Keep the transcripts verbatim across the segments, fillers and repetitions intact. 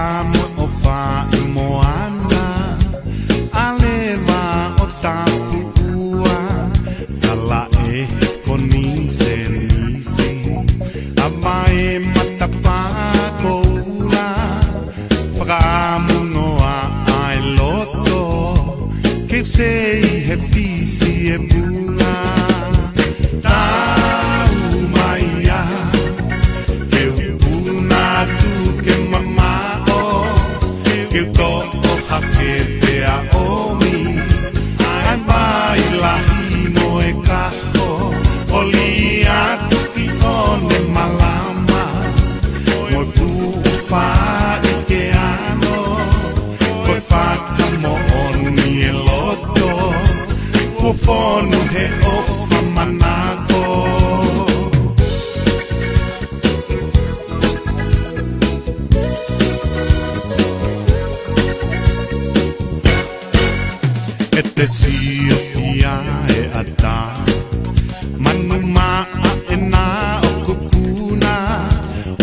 Mo e ʻofa ʻi moana, ʻaleva ʻo tafuʻua, kalaʻe ko nisenisi, ʻa vae matapā ko ula, fakaʻamu noa ʻa e loto, ke sei he fisi e pula. Tau mai ia, ke u puna atu ke mamaʻo, ke u toʻo hake pea ʻomi, ʻa e vai lahi mo e kaho, ʻoli atu ki ʻone malama, mo e fuʻu fā ʻi he ano, ko e fakamoʻoni e loto, kuo fonu he ʻofa manako. ʻE te sio ia e ata, manu maʻa ʻena ʻoku kuna,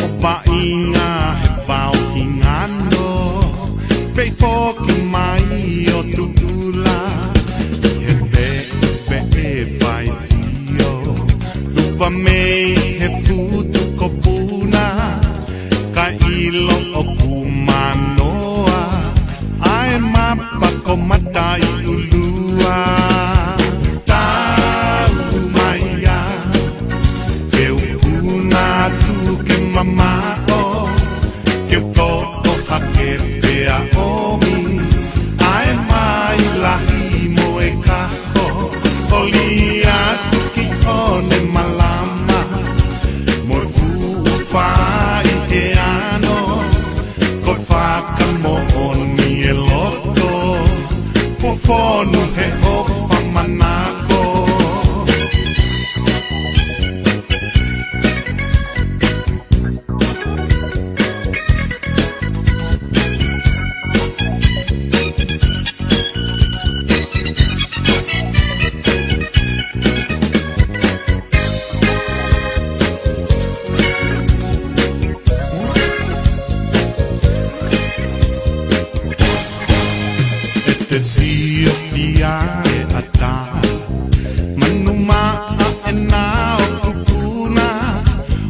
ʻo vaʻinga he vao hingano, pei foki mai ʻo tuʻula, he veʻeveʻe faifio, lupa mei he futu ko puna, kae ʻilo ʻoku manoa, ʻa e mapa ko Mataʻiʻulua. Tau mai ia, ke u puna atu ke mamaʻo, ke u toʻo hake pea ʻomi, ʻa e vai lahi mo e kaho, ʻoli atu ki ʻone malama, mo e fuʻu fā ʻi he ano, ko e fakamoʻoni e loto, kuo fonu he ʻofa manako. ʻE te sio ia e ata, manu maʻa ʻena ʻoku kuna,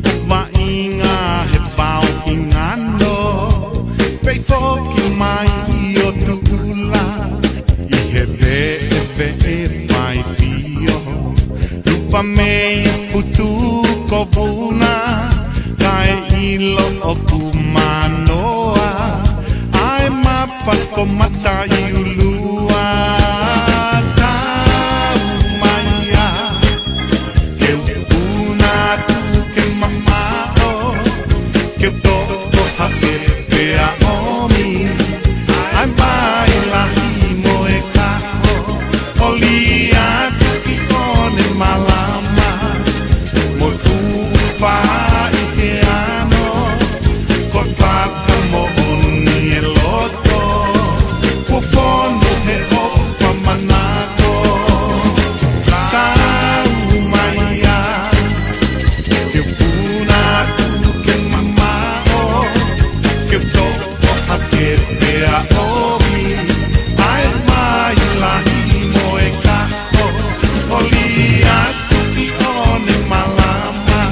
ʻo vaʻinga he vao hingano, pei foki mai ʻo tuʻula, ʻi he veʻeveʻe faifio, lupa mei futu ko puna, kae ʻilo ʻoku manoa, ʻa e mapa ko Mataʻiʻulua. Tau mai ia, ke u puna atu ke mamaʻo, ke u toʻo hake pea ʻomi, ʻa e vai lahi mo e kaho, ʻoli atu ki ʻone malama, mo e fuʻu fā ʻi he ano, ko e fakamoʻoni e loto, kuo fonu he ʻofa manako. Tau mai ia, ke u puna atu ke mamaʻo, ke u toʻo hake pea ʻomi, ʻa e vai lahi mo e kaho, ʻoli atu ki ʻone malama,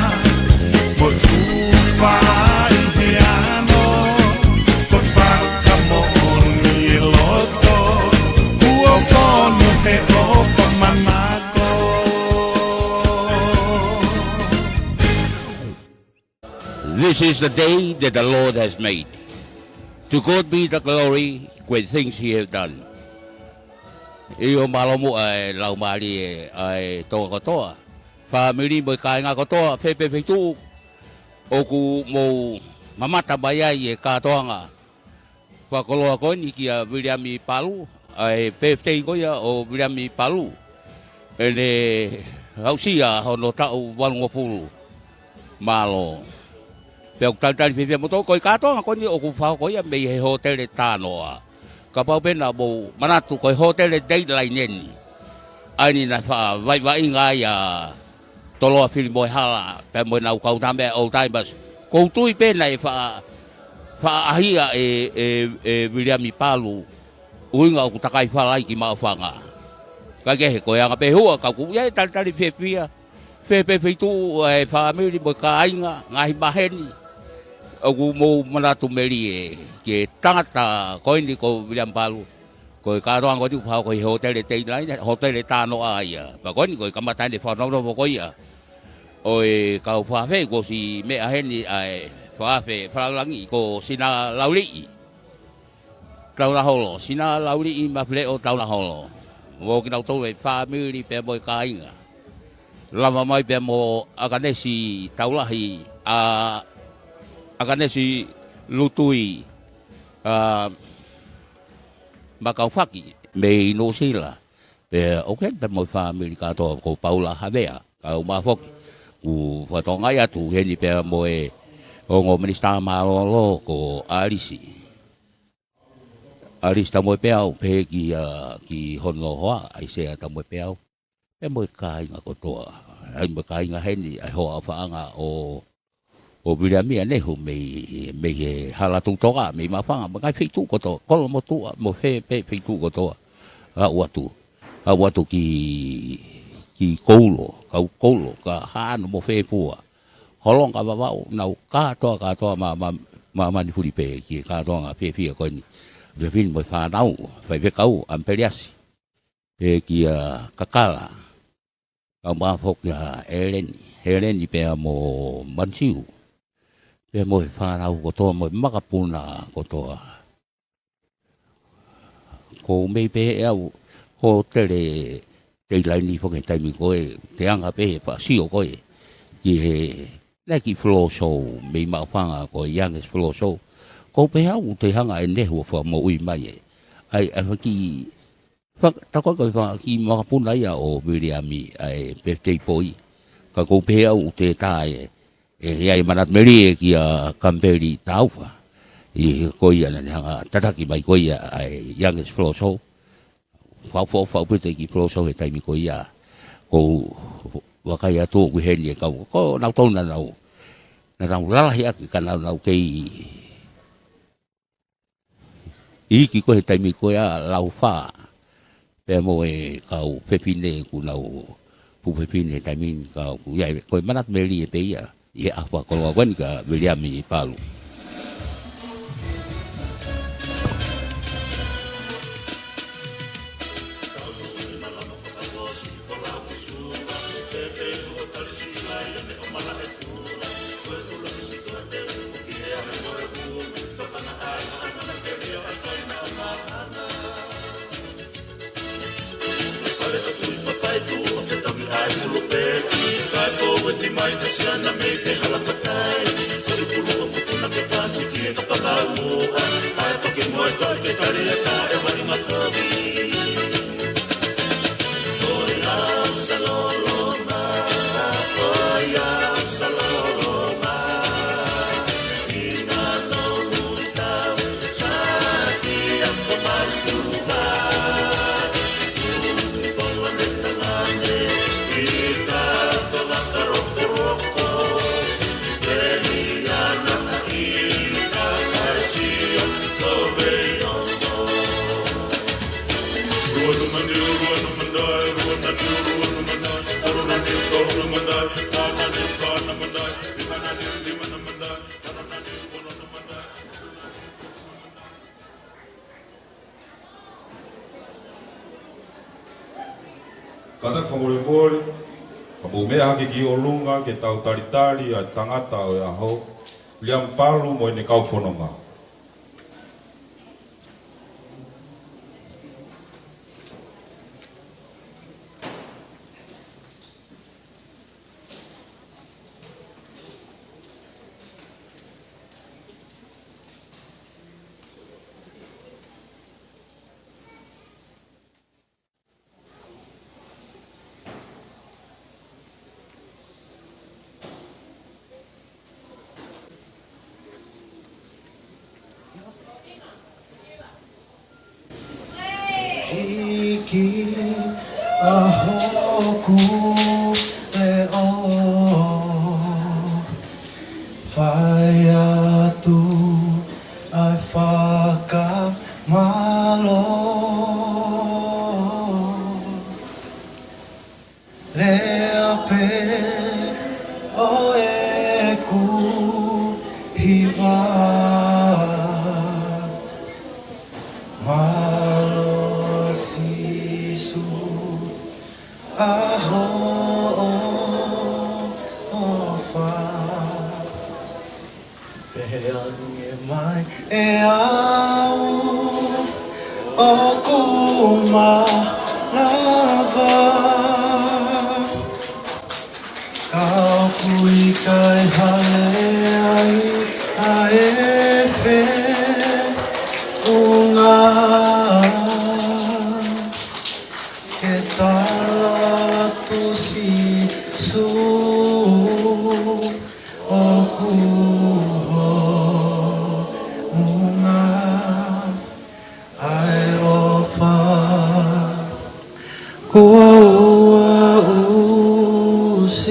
mo e fuʻu fā ʻi he ano, ko e fakamoʻoni e loto, kuo fonu he ʻofa manako. This is the day that the Lord has made. To God be the glory, great things he have done. ʻIo, mālō muʻa e laumālie ʻa e Tonga kotoa, fāmili mo e kāinga kotoa, fē pē feituʻu ʻoku mou mamata mai ai e kātoanga fakakoloa ko eni kia Viliami Palu, ʻa e pēpitei ko ia ʻo Viliami Palu, ʻene aʻusia hono taʻu valungofulu. Mālō. Pea ʻoku talitali fiefia moutolu, ko e kātoanga ko eni ʻoku fakahoko ia mei he hōtele Tānoa. Kapau pē naʻa mou manatu, ko e hōtele Dateline eni, ʻa eni naʻe faʻa vaʻivaʻinga ai ʻa Toloa Filimoehala pea mo ʻenau kau tama ʻa e Old Timers. ʻOku ou tui pē naʻe faʻa faʻahi ia ʻe, ʻe, ʻe Viliami Palu, ʻuhinga ʻoku takai falai ki Maʻufanga. Kae kehe ko e anga pē hua, ka ʻoku ʻi ai e talitali fiefia, fē pē feituʻu ʻa e fāmili mo e kāinga, ngaahi maheni, ʻoku mou manatu melie ki he tangata ko eni ko Viliami Palu. Ko e kātoanga ko eni ʻoku fakahoko ʻi he hōtele Teinaina, hōtele Tānoʻa ia. Pea ko eni ko e kamata eni e fakanofo ko ia ʻo e kau fakaafe, kuo ʻosi meʻa heni ʻa e fakaafe fakalaulaulangi ko Sina Lauliʻi Taulaholo, Sina Lauliʻi Mafileʻo Taulaholo. Mo kinautolu e fāmili pea mo e kāinga. Lava mai pea mo ʻAkanesi Taulahi, ʻa ʻAkanesi Lutui, ʻa Makaufaki mei Nuʻusila. Pea ʻoku heni pea mo e fāmili kātoa ko Paula Havea, kae ʻumaʻā foki ʻoku fakatokangaʻi atu heni pea mo e ongo minisitā mālōlō ko ʻAlisi. ʻAlisi Tamoepeau, pehē ki, ʻa, ki hono hoa, ʻAisea Tamoepeau. Pea mo e kāinga kotoa. ʻAi mo e kāinga heni, ʻa e hoa ʻofaʻanga ʻo ʻo Viliami ʻa Nehu mei, mei he hala Tutoka, mei Maʻufanga, mei he ngaahi feituʻu kotoa, Kolomotuʻa, mo fē pē feituʻu kotoa. Aʻu atu, aʻu atu ki, ki Koulo, kau Koulo, Kahanu mo Fefua. Holonga, Vavaʻu, nau kātoa, kātoa mā, mā, māmani fuli pē ki he kātoanga fiefia ko eni. Fiefia mo e fānau, faifekau, ʻAmipeliasi. Pea kia Kakala, kae ʻumaʻā foki ʻa ʻEleni, ʻEleni pea mo Mansiu, pea mo e fānau kotoa, mo e makapuna kotoa. ʻOku ou meimei pehē au, hōtele Teilaini foki he taimi ko ē, te anga pē he faʻa sio ko ē ki he, naʻe kiʻi floor show mei Maʻufanga ko e Youngest Floor Show. ʻOku ou pehē au te hanga ʻe Nehu ʻo fakamoʻui mai ē. ʻAi, ʻai faki, fak-, tā ko ē ko e fakakiʻi makapuna ia ʻo Viliami ʻa e birthday boy. Ka ʻoku ou pehē au ʻoku te tā ē, ʻe, ʻe ʻi ai e manatu melie kia Kamipeli Taufa. ʻI he ko ia naʻa ne hanga tataki mai ko ia ʻa e Youngest Floor Show. Fau, fau, fau pē te kiʻi floor show he taimi ko ia. ʻOku ou vakai atu ʻoku ʻi heni e kau, ko nautolu naʻa nau, naʻa nau lalahi ʻaki ka naʻa nau kei iiki ko ē he taimi ko ia, Laufa. Pea mo e kau fefine kuo nau fuʻu fefine he taimi ni ka ʻoku ʻi ai, ko e manatu melie pē ia ʻi he ʻaho fakakoloa ko eni kia Viliami Palu. Kātaki fakamolemole, ka mou meʻa hake ki ʻolunga ke tau talitali ʻa e tangata ʻo e ʻaho, Viliami Palu mo ʻene kau fononga. Hiki ʻa hoku leʻo, fai atu Mālō Sīsū, ʻa hoʻo ʻofa. Pea hangē mai ʻe au ʻoku malava, ka ʻoku ʻikai hale ai ʻa e feʻunga. Ke tala atu Sīsū ʻoku hounga ʻa e ʻofa kuo u aʻusia.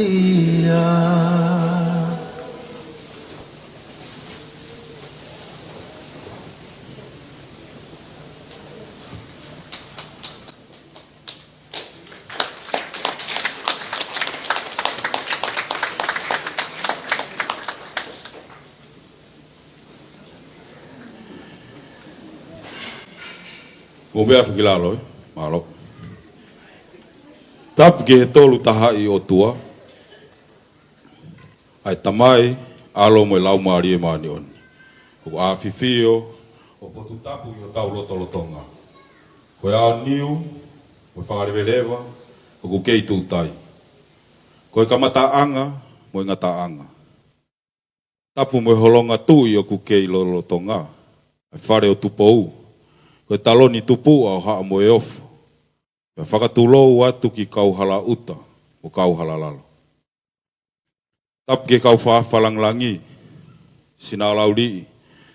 Mou meʻa fakilalo, ē? Mālō. Tapu ki he Tolu Tahaʻi ʻOtua, ʻa e Tamai, ʻAlo mo e Laumālie Māʻoniʻoni. ʻOku ʻafifio ʻo potu tapu ʻi hotau lotolotonga. Ko e ʻao niu mo e fakaleveleva ʻoku kei tūtai. Ko e kamataʻanga mo e ngataʻanga. Tapu mo e holonga tuʻi ʻoku kei lolotonga. ʻA e fale ʻo Tupou. Ko e taloni tupuʻa ʻo Haʻa Moheofo. Pea fakatulou atu ki Kauhalaʻuta mo Kauhalalalo. Tapu ki he kau fakafalangilangi, Sinaʻolauliʻi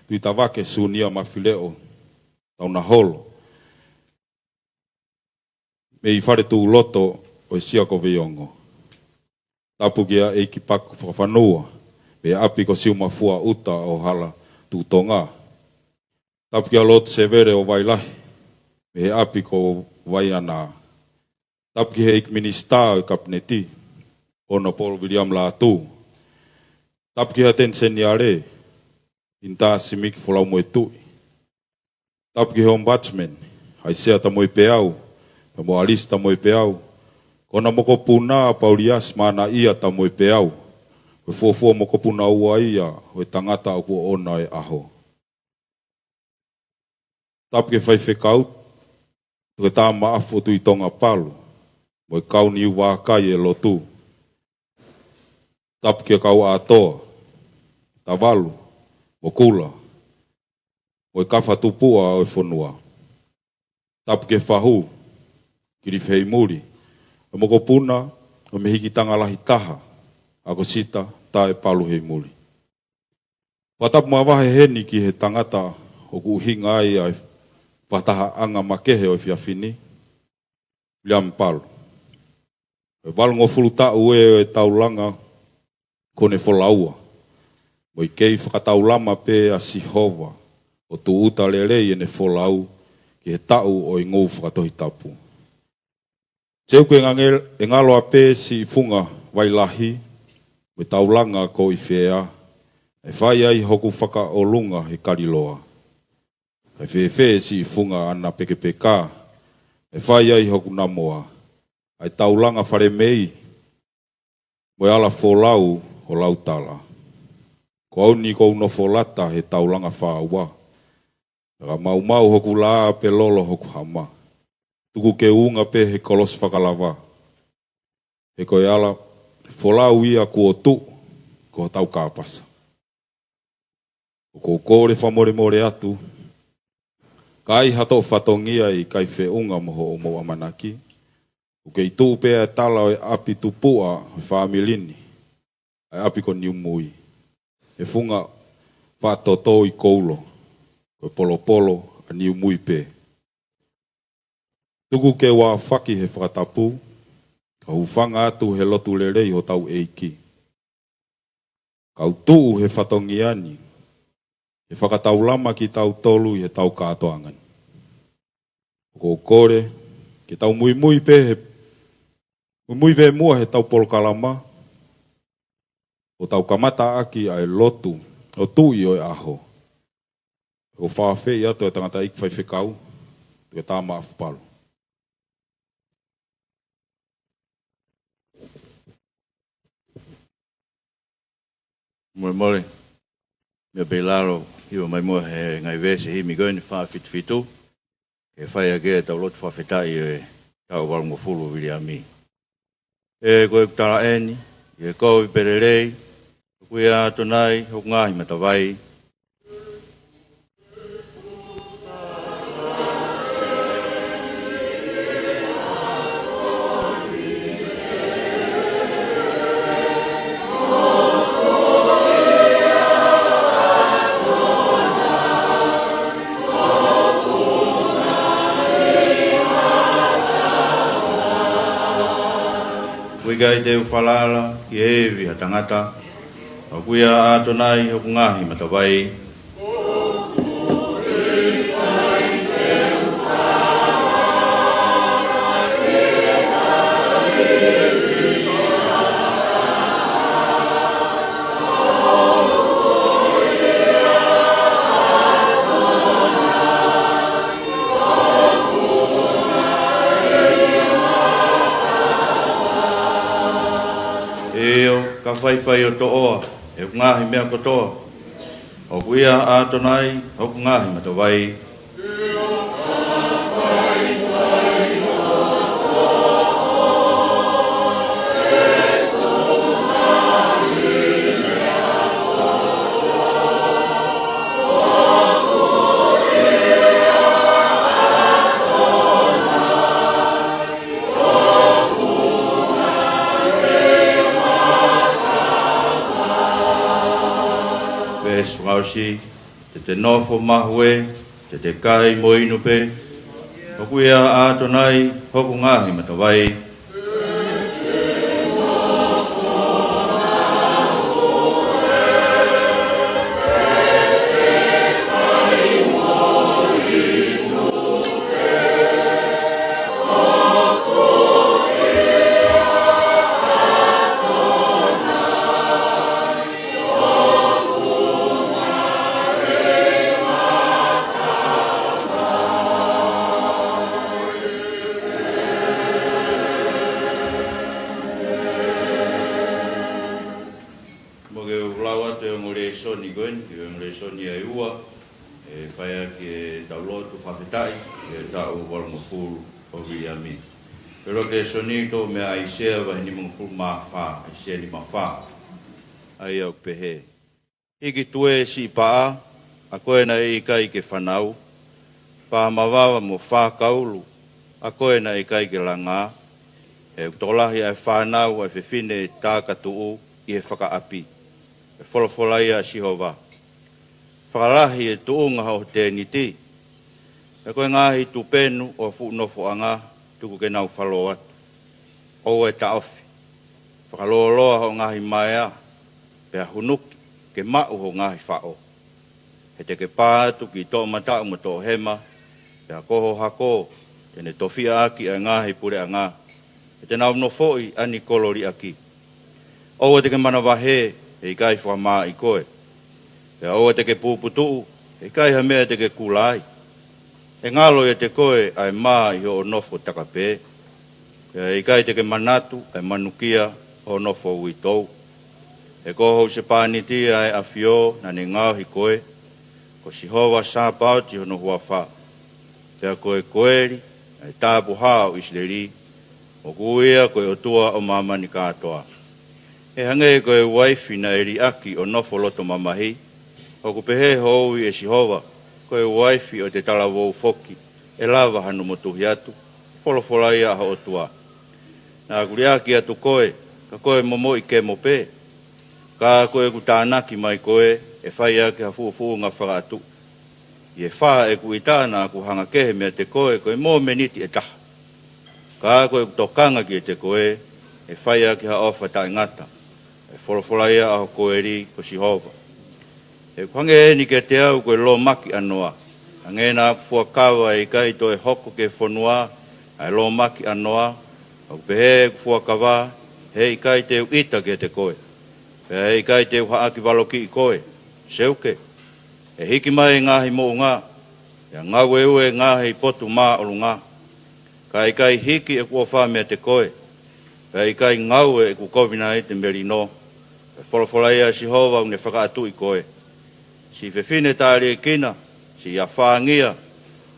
Tuʻitavake Sunia Mafileʻo Taunaholo, mei Faletuʻuloto ʻo e Sia ko Veiongo. Tapu kia ʻEiki Paku Fakafanua, mei he ʻapi ko Siumafua ʻUta ʻo Hala Tuʻutonga. Tapu kia Lord Sevele ʻo Vailahi, mei he ʻapi ko Vaiana. Tapu ki he ʻEiki Minisitā ʻo e Kapineti, Honourable Viliami Lātū. Tapu ki he ʻAteni Seniale, ʻInitā Simiki Folau Moetuʻi. Tapu ki he Ombudsman, ʻAisea Tamoepeau, pea mo ʻAlisi Tamoepeau. Ko hona mokopuna, Pauliasi Mānaʻia Tamoepeau. Ko e fuofua mokopuna ua ia ʻo e tangata ʻoku ʻoʻona e ʻaho. Tapu ki he faifekau, Toketā Maʻafu ʻo Tuʻi Tonga Palu, mo e kau niu vākai e lotu. Tapu ki he kau ʻātoa, Tavalu, Mokula, mo e kafa tupuʻa ʻo e fonua. Tapu ki he fahu, Kilifi Heimuli, ʻo e mokopuna ʻo e mehikitanga lahi taha, ʻAkosita Taʻepalu Heimuli. Fakatapu mavahe heni ki he tangata ʻoku ʻuhinga ai ʻa e fakatahaʻanga makehe ʻo e efiafi ni, Viliami Palu. ʻE valungofulu taʻu ē ʻo e taulanga kuo ne folaua. Mo e kei fakataulama pē ʻa Sihova ʻo tūʻuta lelei ʻene folau ki he taʻu ʻo e ngou fakatohitapu. Te u ke ngange-, ʻe ngalo ʻapē siʻi funga Vailahi, mo e taulanga ko ʻIfea, ʻe fai ai hoku fakaʻolunga he kaliloa. ʻE fēfē siʻi funga ʻAna Pekepeka, ʻe fai ai hoku namoa. ʻA e taulanga Falemei, mo e ala folau ʻo Lautala. Ko au ni ʻoku ou nofo lata he taulanga fāua. Ka maumau hoku lā pe lolo hoku hama. Tuku ke u unga pē he kolosi fakalava. He ko e ala folau ia kuo tuʻu, ko hotau kāpasa. ʻOku ou kole fakamolemole atu, ka ai ha toʻo fatongia ʻe ʻikai feʻunga mo hoʻomou ʻamanaki, ʻoku kei tuʻu pē ʻa e tala ʻo e ʻapi tupuʻa ʻo e fāmili ni, ʻa e ʻapi ko Niumui. He funga faʻa toto ʻi Koulo, ko e polopolo ʻa Niumui pē. Tuku ke u aofaki he fakatapu, ka u hūfanga atu he lotu lelei hotau ʻEiki. Ka u tuʻu he fatongia ni, he fakataulama kitautolu ʻi heʻetau kātoanga ni. ʻOku ou kole, ke tau muimui pē he, muimui pē muʻa heʻetau polokalama, ʻo tau kamata ʻaki ʻa e lotu ʻo Tuʻi ʻo e ʻaho. ʻOku fakaafeʻi atu e tangataʻeiki faifekau, Toketā Maʻafu Palu. Molemole, meʻa pē ʻi lalo, hiva mai muʻa he ngaahi veesi himi ko eni, fā fitu fitu, ke fai ʻaki ʻetau lotu fakafetaʻi ʻo e taʻu valungofulu Viliami. He ko ʻeku tala eni, ʻi he kovi pe lelei, ʻoku ʻia ʻAtonai hoku ngaahi matavai. ʻOku ʻikai te u falala ki he ivi ʻa ha tangata, ʻoku ʻia ʻAtonai hoku ngaahi matavai. ʻIo, ka faifai ʻo toʻoa ʻeku ngaahi meʻa kotoa, ʻoku ʻia ʻAtonai hoku ngaahi matavai. Veesi fakaʻosi, te te nofo mahue, te te kai mo inu pē, ʻoku ʻia ʻAtonai hoku ngaahi matavai. Mo ke u lau atu e ongo lēsoni ko eni, e ongo lēsoni ʻe ua, ʻe fai ʻaki ʻetau lotu fakafetaʻi ʻi he taʻu valungofulu ʻo Viliami. Pea ko e lēsoni ʻoku toʻo mei ʻAisea vahe nimangofulu mā fā, ʻAisea nima fā. ʻA ia ʻoku pehē: Hiki tuē siʻi paʻa, ʻa koe naʻe ʻikai ke fanau, pā mavava mo fā kaulu, ʻa koe naʻe ʻikai ke langā. He ʻoku tokolahi ʻa e fānau ʻa e fefine takatuʻu ʻi he fakaʻapi, ʻe folofola ia ʻa Sihova. Fakalahi e tuʻunga hoʻo tēniti, pea ko e ngaahi tupenu ʻo e fuʻu nofoʻanga tuku ke nau falō atu. ʻOua ʻe taʻofi. Fakalōloa hoʻo ngaahi maea, pea hunuki ke maʻu hoʻo ngaahi faʻo. He te ke pā atu ki toʻomataʻu mo toʻohema, pea ko ho hako te ne tofiʻa ʻaki ʻa e ngaahi puleʻanga, he te nau nofoʻi ʻa e kolo liʻaki. ʻOua te ke manavahē, he ʻikai fakamāʻi koe. Pea ʻoua te ke puputuʻu, he ʻikai ha meʻa te ke kula ai. ʻE ngalo ʻiate koe ʻa e mā ʻi hoʻo nofo takapē, pea ʻe ʻikai te ke manatu ʻa e manukia ʻo hoʻo nofo uitou. He ko ho husepāniti ʻa e ʻAfio naʻa ne ngaohi koe, ko Sihova Sāpaoti hono huafa. Pea ko e Koeli, ʻa e Tapuhā ʻo ʻIsileli, ʻoku ui ia ko e ʻOtua ʻo māmani kātoa. ʻE hangē ko e uaifi naʻe liʻaki ʻo nofo loto mamahi, ʻoku pehē hoʻo ui ʻe Sihova, ko e uaifi ʻo ʻete talavou foki ʻe lava hano motuhi atu, folofola ia ʻa ho ʻOtua. Naʻa ku liʻaki atu koe, ka ko e momoʻi kemo pē. Ka ko ʻeku tānaki mai koe, ʻe fai ʻaki ha fuʻufuʻunga fakaʻatuʻi. ʻI he fā ʻeku ʻita naʻa ku hanga kehe meiate koe ko e momeniti ʻe taha. Ka ko ʻeku tokanga kiate koe, ʻe fai ʻaki ha ʻofa taʻengata, ʻe folofola ia ʻa ho Koeli ko Sihova. He ʻoku hangē eni kiate au ko e lōmaki ʻanoa. Hangē naʻa ku fuakava ʻe ʻikai toe hoko ki he fonua ʻa e lōmaki ʻanoa, ʻoku pehē ʻeku fuakava, he ʻikai te u ʻita kiate koe. Pea he ʻikai te u haʻaki valokiʻi koe. Seuke, ʻe hiki mai e ngaahi moʻunga, ʻe ngāueue e ngaahi potu māʻolunga. Ka ʻe ʻikai hiki ʻeku ʻofa meiate koe, pea ʻikai ngaue ʻeku kovinānite melino, ʻe folofola ia ʻa Sihova ʻoku ne fakaʻatuʻi koe. Siʻi fefine taʻeliekina, siʻi afāngia,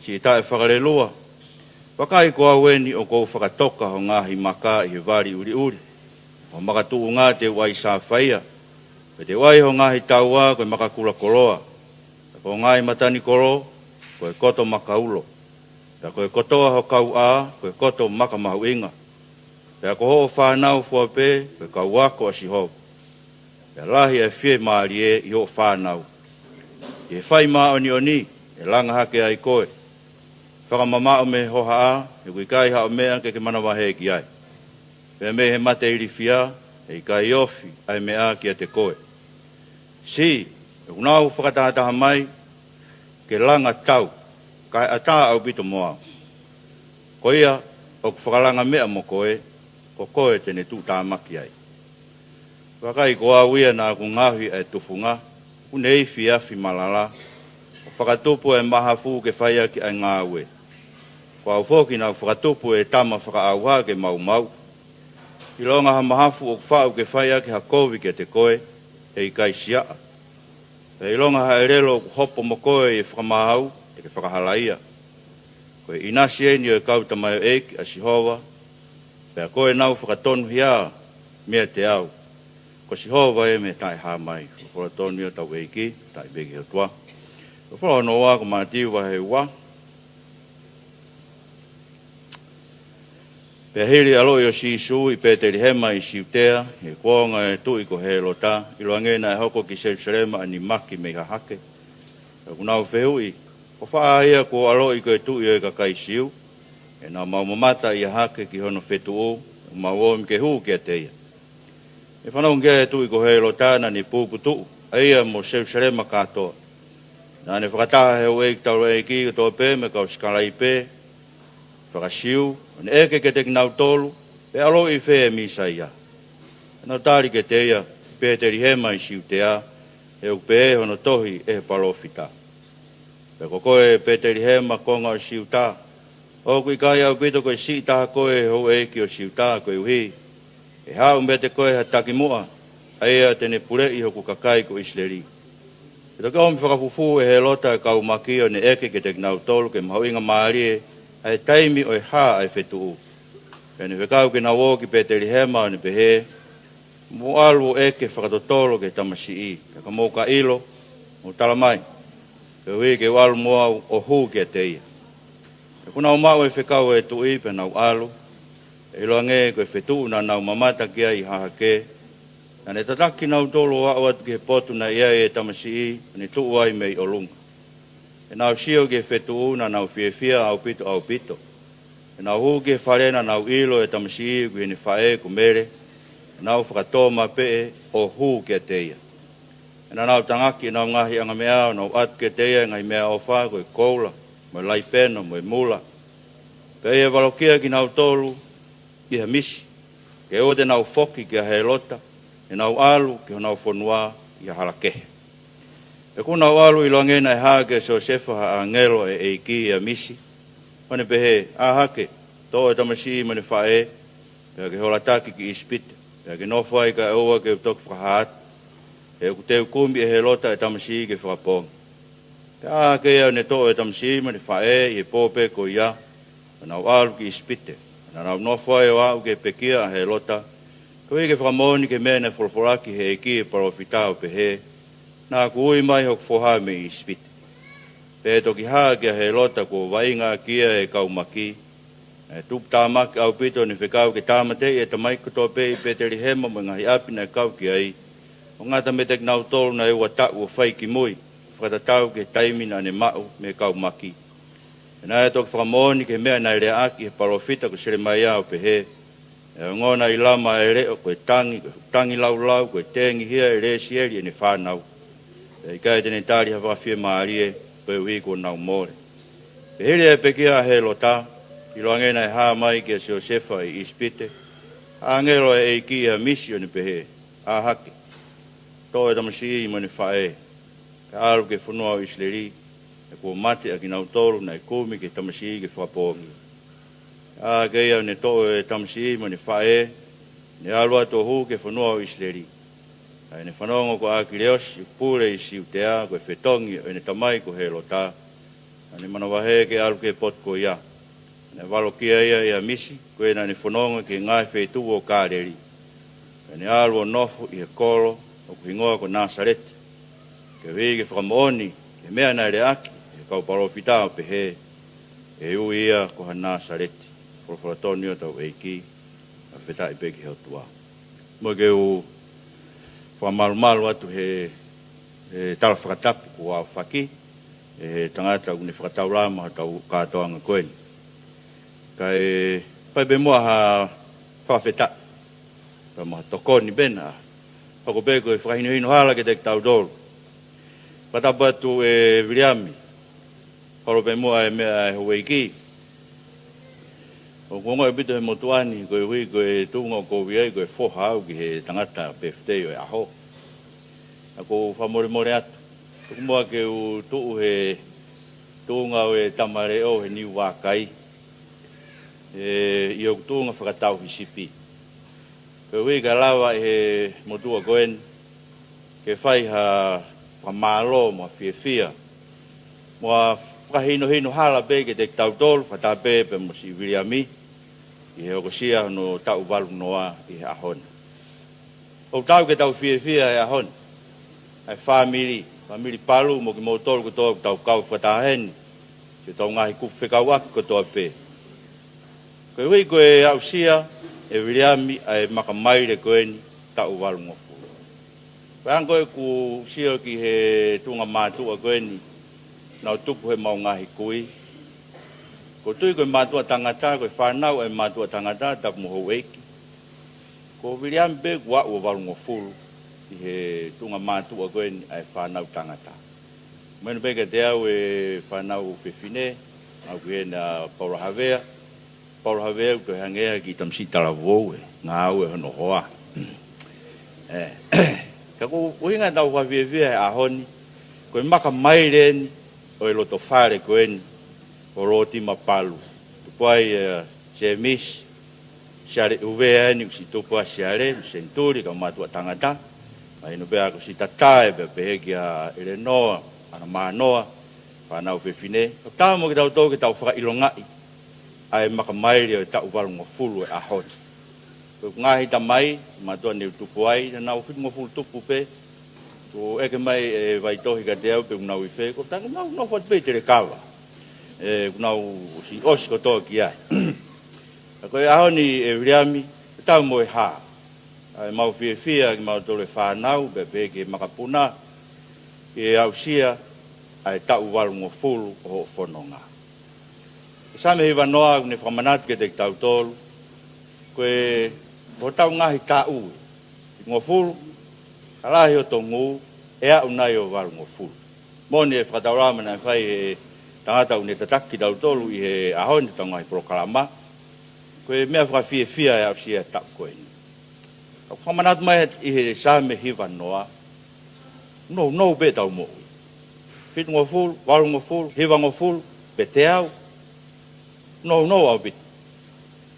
siʻi taʻefakalelua. Vakai, ko au eni ʻoku ou fakatoka ho ngaahi maka ʻi he vali ʻuliʻuli, ho makatuʻunga te u ʻai sāfaia, pea te u ʻai ho ngaahi taua ko e makakula koloa, pea ko ho ngaahi matanikolo ko e koto makaulo, pea ko e kotoa ho kauʻā ko e koto maka mahuʻinga, pea ko hoʻo fānau fua pē ko e kau ako ʻa Sihova. Pea lahi ʻa e fiemālie ʻi hoʻo fānau. ʻI he fai māʻoniʻoni ʻe langa hake ai koe. Fakamamaʻo mei he hohaʻa, he ʻoku ʻikai haʻo meʻa ke ke manavahē ki ai. Pea mei he mate ilifia, ʻe ʻikai ofi ʻa e meʻa kiate koe. Siʻi, ʻoku nau fakatahataha mai ke langa tau, kae ʻatā ʻaupito mo au. Ko ia ʻoku fakalanga meʻa mo koe, ko koe te ne tuʻutāmaki ai. Vakai, ko au ia naʻa ku ngaohi ʻa e tufunga, ʻoku ne ifi afi malala, ʻo fakatupu ʻa e mahafu ke fai ʻaki ʻa e ngāue. Ko au foki naʻa ku fakatupu e tama fakaʻauha ke maumau. ʻIlonga ha mahafu ʻoku faʻu ke fai ʻaki ha kovi kiate koe, ʻe ʻikai siaʻa. Pea ʻilonga ha ʻelelo ʻoku hopo mo koe ʻi he fakamaau, te ke fakahalaia. Ko e ʻinasi eni ʻo e kau tamaioʻeiki ʻa Sihova, pea ko ʻenau fakatonuhia meiate au. Ko Sihova ē mei he taʻehāmai. Folofola tonu ia ʻa hotau ʻEiki, talitali pē ki he ʻOtua. Folofola hono ua ko Mātiu vahe ua. Pea hili e ʻaloʻi ʻo Sīsū ʻi Pētelihema ʻi Siutea, ʻi he kuonga ʻo e tuʻi ko Hēlota, ʻiloange naʻe hoko ki Selusalema ʻa e nimaki mei hahake. Pea ʻoku nau fehuʻi, Ko fē ia kuo ʻaloʻi ko e tuʻi ʻo e kakai Siu? ʻE naʻa mau mamata ʻi hahake ki hono fetuʻu, ʻoku mau omi ke hū kiate ia. Naʻe fanongo ki ai e tuʻi ko Hēlota, naʻa ne puputuʻu, ʻa ia mo Selusalema kātoa. Naʻa ne fakataha he houʻeiki taulaʻeiki kotoa pē mo e kau sikalaipe faka-Siu, ʻo ne ʻeke kiate kinautolu, Pe ʻaloʻi fē e Mīsaia? Naʻa nau tali kiate ia, ʻI Pētelihema ʻi Siutea, he ʻoku pehē hono tohi ʻe he palōfita. Pea ko koe Pētelihema, konga ʻo Siuta, ʻoku ʻikai ʻaupito ko e siʻi taha koe ʻi he houʻeiki ʻo Siuta, koeʻuhi ʻe haʻu meiate koe ha takimuʻa, ʻa ia te ne puleʻi hoku kakai ko ʻIsileli. Pea toki ʻomi fakafufū ʻe Hēlota e kau maki, ʻo ne ʻeke kiate kinautolu ke mahuʻinga mālie ʻa e taimi ʻo e hā ʻa e fetuʻu. Pea ne fekau ke nau ō ki Pētelihema, ʻo ne pehē, Mou ʻalu ʻo ʻeke fakatotolo ki he tamasiʻi, pea ka mou ka ʻilo, mou tala mai, koeʻuhi ke u ʻalu mo au ʻo hū kiate ia. Pea kuo nau maʻu e fekau ʻa e tuʻi, pea nau ʻalu. Pea ʻiloange ko e fetuʻu naʻa nau mamata ki ai ʻi hahake, naʻa ne tataki kinautolu ʻo aʻu atu ki he potu naʻe ʻi ai e tamasiʻi, ʻo ne tuʻu ai mei ʻolunga. Pea nau sio ki he fetuʻu, naʻa nau fiefia ʻaupito, ʻaupito. Pea nau hū ki he fale, naʻa nau ʻilo e tamasiʻi ʻoku ʻi heʻene faʻē ko Mele, pea nau fakatōmapeʻe ʻo hū kiate ia. Pea naʻa nau tangaki ʻenau ngaahi angameʻa, ʻo nau ʻatu kiate ia e ngaahi meʻaʻofa, ko e koula, mo e laipeno, mo e mula. Pea ʻi he valokia kinautolu ʻi ha misi, ke ʻoua te nau foki kia Hēlota, ʻi heʻenau ʻalu ki honau fonua ʻi ha hala kehe. Pea kuo nau ʻalu, ʻiloange naʻe hā kia Siosefa ha ʻāngelo ʻa e ʻEiki ʻi ha misi, ʻo ne pehē, ʻĀ hake, toʻo e tamasiʻi mo ʻene faʻē, pea ke holataki ki ʻIsipite, pea ke nofo ai kaeʻoua ke u toki fakahā atu. He ʻoku teu kumi ʻe Hēlota e tamasiʻi ke fakapoongi. Pea ʻā hake ia, ʻo ne toʻo e tamasiʻi mo ʻene faʻē ʻi he pō pē ko ia, pea nau ʻalu ki ʻIsipite. Pea naʻa nau nofo ai ʻo aʻu ki he pekia ʻa Hēlota, koeʻuhi ke fakamoʻoni ki he meʻa naʻe folofolaki ʻe he ʻEiki ʻi he palōfita, ʻo pehē, Naʻa ku ui mai hoku foha mei ʻIsipite. Pea ʻi he toki hā kia Hēlota kuo vaʻinga ʻaki ia ʻe he kau maki, naʻe tuputāmaki ʻaupito, ʻo ne fekau ke tāmateʻi e tamaiki kotoa pē ʻi Pētelihema mo e ngaahi ʻapi naʻe kau ki ai, ʻo ngata meiate kinautolu naʻe ua taʻu ʻo fai kimui, fakatatau ki he taimi naʻa ne maʻu mei he kau maki. Pea naʻe toki fakamoʻoni ki he meʻa naʻe leaʻaki ʻe he palōfita ko Selemaia, ʻo pehē, ʻE ongona ʻi Lama ʻa e leʻo, ko e tangi, ko e tangi laulau, ko e tengihia ʻe Lesieli ʻene fānau. Pea ʻikai te ne tali ha fakafiemālie, koeʻuhi kuo nau mole. Pea hili e pekia ʻa Hēlota, ʻiloange naʻe hā mai kia Siosefa ʻi ʻIsipite ha ʻāngelo ʻa e ʻEiki ʻi ha misi, ʻo ne pehē, ʻĀ hake, toʻo e tamasiʻi mo ʻene faʻē, Kae ʻalu ki he fonua ʻo ʻIsileli, he kuo mate ʻa kinautolu naʻe kumi ki he tamasiʻi ke fakapoongi. Pea ʻaʻake ia ʻo ne toʻo e tamasiʻi mo ʻene faʻē, ne ʻalu atu ʻo hū ki he fonua ʻo ʻIsileli. Pea ʻi heʻene fanongo ko ʻAkiliosi, pule ʻi Siutea, ko e fetongi ʻo ʻene tamai ko Hēlota, naʻa ne manavahē ke ʻalu ki he potu ko ia. Naʻe valokia ia ʻia Misi, ko ia naʻa ne fononga ki he ngaahi feituʻu ʻo Kāleli. Pea ne ʻalu ʻo nofo ʻi he kolo ʻoku hingoa ko Nāsaleti, koeʻuhi ke fakamoʻoni ki he meʻa naʻe leaʻaki ʻe he kau palōfita ʻo pehē, ʻE ui ia ko ha Nāsaleti. Folofola tonu ia ʻa hotau ʻEiki. Fakafetaʻi pē ki he ʻOtua. Mo ke u fakamalumalu atu he, he tala fakatapu kuo aofaki ʻe he tangata ʻoku ne fakataulama hotau kātoanga ko eni. Kae fai pē muʻa ha fakafetaʻi, pea mo ha tokoni pē naʻa hoko pē ko e fakahinohino hala kiate kitautolu. Fakatapu atu ʻe Viliami, holo pē muʻa e meʻa ʻa e houʻeiki. ʻOku ongoʻi ʻaupito he motuʻa ni, koeʻuhi ko e tuʻunga ʻoku ou ʻi ai, ko e foha au ki he tangata birthday ʻo e ʻaho. Ka ʻoku ou fakamolemole atu. Tuku muʻa ke u tuʻu he tuʻunga ʻo e tamaleʻo he niu vākai, ʻe, ʻi hoku tuʻunga fakatauhisipi. Koeʻuhi kae lava ʻe he motuʻa ko eni ke fai ha fakamālō mo ha fiefia mo ha fakahinohino hala pē kiate kitautolu, fakataha pē pea mo siʻi Viliami, ʻi he hokosia hono taʻu valu noa ʻi he ʻaho ni. ʻOku tau ke tau fiefia he ʻaho ni, ʻa e fāmili, fāmili Palu mo kimoutolu kotoa ʻoku tau kau fakataha heni, ki hotau ngaahi kupu fekauʻaki kotoa pē. Koeʻuhi ko e aʻusia ʻe Viliami ʻa e makamaile ko eni taʻu valungofulu. Pea ʻoku ou sio ki he tuʻunga mātuʻa ko eni, naʻa nau tupu heʻemau ngaahi kui. ʻOku ou tui ko e mātuʻa tangata, ko e fānau ʻa e mātuʻa tangata, tapu mo houʻeiki. Ko Viliami pē kuo aʻu ʻo valungofulu ʻi he tuʻunga mātuʻa ko eni ʻa e fānau tangata. Mahino pē kiate au e fānau fefine, ʻoku ʻi heni ʻa Paula Havea. Paula Havea ʻoku toe hangē ha kiʻi tamasiʻi talavou, ʻe ngāue hono hoa. ʻE, ka ko e ʻuhinga ʻetau fakafiefia he ʻaho ni, ko e makamaile eni ʻo e loto fale ko eni ʻo Lōtima Palu. Tupu ai ʻa Sēmisi Siale ʻUvea eni, ʻoku siʻi tupu ʻa Siale mo Senituli, kau mātuʻa tangata. Mahino pē ʻoku siʻi tatae pē pehē kia ʻElenoa, ʻAna Mānoa, fānau fefine. Kae ʻatā mo kitautolu ke tau fakaʻilongaʻi ʻa e makamaile ʻo e taʻu valungofulu ʻo e ʻaho ni. Ko e ngaahi tamai, mātuʻa ne u tupu ai, naʻa nau fitungofulu tupu pē. Tuku ʻeke mai ʻe Vaitohi kiate au pe ʻoku nau ʻi fē, ko e taku nau nofo atu pē ʻi Telekava. ʻE, ʻoku nau siʻi ʻosi kotoa ki ai. Ka ko e ʻaho ni ʻe Viliami, ʻoku tau mo e hā. ʻA e mau fiefia kimautolu e fānau, pea pehē ki he makapuna, ke aʻusia ʻa e taʻu valungofulu ʻo hoʻo fononga. Ko e Saame hiva noa ʻoku ne fakamanatu kiate kitautolu, ko e, ko hotau ngaahi taʻu ʻe fitungofulu, ka lahi hoto ngū, ʻe aʻu nai ʻo valungofulu. Moʻoni e fakataulama naʻe fai ʻe he tangata ʻoku ne tataki kitautolu ʻi he ʻaho ni ʻi hotau ngaahi polokalama. Ko e meʻa fakafiefia e aʻusia e taʻu ko eni. ʻOku fakamanatu mai ʻi he Saame hiva noa, nounou pē ʻetau moʻui. Fitungofulu, valungofulu, hivangofulu, pe teau, nounou ʻaupito.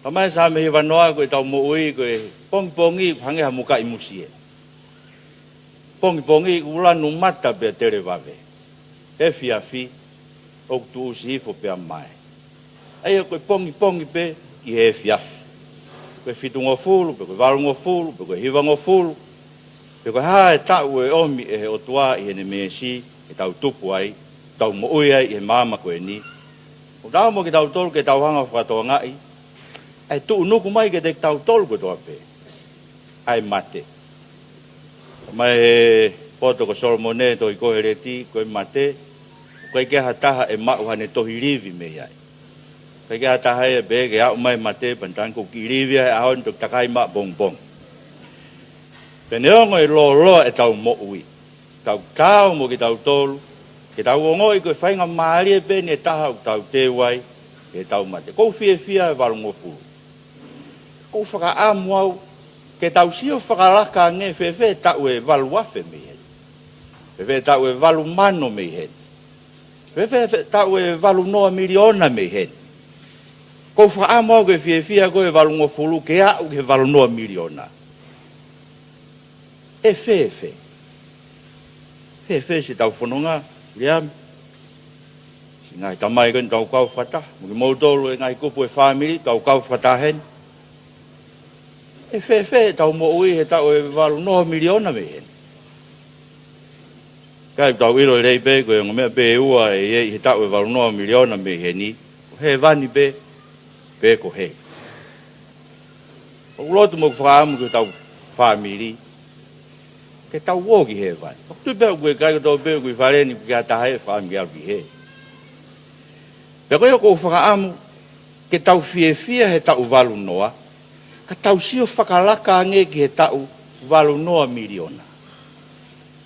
Talamai ʻe he Saame hiva noa ko ʻetau moʻui ko e pongipongi ʻoku hangē ha mukaʻi musie. Pongipongi ʻoku lanu mata pea tele vave. Efiafi ʻoku tuʻusi hifo pea mae. ʻA ia ko e pongipongi pē ki he efiafi. Ko e fitungofulu, pe ko e valungofulu, pe ko e hivangofulu, pe ko e hā e taʻu ʻe ʻomi ʻe he ʻOtua ʻi heʻene meesi ke tau tupu ai, tau moʻui ai ʻi he māmani ko eni. ʻOku taau mo kitautolu ke tau hanga ʻo fakatokangaʻi ʻa e tuʻunuku mai kiate kitautolu kotoa pē ʻa e mate. Mai he poto ko Solomone, tohi Koheleti, ko e mate, ʻoku ʻikai ke ʻi ai ha taha ʻe maʻu haʻane tohi livi mei ai. ʻIkai ke ʻi ai ha taha ia ʻe pehē ke aʻu mai e mate, pea ne tangi ko e kiʻi livi ia he ʻaho ni, toki takai maʻapongipongi. Pea neongo e lōloa ʻetau moʻui, ʻoku taau mo kitautolu ke tau ongoʻi ko e faingamālie pē eni ʻe taha ʻoku tau teu ai ke tau mate. ʻOku ou fiefia he valungofulu. ʻOku ou fakaʻamu au ke tau sio fakalaka ange fēfē e taʻu ʻe valu afe mei heni. Fēfē taʻu ʻe valu mano mei heni? Fēfē, fē taʻu ʻe valu noa miliona mei heni? Kou fakaʻamu au ke fiefia ko e valungofulu ke aʻu ki he valu noa miliona. ʻE fēfē? Fēfē siʻetau fononga, Liami? Siʻi ngaahi tamai ko eni tau kau fakataha, mo kimoutolu e ngaahi kupu e fāmili tau kau fakataha heni. ʻE fēfē ʻetau moʻui he taʻu ʻe valu noa miliona mei heni? Kae tau ʻilo lelei pē ko e ongo meʻa pē ʻe ua ʻe ʻi ai he taʻu ʻe valu noa miliona mei heni, ko hēvani pē, pe ko heli. ʻOku lotu mo ʻoku fakaʻamu ki hotau fāmili ke tau ō ki hēvani. ʻOku tui pē ʻoku ʻikai ko tau pē ʻoku ʻi fale ni ʻoku ʻikai ha taha ʻe fakaʻamu ke ʻalu ki hē. Pea ko ia ʻoku ou fakaʻamu ke tau fiefia he taʻu valu noa, ka tau sio fakalaka ange ki he taʻu valu noa miliona.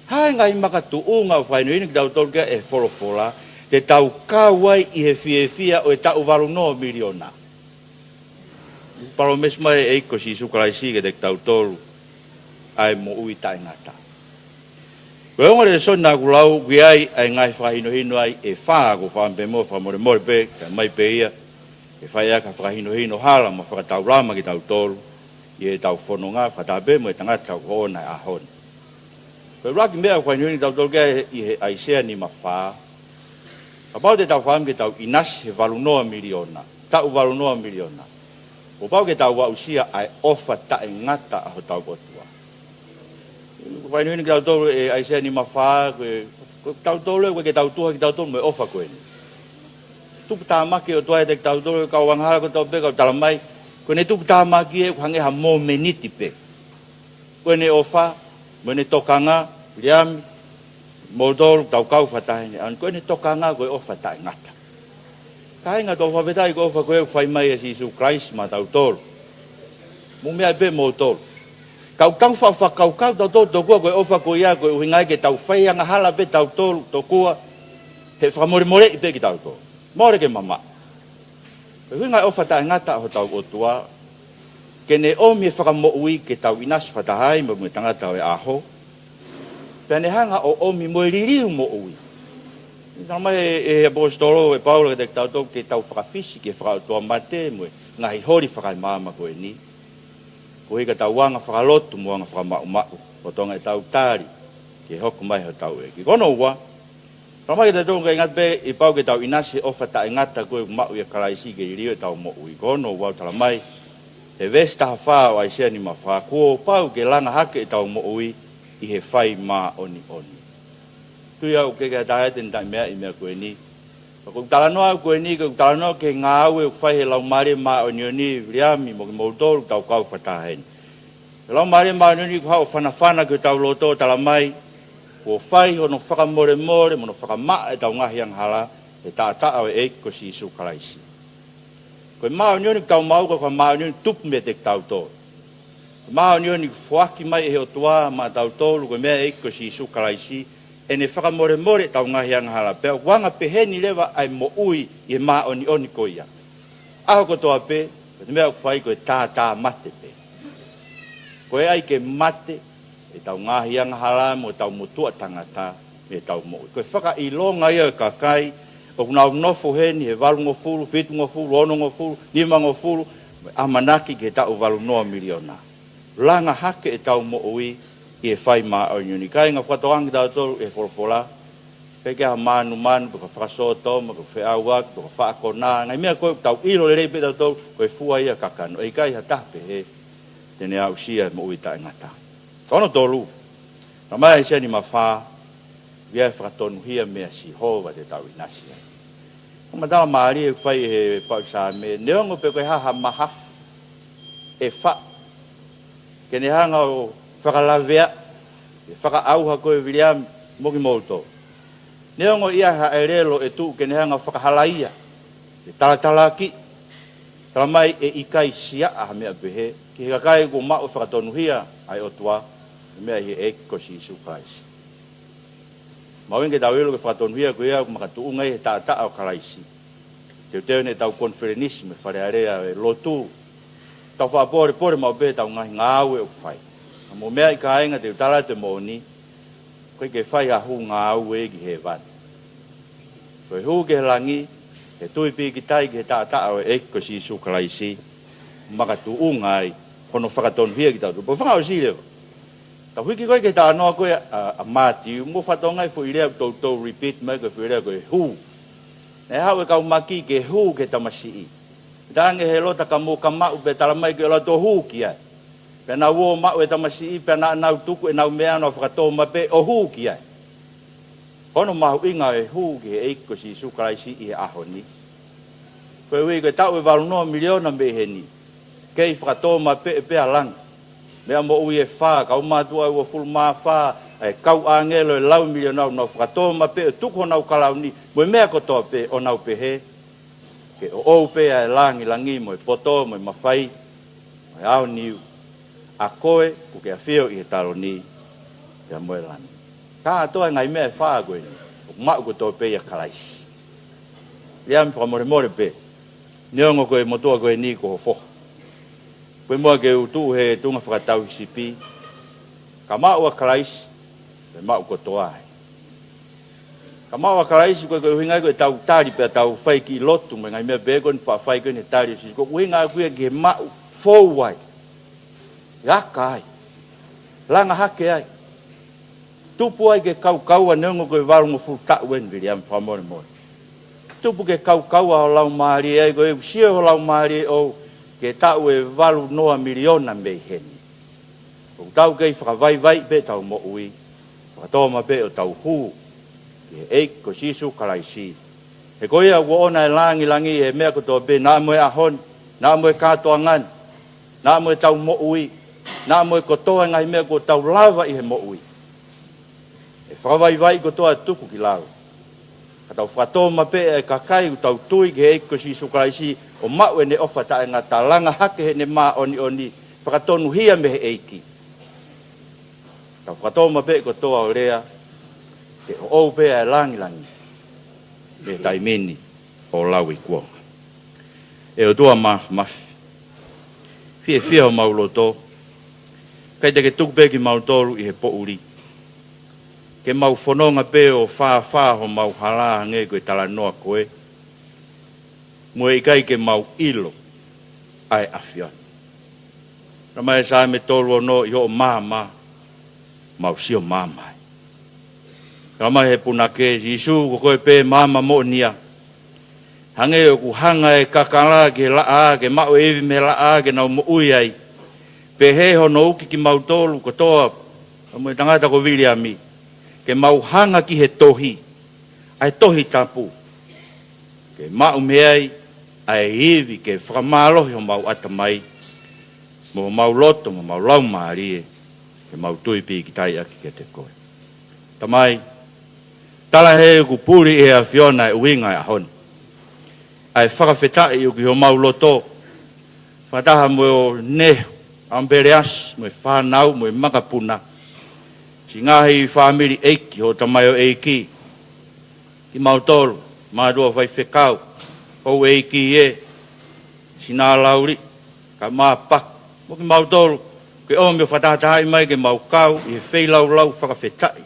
Hā e ngaahi makatuʻunga ʻoku fakahinohino kitautolu ki ai ʻe he folofola, te tau kau ai ʻi he fiefia ʻo e taʻu valu noa miliona? Palōmesi mai e ʻEiki ko Sīsū Kalaisi kiate kitautolu ʻa e moʻui taʻengata. Ko e ongo lēsoni naʻa ku lau, ʻoku ʻi ai ʻa e ngaahi fakahinohino ai ʻe fā, kou fakaʻamu pē muʻa ʻo fakamolemole pē, kae ʻomai pē ia ke fai ʻaki ha fakahinohino hala mo fakataulama kitautolu ʻi heʻetau fononga, fakataha pē mo e tangata ʻoku hoʻona he ʻaho ni. Ko e ʻuluaki meʻa ʻoku fakahinohino kitautolu ki ai ʻi he ʻAisea nima fā, kapau te tau fakaʻamu ke tau ʻinasi he valu noa miliona, taʻu valu noa miliona, kuo pau ke tau aʻusia ʻa e ʻofa taʻengata ʻa hotau ʻOtua. Fakahinohino kitautolu ʻe ʻAisea nima fā, ko e, ko kitautolu ʻoku ʻikai ke tau tuha kitautolu mo e ʻofa ko eni. Tuputāmaki ʻOtua ʻiate kitautolu, kau angahala kotoa pē, kau talamai, ko ʻene tuputāmaki ē ʻoku hangē ha momeniti pē. Ko ʻene ʻofa mo ʻene tokanga, Liami, moutolu tau kau fakataha heni, ʻa ia ko ʻene tokanga ko e ʻofa taʻengata. Kāinga, ʻoku ou fakafetaʻi ko e ʻofa ko ē ʻoku fai mai ʻe Sīsū Kalaisi maʻatautolu. Mou meaʻi pē moutolu. Ka ʻoku tau faʻa fakakaukau tautolu tokua ko e ʻofa ko ia ko e ʻuhinga ia ke tau fai angahala pē tautolu tokua he fakamolemoleʻi pē kitautolu. Mole ke mamaʻo. Ko e ʻuhinga e ʻofa taʻengata ʻa hotau ʻOtua, ke ne ʻomi e fakamoʻui ke tau ʻinasi fakataha ai mo e tangata ʻo e ʻaho, pea ne hanga ʻo ʻomi mo e liliu moʻui. Talamai ʻe, ʻe he ʻaposetolo ʻe Paula kiate kitautolu ke tau fakafisi ki he fakaʻotuamate mo e ngaahi holi fakaemāmani ko eni, koeʻuhi ka tau anga fakalotu mo anga fakamaʻumaʻu, lolotonga ʻetau tali ki he hoko mai hotau ʻEiki. Ko hono ua, talamai kiate kitautolu ʻoku ʻikai ngata pē ʻi he pau ke tau ʻinasi he ʻofa taʻengata ko ē ʻoku maʻu ʻia Kalaisi ke liliu ʻetau moʻui. Ko hono ua, talamai he veesi taha fā ʻo ʻAisea nima fā, kuo pau ke langa hake ʻetau moʻui ʻi he fai māʻoniʻoni. Tui au ʻoku ʻikai ke ʻi ai ha taha ia te ne taʻemeaʻi e meʻa ko eni. Ka ʻoku ou talanoa au ko eni, ʻoku ou talanoa ki he ngāue ʻoku fai ʻe he Laumālie Māʻoniʻoni, Viliami, mo kimoutolu tau kau fakataha heni. He Laumālie Māʻoniʻoni kuo haʻu ʻo fanafana ki hotau loto, talamai kuo fai hono fakamolemole mo hono fakamaʻa ʻetau ngaahi angahala he taʻataʻa ʻo e ʻEiki ko Sīsū Kalaisi. Ko e māʻoniʻoni ʻoku tau maʻu, ko e māʻoniʻoni tupu meiate kitautolu. Ko e māʻoniʻoni foaki mai ʻe he ʻOtua maʻatautolu, ko e meʻa ʻa e ʻEiki ko Sīsū Kalaisi, ʻene fakamolemole ʻetau ngaahi angahala, pea ʻoku anga peheni leva ʻa e moʻui ʻi he māʻoniʻoni ko ia. ʻAho kotoa pē, ko e meʻa ʻoku fai ko e tātāmate pē. Ko e ʻai ke mate ʻetau ngaahi angahala mo ʻetau motuʻa tangata mei heʻetau moʻui. Ko e fakaʻilonga ia ʻo e kakai ʻoku nau nofo heni he valungofulu, fitungofulu, onongofulu, nimangofulu, mo e ʻamanaki ki he taʻu valu noa miliona. Langa hake ʻetau moʻui ʻi he fai māʻoniʻoni. Kāinga, fakatokanga kitautolu ʻe he folofola, ʻikai ke ʻi ai ha mānumanu, pe ko ha fakasōtoma, pe ko ha feʻauaki, pe ko ha faʻa konā, ngaahi meʻa ko ē ʻoku tau ʻilo lelei pē tautolu ko e fua ia ʻo e kakano. ʻE ʻikai ha taha pehē te ne aʻusia e moʻui taʻengata. Ko hono tolu, talamai ʻe ʻAisea nima fā, ʻoku ʻi ai e fakatonuhia meia Sihova te tau ʻinasi ai. Ko e matala mālie ʻoku fai ʻe he faʻu Saame, neongo pe ko e hā ha mahafu ʻe faʻu ke ne hanga ʻo fakalaveaʻi, ʻe fakaʻauha koe, Viliami, mo kimoutolu. Neongo ʻi ai ha ʻelelo ʻe tuʻu ke ne hanga ʻo fakahalaia, ʻe talatalaakiʻi, talamai ʻe ʻikai siaʻa ha meʻa pehē ki he kakai kuo maʻu e fakatonuhia ʻa e ʻOtua, ʻa e meʻa ʻi he ʻEiki ko Sīsū Kalaisi. Mahuʻinga ke tau ʻilo ko e fakatonuhia ko ia ʻoku makatuʻunga ia he taʻataʻa ʻo Kalaisi. Teuteu ʻetau konifelenisi mo e Fale Alea ʻo e lotu, tau faʻa pōlepole maʻu pē ʻetau ngaahi ngāue ʻoku fai. Ka mou meaʻi, kāinga, te u tala atu e moʻoni, ʻOku ʻikai ke fai ha hū ngāue ki hēvani. Ko e hū ki he langi, he tui pīkitai ki he taʻataʻa ʻo e ʻEiki ko Sīsū Kalaisi, makatuʻunga ai hono fakatonuhia kitautolu. Pea fakaʻosi leva, tau hiki ko ē ki he talanoa ko ē ʻa, ʻa Mātiu, mou fakatokangaʻi e foʻi lea ʻoku toutou repeat mai, ko e foʻi lea ko e hū. Naʻe haʻu e kau maki ke hū ki he tamasiʻi. Talaange ʻe Hēlota ka mou ka maʻu, pea tala mai ke ʻoua toe hū ki ai. Pea nau ō ʻo maʻu e tamasiʻi, pea naʻa nau tuku ʻenau meʻa ʻo nau fakatōmapeʻe ʻo hū ki ai. Ko hono mahuʻinga e hū ki he ʻEiki ko Sīsū Kalaisi ʻi he ʻaho ni, koeʻuhi ko e taʻu ʻe valu noa miliona mei heni kei fakatōmapeʻe pē ʻa langi. Meʻa moʻui ʻe fā, kau mātuʻa ʻe uofulu mā fā, ʻa e kau ʻāngelo ʻe lau miliona ʻo nau fakatōmapeʻe ʻo tuku honau kalauni mo e meʻa kotoa pē, ʻo nau pehē, ke ʻoʻou pē ʻa e langilangi mo e poto mo e mafai mo e aoniu, ʻa koe kuo ke ʻafio ʻi he taloni pea mo e langi. Kātoa e ngaahi meʻa ʻe fā ko eni ʻoku maʻu kotoa pē ʻia Kalaisi. Viliami, fakamolemole pē, neongo ko e motuʻa ko eni ko ho foha, pea muʻa ke u tuʻu he tuʻunga fakatauhisipi, ka maʻu ʻa Kalaisi, pea maʻu kotoa ai. Ka maʻu ʻa Kalaisi, ko e, ko e ʻuhinga ia ko ʻetau tali pea tau fai e kiʻi lotu mo e ngaahi meʻa pehē ko eni, faʻa fai ko eni he tali ʻo Sīsū. Ko e ʻuhinga ʻaku ia ki he maʻu, fou ai, aka ai, langa hake ai, tupu ai ke kaukaua, neongo ko e valungofulu taʻu eni, Viliami, fakamolemole. Tupu ke kaukaua ho laumālie ai, ko e sio ho laumālie ʻoʻou ki he taʻu ʻe valu noa miliona mei heni. ʻOku tau kei fakavaivaiʻi pē ʻetau moʻui, fakatōmapeʻe ʻo tau hū ki he ʻEiki ko Sīsū Kalaisi. He ko ia ʻoku ʻoʻona e langilangi ʻi he meʻa kotoa pē, naʻa mo e ʻaho ni, naʻa mo e kātoanga ni, naʻa mo ʻetau moʻui, naʻa mo e kotoa e ngaahi meʻa kuo tau lava ʻi he moʻui. ʻE fakavaivaiʻi kotoa, tuku ki lalo, ka tau fakatōmapeʻe ʻa e kakai ʻoku tau tui ki he ʻEiki ko Sīsū Kalaisi, ʻo maʻu ʻene ʻofa taʻengata, langa hake heʻene māʻoniʻoni, fakatonuhia mei he ʻEiki. Tau fakatōmapeʻe kotoa ʻo lea, ke ʻoʻou pē ʻa e langilangi mei he taimi ni ʻo lauikuonga. ʻE ʻOtua Māfimafi, fiefia homau loto, ʻikai te ke tuku pē kimautolu ʻi he poʻuli ke mau fononga pē ʻo fāfā homau hala hangē ko e talanoa ko ē, mo e ʻikai ke mau ʻilo ʻa e ʻAfiona. Talamai ʻe Saame tolu ono, ʻi hoʻo maama mau sio maama ai. Talamai ʻe he punake, Sīsū, ko koe pē maama moʻonia. Hangē ʻoku hanga ʻe he kakala ki he laʻā, ke maʻu e ivi mei he laʻā ke nau moʻui ai, pehē hono uki kimautolu kotoa, mo e tangata ko Viliami, ke mau hanga ki he tohi, ʻa e Tohi Tapu, ke maʻu mei ai ʻa e ivi ke fakamālohi homau ʻatamai, mo homau loto, mo homau laumālie, ke mau tui pīkitai ʻaki kiate koe. Tamai, tala ʻe he ʻoku puli ʻe he ʻAfiona e ʻuhinga e ʻaho ni, ʻa e fakafetaʻi ʻoku ʻi homau loto, fakataha mo Nehu, Amupeleasi, mo e fānau, mo e makapuna, siʻi ngaahi fāmili ʻeiki, hoʻo tamaioʻeiki, kimautolu, mātuʻa faifekau, houʻeiki ē, sinā lauli, kae ʻumaʻā paku, mo kimautolu kuo ke ʻomi ʻo fakatahatahaʻi mai ke mau kau ʻi he feilaulau fakafetaʻi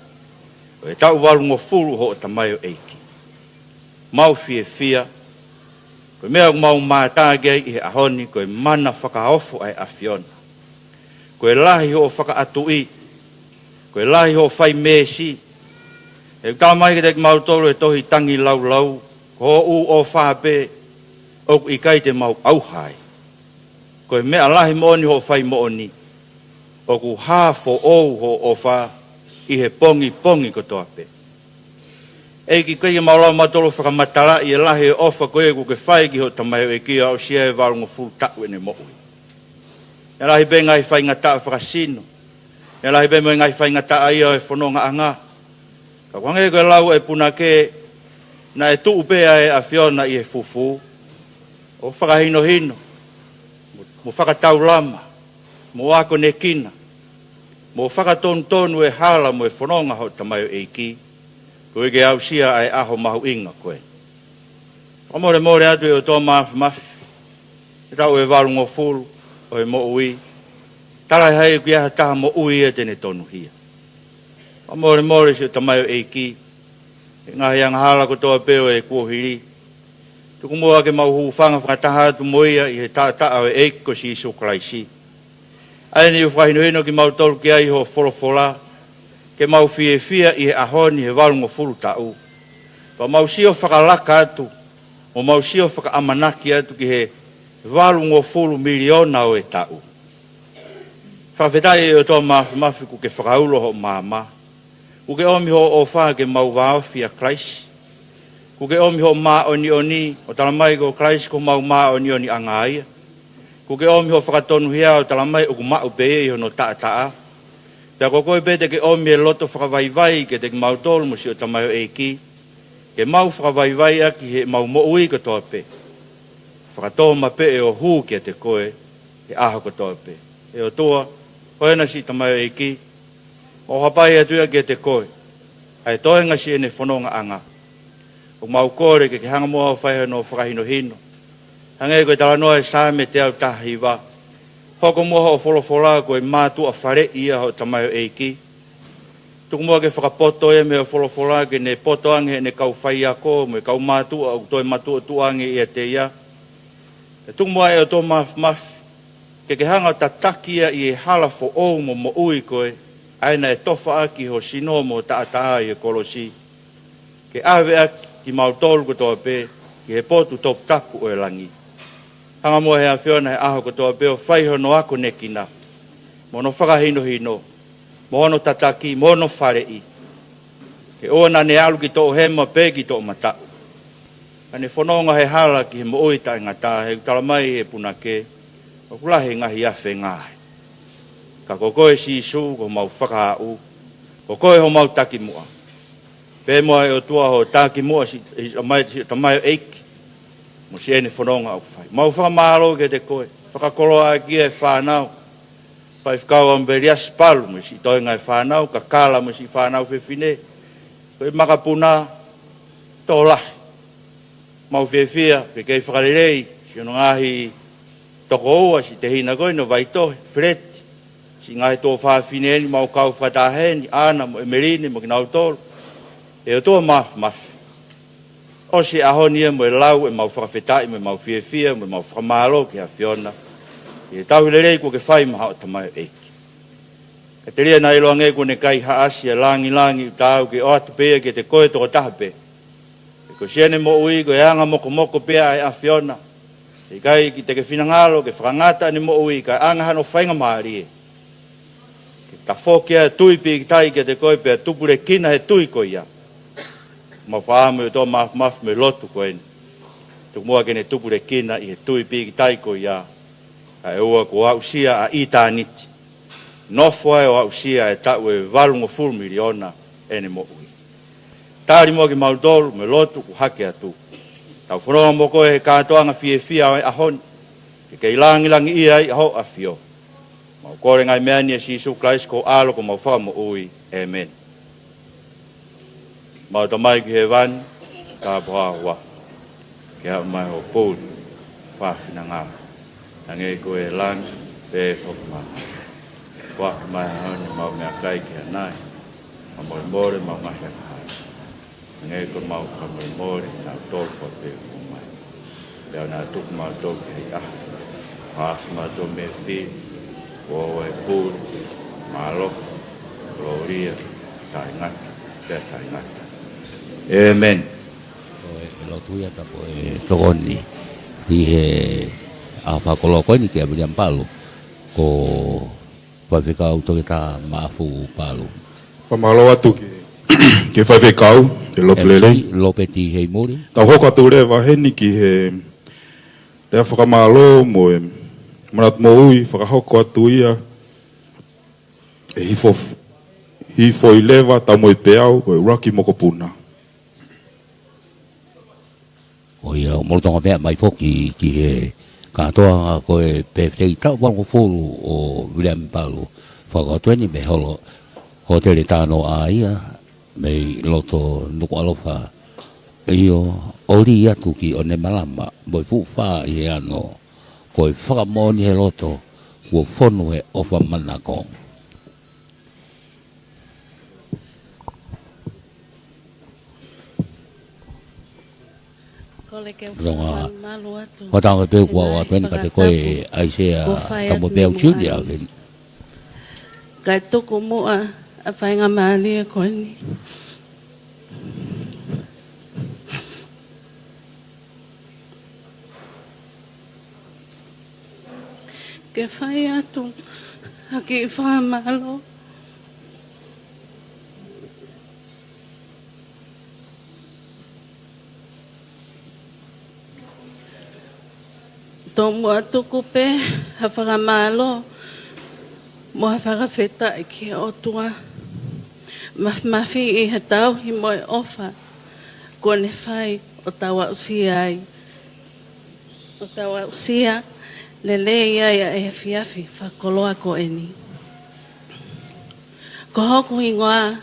ʻo e taʻu valungofulu hoʻo tamaioʻeiki. Mau fiefia, ko e meʻa ʻoku mau mātā ki ai ʻi he ʻaho ni, ko e mana fakaofo ʻa e ʻAfiona. Ko e lahi hoʻo fakaʻatuʻi, ko e lahi hoʻo fai meesi. ʻOku talamai kiate kimautolu ʻe he tohi Tangilāulau, ko hoʻo ʻofa pē ʻoku ʻikai te mau ʻauha ai. Ko e meʻa lahi moʻoni hoʻo fai moʻoni, ʻoku hā foʻou hoʻo ʻofa ʻi he pongipongi kotoa pē. ʻEiki, ʻikai ke mau lava kimautolu ʻo fakamatalaʻi e lahi e ʻofa ko ē kuo ke fai ki hoʻo tamaioʻeiki, aʻusia e valungofulu taʻu ʻene moʻui. Meʻa lahi pē ngaahi faingataʻa fakasino, meʻa lahi pē mo e ngaahi faingataʻa ia ʻo e fonongaʻanga. Ka ʻoku hangē ko e lau ʻa e punake, naʻe tuʻu pē ʻa e ʻAfiona ʻi he fufū ʻo fakahinohino, mo, mo fakataulama, mo akonekina, mo fakatonutonu e hala mo e fononga hoʻo tamaioʻeiki, koeʻuhi ke aʻusia ʻa e ʻaho mahuʻinga ko ē. Fakamolemole atu ʻe ʻOtua Māfimafi, he taʻu ʻe valungofulu ʻo e moʻui, tala ʻe hai ʻoku ʻi ai ha taha moʻui ia te ne tonuhia. Fakamolemole siʻo Tamai ʻo e ʻEiki, he ngaahi angahala kotoa pē ʻo e kuohili. Tuku muʻa ke mau hūfanga fakataha atu mo ia ʻi he taʻataʻa ʻo e ʻEiki ko Sīsū Kalaisi. ʻA eni ʻoku fakahinohino kimautolu ki ai hoʻo folofola, ke mau fiefia ʻi he ʻaho ni he valungofulu taʻu. Pea mau sio fakalaka atu, mo mau sio fakaʻamanaki atu ki he valungofulu miliona ʻo e taʻu. Fakafetaʻi ʻe ʻOtua Māfimafi kuo ke fakaulo hoʻo maama. Kuo ke ʻomi hoʻo ʻofa ke mau vāofi ʻa Kalaisi. Kuo ke ʻomi hoʻo māʻoniʻoni, ʻo talamai ko Kalaisi ko homau māʻoniʻoniʻanga ia. Kuo ke ʻomi hoʻo fakatonuhia, ʻo talamai ʻoku maʻu pē ia ʻi hono taʻataʻa. Pea ko koe pē te ke ʻomi e loto fakavaivai kiate kimautolu mo siʻo Tamai ʻo e ʻEiki, ke mau fakavaivai ʻaki heʻemau moʻui kotoa pē. Fakatōmapeʻe ʻo hū kiate koe he ʻaho kotoa pē. ʻE ʻOtua, ko ena siʻi Tamai ʻo e ʻEiki, mau hapai atu ia kiate koe ʻa e toenga siʻene fonongaʻanga. ʻOku mau kole ke ke hanga muʻa ʻo fai hono fakahinohino, hangē ko e talanoa ʻa e Saame teau taha hiva. Hoko muʻa hoʻo folofola ko e mātuʻa faleʻi ia hoʻo Tamai ʻo e ʻEiki. Tuku muʻa ke fakapoto ia mei hoʻo folofola ke ne poto ange heʻene kau faiako mo e kau mātuʻa ʻoku toe matuʻotuʻa ange ʻiate ia. Pea tuku muʻa ʻe ʻOtua Māfimafi ke ke hanga ʻo tataki ia ʻi he hala foʻou mo moʻui ko ē, ʻa ia naʻe tofa ʻaki ho sino mo ho taʻataʻa ʻi he kolosi, ke ʻave ʻaki kimautolu kotoa pē ki he potu toputapu ʻo e langi. Hanga muʻa ʻe he ʻAfiona he ʻaho kotoa pē ʻo fai hono akonekina, mo hono fakahinohino, mo hono tataki, mo hono faleʻi. Ke ʻoua naʻa ne ʻalu ki toʻohema pe ki toʻomataʻu, ka ne fononga he hala ki he moʻui taʻengata, he ʻoku talamai ʻe he punake, ʻoku lahi e ngaahi afe ngaahi. Ka ko koe Sīsū, ko homau fakaʻau, ko koe homau takimuʻa. Pea mo e ʻOtua hoʻo takimuʻa siʻi, siʻi Tamai, siʻi Tamai ʻEiki, mo siʻene fononga ʻoku fai. Mau fakamālō kiate koe, fakakoloa ʻaki e fānau, Faifekau ʻAmipeliasi Palu mo siʻi toenga e fānau, Kakala mo siʻi fānau fefine, ko e makapuna, tokolahi. Mau fiefia ke kei fakalelei siʻono ngaahi tokoua, siʻi tehina ko eni ʻo Vaitohi, Feleti, siʻi ngaahi tuofāfine eni mau kau fakataha heni, ʻAna mo ʻEmeline mo kinautolu. ʻE ʻOtua Māfimafi, ʻosi e ʻaho ni ia mo e lau ʻemau fakafetaʻi mo ʻemau fiefia mo ʻemau fakamālō ki he ʻAfiona ʻi he tauhi lelei kuo ke fai maʻa hoʻo tamaioʻeiki. Ka telia naʻa ʻiloange kuo ne kaihaʻasi ʻa e langilangi ʻoku taau ke ʻoatu pē ia kiate koe tokotaha pē. He ko siʻene moʻui ko e anga mokomoko pē ʻa e ʻAfiona. ʻIkai ke te ke finangalo ke fakangata ʻene moʻui kae ʻanga hano faingamālie ke tafoki ʻa e tui pīkitai kiate koe pea tupulekina he tui ko ia. Mau fakaʻamu ʻe ʻOtua Māfimafi mo e lotu ko eni, tuku muʻa ke ne tupulekina ʻi he tui pīkitai ko ia, kae ʻoua kuo aʻusia ʻa ʻitāniti, nofo ai ʻo aʻusia e taʻu ʻe valungofulu miliona ʻene moʻui. Tali muʻa kimautolu mo e lotu kuo hake atu. Tau fononga mo koe he kātoanga fiefia ʻo e ʻaho ni, ke kei langilangiʻia ai ʻa hoʻo ʻAfio. Mau kole ngaahi meʻa ni ʻia Sīsū Kalaisi ko ho ʻAlo ko homau Fakamoʻui. ʻĒmeni. Mau Tamai ʻoku ʻi hēvani, tāpuhā ho huafa. Ke haʻu mai hoʻo pule, fai ho finangalo, hangē ko e langi, pehē foki ʻi māmani. Foaki mai he ʻaho ni ʻemau meʻakai ki ʻanai. Fakamolemole ʻemau ngaahi angahala, hangē ko ʻemau fakamolemole ʻia kinautolu kotoa pē ʻoku ʻomai. Pea ʻoua naʻa tuku kimautolu ki he ʻahiʻahi, kae ʻoua naʻa fai kimautolu mei he fili. He ko koe ʻa e pule, mālohi, kolōlia, taʻengata pea taʻengata. ʻĒmeni. Ko e lotu ia ʻa e tokoni ʻi he ʻaho fakakoloa ko eni kia Viliami Palu, ko Faifekau Toketā Maʻafu Palu. Fakamālō atu ki he, ki he faifekau he lotu lelei. M C Lopeti Heimuli. Tau hoko atu leva heni ki he lea fakamālō mo e manatu moʻui fakahoko atu ia ʻe Hifo, Hifoileva Taumoepeau, ko e ʻuluaki mokopuna. ʻO ia ʻoku molotonga meʻa mai foki ki he kātoanga ko e pēfitei taʻu valungofulu ʻo Viliami Palu. Fakakaukaua eni mei he holo, hōtele Tānoʻa ia, mei loto Nukuʻalofa. ʻIo, ʻoli atu ki ʻOnemalama, mo e fuʻu fā ʻi he ano, ko e fakamoʻoni he loto, kuo fonu he ʻofa manako. Kole ke u fakamālō atu. Fakatauange pē kuo ʻoatu eni kiate koe ʻe ʻAisea Taumapea Junior. Kae tuku muʻa ʻa e faingamālie ko eni ke fai atu ʻa e kiʻi fakamālō. Tomuʻa tuku pē ha fakamālō mo ha fakafetaʻi ki he ʻOtua Māfimafi ʻi he tauhi mo e ʻofa kuo ne fai ʻo tau aʻusia ai, ʻo tau aʻusia lelei ai ʻa e efiafi fakakoloa ko eni. Ko hoku hingoa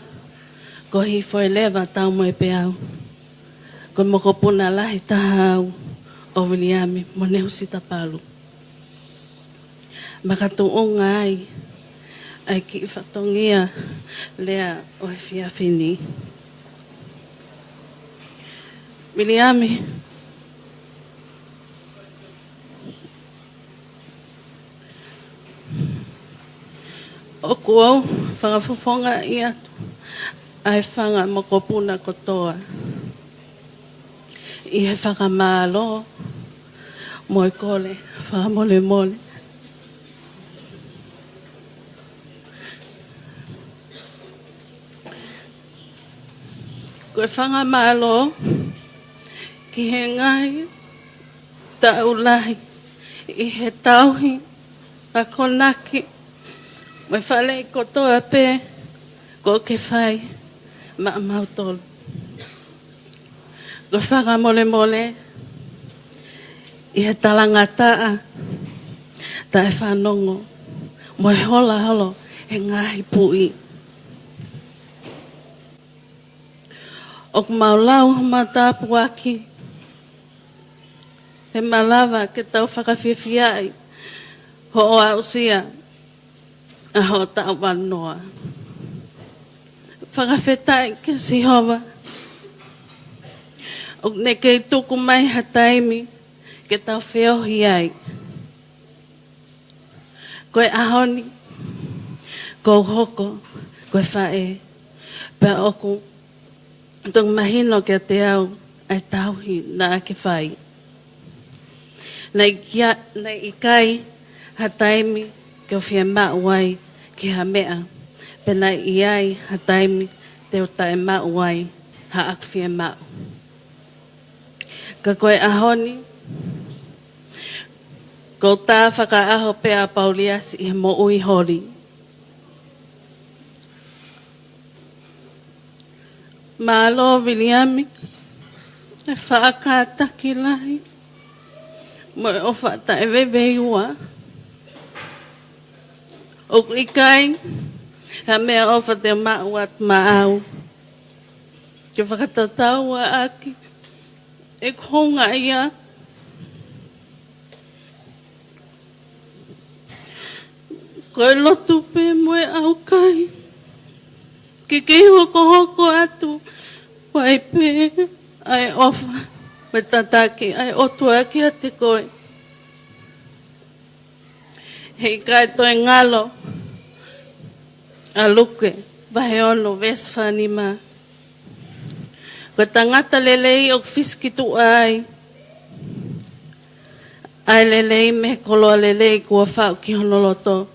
ko Hifoileva Taumoepeau. Ko e mokopuna lahi taha au ʻo Viliami mo Nehusi Tapalu. Makatuʻunga ai ʻa e kiʻi fatongia lea ʻo e efiafi ni. Viliami, ʻoku ou fakafofongaʻi atu ʻa e fanga mokopuna kotoa ʻi he fakamālō mo e kole fakamolemole. Ko e fakamālō ki he ngaahi taʻu lahi ʻi he tauhi, akonaki mo e faleʻi kotoa pē kuo ke fai maʻamautolu. Ko e fakamolemole ʻi he talangataʻa taʻefanongo mo e holahola ʻe he ngaahi puʻi. ʻOku mau lau homau tāpuaki he malava ke tau fakafiefiaʻi hoʻo aʻusia ʻa hoʻo taʻu valungofulu. Fakafetaʻi kia Sihova ʻoku ne kei tuku mai ha taimi ke tau feohi ai. Ko e ʻaho ni, ʻoku ou hoko ko e faʻē, pea ʻoku toki mahino kiate au ʻa e tauhi naʻa ke fai. Naʻe ʻikai, naʻe ʻikai ha taimi ke u fiemaʻu ai ki ha meʻa, pea naʻe ʻi ai ha taimi te u taʻemaʻu ai haʻaku fiemaʻu. Ka ko e ʻaho ni, ʻoku ou tā fakaʻaho pē ʻa Pauliasi ʻi he moʻui holi. Mālō Viliami, e faʻa kātaki lahi mo e ʻofa taʻeveiveiua. ʻOku ʻikai ha meʻaʻofa te u maʻu atu maʻau ke fakatatau ʻaki ʻeku houngaʻia. Ko e lotu pē mo e ʻaukai ke ke hokohoko atu, ʻoku ʻi ai pē ʻa e ʻofa mo e tataki ʻa e ʻOtua kiate koe. Heʻikai toe ngalo ʻa Luke vahe ono veesi fā nima. Ko e tangata lelei ʻoku fisikituʻa ai ʻa e lelei mei he koloa lelei kuo faʻu ki hono loto.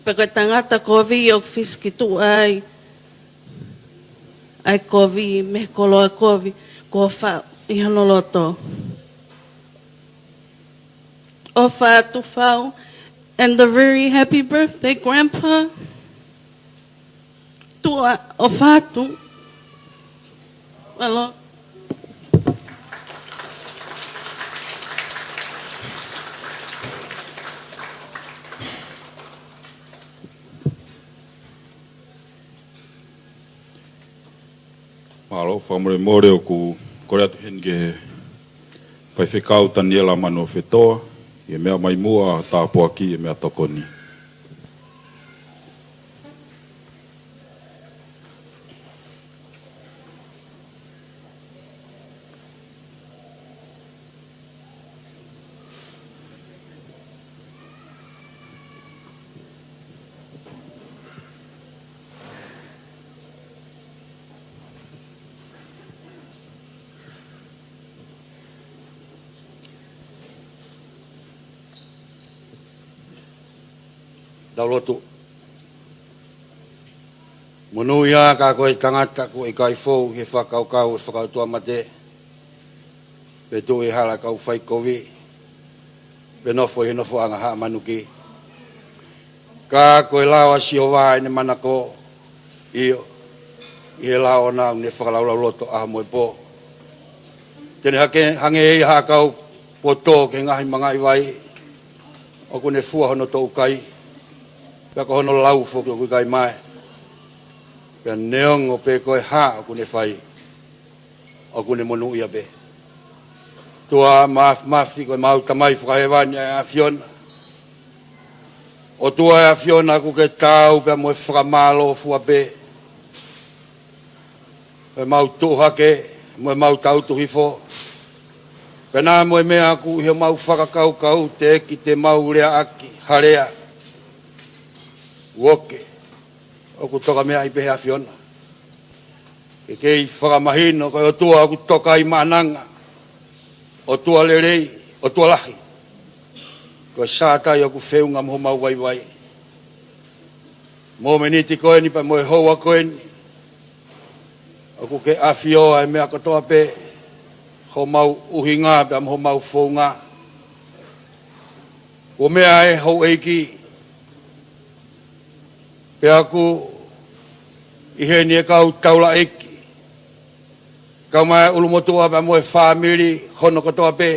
Pea ko e tangata kovi ʻoku fisikituʻa ai ʻa e kovi mei he koloa kovi kuo faʻu ʻi hono loto. ʻOfa atu Fau, and a very happy birthday, Grandpa. Tuʻa, ʻofa atu. Alo. Mālō, fakamolemole ʻoku kole atu heni ki he Faifekau Taniela Manuofetoa, ʻi he meʻa mai muʻa tāpuaki ʻi he meʻatokoni. Tau lotu. Monūʻia ka ko e tangata kuo ʻikai fou he fakakaukau ʻo e fakaʻotuamate, pe tuʻu ʻi he hala ʻo e kau faikovi, pe nofo ʻi he nofoʻanga haʻa manuki. Ka ko e lao ʻa Sihova ʻene manako, ʻio, ʻi he lao ʻoʻona ʻoku ne fakalaulauloto ʻaho mo e pō. Te ne hake-, hangē ia ha ʻakau poto ki he ngaahi mangaʻi vai, ʻoku ne fua hono toukai, pea ko hono lau foki ʻoku ʻikai mae. Pea neongo pe ko e hā ʻoku ne fai, ʻoku ne monūʻia pē. ʻOtua Māfimafi, ko ʻemau Tamai Fakahēvani ʻa e ʻAfiona. ʻOtua ʻAfiona, ʻoku ke taau pea mo e fakamālō fua pē, ʻemau tuʻu hake mo ʻemau tangutu hifo, pea mo e meʻa ʻoku ʻi homau fakakaukau, teʻeki te mau leaʻaki ha lea. Uoke, ʻoku toka meaʻi pē he ʻAfiona. Ke kei fakamahino ko e ʻOtua ʻoku toka ʻi maʻananga, ʻOtua lelei, ʻOtua lahi. Ko e Sātai ʻoku feʻunga mo homau vaivai. Mōmeniti ko eni pea mo e houa ko eni, ʻoku ke ʻafio ʻa e meʻa kotoa pē, homau ʻuhinga pea mo homau founga. Kuo meʻa ʻa e houʻeiki, pea ʻoku ʻi heni e kau taulaʻeiki, kau mai ʻulumotuʻa pea mo e fāmili hono kotoa pē,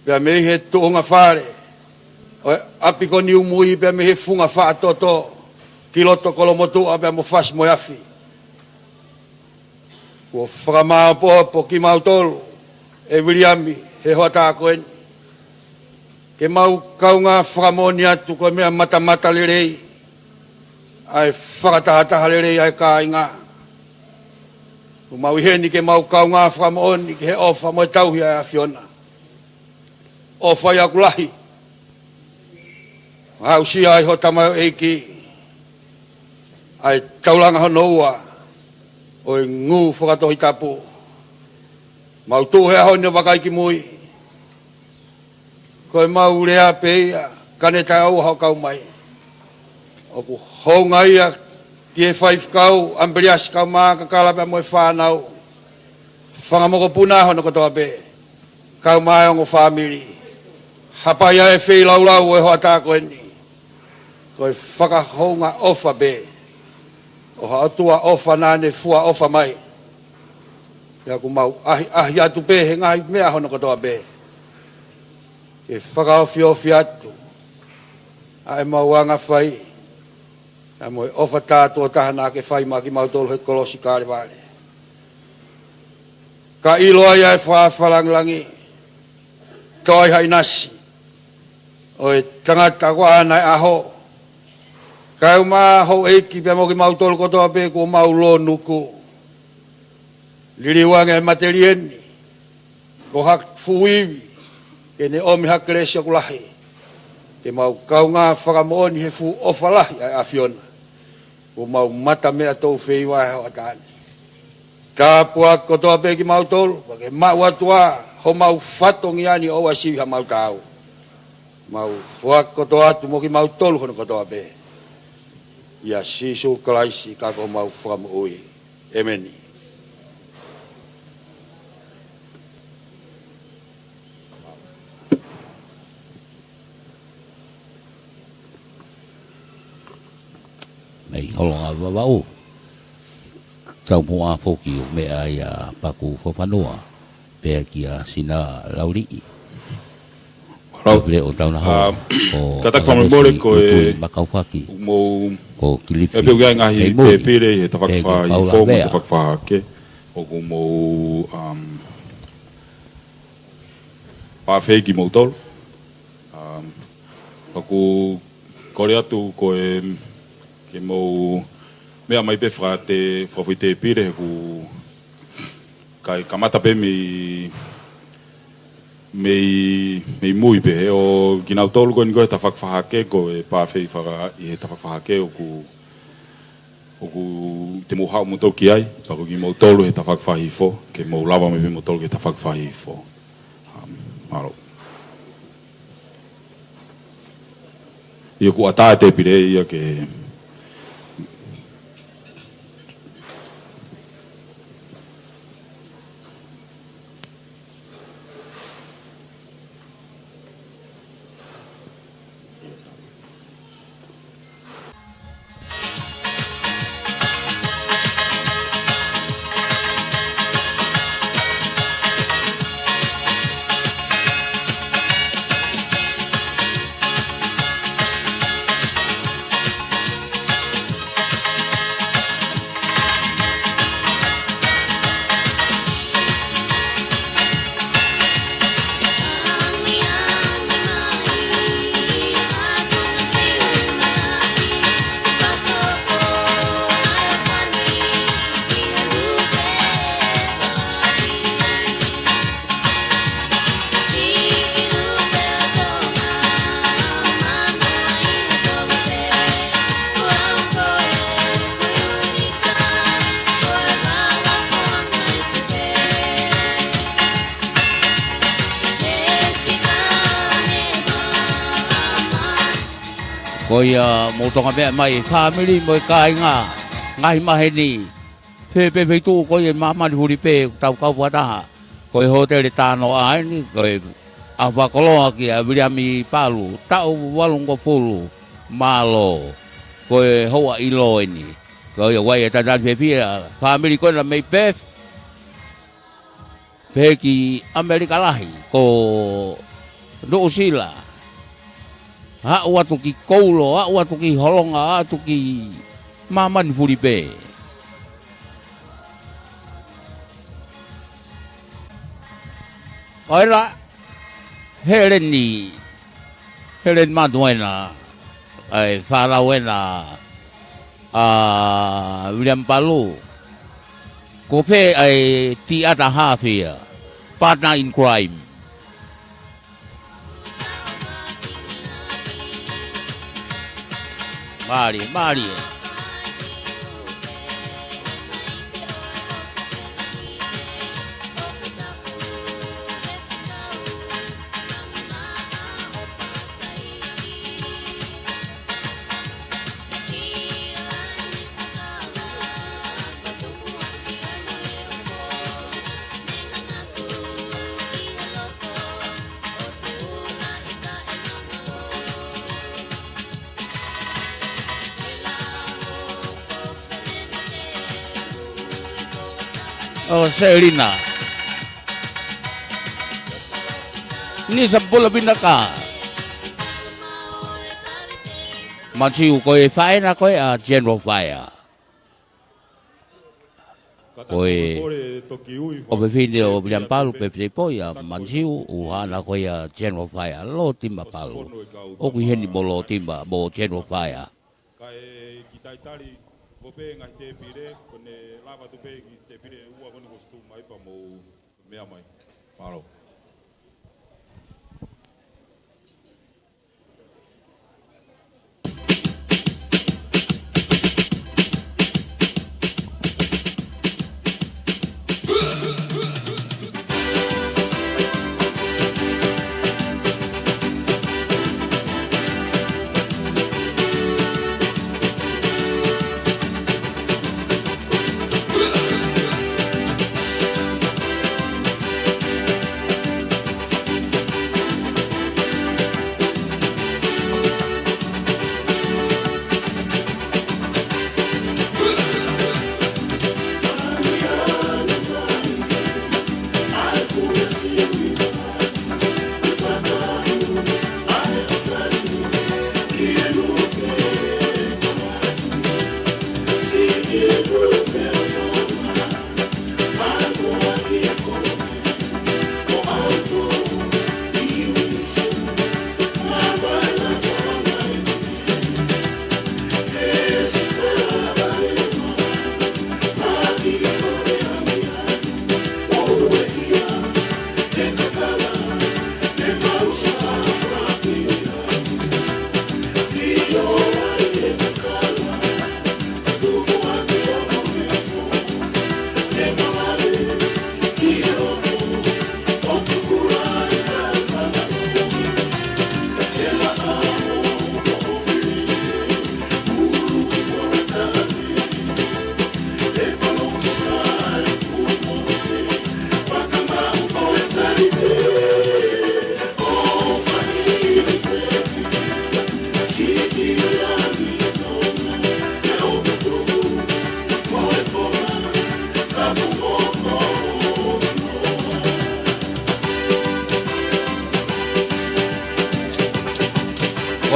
pea mei he tuʻunga fale ʻo e ʻapi ko Niumui, pea mei he funga faʻa toto ki loto Kolomotuʻa pea mo Fasi mo e Afi. Kuo fakamāopoopo kimautolu ʻe Viliami he hoʻatā ko eni. Ke mau kaungā fakamoʻoni atu ko e meʻa matamatalelei ʻa e fakatahataha lelei ʻa e kāinga. Kuo mau ʻi heni ke mau kaungā fakamoʻoni ki he ʻofa mo e tauhi ʻa e ʻAfiona. ʻOfa ia ʻoku lahi. Aʻusia ai ho tamaioʻeiki ʻa e taulanga hono ua ʻo e ngū fakatohitapu. Mau tuʻu he ʻaho ni ʻo vakai ki mui. Ko ʻemau lea pē ia, ka ne taʻeʻaua hoʻo kau mai. ʻOku hounga ia ki he faifekau, ʻAmipeliasi Kaumākakala pea mo e fānau, fanga mokopuna hono kotoa pē, kau mai ongo fāmili. Hapai ʻa e feilaulau ʻo e hoʻatā ko eni. Ko e fakahounga ʻofa pē ʻo ha ʻOtua ʻofa naʻa ne fua ʻofa mai. Pea ʻoku mau ʻahiʻahi atu pē he ngaahi meʻa hono kotoa pē, ke fakaofiofi atu ʻa ʻemau anga fai, ʻa mo e ʻofa tātuʻotaha naʻa ke fai maʻa kimautolu he kolosi Kalevale. Ka ʻilo ai ʻa e fāfā langilangi, tō ai ha ʻinasi ʻo e tangata ko ʻana e ʻaho. Kae ʻumaʻā houʻeiki pea mo kimautolu kotoa pē kuo mau lōnuku. Liliu ange e matelie ni ko ha fuʻu ivi, ke ne ʻomi ha kelesi ʻoku lahi, ke mau kaungā fakamoʻoni he fuʻu ʻofa lahi ʻa e ʻAfiona. Kuo mau mata meʻa tau feiva he hoʻatā ni. Tāpuaki kotoa pē kimautolu, pea ke maʻu atu ā homau fatongia ni ʻoua ʻe sivi hamau taau. Mau foaki kotoa atu mo kimautolu hono kotoa pē. ʻIa Sīsū Kalaisi ka ko homau Fakamoʻui. ʻEmeni. Mei Holonga Vavaʻu, taumuʻa foki ʻo meʻa ʻia Paku Fakafanua, pea kia Sina Lauliʻi. Lau. Pule ʻo Taunaho, ʻa, ko kātaki fakamolemole Angalesi ko e Utui Makaufaki, mou ko Kilifi ʻe pehē ʻoku ʻi ai e ngaahi Heimuli, tēpile ʻi he tafaʻaki pea kia Paula fakahifoa mo e Avea. Tafaʻaki fakahahake, ʻoku mou, um, pāfeiki moutolu. Um, ʻoku kole atu ko e ke mou meʻa mai pē fakate-, fakafoʻi tēpile he ʻoku ʻikai kamata pē mei, mei, mei mui pē he ʻo kinautolu ko eni ko e tafaʻaki fakahahake ko e pāfeiki faka-, ʻi he tafaʻaki fakahahake ʻoku, ʻoku te mou haʻu moutolu ki ai, pea ko kimoutolu he tafaʻaki fakahihifo, ke mou lava mai pē moutolu ki he tafaʻaki fakahihifo. Um, mālō. ʻIo, kuo ʻatā e tēpile ia ke Ko ia mou toka meʻa mai, fāmili mo e kāinga, ngaahi maheni, fē pē feituʻu ko ia ʻi māmani fulipē, tau kau fakataha. Ko e hōtele Tānoʻa eni, ko e ʻaho fakakoloa kia Viliami Palu, taʻu valungofulu mā nima. Ko e houa ʻilo eni. Ko ia ʻoku ʻi ai e tatali fiefia, fāmili ko ena mei Perth, pehē ki ʻAmelika Lahi, ko Nuʻusila. Aʻu atu ki Koulo, aʻu atu ki Holonga, aʻu atu ki māmani fulipē. ʻOi la, Heleni, Heleni Matuena, ʻa e fānau ena ʻa Viliami Palu. Ko fē ʻa e tiata hafia, partner in crime. Mālie, mālie. ʻO Selina. Nisa Pula Vinaka. Matiu, ko e faʻē ena ko ē ʻa General Fire. Ko e ʻofefine ʻo Viliami Palu, pehē foki ʻa Matiu, ʻuhinga ko ia General Fire, Lōtima Palu. ʻOku ʻi heni mo Lōtima, mo General Fire. Kae kiʻi talitali, ʻoku pē ngaahi tēpile, ko ʻene lava atu pē ki he tēpile ʻe ua ko eni kuo ʻosi tuʻu mai pea mou meʻa mai. Mālō.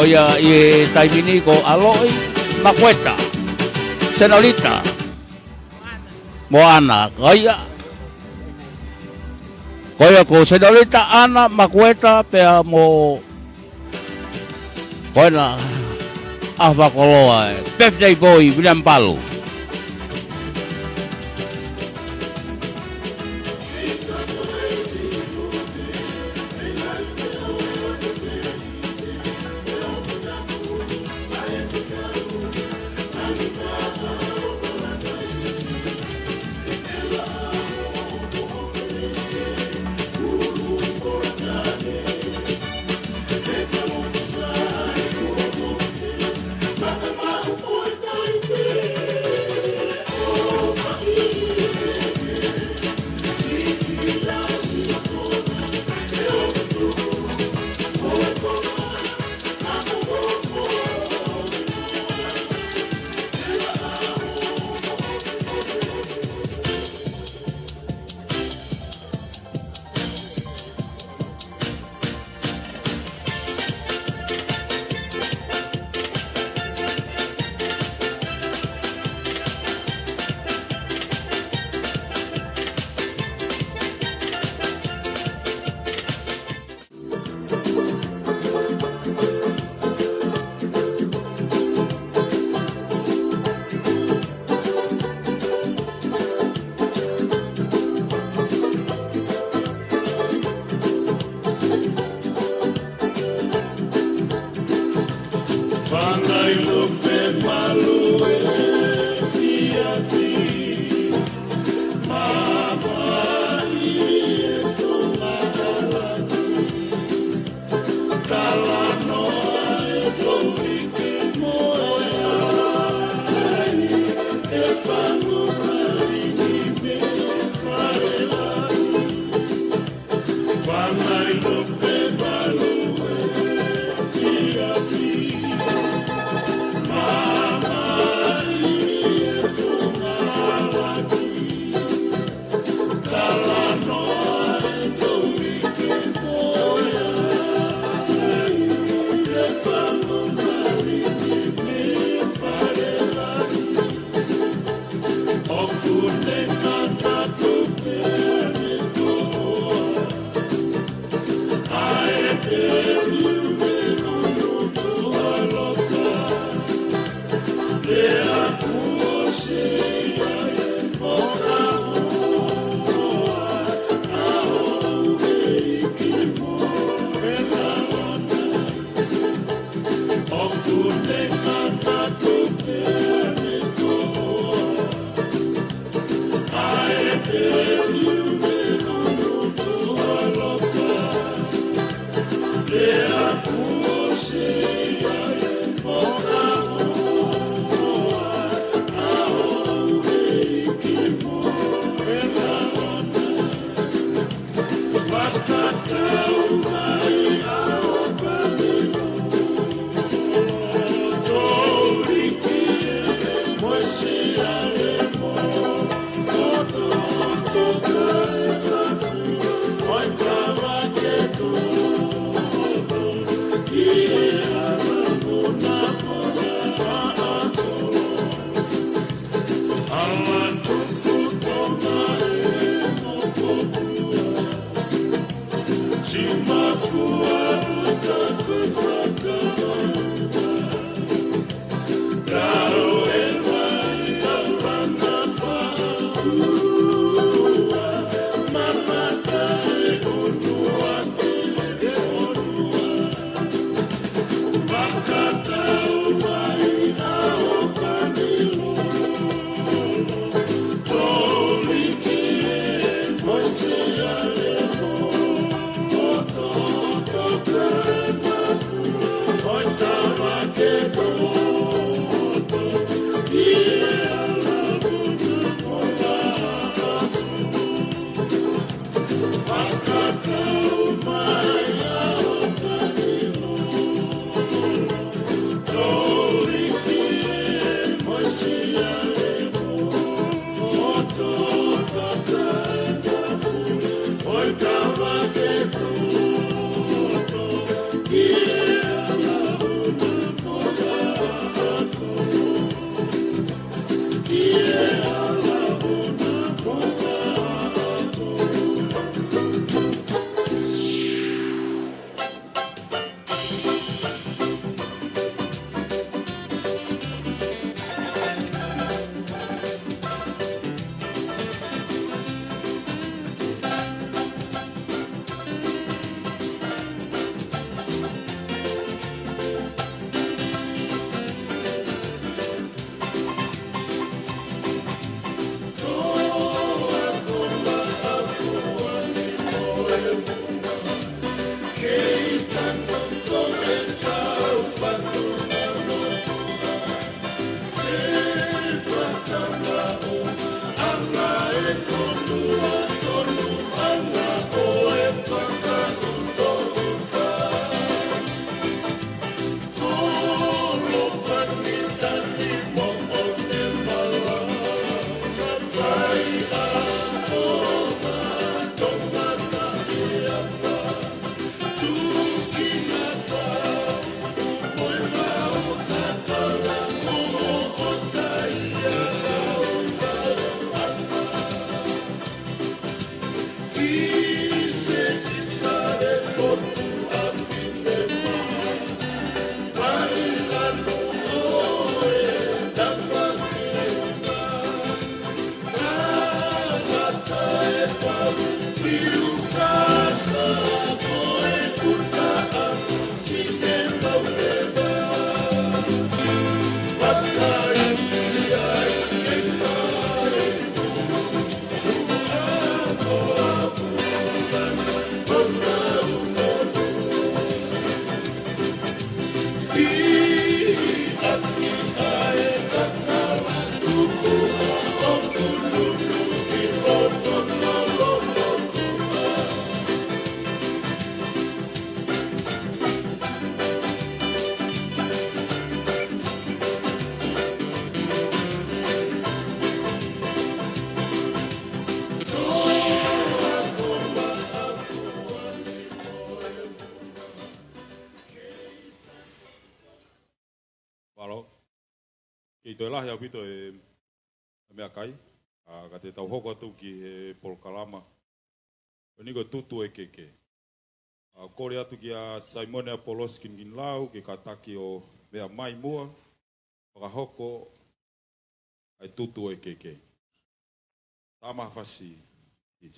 Ko ia ʻi he taimi ni ko Aloʻi Makueta, Senolita Moana, ko ia. Ko ia ko Senolita Ana Makueta pea mo ko ena ʻa e fakakoloa e birthday boy William Palu. Fanga i lope malu e fiafi, mama i e funga ala. Talanoa e kou ʻi ke moe ai, e fanga malu ni me fale lahi. Fanga i lope malu e fiafi, mama i e funga ala. Kei toe lahi ʻaupito e meʻakai, ʻa, ka te tau hoko atu ki he polokalama ʻo e ʻaho ni ko e Tutu ʻo e Keke. ʻA, kole atu kia Saimone ʻApolosi Kinikinilau ke kātaki ʻo meʻa mai muʻa, fakahoko ʻa e Tutu ʻo e Keke. Tama Hafasi, D J.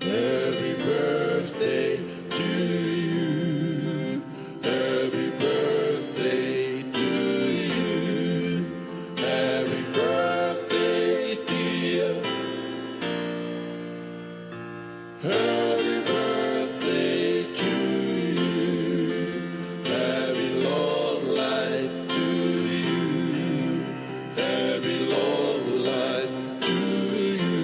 Happy birthday to you. Happy birthday to you. Happy birthday, dear. Happy birthday to you. Happy long life to you. Happy long life to you.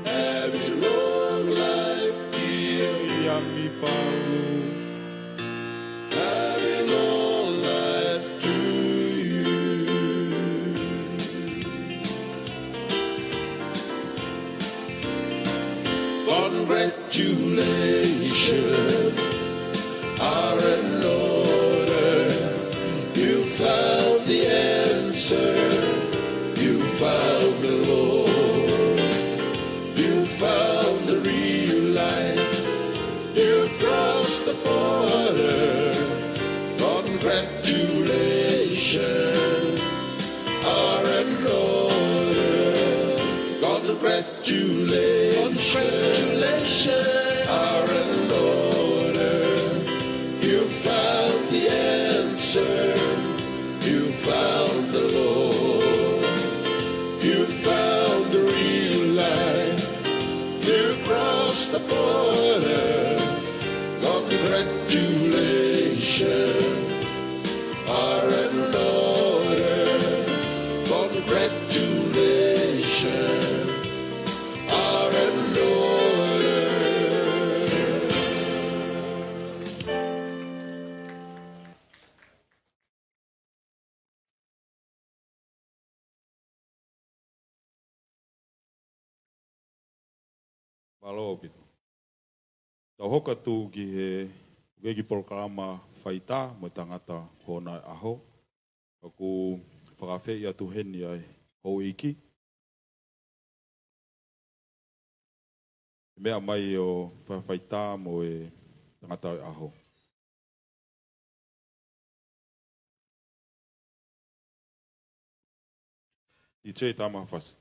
Happy long life, dear. Happy long life to you. Congratulations are in order. You found the answer. You found the Lord. You found the real light. You crossed the border. Congratulations are in order. Congratulations. Congratulations are in order. You found the answer. You found the Lord. You found the real life. You crossed the border. Congratulations are in order. Congratulations are in order. Mālō ʻaupito. Tau hoko atu ki he, ki he polokalama Faitā mo e Tangata Hono ʻAho. ʻOku fakaafeʻi atu heni ʻa e houʻeiki ke meʻa mai ʻo fa-, faitā mo e tangata ʻo e ʻaho. D J Tama Hafasi.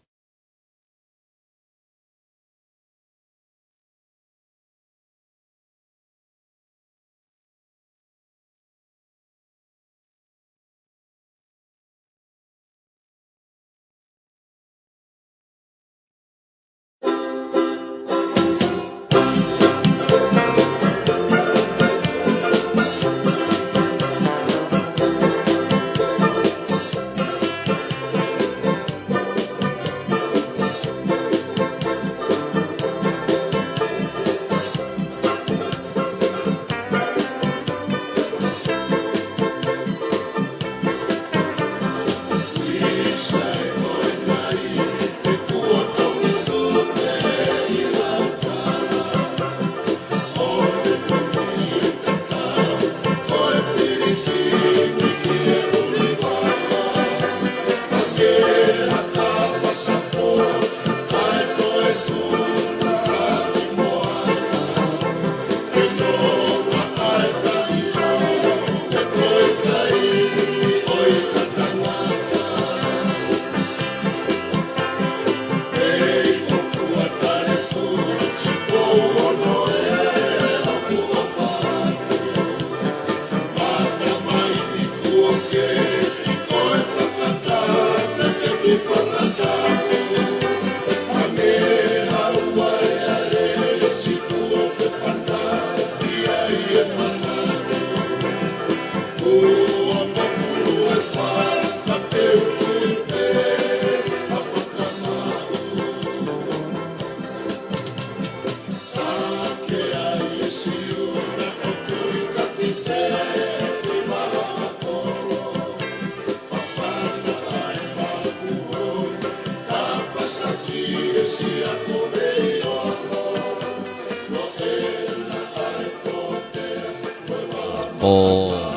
ʻo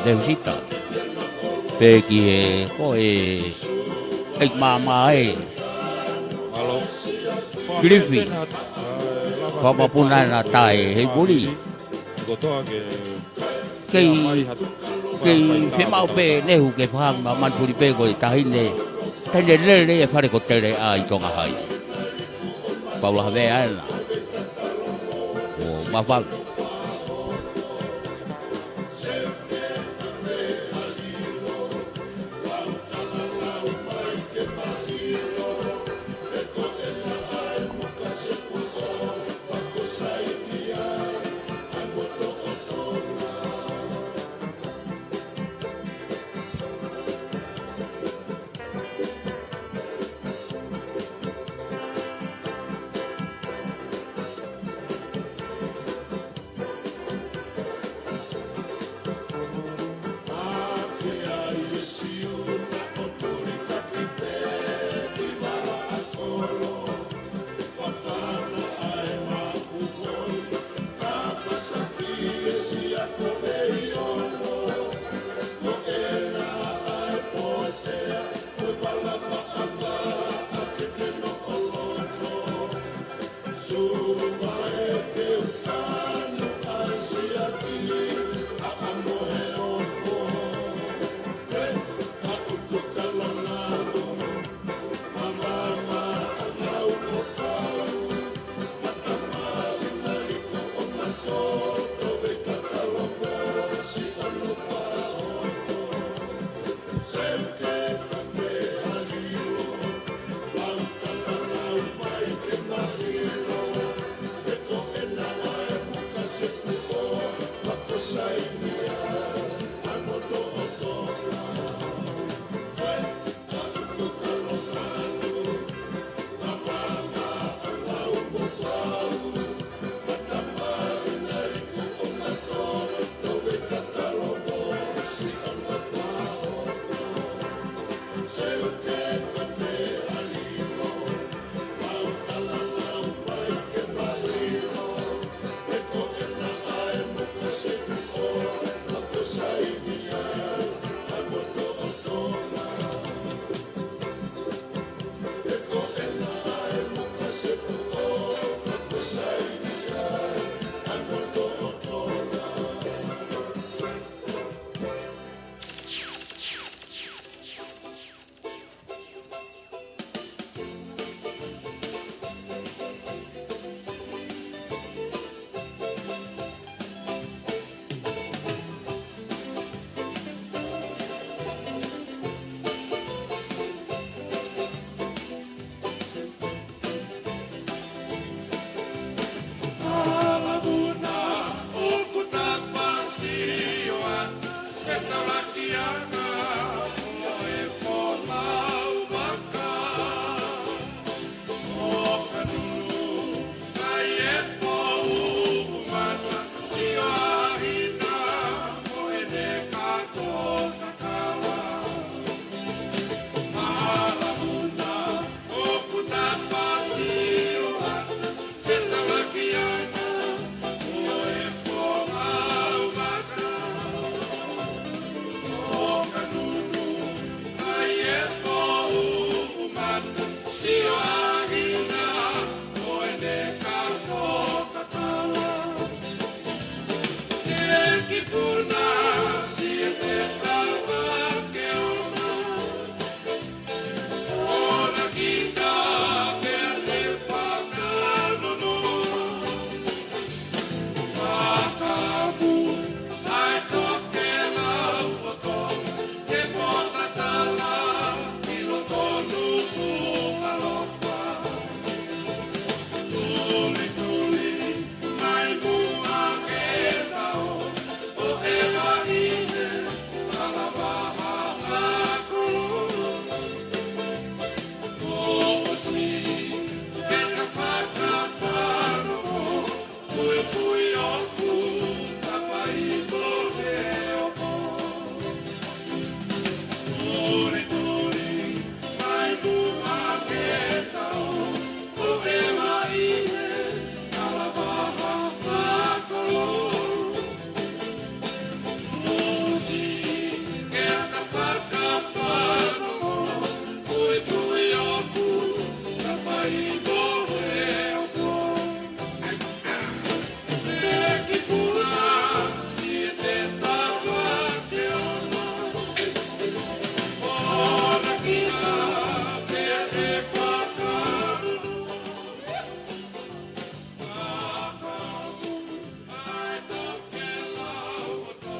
Nehusita. Pea ki he ko e ʻEiki Māmā ē. Alo. Kilifi. Fakamapuna na tae hei puli. Kotoa ke Kei, kei femaʻu pē Nehu ke fakahā mai manupuli pē ko e taʻahine, taʻahine lele e fale ko Teleʻa ʻi Tonga Hai. Paula Havea ena. ʻO Mafalu.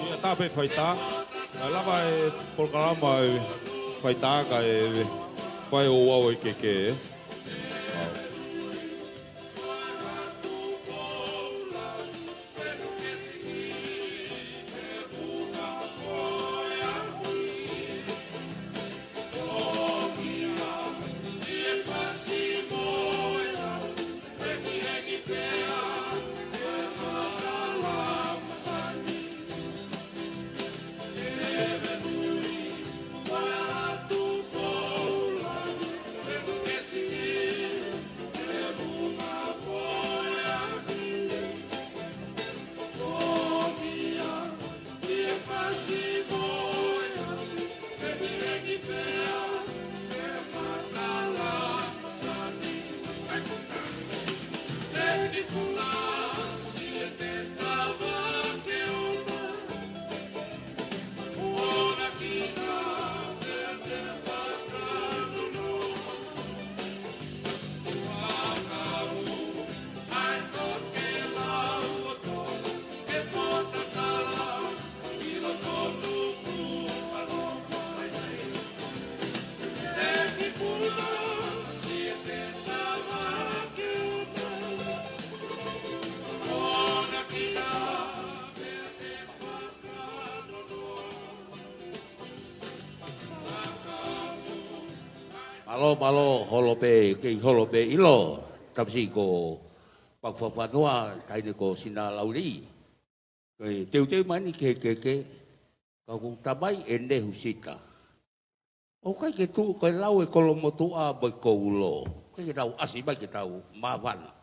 Ia tā pē faitā. Ka lava e polokalama e faitā kae fai ʻo ʻave e keke. Mālō, mālō, holo pē, kei holo pē ʻilo. Tamasiʻi ko Paku Fakafanua, taʻahine ko Sina Lauli. Ko e teuteu mai eni ke, ke, ke, ka ʻoku tamai ʻe Nehu Sita. ʻOku ʻikai ke tuʻu, ko e lau e kolomotuʻa mo e koulo. ʻIkai ke tau ʻasi mai ke tau māfana.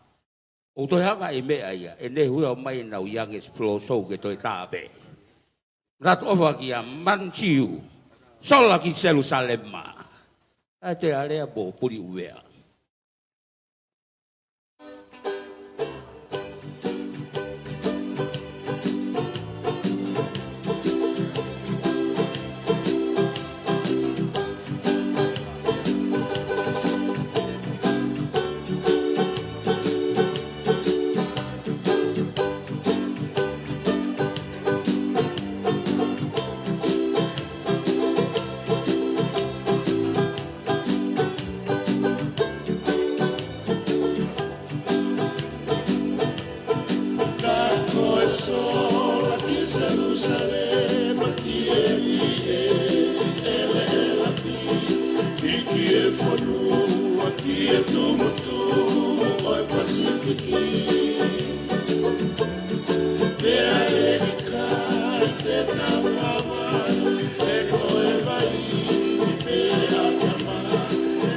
ʻOku toe hanga e meʻa ia, ʻe Nehu ia ʻo ʻomai ʻenau Youngest Floor Show ke toe tā pē. Manatu ʻofa kia Mansiu, Sola ki Selusalema. ʻAi te alea mo Puli Uvea. Ko e sola ki Selusalema, ki he ʻi he ʻeleʻela pī, hiki e fonua ki he tumutumu ʻo e Pasifiki. Pea ʻe ʻikai te ta fāvai, he ko e vai ni pē ʻa Tamai,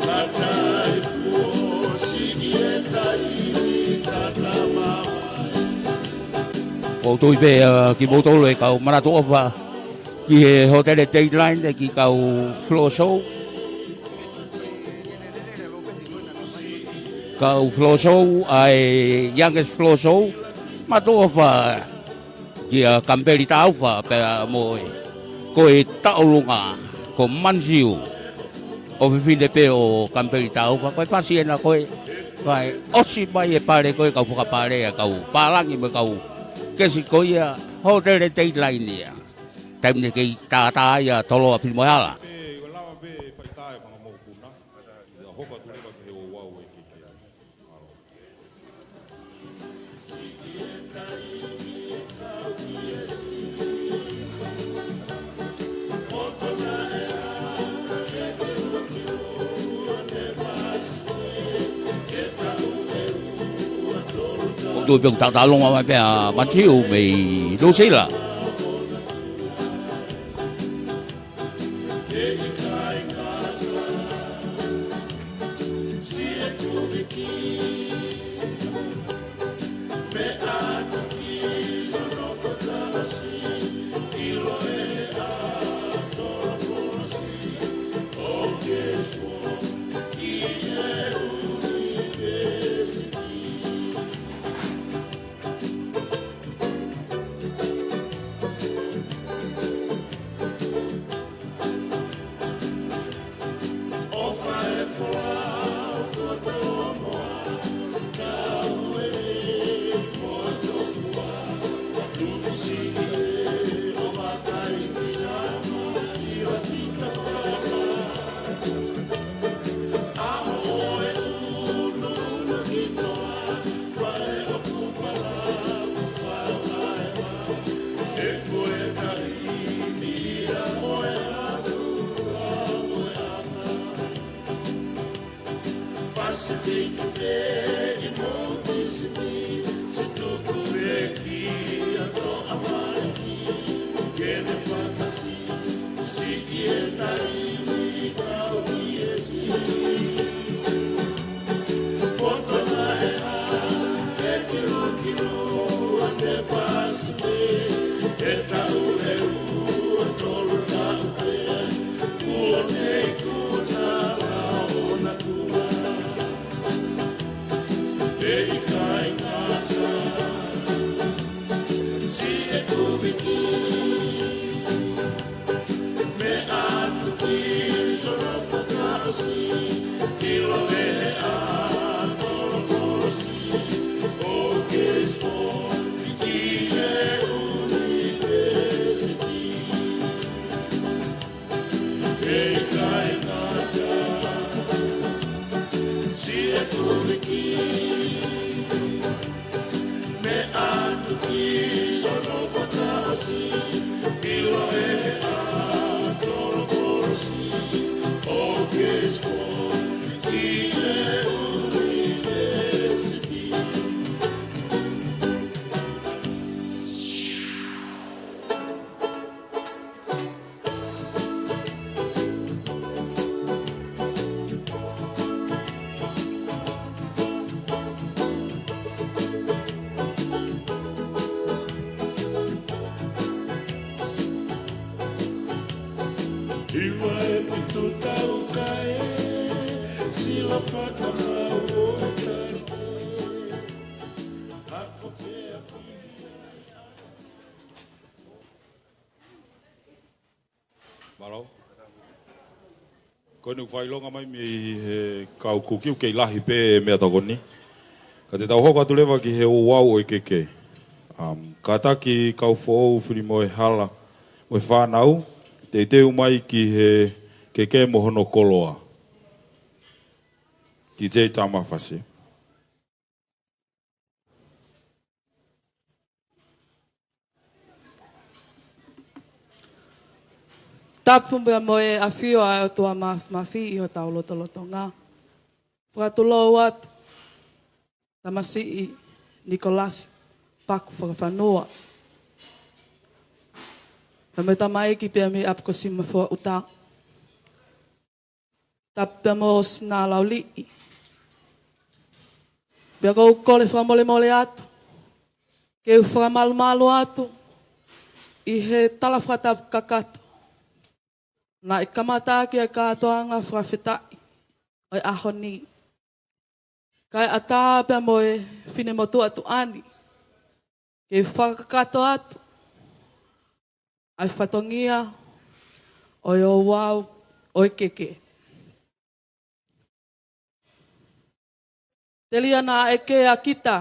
ka taʻe kuo siʻi e taimi ka ta māvae. ʻOku ou tui pē, ʻa, kimoutolu e kau manatu ʻofa ki he hōtele Dateline, ki he kau floor show. Kau floor show, ʻa e Youngest Floor Show, manatu ʻofa kia Kamipeli Taufa pea mo e, ko e tauʻolunga, ko Mansiu, ʻofefine pē ʻo Kamipeli Taufa, ko e fasi ena ko ē, kae ʻosi mai e pale ko ē, kau fakapale, kau pālangi mo e kau kesi ko ia, hōtele Dateline ia. Taimi ni kei tātā ia Toloa Filimoehala. Pea ʻe lava pē faitā e fanga mokopuna, ia hoko atu leva ki he ouau e keke. ʻOku tuʻu pē ʻoku tatalonga mai pē ʻa Mansiu mei Nuʻu Sila. Mālō. Ko eni ʻoku fakaʻilonga mai mei he kau kuki, ʻoku kei lahi pē meʻatokoni. Ka te tau hoko atu leva ki he ouau ʻo e keke. Um, kātaki kau foʻou, fili mo e hala, mo e fānau, teuteu mai ki he keke mo hono koloa. DJ Tamafasi. Tapu pea mo e ʻafio ʻa e ʻOtua Māfimafi ʻi hotau lotolotonga. Fakatulou atu, tamasiʻi Nikolasi Paku Fakafanua. Pea mo e tamaiki pea mei ʻApikosima Foʻauta. Tapu pea mo Sinalauliʻi. Pea ʻoku ou kole fakamolemole atu, ke u fakamalumalu atu ʻi he tala fakatapu kakato naʻe kamata ʻaki ʻa e kātoanga fakafetaʻi ʻo e ʻaho ni. Kae ʻatā pea mo e finemotuʻa tuʻa ni, ke u fakakakato atu ʻa e fatongia ʻo e ouau ʻo e keke. Telia naʻe kē ʻa kita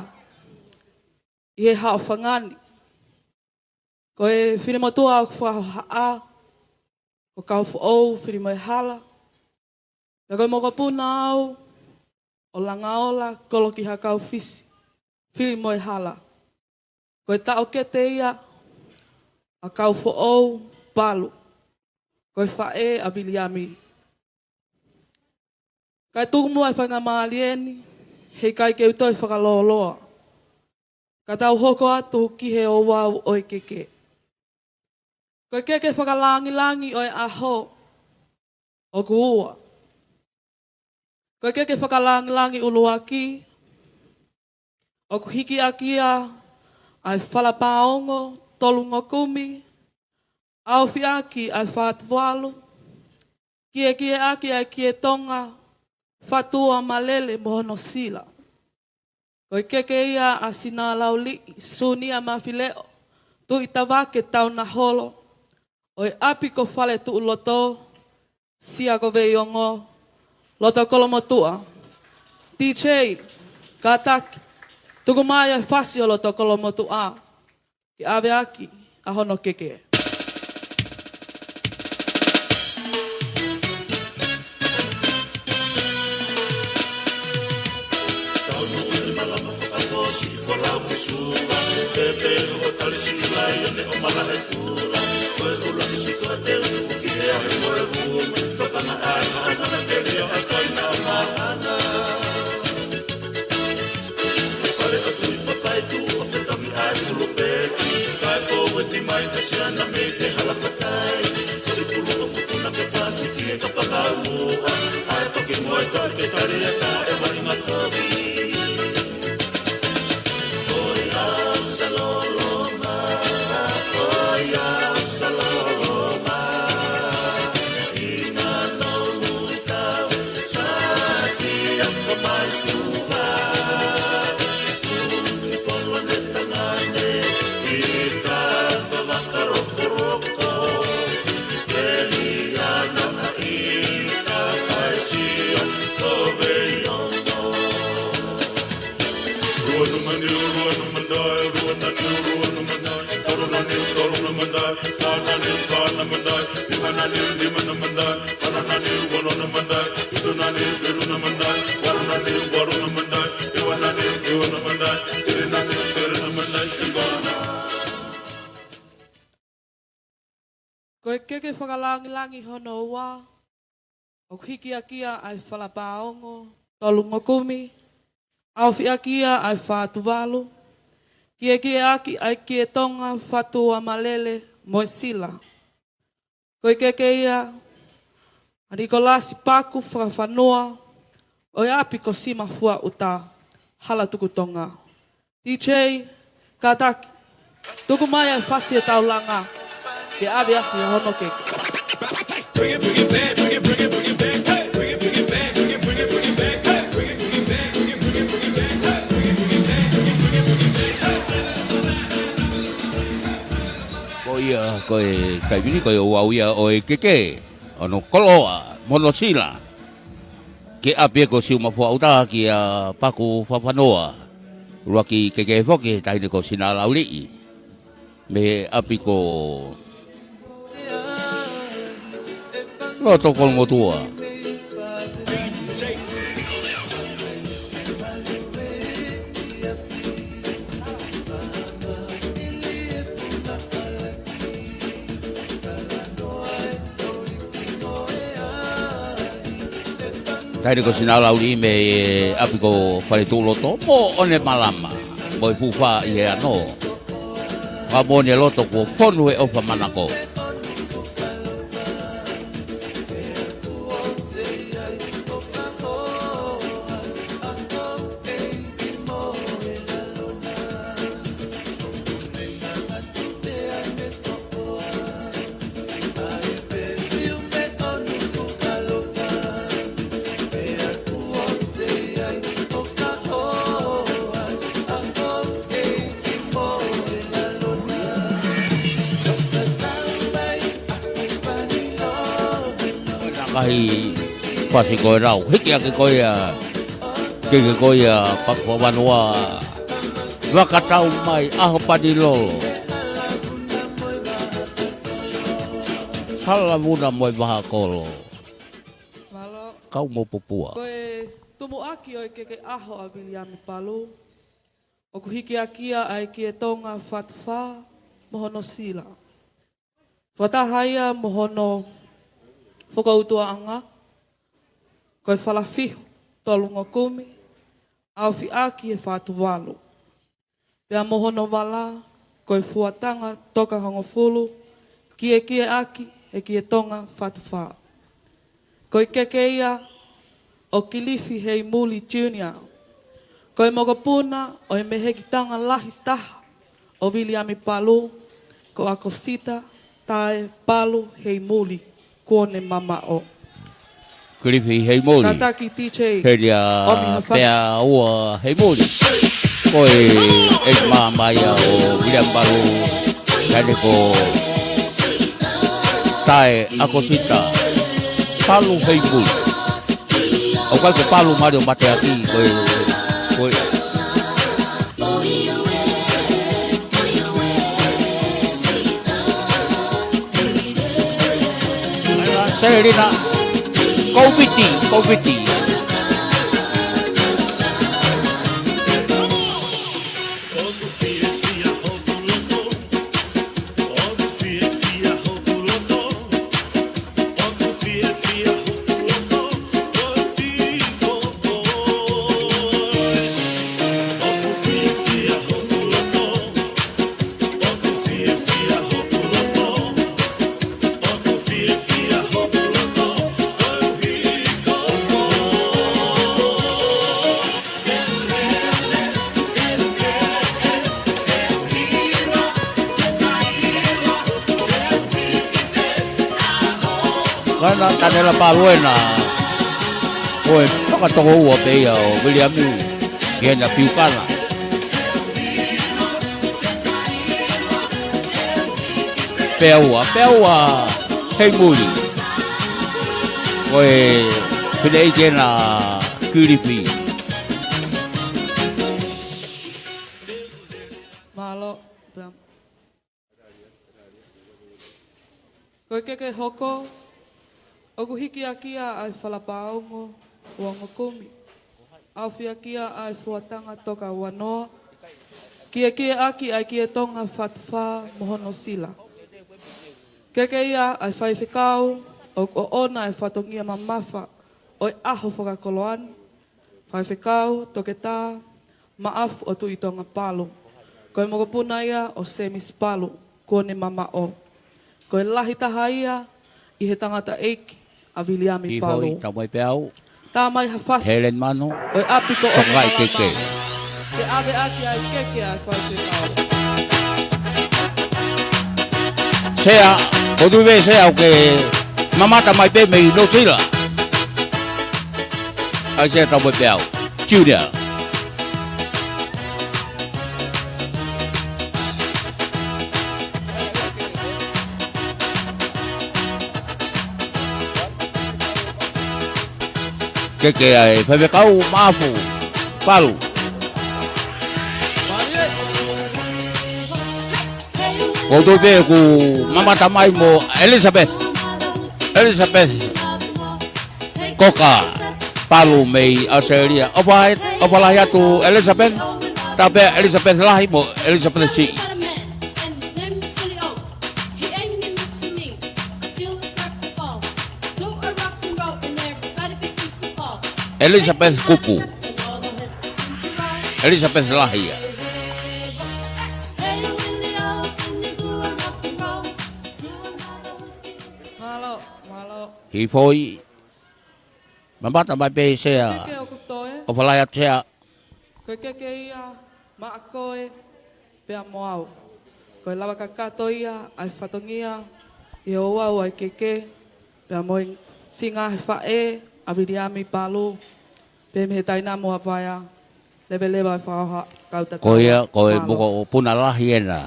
ʻi he haʻofanga ni. Ko e finemotuʻa ʻoku fakahohaʻa, ko Kaufoʻou Filimoehala. Pea ko e mokopuna au ʻo Langaola Koloki Hakaufisi Filimoehala. Ko e taʻokete ia ʻa Kaufoʻou Palu, ko e faʻē ʻa Viliami. Kae tuku muʻa e faingamālie ni, heʻikai ke u toe fakalōloa, ka tau hoko atu ki he ouau ʻo e keke. Ko e keke fakalangilangi ʻo e ʻaho ʻoku ua. Ko e keke fakalangilangi ʻuluaki, ʻoku hiki ʻaki ia ʻa e fala pāongo tolu ngokumi, ʻaofi ʻaki ʻa e fā tuvalu, kiekie ʻaki ʻa e kie Tonga, fatua malele mo hono sila. Ko e keke ia ʻa Sinalauliʻi Sunia Mafileʻo Tuʻitavake Taunaholo, ʻo e ʻapi ko Faletuʻuloto, sia ko Veiongo, Lotokolomotuʻa. DJ, kātaki, tuku mai e fasi ʻo Lotokolomotuʻa ke ʻave ʻaki ʻa hono keke. Ko e keke fakalangilangi hono ua, ʻoku hiki ʻaki ia ʻa e falapāongo tolungo kumi, ʻaofi ʻaki ia ʻa e fā tuvalu, kiekie ʻaki ʻa e Kie Tonga Fatuʻamalele mo e Sila. Ko e keke ia ʻa Nikolasi Paku Fakafanua ʻo e ʻapi ko Simafuaʻuta, Halatukutonga. D J, kātaki, tuku mai ʻa e fasi ʻo e taulanga ke ʻave ʻaki ʻa hono keke. Ko ia, ko e taimi ni, ko e ouau ia ʻo e keke, hono koloa mo hono sila. Ke ʻapi ko Simafuaʻuta kia Paku Fakafanua. ʻUluaki keke foki, taʻahine ko Sinalauliʻi. Mei he ʻapi ko Lotokolongotua. Taʻahine ko Sinalauliʻi mei he ʻapi ko Faletuʻuloto, moʻoni e malama mo e fuʻu fā ʻi he ano. Ka moʻoni e loto kuo fonu he ʻofa manako. Ngaahi fasi ko e lau. Hiki ʻaki ko ia, keke ko ia, Paku Fakafanua. Vakatau mai, ʻAho Panilolo. Salavuna mo e Vahakolo. Mālō. Kau mo Popua. Ko e tumuʻaki ʻo e keke ʻaho ʻa Viliami Palu, ʻoku hiki ʻaki ia ʻa e Kie Tonga Fatu Fā mo hono sila. Fakataha ia mo hono fokoutuaʻanga, ko e falafihu tolungo kumi, ʻaofi ʻaki e fā tuvalu. Pea mo hono vala, ko e fuatanga toka hongofulu, kiekie ʻaki e Kie Tonga Fatu Fā. Ko e keke ia ʻo Kilifi Heimuli Junior. Ko e mokopuna ʻo e mehekitanga lahi taha ʻo Viliami Palu, ko ʻAkosita Tae Palu Heimuli, kuo ne mamaʻo. Kilifi Heimuli. Kātaki D J. Heni ʻa Omi Hafasi. Pea ua Heimuli. Ko e ʻeiki māmā ia ʻo Viliami Palu. Taʻahine ko Tae ʻAkosita Palu Heimuli. ʻOku ʻikai ko Palu Mario Mateaki, ko e, ko e. Selina, koviti, koviti. Kana Tanela Paluena. Ko e fakatoko ua pē ia ʻo Viliami ki heʻena piukana. Pea ua, pea ua, hei muli. Ko e fineʻeiki ena Kilifi. Mālō. Ko e keke hoko, ʻoku hikiakia ʻa e falapaongo ua ongo kumi. ʻAufiakia ʻa e fuatanga toka ua noa. Kiekieʻaki ʻa e Kietonga Fatufā mo hono sila. Keke ia ʻa e faifekau, ʻoku ʻoʻona e fatongia mamafa ʻo e ʻaho fakakoloa ni. Faifekau Toketā Maʻafu ʻo Tuʻi Tonga Palu. Ko e mokopuna ia ʻo Semisi Palu, kuo ne mamaʻo. Ko e lahi taha ia ʻi he tangataʻeiki ʻa Viliami Palu. Hifo i Tamai Peau. Tamai Hafasi. Helen Manu. ʻO e ʻapi ko Tokai Keke. Ke ʻave ʻaki ʻa e keke ʻa e faifekau. Sea, ko Tuve Sea ʻoku ke mamata mai pē mei Nuʻu Sila. ʻAi Sea Tamai Peau Junior. Keke ʻa e faifekau Maʻafu Palu. Ko Tuve ʻoku mamata mai mo Elizabeth. Elizabeth Koka Palu mei ʻAositelēlia. ʻOfa, ʻofa lahi atu Elizabeth. Tāpea Elizabeth lahi mo Elizabeth siʻi. Elizabeth Kupu. Elizabeth lahi ia. Mālō, mālō. Hifo i. Mamata mai pē Sea. Keke ʻoku toe. ʻOfa lahi atu Sea. Ko e keke ia maʻa koe pea mo au. Ko e lava kakato ia ʻa e fatongia ʻi he ouau ʻa e keke pea mo e siʻi ngaahi faʻē ʻa Viliami Palu. Pea mei he Taina mo Haʻapai, leveleva e fakaʻofa kau tatau. Ko ia, ko e mokopuna lahi ena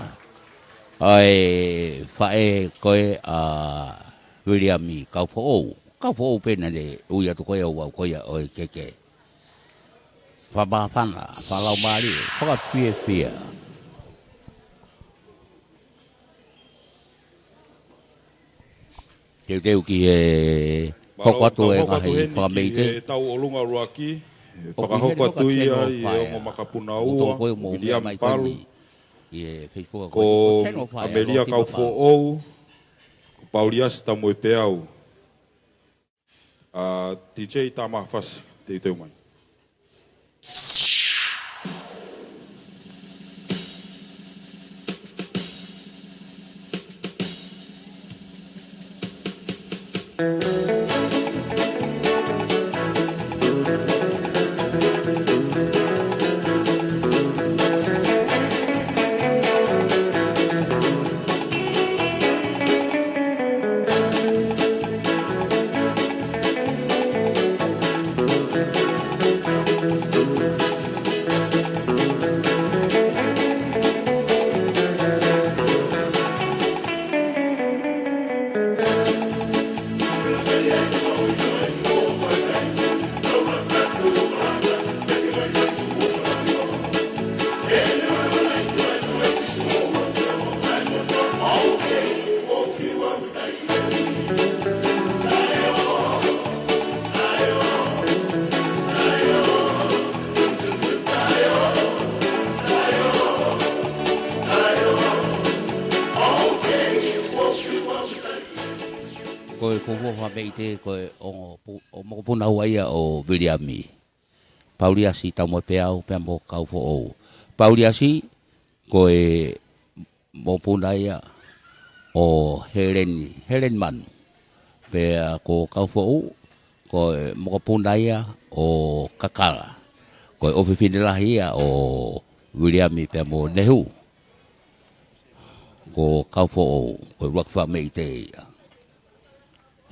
ʻa e faʻē ko ē ʻa Viliami Kaufoʻou. Kaufoʻou pē naʻe ui atu ko ia ʻo aʻu ko ia ʻo e keke. Fakamāfana, fakalaumālie, fakafiefia. Teuteu ki he hoko atu e ngaahi fakameʻite. He tau ʻolunga ʻuluaki, fakahoko atu ia ʻi he ongo makapuna ua, Viliami Palu, ko ʻAmelia Kaufoʻou, ko Pauliasi Tamuepeau. ʻA, DJ Tamahafasi, teuteu mai. Ko e fuofua fakameʻite ko e ongo pu-, ʻo mokopuna ua ia ʻo Viliami. Pauliasi Taumuepeau pea mo Kaufoʻou. Pauliasi, ko e mokopuna ia ʻo Heleni, Heleni Manu. Pea ko Kaufoʻou, ko e mokopuna ia ʻo Kakala. Ko e ʻofefine lahi ia ʻo Viliami pea mo Nehu. Ko Kaufoʻou, ko e ʻuluaki fakameʻite ia.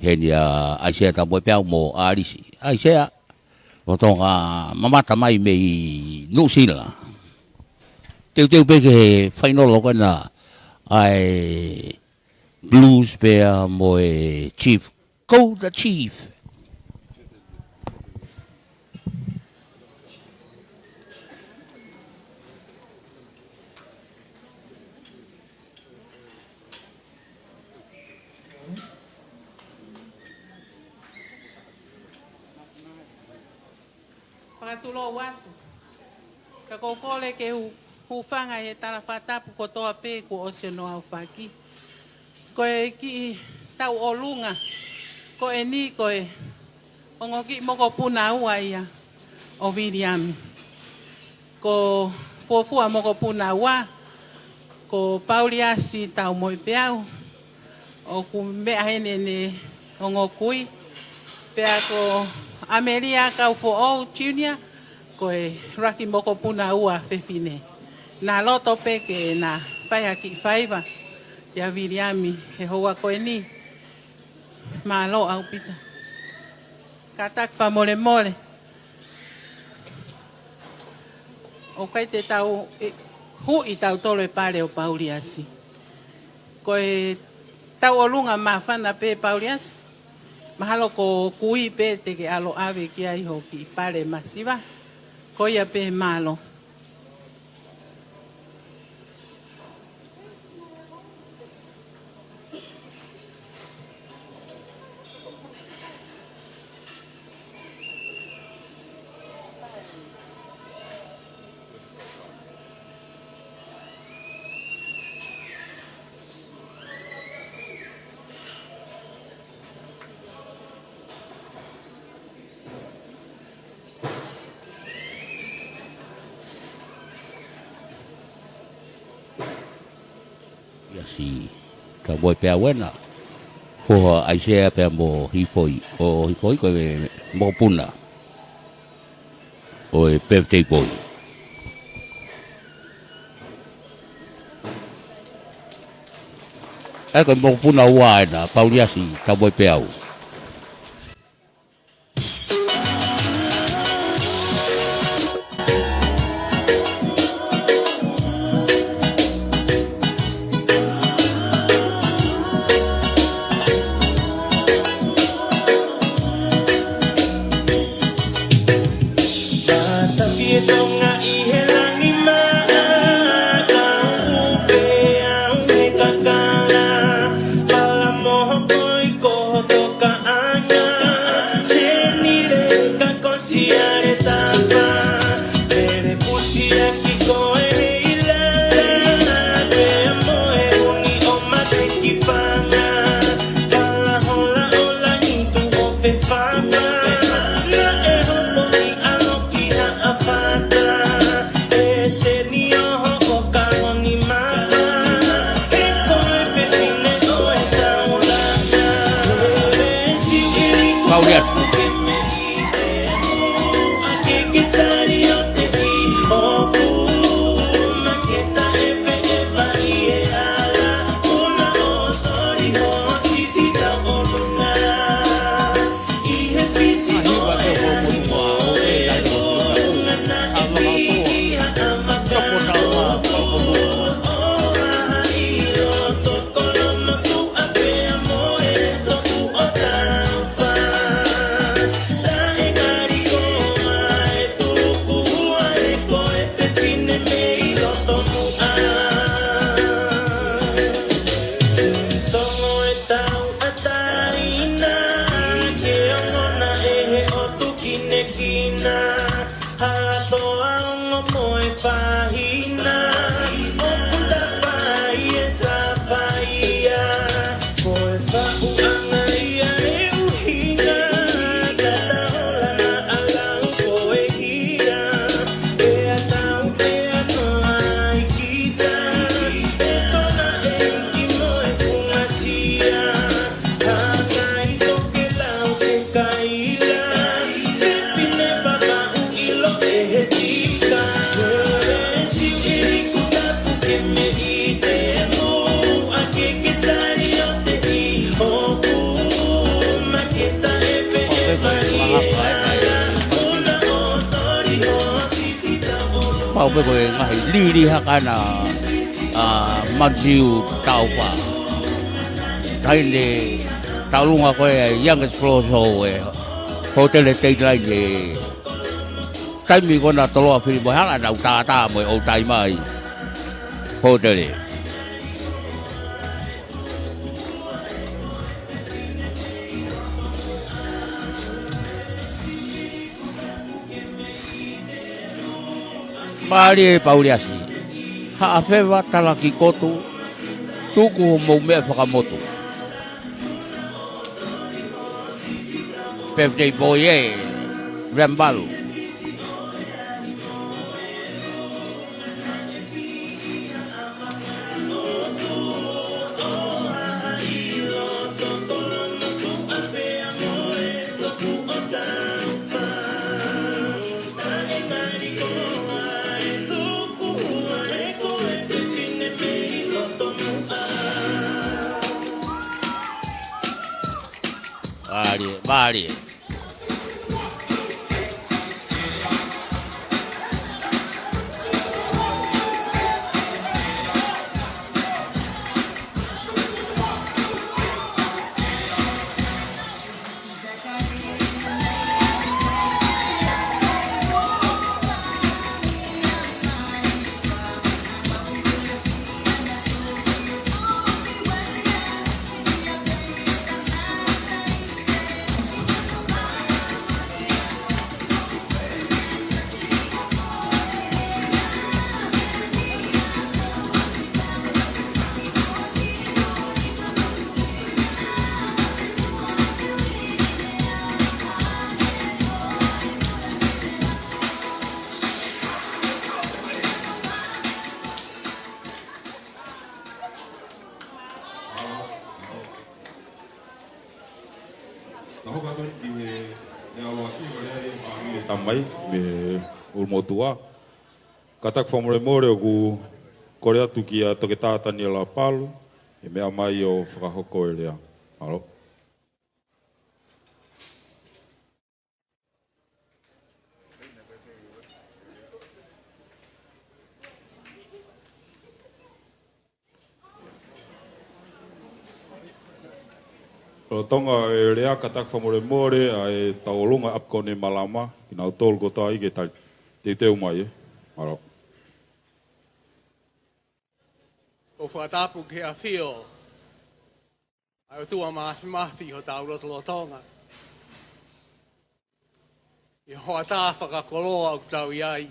Heni ʻa ʻAisea Taumoepeau mo ʻAlisi. ʻAisea, lolotonga mamata mai mei Nuʻusila. Teuteu pē ke fainolo ko ena ʻa e Blues pea mo e Chief. Go the Chief. Fakatulou atu. Ka ʻoku ou kole ke u hūfanga he talafakatapu kotoa pē kuo ʻosi hono aofaki. Ko e kiʻi tauʻolunga ko eni ko e ongo kiʻi mokopuna ua ia ʻo Viliami. Ko fuofua mokopuna ua, ko Pauliasi Taumoepeau, ʻoku meʻa heni ʻene ongo kui. Pea ko ʻAmelia Kaufoʻou Junior, ko e ʻuluaki mokopuna ua fefine. Naʻa loto pē ke na fai ha kiʻi faiva kia Viliami he houa ko eni. Mālō ʻaupito. Kātaki fakamolemole. ʻOku ʻikai te tau, ʻe, huʻi tautolu e pale ʻo Pauliasi. Ko e tauʻolunga māfana pē Pauliasi. Mahalo ko e kui pē te ke ʻalu ʻo ʻave ki ai ho kiʻi pale masiva. Ko ia pē, mālō. Ia, siʻi Taumoepeau ena. Foha ʻa ʻAisea pea mo Hifoi. Ko Hifoi ko e mokopuna ʻo e Pevitei Poi. ʻA ia ko e mokopuna ua ena, Pauliasi Taumoepeau. Matafi e Tonga ʻi he langi maʻa, ka upe au he kakala, pala moho koi ko hoto kaʻanga, senile ka ko siale tapa, pele pusi aki ko e ila, pea mo e uni ʻo mate ki fanga, pala hola ʻo langi tu ʻo fefafa, naʻe hopo ni alo ki ha afata, e seni o hoʻo kaloni mama, e ko e fefine ʻo e taulanga, e siʻili Pauliasi. Kau pē ko e ngaahi lili haka na, ʻa Manziu Taufa. Taimi ne tau ʻolunga ko ē ʻa e Youngest Floor Show ʻi he hōtele Dateline he taimi ko ena Toloa Filimoehala, naʻa ku tātā mo e ʻou taimi ai hōtele. Mālie Pauliasi. Haʻa Feva Talakikotu, tuku hoʻomou meʻa fakamotu. Birthday boy ē, Rambalu. Mālie, mālie. Tau hoko atu ki he, he ʻaho ni, ko e lea ʻa e fāmili tamai mei ʻUlumotuʻa. Kātaki fakamolemole ʻoku kole atu kia Toketā Taniela Palu ʻe meʻa mai ʻo fakahoko e lea. Mālō. Lolotonga e lea, kātaki fakamolemole ʻa e tauʻolunga ʻapi ko eni ʻo Malama, kinautolu kotoa ʻi he tali. Teuteu mai ē. Mālō. ʻOku fakatapu ki he ʻafio ʻa e ʻOtua Māfimafi ʻi hotau lotolotonga, ʻi he hoʻatā fakakoloa ʻoku tau ʻi ai.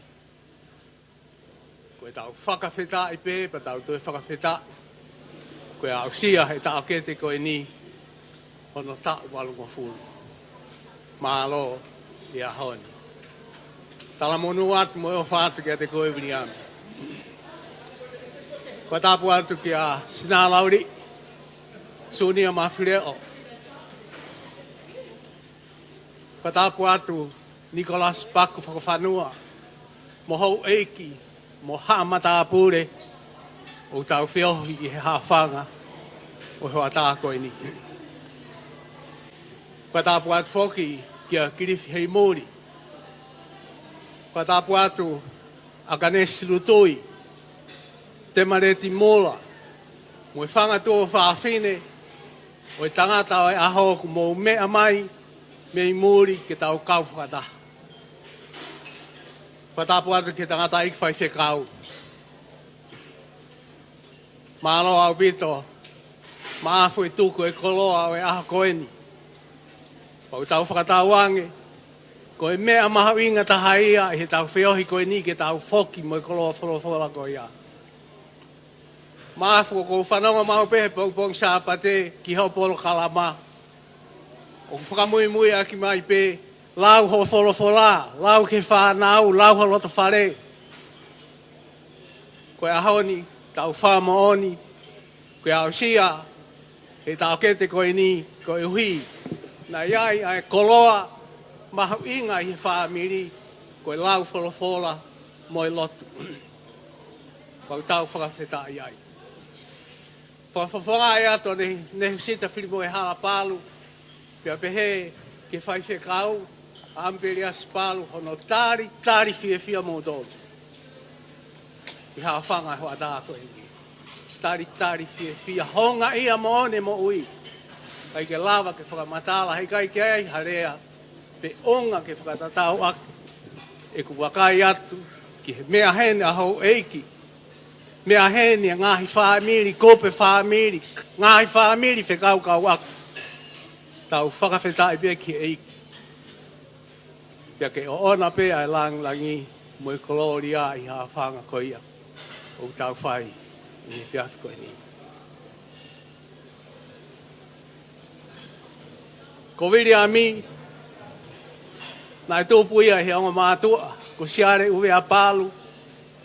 Ko ʻetau fakafetaʻi pē, pea tau toe fakafetaʻi ko e aʻusia ʻe he taʻokete ko eni hono taʻu valungofulu. Mālō ʻi he ʻaho ni. Talamonū atu mo e ʻofa atu kiate koe Viliami. Fakatapu atu kia Sinalauli Sunia Mafileʻo. Fakatapu atu Nikolasi Paku Fakafanua, mo houʻeiki, mo haʻa matāpule ʻoku tau feohi ʻi he haʻofanga ʻo e hoʻatā ko eni. Fakatapu atu foki kia Kilifi Heimuli. Fakatapu atu ʻAkanesi Lutui, Temaleti Mola, mo e fanga tuofāfine ʻo e tangata ʻo e ʻaho kuo mou meʻa mai mei muli ke tau kau fakataha. Fakatapu atu ki he tangataʻeiki faifekau. Mālō ʻaupito, maʻafu e tuku e koloa ʻo e ʻaho ko eni. Pea ʻoku tau fakatauange, ko e meʻa mahuʻinga taha ia ʻi heʻetau feohi ko eni ke tau foki mo e koloa folofola ko ia. Maʻafu ʻoku ou fanongo maʻu pē he pongipongi Sāpate ki hoʻo polokalama. ʻOku fakamuimuiʻaki mai pē, lau hoʻo folofola, lau ki he fānau, lau ho loto fale. Ko e ʻaho ni, tau fakamoʻoni, ko e aʻusia ʻe he taʻokete ko eni, koeʻuhi naʻe ʻi ai ʻa e koloa mahuʻinga ʻi he fāmili, ko e lau folofola mo e lotu. Pea ʻoku tau fakafetaʻi ai. Fakafofongaʻi atu ʻa Ne-, Nehusita Filimoehala Palu, pea pehē ki he faifekau, ʻAmipeliasi Palu, hono talitali fiefia moutolu. ʻi he hāfanga ʻo e hoʻatā ko eni. Talitali fiefia, houngaʻia moʻoni e moʻui. ʻIkai ke lava ke fakamatala, heʻikai ke ʻi ai ha lea pe ʻuhinga ke fakatatau ʻaki ʻeku vakai atu ki he meʻa heni ʻa houʻeiki. Meʻa heni ʻa e ngaahi fāmili, kupu fāmili, ngaahi fāmili fekaukauʻaki. Tau fakafetaʻi pē ki he ʻEiki. Pea ke ʻoʻona pē ʻa e langilangi mo e kolōlia ʻi he hāfanga ko ia ʻoku tau fai ʻi he efiafi ko eni. Ko Viliami, naʻe tupu ia ʻi he ongo mātuʻa ko Siale ʻUvea Palu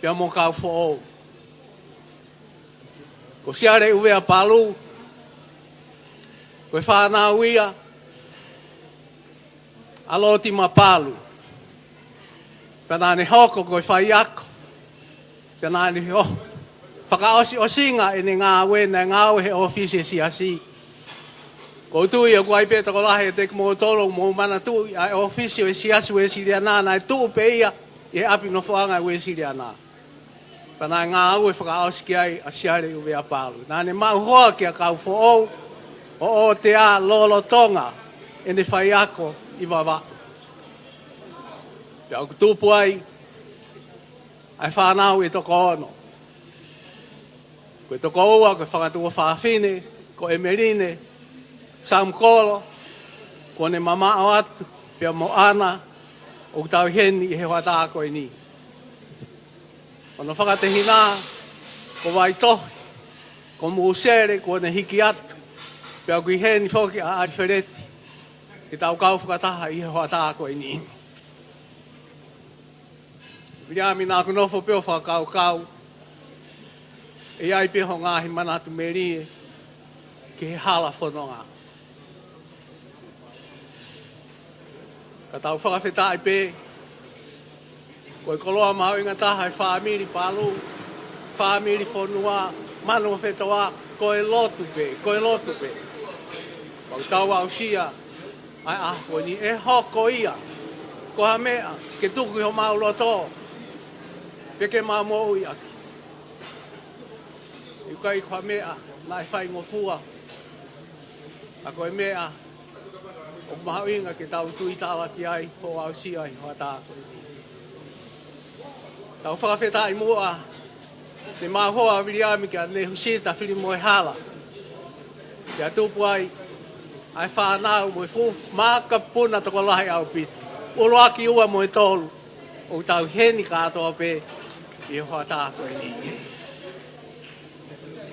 pea mo Kaufoʻou. Ko Siale ʻUvea Palu, ko e fānau ia ʻa Loti Mapalu. Pea naʻa ne hoko ko e faiako. Pea naʻa ne hoko fakaʻosiʻosinga ʻene ngāue, naʻe ngāue he ʻōfisi ʻo e siasi. ʻOku ou tui ʻoku ʻi ai pē tokolahi ʻiate kimoutolu ʻoku mou manatuʻi ʻa e ʻōfisi ʻo e Siasi Uēsiliana, naʻe tuʻu pē ia ʻi he ʻapi nofoʻanga ʻo e Uēsiliana. Pea naʻe ngāue fakaʻosi ki ai ʻa Siale ʻUvea Palu. Naʻa ne maʻu hoa kia Kaufoʻou ʻo ʻotea lolotonga ʻene faiako ʻi Vavaʻu. Pea ʻoku tupu ai ʻa e fānau ʻe toko ono. Ko e toko ua ko e fanga tuofāfine, ko ʻEmeline Samukolo, kuo ne mamaʻo atu, pea mo ʻAna, ʻoku tau ʻi heni ʻi he hoʻatā ko eni. Hono fakatehina ko Vaitohi, ko Musele, kuo ne hiki atu, pea ʻoku ʻi heni foki ʻa ʻAlifeleti, ke tau kau fakataha ʻi he hoʻatā ko eni. Viliami, naʻa ku nofo pē ʻo fakakaukau, ʻe ʻi ai pē hoʻo ngaahi manatu melie ki he hala fononga. Ka tau fakafetaʻi pē, ko e koloa mahuʻinga taha ʻa e fāmili Palu, fāmili fonua, Manuofetoa, ko e lotu pē, ko e lotu pē. Pea ʻoku tau aʻusia ʻa e ʻaho ko eni, ʻe hoko ia ko ha meʻa ke tuku ʻi homau loto, pea ke mau moʻui ʻaki. ʻIkai ko ha meʻa naʻe faingofua, ka ko e meʻa ʻoku mahuʻinga ke tau tuitala ki ai, hoʻo aʻusia ʻi he hoʻatā ko eni. Tau fakafetaʻi muʻa, te mau hoa Viliami, kia Nehusita Filimoehala. Pea tupu ai ʻa e fānau mo e fuʻu makapuna tokolahi ʻaupito. ʻUluaki, ua mo e tolu, ʻoku tau ʻi heni kātoa pē ʻi he hoʻatā ko eni.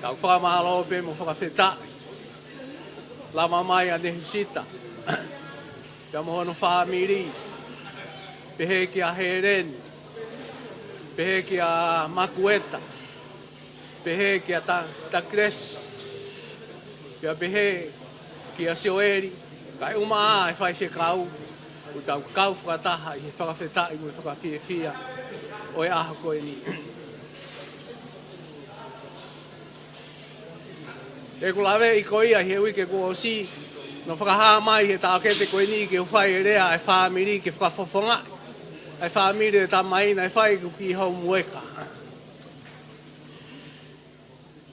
Tau fakamālō pē mo fakafetaʻi. Lava mai ʻa Nehusita pea mo hono fāmili, pehē kia Heleni, pehē kia Makueta, pehē kia Ta-, Takilesi, pea pehē kia Sioeli, kae ʻumaʻā e faifekau, ʻoku tau kau fakataha ʻi he fakafetaʻi mo e fakafiefia ʻo e ʻaho ko eni. ʻE ku laveʻi ko ia he uike kuo ʻosi, naʻe fakahā mai he taʻokete ko eni ke u fai e lea ʻa e fāmili ke fakafofongaʻi ʻa e fāmili ʻo e tamai naʻe fai ʻeku kiʻi houmueka.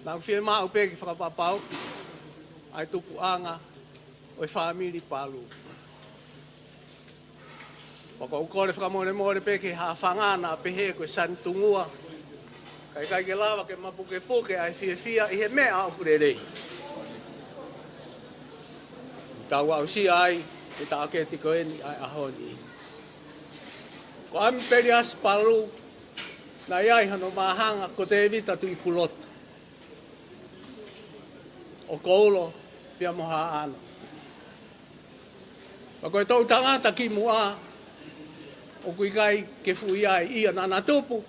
Naʻa ku fiemaʻu pē ke fakapapauʻi ʻa e tupuʻanga ʻo e fāmili Palu. Pea ʻoku ou kole fakamolemole pē ki he hāfanga naʻa pehē ko e sanitungua, kae ʻikai ke lava ke mapukepuke ʻa e fiefia ʻi he meʻa ʻoku lelei. Tau aʻusia ai e taʻokete ko eni ʻa e ʻaho ni. Ko ʻAmipeliasi Palu, naʻe ʻi ai hono māhanga ko Tēvita Tuʻipulotu, ʻo Koulo pea mo Haʻano. Pea ko e toʻutangata kimuʻa ʻoku ʻikai ke fuʻu ʻi ai, ʻa ia naʻa na tupu,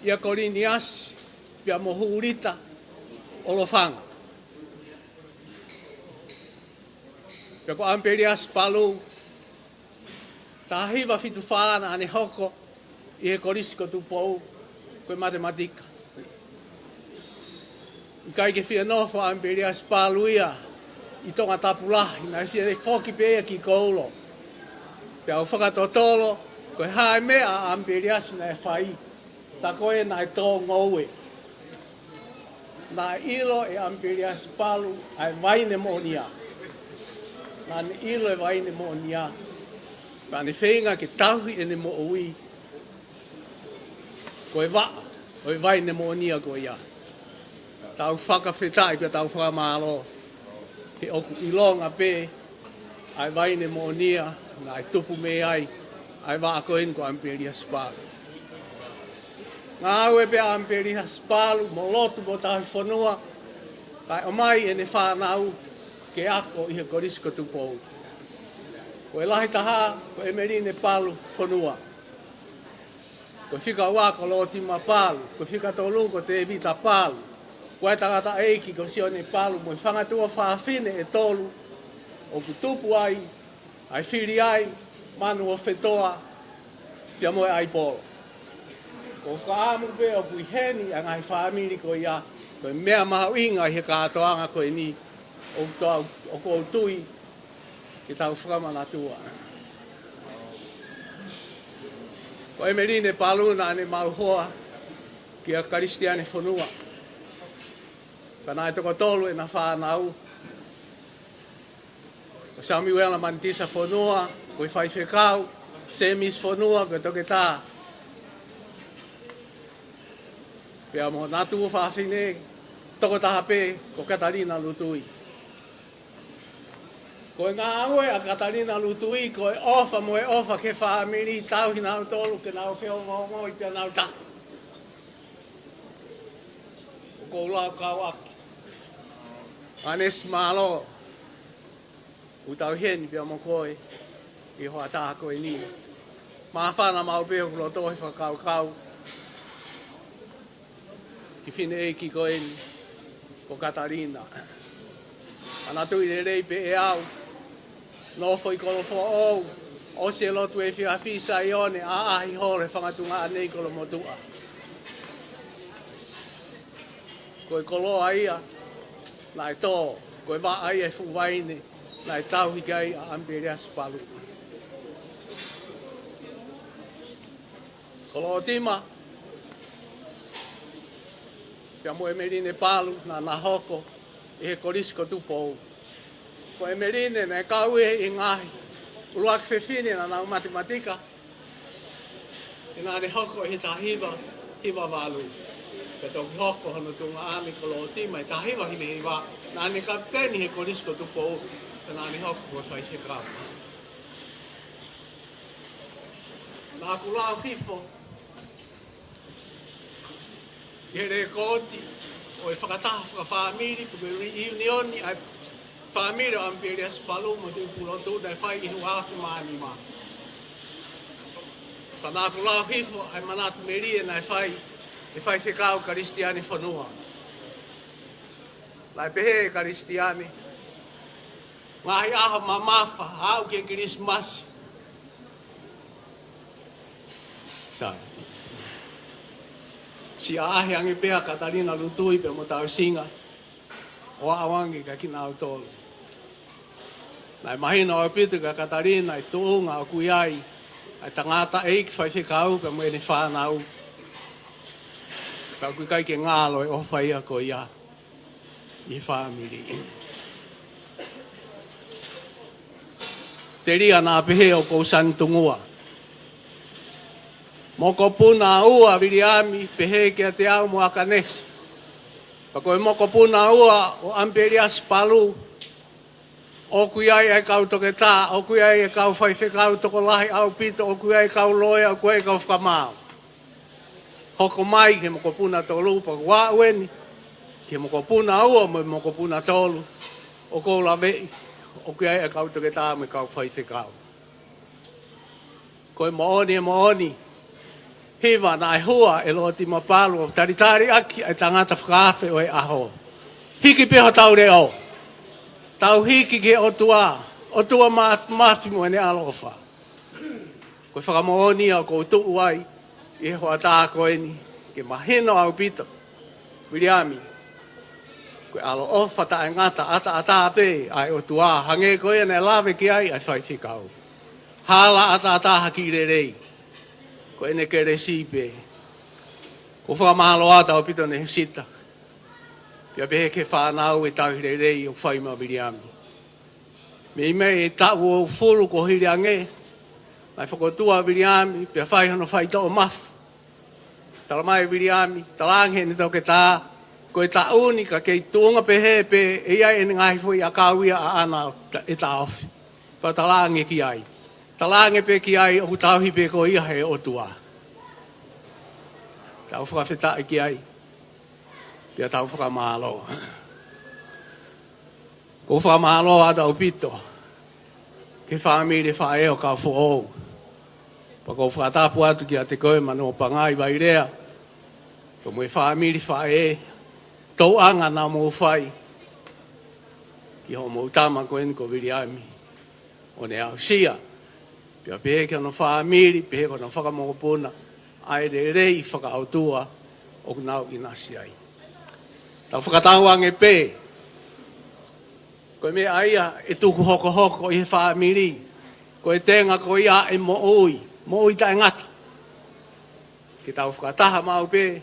ʻia Koliniasi pea mo Hulita ʻo Lofanga. Pea ko ʻAmipeliasi Palu, taha hiva fitu fā naʻa ne hoko ʻi he Kolisi ko Tupou, ko e matematika. ʻIkai ke fie nofo ʻAmipeliasi Palu ia ʻi Tongatapu Lahi, naʻe fie foki pē ia ki Koulo. Pea u fakatotolo, ko e hā e meʻa ʻa ʻAmipeliasi naʻe fai, Ta ko e naʻe tō ngoue. Naʻe ʻilo ʻe ʻAmipeliasi Palu ʻa e vaine moʻonia. Naʻa ne ʻilo e vaine moʻonia. Naʻa ne feinga ke tauhi ʻene moʻui ko e vaʻa ʻo e vaine moʻonia ko ia. Tau fakafetaʻi pea tau fakamālō he ʻoku ʻilonga pē ʻa e vaine moʻonia naʻe tupu mei ai ʻa e vaʻa ko eni ko ʻAmipeliasi Palu. Ngāue pē ʻa ʻAmipeliasi Palu mo lotu mo tauhi fonua, kae ʻomai ʻene fānau ke ako ʻi he Kolisi ko Tupou. Ko e lahi taha ko ʻEmeline Palu Fonua. Ko e fika ua ko Lotima Palu, ko e fika tolu ko Tēvita Palu, ko e tangataʻeiki ko Sione Palu, mo e fanga tuofāfine ʻe tolu ʻoku tupu ai, ʻa e Filiai, Manu ʻo Fetoa, pea mo e ʻAipolo. Ko e fakaʻamu pē ʻoku ʻi heni ʻa e ngaahi fāmili ko ia, ko e meʻa mahuʻinga ʻi he kātoanga ko eni, ʻoku tau, ʻoku ou tui ke tau fakamanatua. Ko ʻEmeline Palu naʻa ne maʻu hoa kia Kalisitiane Fonua. Ka naʻe toko tolu ʻena fānau. Ko Samiuela Manitisa Fonua, ko e faifekau, Semisi Fonua, ko e toketā. Pea mo hona tuofāfine, toko taha pē, ko Katalina Lutui. Ko e ngāue ʻa Katalina Lutui, ko e ʻofa mo e ʻofa ki he fāmili, tauhi kinautolu ke nau feongoongoi pea nau taha. ʻOku ou lau kau ʻaki. Anesi mālō, ʻoku tau ʻi heni pea mo koe ʻi he hoʻatā ko eni. Māfana maʻu pē hoku loto he fakakaukau ki he fineʻeiki ko eni, ko Katalina. Manatuʻi lelei pē ʻe au, nofo ʻi Kolofoʻou, ʻosi e lotu efiafi Saione, ʻaʻahi holo he fanga tuongaʻane ʻi Kolomotuʻa. Ko e koloa ia naʻe tō, ko e vaʻa ia ʻo e fuʻu vaine naʻe tauhi ki ai ʻa ʻAmipeliasi Palu. Ko Lotima pea mo ʻEmeline Palu naʻa na hoko ʻi he Kolisi ko Tupou. Ko ʻEmeline naʻe kau ʻi he ngaahi ʻuluaki fefine naʻa nau matematika, he naʻa ne hoko ʻi he taha hiva hiva valu. Pea toki hoko hono tuongaʻane ko Lotima ʻi he taha hiva hiva hiva. Naʻa ne kapiteni he Kolisi ko Tupou, pea naʻa ne hoko ko e faifekau. Naʻa ku lau hifo ʻi he lekooti ʻo e fakataha fakafāmili, pe ko e reunion ʻa e fāmili ʻo ʻAmipeliasi Palu mo Tuʻipulotu naʻe fai ʻi he ua afe mā nima. Ka naʻa ku lau hifo ʻa e manatu melie naʻe fai ʻe he faifekau Kalisitiane Fonua. Naʻe pehē ʻe Kalisitiane, ngaahi ʻaho mamafa, aʻu ki he Kilisimasi. Sai. Siʻi ʻaʻahi ange pē ʻa Katalina Lutui pea mo Tausinga ʻo aʻu ange kia kinautolu. Naʻe mahino ʻaupito kia Katalina e tuʻunga ʻoku ʻi ai ʻa e tangataʻeiki faifekau pea mo ʻene fānau. Ka ʻoku ʻikai ke ngalo e ʻofa ia ko ia ʻi he fāmili. Telia naʻa pehē ʻoku ou sanitungua. Mokopuna ua Viliami, pehē kiate au mo Akanesi. Ka ko e mokopuna ua ʻo ʻAmipeliasi Palu, ʻoku ʻi ai ʻa e kau toketā, ʻoku ʻi ai ʻa e kau faifekau tokolahi ʻaupito, ʻoku ʻi ai ʻa e kau loea, ʻoku ʻi ai ʻa e kau fakamaau. Hoko mai ki he mokopuna tolu pea ʻoku aʻu eni ki he mokopuna ua mo e mokopuna tolu. ʻOku ou laveʻi ʻoku ʻi ai ʻa e kau toketā mo e kau faifekau. Ko e moʻoni, e moʻoni. Hiva naʻe hua ʻe Lotima Palu ʻo talitali ʻaki ʻa e tangata fakaafe ʻo e ʻaho. Hiki pē hotau leʻo. Tau hiki ki he ʻOtua, ʻOtua Māfimafi mo ʻene ʻaloʻofa. Ko e fakamoʻoni ia ʻoku ou tuʻu ai ʻi he hoʻatā ko eni, ke mahino ʻaupito, Viliami, ko e ʻaloʻofa taʻengata ʻataʻatā pē ʻa e ʻOtua, hangē ko ia naʻe lave ki ai ʻa e faifekau. Hala ʻataʻatā ha kiʻi lelei, ko ʻene kelesi pē. ʻOku ou fakamālō atu ʻaupito Nehusita, pea pehē ki he fānau e tauhi lelei ʻoku fai maʻa Viliami. Mei mei e taʻu hongofulu kuo hili ange, naʻe fokotuʻu ʻa Viliami pea fai hono faitoʻo mafu. Talamai ʻe Viliami, talaange heʻene toketā, ko e taʻu ni ka kei tuʻunga pehē pē ʻe ʻi ai ʻene ngaahi foʻi ʻakau ia ʻaʻana ʻe taʻofi. Pea talaange ki ai, talaange pē ki ai ʻoku tauhi pē koe ia ʻe he ʻOtua. Tau fakafetaʻi ki ai, pea tau fakamālō. ʻOku ou fakamālō atu ʻaupito ki he fāmili faʻē ʻo Kaufoʻou. Pea ʻoku ou fakatapu atu kiate koe Manuopangai Vailea, pea mo e fāmili faʻē, tauʻanga naʻa mou fai ki hoʻomou tama ko eni ko Viliami, ʻo ne aʻusia. Pea pehē ki hono fāmili, pehē ki hono fakamokopuna, ʻa e lelei fakaʻotua ʻoku nau ʻinasi ai. Tau fakatauange pē, ko e meʻa ia ʻe tuku hokohoko ʻi he fāmili, ko e tenga ko ia ʻe moʻui, moʻui taʻengata. Ke tau fakataha maʻu pē,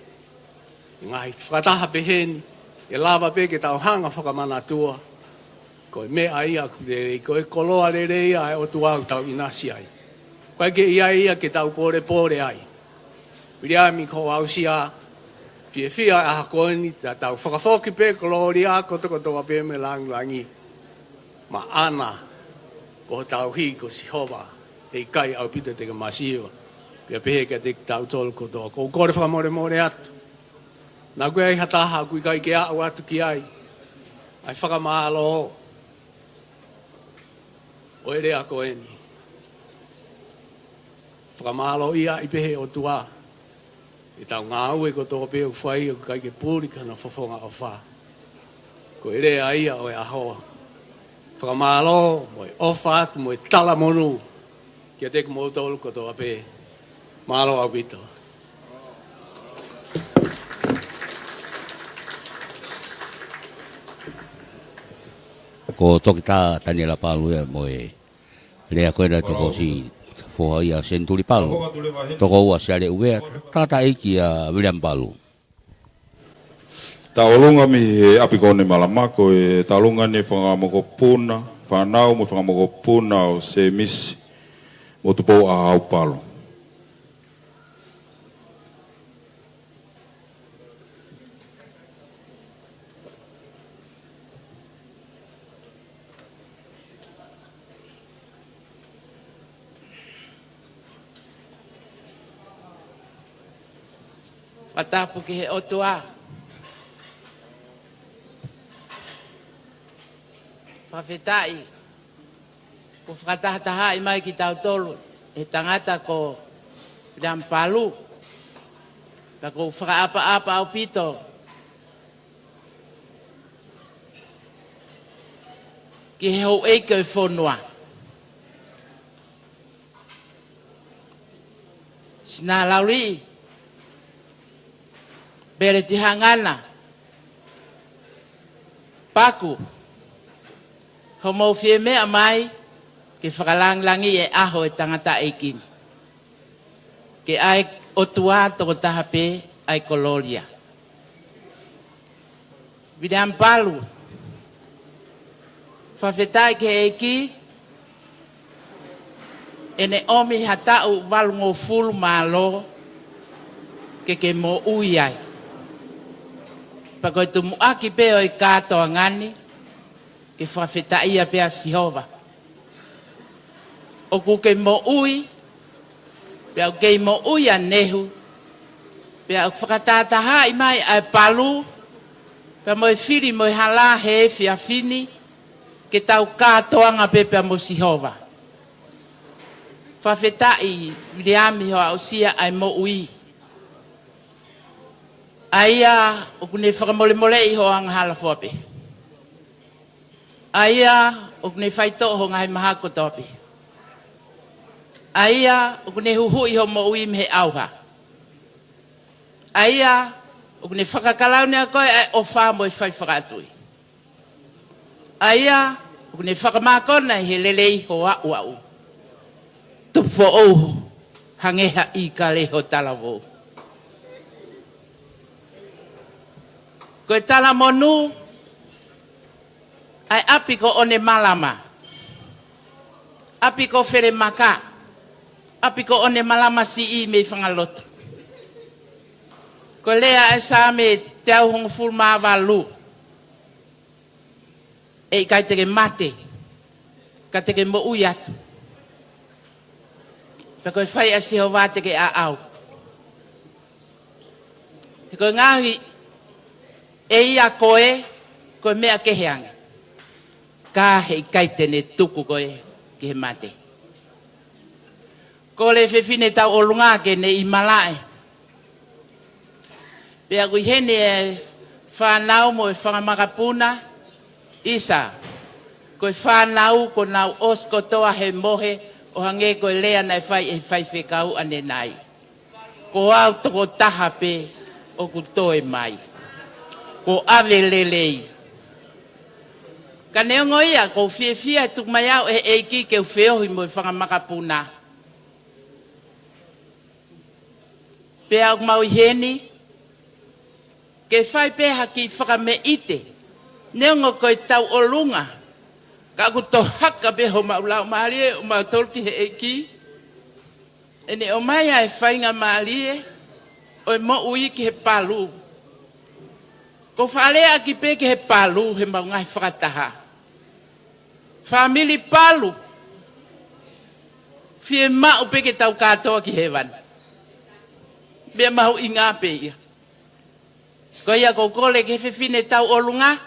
ngaahi fakataha pehē ni, ʻe lava pē ke tau hanga fakamanatua, ko e meʻa ia ʻoku lelei, ko e koloa lelei ia ʻa e ʻOtua ʻoku tau ʻinasi ai. ʻOku ʻikai ke ʻi ai ia ke tau pōlepole ai. Viliami, ko hoʻo aʻusia, fiefia ʻa e ʻaho ko eni, ta tau fakafoki pē kolōlia kotokotoa pē mei langilangi maʻana, ko hotau hī ko Sihova, ʻe ʻikai ʻaupito te ke masiva. Pea pehē kiate kitautolu kotoa. ʻOku ou kole fakamolemole atu, naʻa ʻoku ʻi ai ha taha ʻoku ʻikai ke aʻu atu ki ai ʻa e fakamālō ʻo e lea ko eni. Fakamālōʻia ai pē ʻe he ʻOtua ʻetau ngāue kotoa pē ʻoku fai ʻoku ʻikai ke puli ki hono fofonga ʻofa. Ko e lea ia ʻo e ʻaho. Fakamālō mo e ʻofa atu mo e talamonū kiate kimoutolu kotoa pē. Mālō ʻaupito. Ko Toketā Taniela Palu ia mo e lea ko ena ʻa e tokosiʻi foha ia Senituli Palu, tokoua Siale ʻUvea, tangataʻeiki ʻa Viliami Palu. Tauʻolunga mei he ʻapi ko eni Malamako, ʻe tauʻolunga ni e fanga mokopuna, fānau mo e fanga mokopuna ʻo Semisi mo Tupou ʻAhau Palu. Fakatapu ki he ʻOtua. Fakafetaʻi kuo fakatahatahaʻi mai kitautolu ʻe he tangata ko Viliami Palu. Pea ʻoku ou fakaʻapaʻapa ʻaupito ki he houʻeiki ʻo e fonua, Sinalauli, Peleti Hangana, Paku, hoʻomou fie meʻa mai ke fakalangilangiʻi e ʻaho ʻo e tangataʻeiki ni. Ke ʻa e ʻOtua tokotaha pē ʻa e kolōlia. Viliami Palu, fakafetaʻi ki he ʻEiki, ʻene ʻomi ha taʻu valungofulu mālō ke ke moʻui ai. Pea ko e tumuʻaki pē ʻo e kātoanga ni, ke fakafetaʻia pē ʻa Sihova. ʻOku ke moʻui, pea ʻoku kei moʻui ʻa Nehu, pea ʻoku fakatahatahaʻi mai ʻa e Palu, pea mo e fili mo e hala he efiafi ni, ke tau kātoanga pē pea mo Sihova. Fakafetaʻi Viliami hoʻo aʻusia ʻa e moʻui. ʻA ia ʻoku ne fakamolemoleʻi hoʻo angahala fua pē. ʻA ia ʻoku ne faitoʻo ho ngaahi mahaki kotoa pē. ʻA ia ʻoku ne huhuʻi hoʻo moʻui mei he ʻauha. ʻA ia ʻoku ne fakakalauni ʻa koe ʻa e ʻofa mo e fai fakatui. ʻA ia ʻoku ne fakamākona ʻi he lelei ho aʻuaʻu. Tupu foʻou hangē ha ʻīkale ho talavou. Ko e talamonū ʻa e ʻapi ko ʻOnemalama, ʻapi ko Felemaka, ʻapi ko ʻOnemalama Siʻi mei Fangaloto. Ko e lea ʻa e Saame teau hongofulu mā valu, ʻe ʻikai te ke mate, ka te ke moʻui atu. Pea ko e fai ʻa Sihova te ke ʻaʻau. He ko e ngaohi ʻe ia koe ko e meʻa kehe ange, ka he ʻikai te ne tuku koe ki he mate. Kole fefine tauʻolunga ke ne ʻi malaʻe. Pea ʻoku ʻi heni e fānau mo e fanga makapuna, ʻisa, ko e fānau kuo nau ʻosi kotoa he mohe, ʻo hangē ko e lea naʻe fai ʻe he faifekau ʻanenai. Ko au tokotaha pē ʻoku toe mai. Kuo ʻave lelei. Ka neongo ia, ʻoku ou fiefia he tuku mai au ʻe he ʻEiki ke u feohi mo e fanga makapuna. Pea ʻoku mau ʻi heni ke fai pē ha kiʻi fakameʻite. Neongo ko e tauʻolunga, ka ʻoku tohaka pē homau laumālie ʻo mautolu ki he ʻEiki. ʻEne ʻomai ʻa e faingamālie ʻo e moʻui ki he palu. ʻOku ou faʻa lea ʻaki pē ki he palu heʻemau ngaahi fakataha. Fāmili palu, fiemaʻu pē ke tau kātoa ki hēvani. Meʻa mahuʻinga pē ia. Ko ia ʻoku ou kole ki he fefine tauʻolunga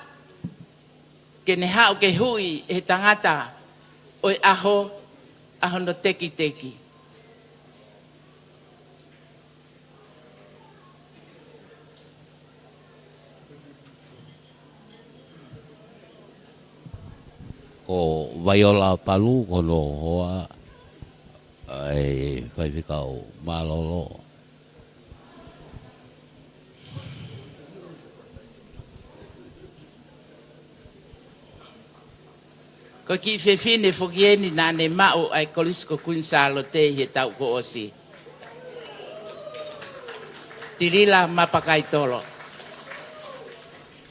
ke ne haʻu ke huʻi ʻe he tangata ʻo e ʻaho, ʻa hono tekiteki. Ko Vaiola Palu ko hono hoa, ʻa e faifekau mālōlō. Ko e kiʻi fefine foki eni naʻa ne maʻu ʻa e Kolisi ko Kuini Sālote ʻi he taʻu kuo ʻosi. Tilila Mapakaitolo.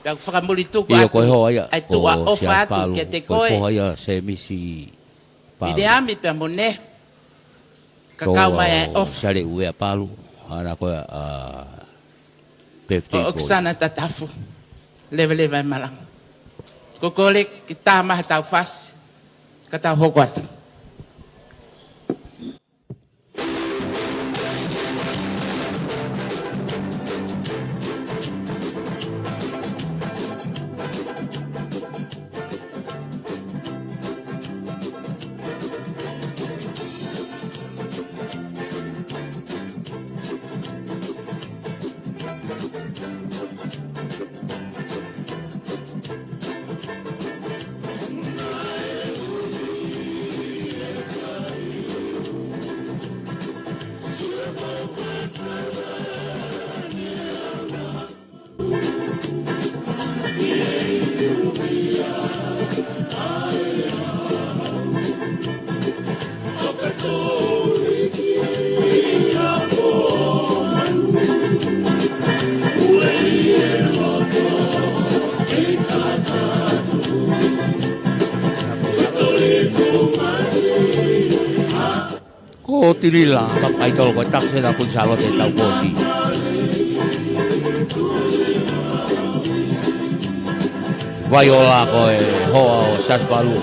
Pea ʻoku fakamuli tuku atu ʻa e tuʻa ʻofa atu kiate koe, Semisi Palu. Viliami pea mo Nehu. Ka kau mai ʻa e ʻofa. Sale Uea Palu, ʻa ena ko e, ʻa, birthday boy. Ko ʻOkisana Tatafu. Leveleva e malanga. Ko e kole ke tā mai ha tau fasi, ka tau hoko atu. Ko Tilila Mapakaitolo ko e takusena Kuini Sālote taʻu kuo ʻosi. Vaiola ko e hoa ʻo Siaosi Palu.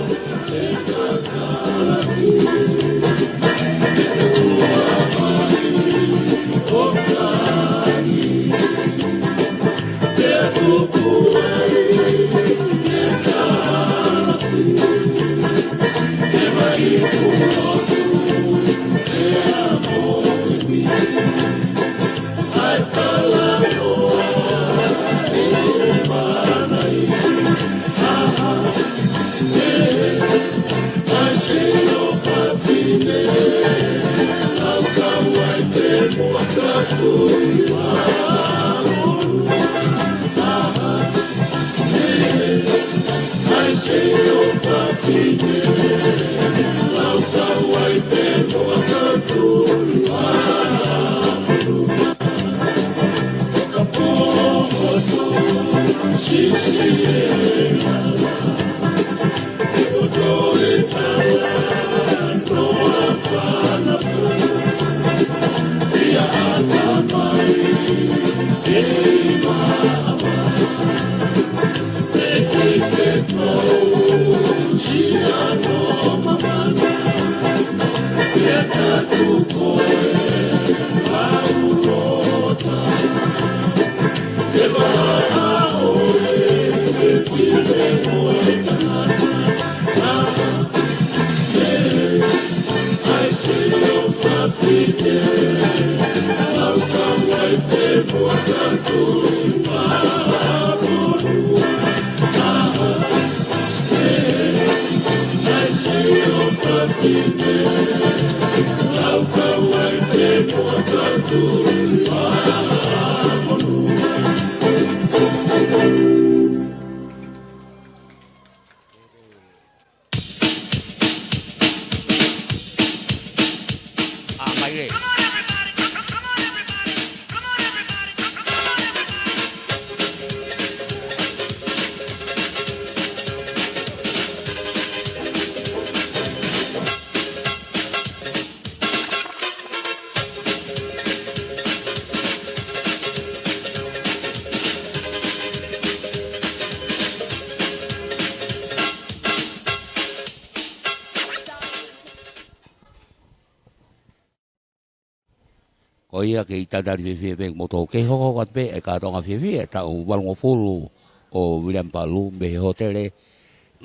Ko ia ke ʻi ai ha tali fiefia pē mo tō ke hoko atu pē e kātoanga fiefia taʻu valungofulu ʻo Viliami Palu mei he hōtele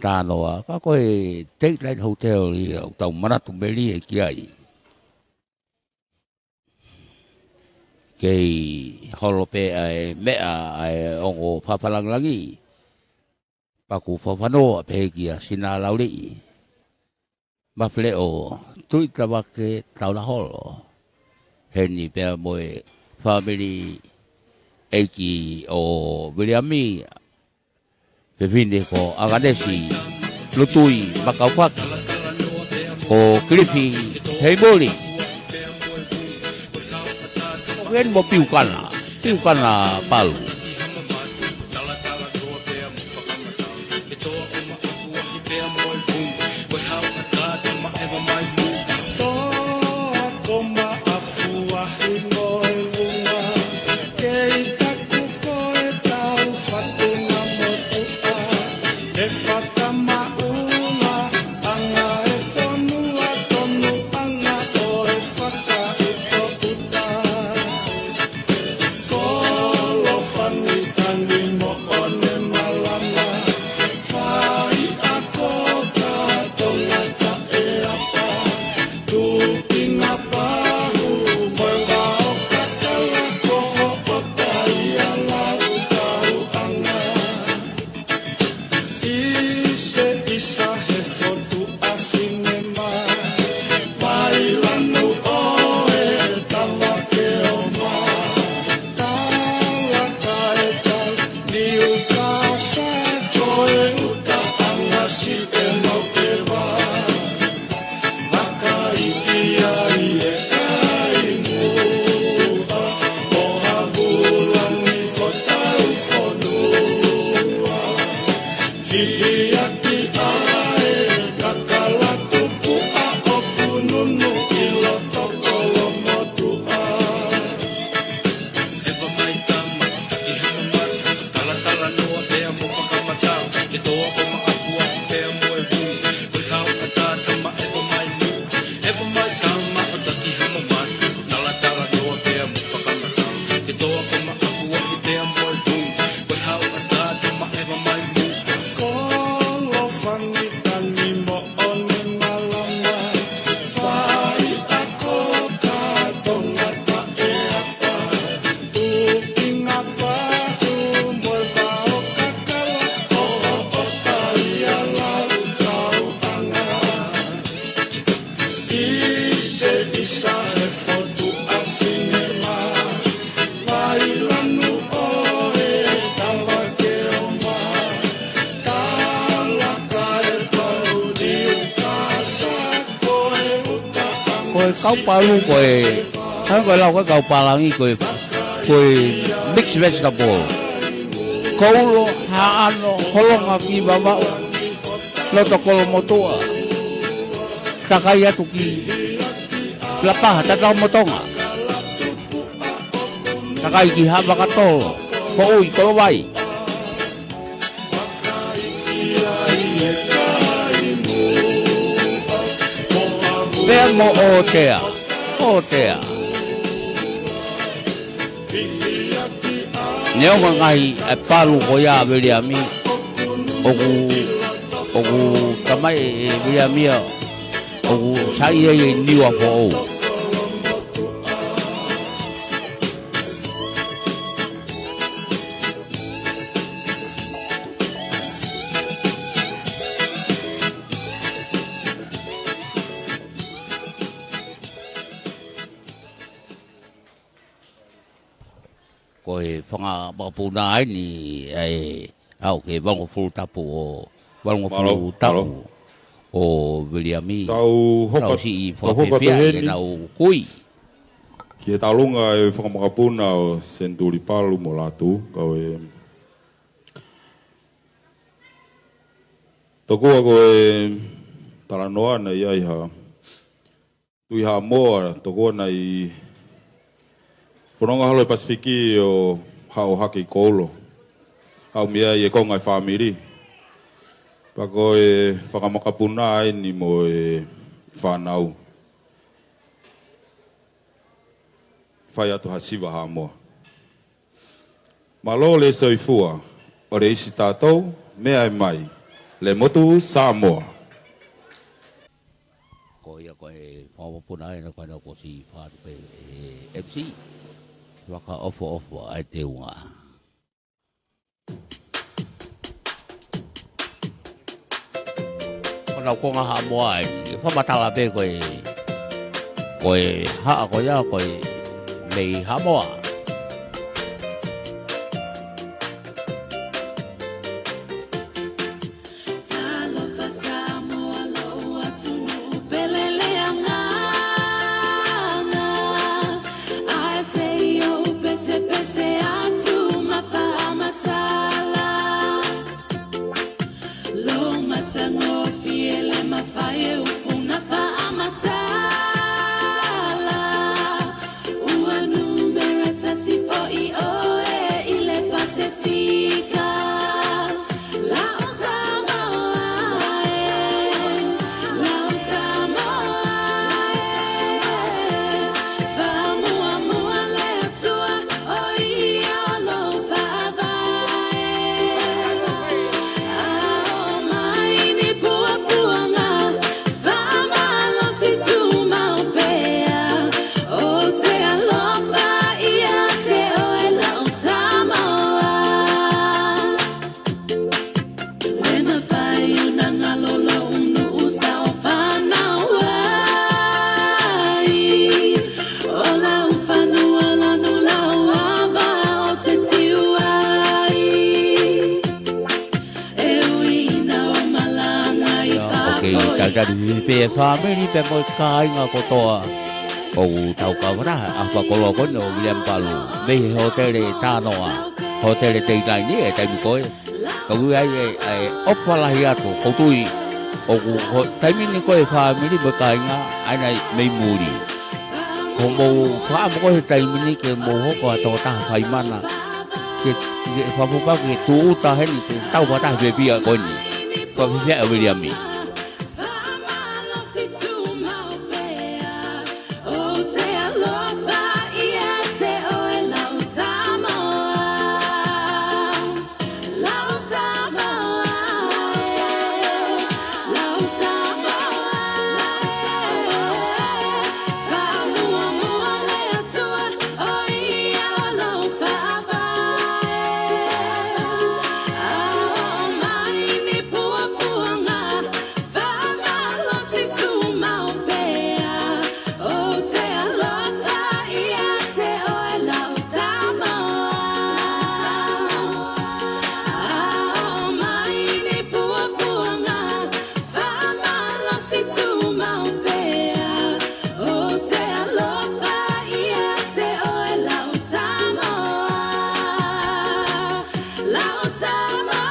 Tānoa. Ka ko e Dateline Hotel ia ʻoku tau manatu melie ki ai. Kei holo pē ʻa e meʻa ʻa e ongo fakalangilangi. Paku fafanoa pē kia Sina Lauliʻi. Mafileʻo Tuʻitavake Taulaholo. Heni pea mo e fāmili ʻeiki ʻo Viliami. Fefine ko ʻAganesi Lutui Makaufaki. Ko Kilifi Heimoli. Ko Geni mo Piukana. Piukana Palu. Ko e kau Palu ko e, hangē ko e lau ko e kau pālangi ko e, ko e mixed vegetable. Koulo, haʻano, holonga ki Vavaʻu, loto Kolomotuʻa. Takai atu ki Lapaha, tatau mo Tonga. Takai ki Haʻavakatolo, Hoʻui, Kolovai. Pea mo ʻOtea. ʻOtea. Neongo e ngaahi ʻa e palu ko ia ʻa Viliami, ʻoku, ʻoku tamai ʻe Viliami ia, ʻoku saiʻia ʻi he niu ʻa foʻou. Ko e fanga makapuna ʻeni, ʻa e, ʻalu ki he valungofulu tapu ʻo, valungofulu Mālō, tapu mālō. ʻo Viliami. Tau hoka, Tau siʻi tau hoka fakafiefia ʻi heni. ʻEnau kui. Ki he talunga e fanga makapuna ʻo Senituli Palu mo Latu, kau e tokua ko e talanoa naʻe ʻi ai ha Tuʻi Haʻamoa, tokua naʻe fononga holo ʻi Pasifiki ʻo haʻu hake ʻi Koulo. Haʻu mei ai e konga e fāmili. Pea ko e fanga makapuna ʻeni mo e fānau. Fai atu ha siva Haʻamoa. Mālō le soifua, ʻo le ʻisi tātou, meʻa mai, le motu Samoa. Ko ia ko e fanga makapuna ʻeni ko ena kuo ʻosi fai pē ʻe he M C. Fakaʻofoʻofa ʻa e teunga. Ko ʻenau konga Haʻamoa ʻeni, fakamatala pē ko e, ko e haʻa ko ia, ko e mei Haʻamoa. Talofa Samoa, loʻu ʻatunuu pele leʻanga. ʻAi seʻi ou pesepese atu ma fakamatala. Lo matangofie le mafai e upu na fakamatala. Ua numera tasi foʻi ʻoe ʻi le Pasifika. Lau Samoa ē, lau Samoa ē. Fakamuʻomuʻa le Atua ʻo ia ʻo lou fakavaʻe. ʻAʻau mai ni puapuanga, fakamālosi tuʻu maʻu pea. ʻOu te ʻalofa ʻiate ʻoe lau Samoa. Le mafai ʻo na ngalo loʻu nuʻu sa ʻo fānau ai. ʻO lau fanua lanu lau ava ʻo te tiu ai. E ui ina ʻo malanga ʻi Ia, fafo ʻoku kei i tatali pē fāmili pea mo e kāinga kotoa. ʻOku tau kavara ʻa e fakakoloa ko eni ʻo Viliami Palu mei he hōtele Tānoa, hōtele Teinaini ʻi he taimi ko ē. Ka ui ai e, e ʻofa lahi atu, ʻoku ou tui ʻoku ko e taimi ni ko e fāmili mo e kāinga ʻa ena mei muli. Ko mou faʻa mo ko e taimi ni ke mou hoko ʻa e tokotaha fai mana. Ke, ke fakapupu ke tūʻuta heni ke tau fakataha pē pea ko eni. Fakafiefia ʻa Viliami. Fakamālosi tuʻu maʻu pea. ʻOu te ʻalofa ʻiate ʻoe lau Samoa. Lau Samoa ē, lau Samoa ē. Fakamuʻomuʻa le Atua ʻo ia ʻo lou fakavaʻe. ʻAʻau mai ni puapuanga, fakamālosi tuʻu maʻu pea. ʻOu te ʻalofa ʻiate ʻoe lau Samoa. ʻAʻau mai ni puapuanga, fakamālosi tuʻu maʻu pea. ʻOu te ʻalofa ʻiate ʻoe lau Samoa. Lau Samoa.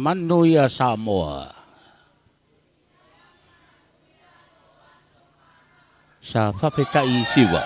Manuia Samoa. Sa fakafetaʻi siva.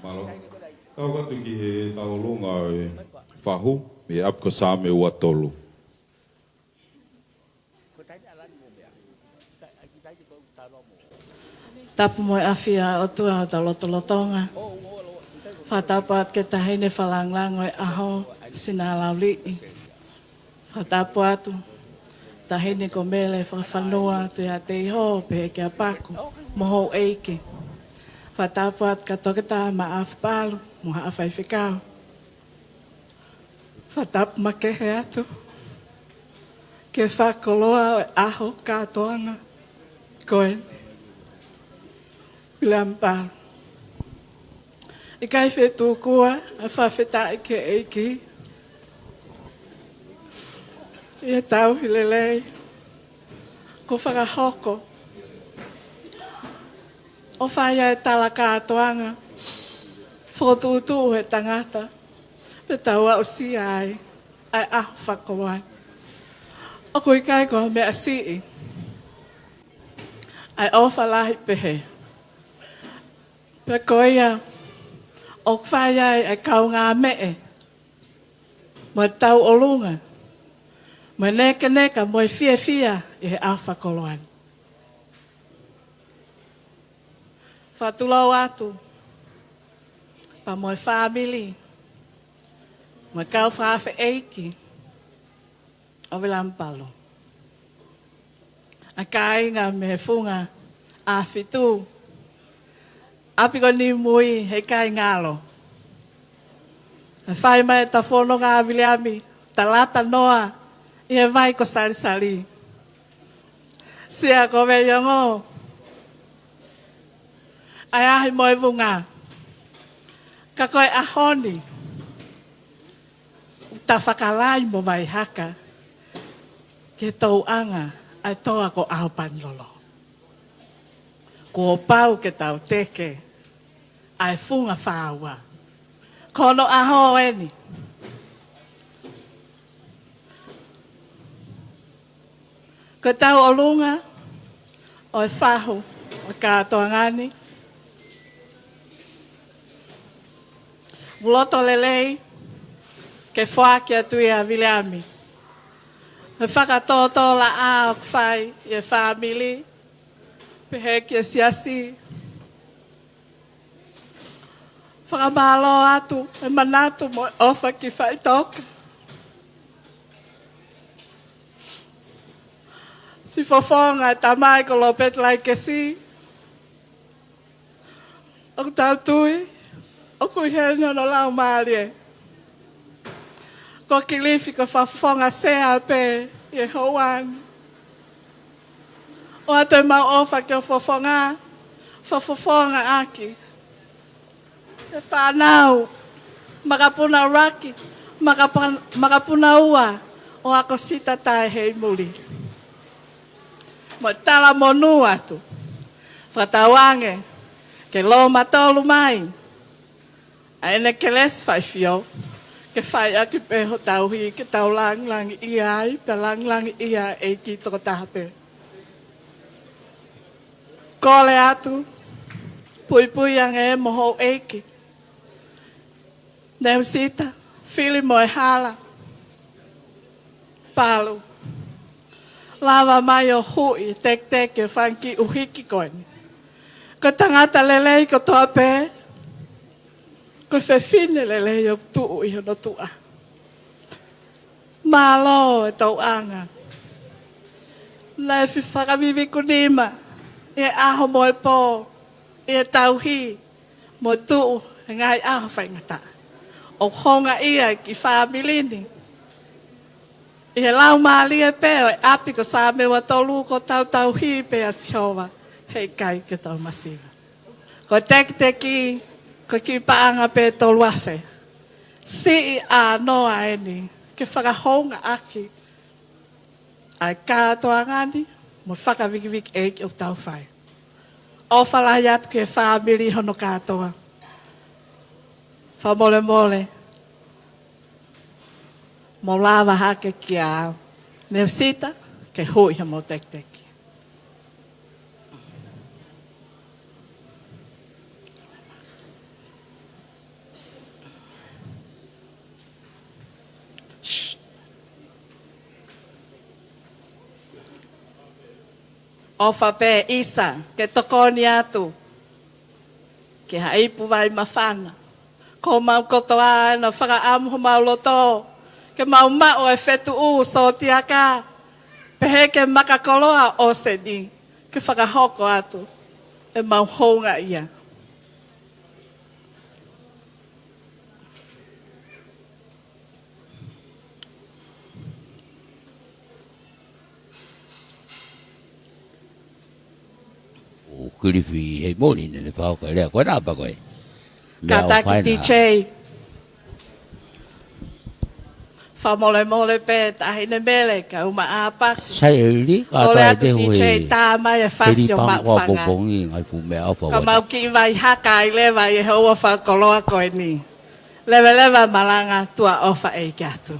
Mālō. Tau atu ki he tauʻolunga ʻo e fahu, mei he ʻapi ko Saame ua tolu. Tapu mo e ʻafio ʻa e ʻOtua ʻi hotau lotolotonga. Fakatapu atu ki he Taʻahine Fakalāngilangi ʻo e ʻAho, Sina Lauliʻi. Fakatapu atu Taʻahine ko Mele Fakafanua, Tuiaʻateiho, pehē kia Paku, mo houʻeiki. Fakatapu atu kia Toketā Maʻafu Palu, mo haʻa faifekau. Fakatapu makehe atu ki he fakakoloa ʻo e ʻaho kātoanga ko eni, Viliami Palu. ʻIkai fetuku ʻa e fakafetaʻi ki he ʻEiki ʻi he tauhi lelei kuo fakahoko ʻo fai ai e tala kātoanga, fokotuʻutuʻu he tangata, pea tau aʻusia ai ʻa e ʻaho fakakoloa ni. ʻOku ʻikai ko ha meʻa siʻi ʻa e ʻofa lahi pehē. Pea ko ia ʻoku fai ai ʻa e kaungāmeʻa mo e tauʻolunga, mo e nekeneka, mo e fiefia ʻi he ʻaho fakakoloa ni. Fakatulou atu pea mo e fāmili, mo e kau fakafeʻiloaki ʻo Viliami Palu. ʻA e kāinga mei he Funga ʻAhofitu, ʻapi ko Nimui, he kāinga ʻalo. ʻE fai mai ʻeta fononga ʻa Viliami, ta lata noa ʻi he vai ko Salisali. Sia ko Veiongo, ʻa e ahi mo e vunga. Ka ko e ʻaho ni, ta fakalai mo vaihaka ki he touʻanga ʻa e toa ko ʻAhopanilolo. Kuo pau ke tau teke ʻa e Funga Fāua. Ko hono ʻaho eni. Ko e tauʻolunga ʻo e fahu ʻo e kātoanga ni, ʻoku loto lelei ke foaki atu ia ʻa Viliami. He fakatōtōlaʻā ʻoku fai ʻi he fāmili, pehē ki he siasi. Fakamālō atu e manatu mo e ʻofa ki Faʻitoka. Siʻi fofonga e tamai ko Lopeti Laikesi. ʻOku tau tui ʻoku ʻi heni hono laumālie. Ko Kilifi ko e fakafofonga sea pē ʻi he houa ni. ʻOatu ʻemau ʻofa ki he fofonga, fakafofonga ʻaki e fānau, makapuna ʻuluaki, makapa-, makapuna ua ʻo Akosita Taʻehemui. Mo e talamonū atu, fakatauange ke loto matolu mai ʻa ʻEne kelesi faifio, ke fai ʻaki pē hotau tauhi, ke tau langilangiʻia ai, pea langilangiʻia e ʻEiki tokotaha pē. Kole atu, puipui ange mo houʻeiki Neusita, Fili mo e hala. Palu. Lava mai ʻo huʻi e teketeke ʻo e fanga kiʻi ʻuhiki ko eni. Ko e tangata lelei kotoa pē, ko e fefine lelei ʻoku tuʻu ʻi hono tuʻa. Mālō e touʻanga. Naʻe fefakavivikunima ʻi he ʻaho mo e pō, ʻi he tauhi, mo tuʻu he ngaahi ʻaho faingataʻa. ʻOku houngaʻia e kiʻi fāmili ni ʻi he laumālie pē ʻo e ʻapi ko Saame ua tolu, ko e tauhi pē ʻa Sihova, heʻikai ke tau masiva. Ko e teketeke, ko e kiʻi paʻanga pē tolu afe. Siʻi ʻānoa eni ke fakahoungaʻaki ʻa e kātoanga ni mo e fakavikivikiʻi ʻoku tau fai. ʻOfa lahi atu ki he fāmili hono kātoa. Fakamolemole, Mou lava hake kia Neusita ke hū ʻi hoʻomou tekiteki. ʻOfa pē ʻisa ke tokoni atu ki ha ipu vai māfana. Ko homau kotoa ʻa e fakaʻamu homau loto ke mau maʻu e fetuʻu sōtiaka, pehē ki he maka koloa ʻo ʻoseni, ke fakahoko atu ʻemau houngaʻia. ʻO Kilifi Heimoli naʻa ne fai ko e lea ko ena pea ko e meʻa ʻoku Kātaki fai na. D J. Fakamolemole pē Taʻahine Mele kae ʻumaʻā ʻApaku. Sai e li ka Kole atu te D J hui. Tā mai e fasi ʻo Maʻufanga. Pongi ngai fu meʻa ʻofa. Ka mau kiʻi vai haka ai leva ʻi he houa fakakoloa ko eni. Leveleva malanga, tuʻa ʻofa ʻeiki atu.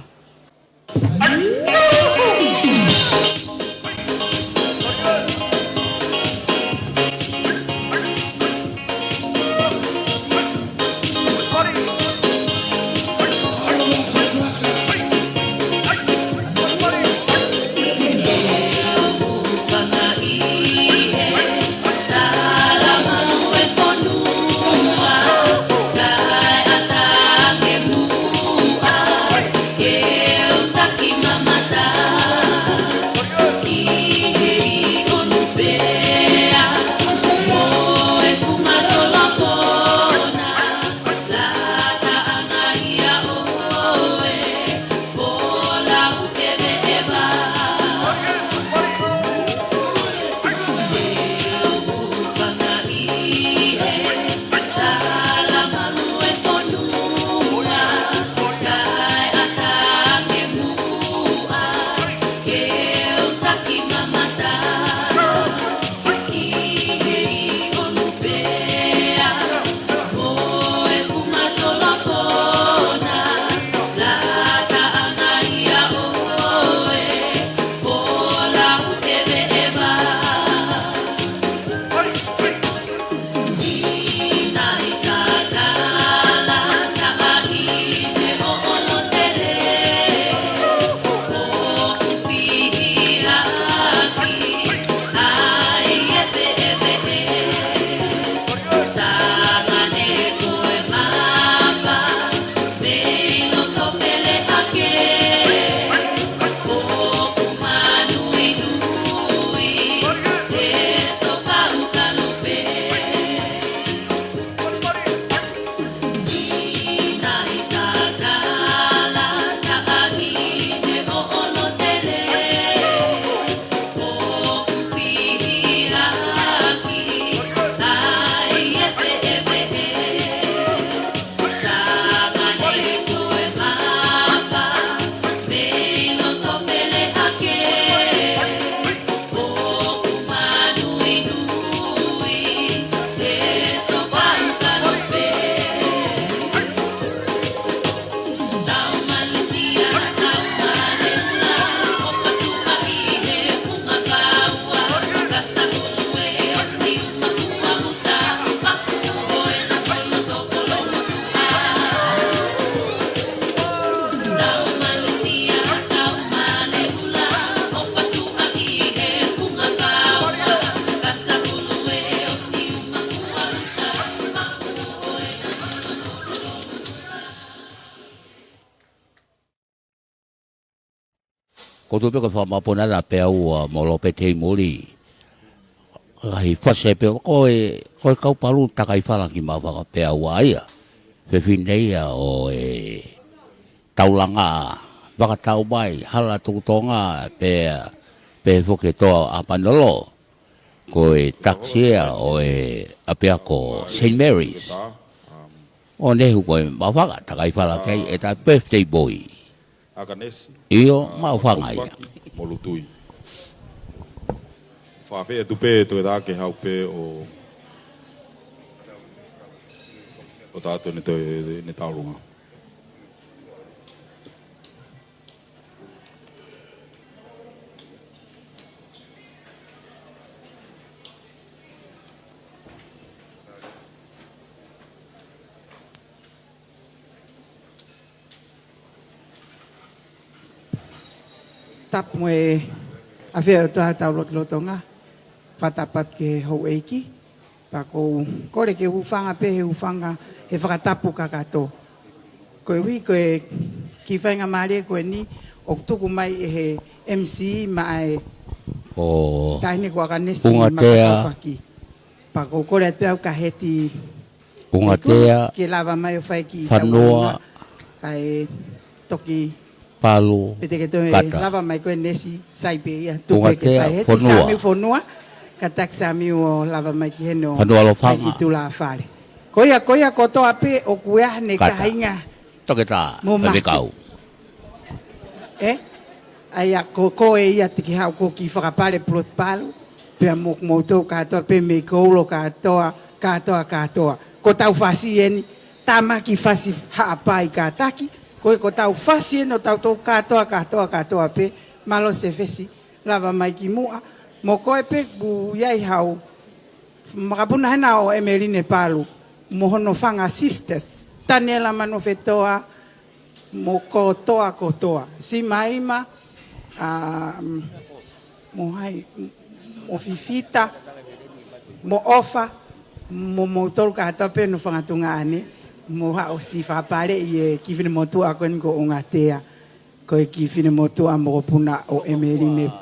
Ko tu pe ko fakamapona la pea ua mo Lopete Heimoli. Kahi fase pe ko e, ko e kau palu takai fala ki Maʻufanga pea ua ia. Fefine ia ʻo e taulanga fakatau mai, hala tuku Tonga, pea, pea foki toa ʻa Panolo. Ko e taxi ia ʻo e ʻapiako Saint Mary's. ʻO Nehu ko e Maʻufanga, takai fala kei e ta birthday boy. ʻIo, Maʻufanga ia. Mo Lutui. Fafē atu pē, toe tā ke hau pē ʻo, ʻo tātou ne toe, ne taulunga. Tapu mo e ʻafio ʻa e ʻOtua ʻi hotau lotolotonga. Fakatapu atu ki he houʻeiki. Pea ʻoku ou kole ke u hūfanga pē he hūfanga he fakatapu kakato. Koeʻuhi ko e kiʻi faingamālie ko eni ʻoku tuku mai ʻe he M C maʻa e taʻahine ko ʻAkanesi Makakaufaki. Pea ʻoku ou kole atu pē au kia Heti Ungatea, ke lava mai ʻo fai e kiʻi tauʻolunga, kae toki Palu, pea te ke toe lava mai ko e nesi sai pē ia, tuku pē ke fai. Heti Samiu Fonua, kātaki Samiu ʻo lava mai ki heni ʻo fai e kiʻi tulafale. Ko ia, ko ia kotoa pē ʻoku ʻi ai ʻene kāinga. Toketā mo Faifekau. ʻE? ʻA ia ko, ko e ia te ke haʻu ko e kiʻi fakapale pulotu palu, pea mo, mo kimoutolu kātoa pē mei Koulo kātoa, kātoa, kātoa. Ko hotau fasi eni, Tamaki Fasi Haʻapai kātaki, ko e ko hotau fasi eni ʻo tautolu kātoa, kātoa, kātoa pē, mālō Sefesi, lava mai ki muʻa, mo koe pē ʻoku ʻi ai hau makapuna hena ʻo ʻEmeline Palu, mo hono fanga sisters, Taniela Manuofetoa, mo kotoa kotoa. Simaima, ʻa, mo hai, mo Fifita, mo ʻOfa, mo moutolu kātoa pē hono fanga tuongaʻane, mo haʻu ʻo siʻi fakapale ʻi he kiʻi finemotuʻa ko eni ko Ungatea, ko e kiʻi finemotuʻa mokopuna ʻo ʻEmeline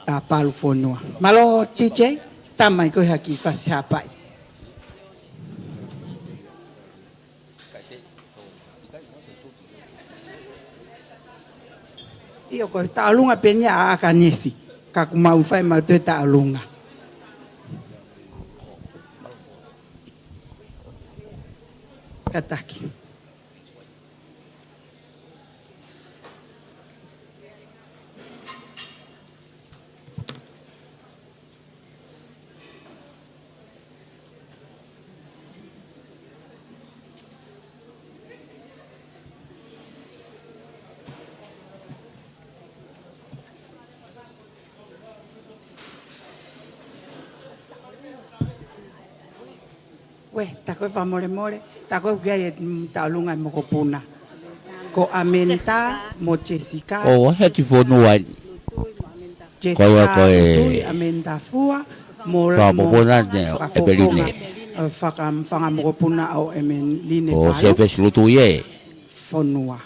ʻa Palu Fonua. Mālō T J, tā mai ko e ha kiʻi fasi Haʻapai. ʻIo, ko e tauʻolunga pē eni ia ʻa ʻAkanesi, ka ʻoku mau fai mautolu e tauʻolunga. Kātaki. Uē, tā ko e fakamolemole, tā ko e ʻoku ʻi ai e, mm, tauʻolunga e mokopuna. Ko ʻAmeni Tā mo Jessica. Ko Heti Fonua. Jessica Lutui, ʻAmeni Tā Fua, mo Fakafofonga, ʻe, faka-, fanga mokopuna ʻo ʻEmeline Palu Fonua.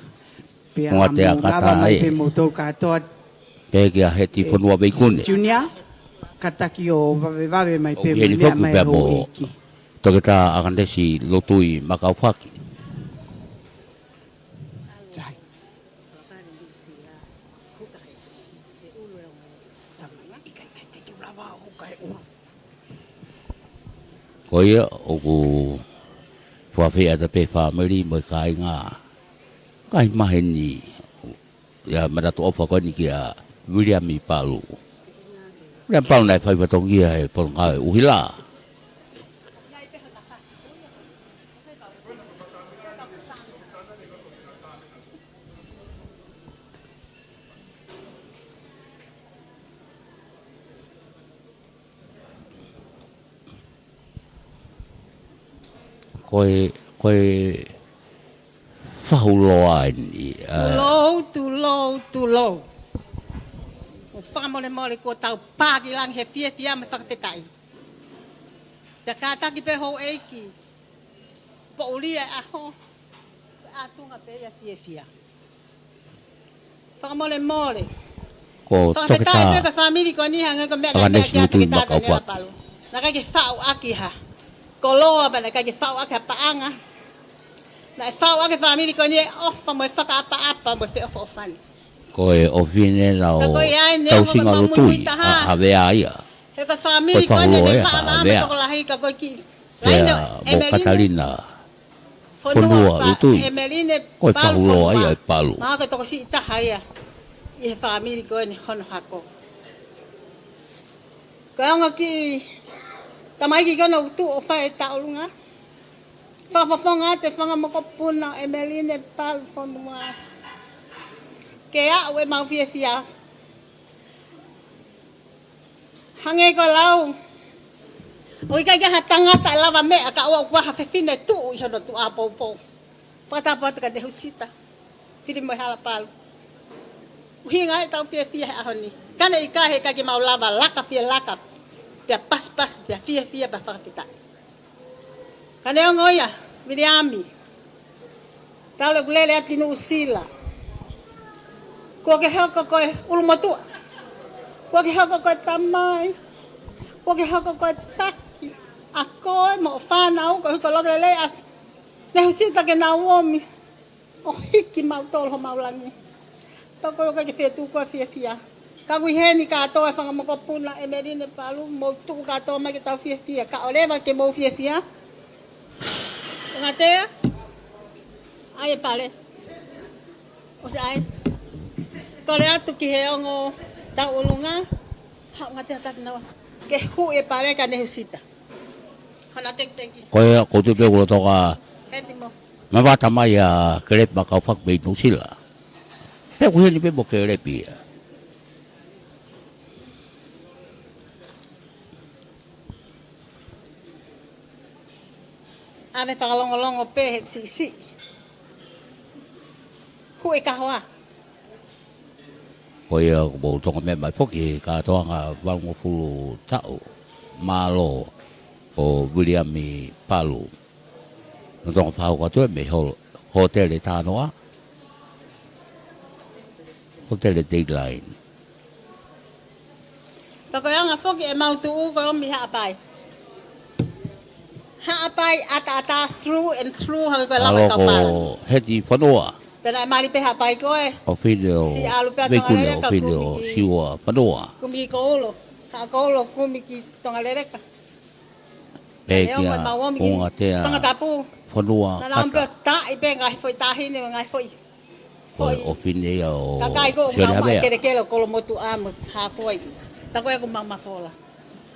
Pea mo lava mai pē moutolu kātoa. Pea kia Heti Fonua Veikune Junior, kātaki ʻo vavevave mai pē mo e meʻa mai houʻeiki. Toketā ʻAkanesi Lutui Makakaufaki. Ko ia ʻoku fakafeʻiloaki atu pē fāmili mo e kāinga. Kae maheni ia manatu ʻofa ko eni kia Viliami Palu. Viliami Palu naʻe fai fatongia he pononga ʻuhila. Ko e, ko e fahu loa eni, ʻa. Tulou, tulou, tulou. ʻOku fakamolemole kuo tau pā ki langi he fiefia mo e fakafetaʻi. Pea kātaki pē houʻeiki. Poʻuli e ʻaho. ʻAtunga pē ia fiefia. Fakamolemole. Ko Toketā Fakafetaʻi pē ki he fāmili ko eni hangē ko e meʻa naʻe pehē ʻe Toketā Taniela Palu. Naʻe ʻikai ke faʻu ʻaki ha koloa, pea naʻe ʻikai ke faʻu ʻaki ha paʻanga. Naʻe faʻu ʻaki e fāmili ko eni e ʻofa mo e fakaʻapaʻapa mo e feʻofoʻofani. Ko e ʻofefine naʻe tausinga Lutui, ʻa Havea ia. He ko e fāmili ko eni ne maʻamaʻa mo e tokolahi ka ko e kiʻi laine ʻo ʻEmeline Fonua Lutui. Ko e fahu loa ia ʻo e Palu. Mahalo ko e tokosiʻi taha ia ʻi he fāmili ko eni hono hako. Ko e ongo kiʻi tamaiki ko ena ʻoku tuʻu ʻo fai e tauʻolunga. Fakafofonga atu e fanga mokopuna ʻo ʻEmeline Palu Fonua. Ke aʻu ʻemau fiefia. Hangē ko e lau, ʻoku ʻikai ke ʻi ai ha tangata ʻe lava meʻa kae ʻoua ʻoku ʻi ai ha fefine tuʻu ʻi hono tuʻa poupou. Fakatapu atu kia Nehusita Filimoehala Palu. ʻOku Pinga ai ʻetau fiefia he ʻaho ni. Ka ne ʻikai, he ʻikai ke mau lava laka fie laka. Pea pasipasi, pea fiefia, pea fakafetaʻi. Ka neongo ia, Viliami, talu ʻeku lele atu ki Nuʻusila, kuo ke hoko ko e ʻulumotuʻa. Kuo ke hoko ko e tamai. Kuo ke hoko ko e taki. ʻA koe mo hoʻo fānau, koeʻuhi ko e loto lelei ʻa Nehusita ke nau omi ʻo hiki mautolu homau langi. Pea ko e ʻikai ke fie tuku ʻa e fiefia. Ka ʻoku ʻi heni kātoa e fanga mokopuna ʻEmeline Palu, mou tuʻu kātoa mai ke tau fiefia. Kae ʻoua leva ke mou fiefia. Ngatea. ʻAi e pale. ʻOsi ʻai. Kole atu ki he ongo tauʻolunga. Haʻu Ngatea, taki naua. Ke huʻi e pale kia Nehusita. Hana tekiteki. Ko ia, ko tu pe kulo toka. Heti mo. Mavata mai ʻa Kelepi Makaufaku mei Nuʻusila. Pea ʻoku ʻi heni pē mo Kelepi ia. ʻAve fakalongolongo pē he siʻisiʻi. Huʻi kahoa. Ko ia ʻoku mou toka meʻa mai foki he kātoanga valungofulu taʻu. Mālō ʻo Viliami Palu. Naʻe toka fakahoko atu ia mei hol-, Hōtele Tānoa. Hōtele Dateline. Pea ko e anga foki ʻemau tuʻu ko e omi Haʻapai. Haʻapai ʻataʻatā, true and true, hangē ko e lava ʻa e kau pālangi. Heti Fonua. Pea naʻe mali pē Haʻapai ko ē. ʻOfini ʻo Siʻalu pea Veikune, Tongaleleka ʻofini ʻo kumi ki, Siua Fonua. Kumi ki Koulo. Haʻa Koulo kumi ki Tongaleleka. Pea kia Neongo ʻemau omi ki Ungatea, Tongatapu. Fonua, naʻa nau kata. Pē taʻi pē ngaahi foʻi taʻahine, ngaahi foʻi Ko e foʻi ʻofini ia ʻo kakai ko ē Sione mau maʻu Havea. Kelekele ʻo Kolomotuʻa mo Haʻafoi. Pea ko ē ʻoku mau mafola.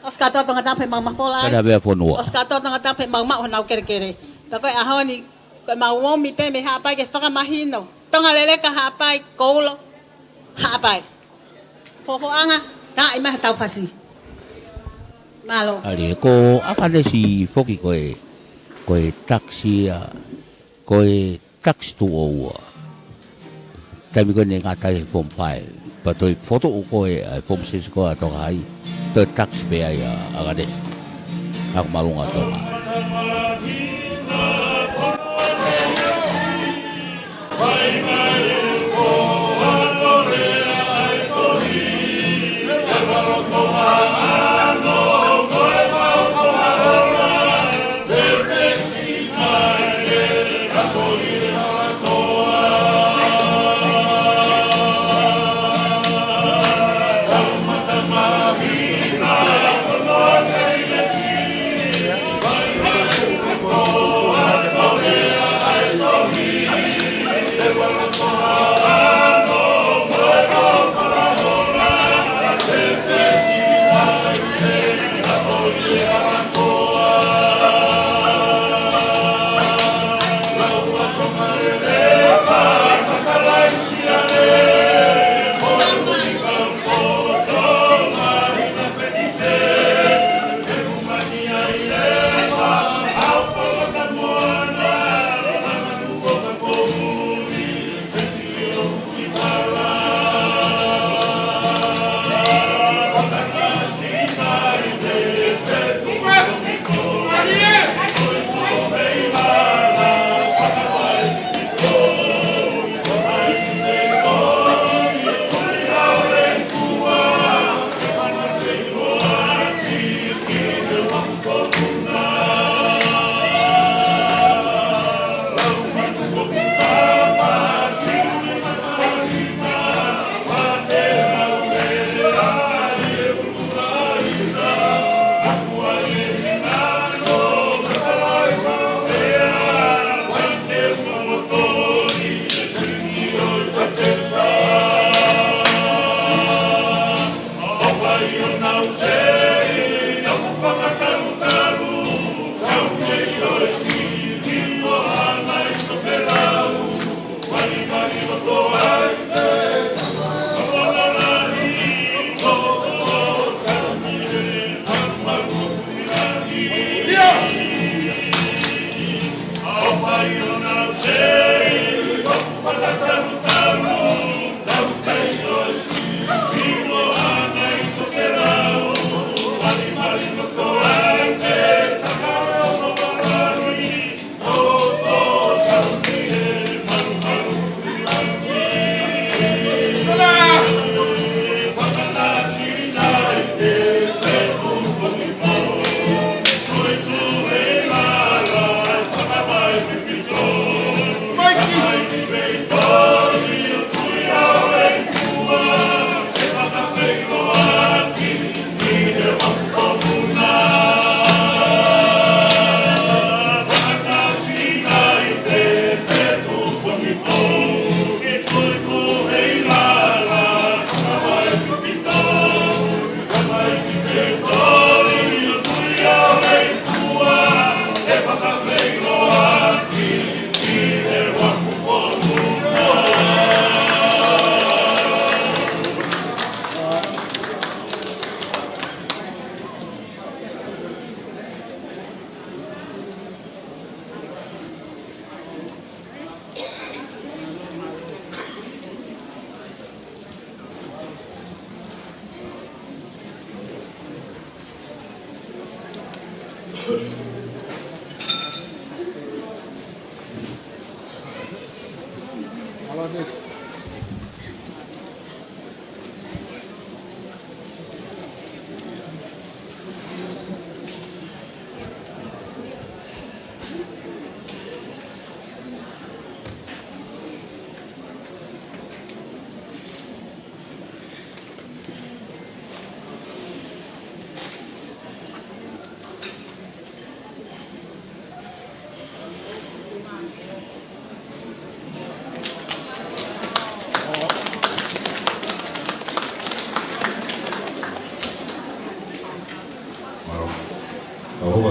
ʻOsi kātoa Tongatapu he mau mafola ai. Sione Havea Fonua. ʻOsi kātoa Tongatapu he mau maʻu honau kelekele. Pea ko e ʻaho ni, ko ʻemau omi pē mei Haʻapai ke fakamahino. Tongaleleka Haʻapai, Koulo Haʻapai. Fofoʻanga, taʻi mai ha tau fasi. Mālō. ʻAli, ko ʻAkanesi foki ko e, ko e takisi ia, ko e takisi tuʻo ua. Taimi ko ē naʻe ngata ai he Form five. Pea toe fokotuʻu ko ē ʻa e Form six ko ē ʻa Tonga High. Toe takisi pē ai ʻa ʻAkanesi. Naʻa ku mālunga Tonga.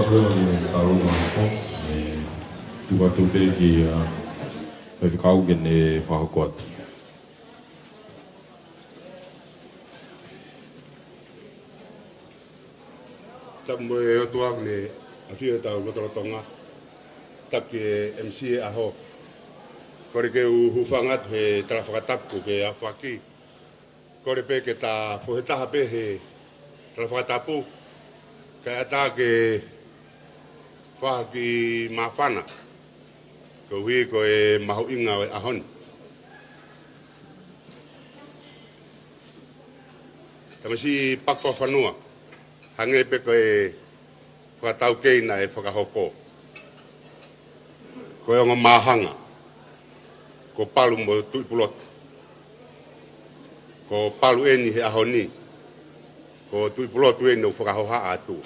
Ko e tālunga hoko, ʻe tuku atu pē ki he, ʻa, Faifekau ke ne fakahoko atu. Tapu mo e ʻOtua ʻoku ne ʻafio ʻi hotau lotolotonga. Tapu ki he M C ʻo e ʻaho. Kole ke u hūfanga atu he tala fakatapu kuo ke aofaki. Kole pē ke ta fohe taha pē he tala fakatapu. Kae ʻatā ke fakahoko e māfana. Koeʻuhi ko e mahuʻinga ʻo e ʻaho ni. Tamasiʻi Paku Fakafanua, hangē pē ko e fakataukei naʻe fakahoko. Ko e ongo māhanga, ko Palu mo Tuʻipulotu. Ko Palu eni he ʻaho ni, ko Tuʻipulotu eni ʻoku fakahohaʻa atu.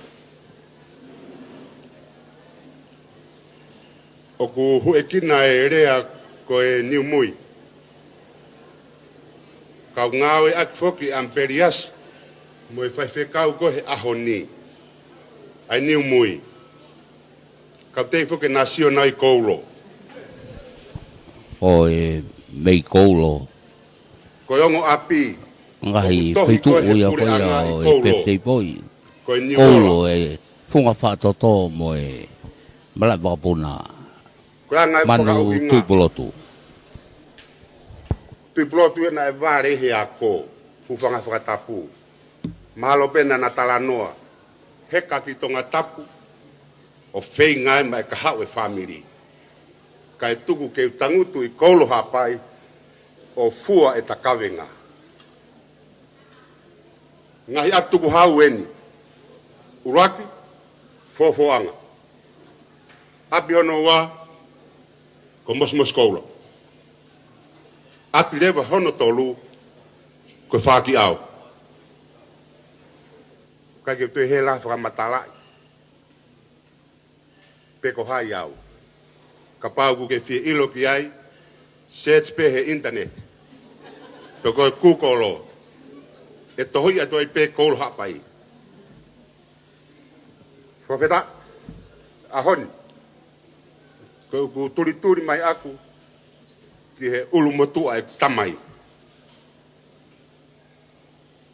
ʻOku huʻekina e lea ko e niu mui. Kau ngāueʻaki foki ʻa Ampeliasi mo e faifekau ko ē he ʻaho ni. ʻA e niu mui. Kau tei foki e nāsio nai koulo. ʻO e mei koulo. Ko e ongo ʻapi. Ngaahi ʻoku tohi feituʻu ko ē he ia ko ia puleʻanga ʻi ʻo e koulo. Pepetei poi. Ko e niu koulo ola. E funga fakatoto mo e malaʻe vakapuna. Ko e anga e Manu fakauʻinga. Tuʻipulotu. Tuʻipulotu ena ʻe vale he ako, hūfanga fakatapu. Mahalo pē naʻa na talanoa, heka ki Tongatapu, ʻo feinga ai maʻa e kahaʻu e fāmili. Kae tuku ke u tangutu ʻi Koulo Haʻapai, ʻo fua e takavenga. Ngaahi ʻapi tukuhau eni. ʻUluaki, Fofoʻanga. ʻApi hono ua, ko Mosimosi Koula. ʻApi leva hono tolu, ko Fakiʻau. ʻIkai ke u toe hela fakamatalaʻi pe ko hai au. Kapau ʻoku ke fie ʻilo ki ai, search pē he internet. Pe ko e Google, ʻe tohi atu ai pē Koulo Haʻapai. Fakafetaʻi, ʻaho ni, ko ʻeku tulituli mai ʻaku ki he ʻulumotuʻa ʻeku tamai.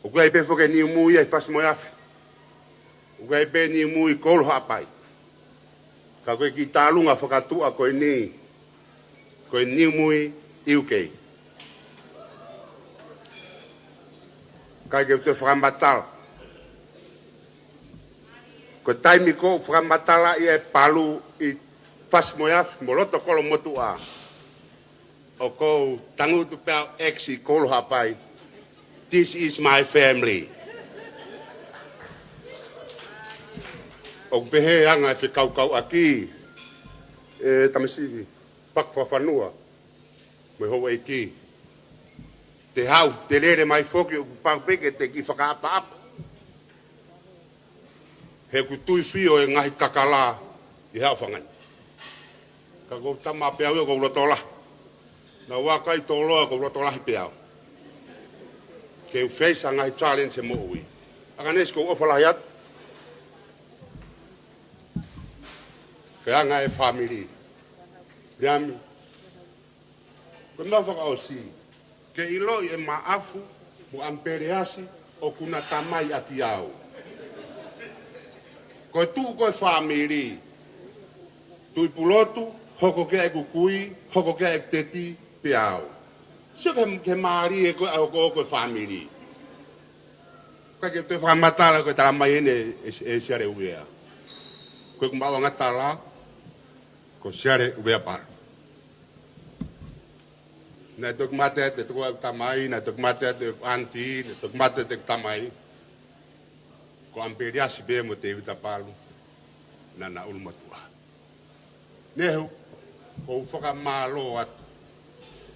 ʻOku ʻi ai pē foki e niu mui ʻi Fasi-mo-e-Afi. ʻOku ʻi ai pē niu mui ʻi Koulo Haʻapai. Ka ko e kiʻi tālunga fakatuʻa ko eni, ko e niu mui ʻi U K. ʻIkai ke u toe fakamatala. Ko e taimi ko ē ʻoku fakamatalaʻi ai e Palu ʻi Fasi-mo-e-Afi mo loto Kolomotuʻa, ʻoku ou tangutu pē au ʻi Koulo Haʻapai. This is my family. ʻOku pehē anga e fekaukauʻaki, ʻe Tamasiʻi Paku Fakafanua mo e houʻeiki. Te haʻu, te lele mai foki, ʻoku pau pē ke te kiʻi fakaʻapaʻapa. He ʻoku tuifio e ngaahi kakala ʻi he ʻaofangai. Ka ko e tama pē au ia ʻoku ou loto lahi. Naʻa ku ʻi Toloa ʻoku ou loto lahi pē au. Ke u face ʻa e ngaahi challenge he moʻui. ʻA Kanesi ʻoku ou ʻofa lahi atu. Ke anga e fāmili. Liami. Ko e meʻa fakaʻosi, ke ʻiloʻi ʻe Maʻafu mo Ampeliasi ʻoku na tamai ʻaki au. Ko e tuʻu ko ē fāmili, Tuʻipulotu, hoko ki ai ʻeku kui, hoko ki ai ʻeku teti, pea au. Sio ki he, ki he mālie ko ē ʻa e hokohoko e fāmili. ʻIkai ke u toe fakamatala ko e tala mai eni ʻe, ʻe, ʻe Siale Uvea. Ko ʻeku maʻuʻanga tala, ko Siale Uvea Palu. Naʻe toki mate atu e tokoua ʻeku tamai, naʻe toki mate atu e aunty, naʻe toki mate atu e tamai. Ko Ampeliasi pē mo Tēvita Palu, naʻa na ʻulumotuʻa. Nehu, ʻoku ou fakamālō atu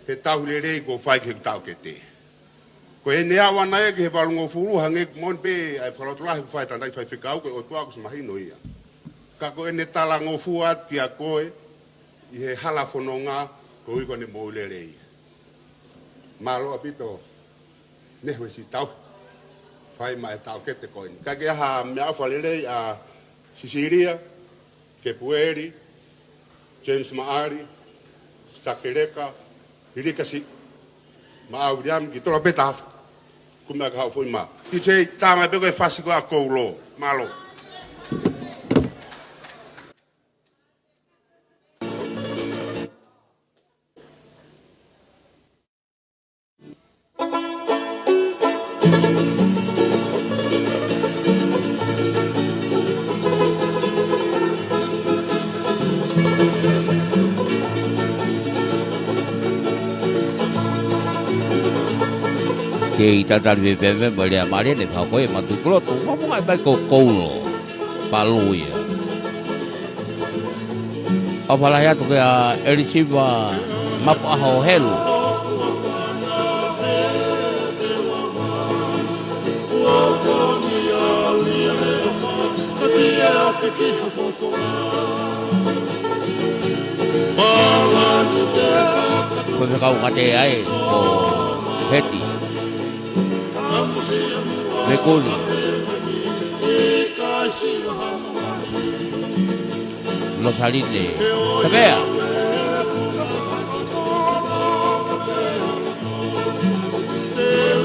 he tauhi lelei kuo fai ki heʻeku taʻokete. Ko ʻene aʻu ʻana ia ki he valungofulu, hangē ko e moʻoni pē ʻa e fakalotolahi kuo fai ʻe he tangataʻi faifekau, ko e ʻOtua kuo ʻosi mahino ia. Ka ko ʻene talangofua atu kia koe, ʻi he hala fononga, koeʻuhi ko ʻene moʻui lelei. Mālō ʻaupito, Nehu, he siʻi tauhi fai maʻa e taʻokete ko eni. Ka ko e hā, meʻaʻofa lelei ʻa Sisilia, Kepueli, James Maʻali, Sakeleka, Hilikasi, Maʻau Viliami, ki tolo pē taha. Kumi ʻa ka haʻu foʻi mā. Ki te tāmai pē ko e fasi ko ē ʻa Koulo. Mālō. Kei tatali pē pē mo e lea mālie ne fakahoko ʻe Matukulotu, mo muʻa ʻe pai ko Koulo. Palu ia. ʻOfa lahi atu kia Elisiva Mapuʻaho Helu. Ko e fekau kate ai, ko Heti. Mekuli. Losaline. Tavea.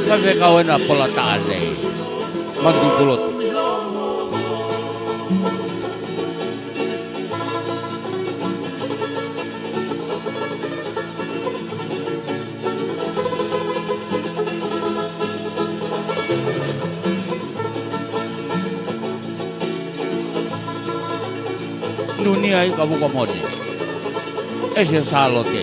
Ka fekau ena pola taʻane. Matukulotu. Nunia ʻi ka vuka mone. ʻEsi ʻa Sālote.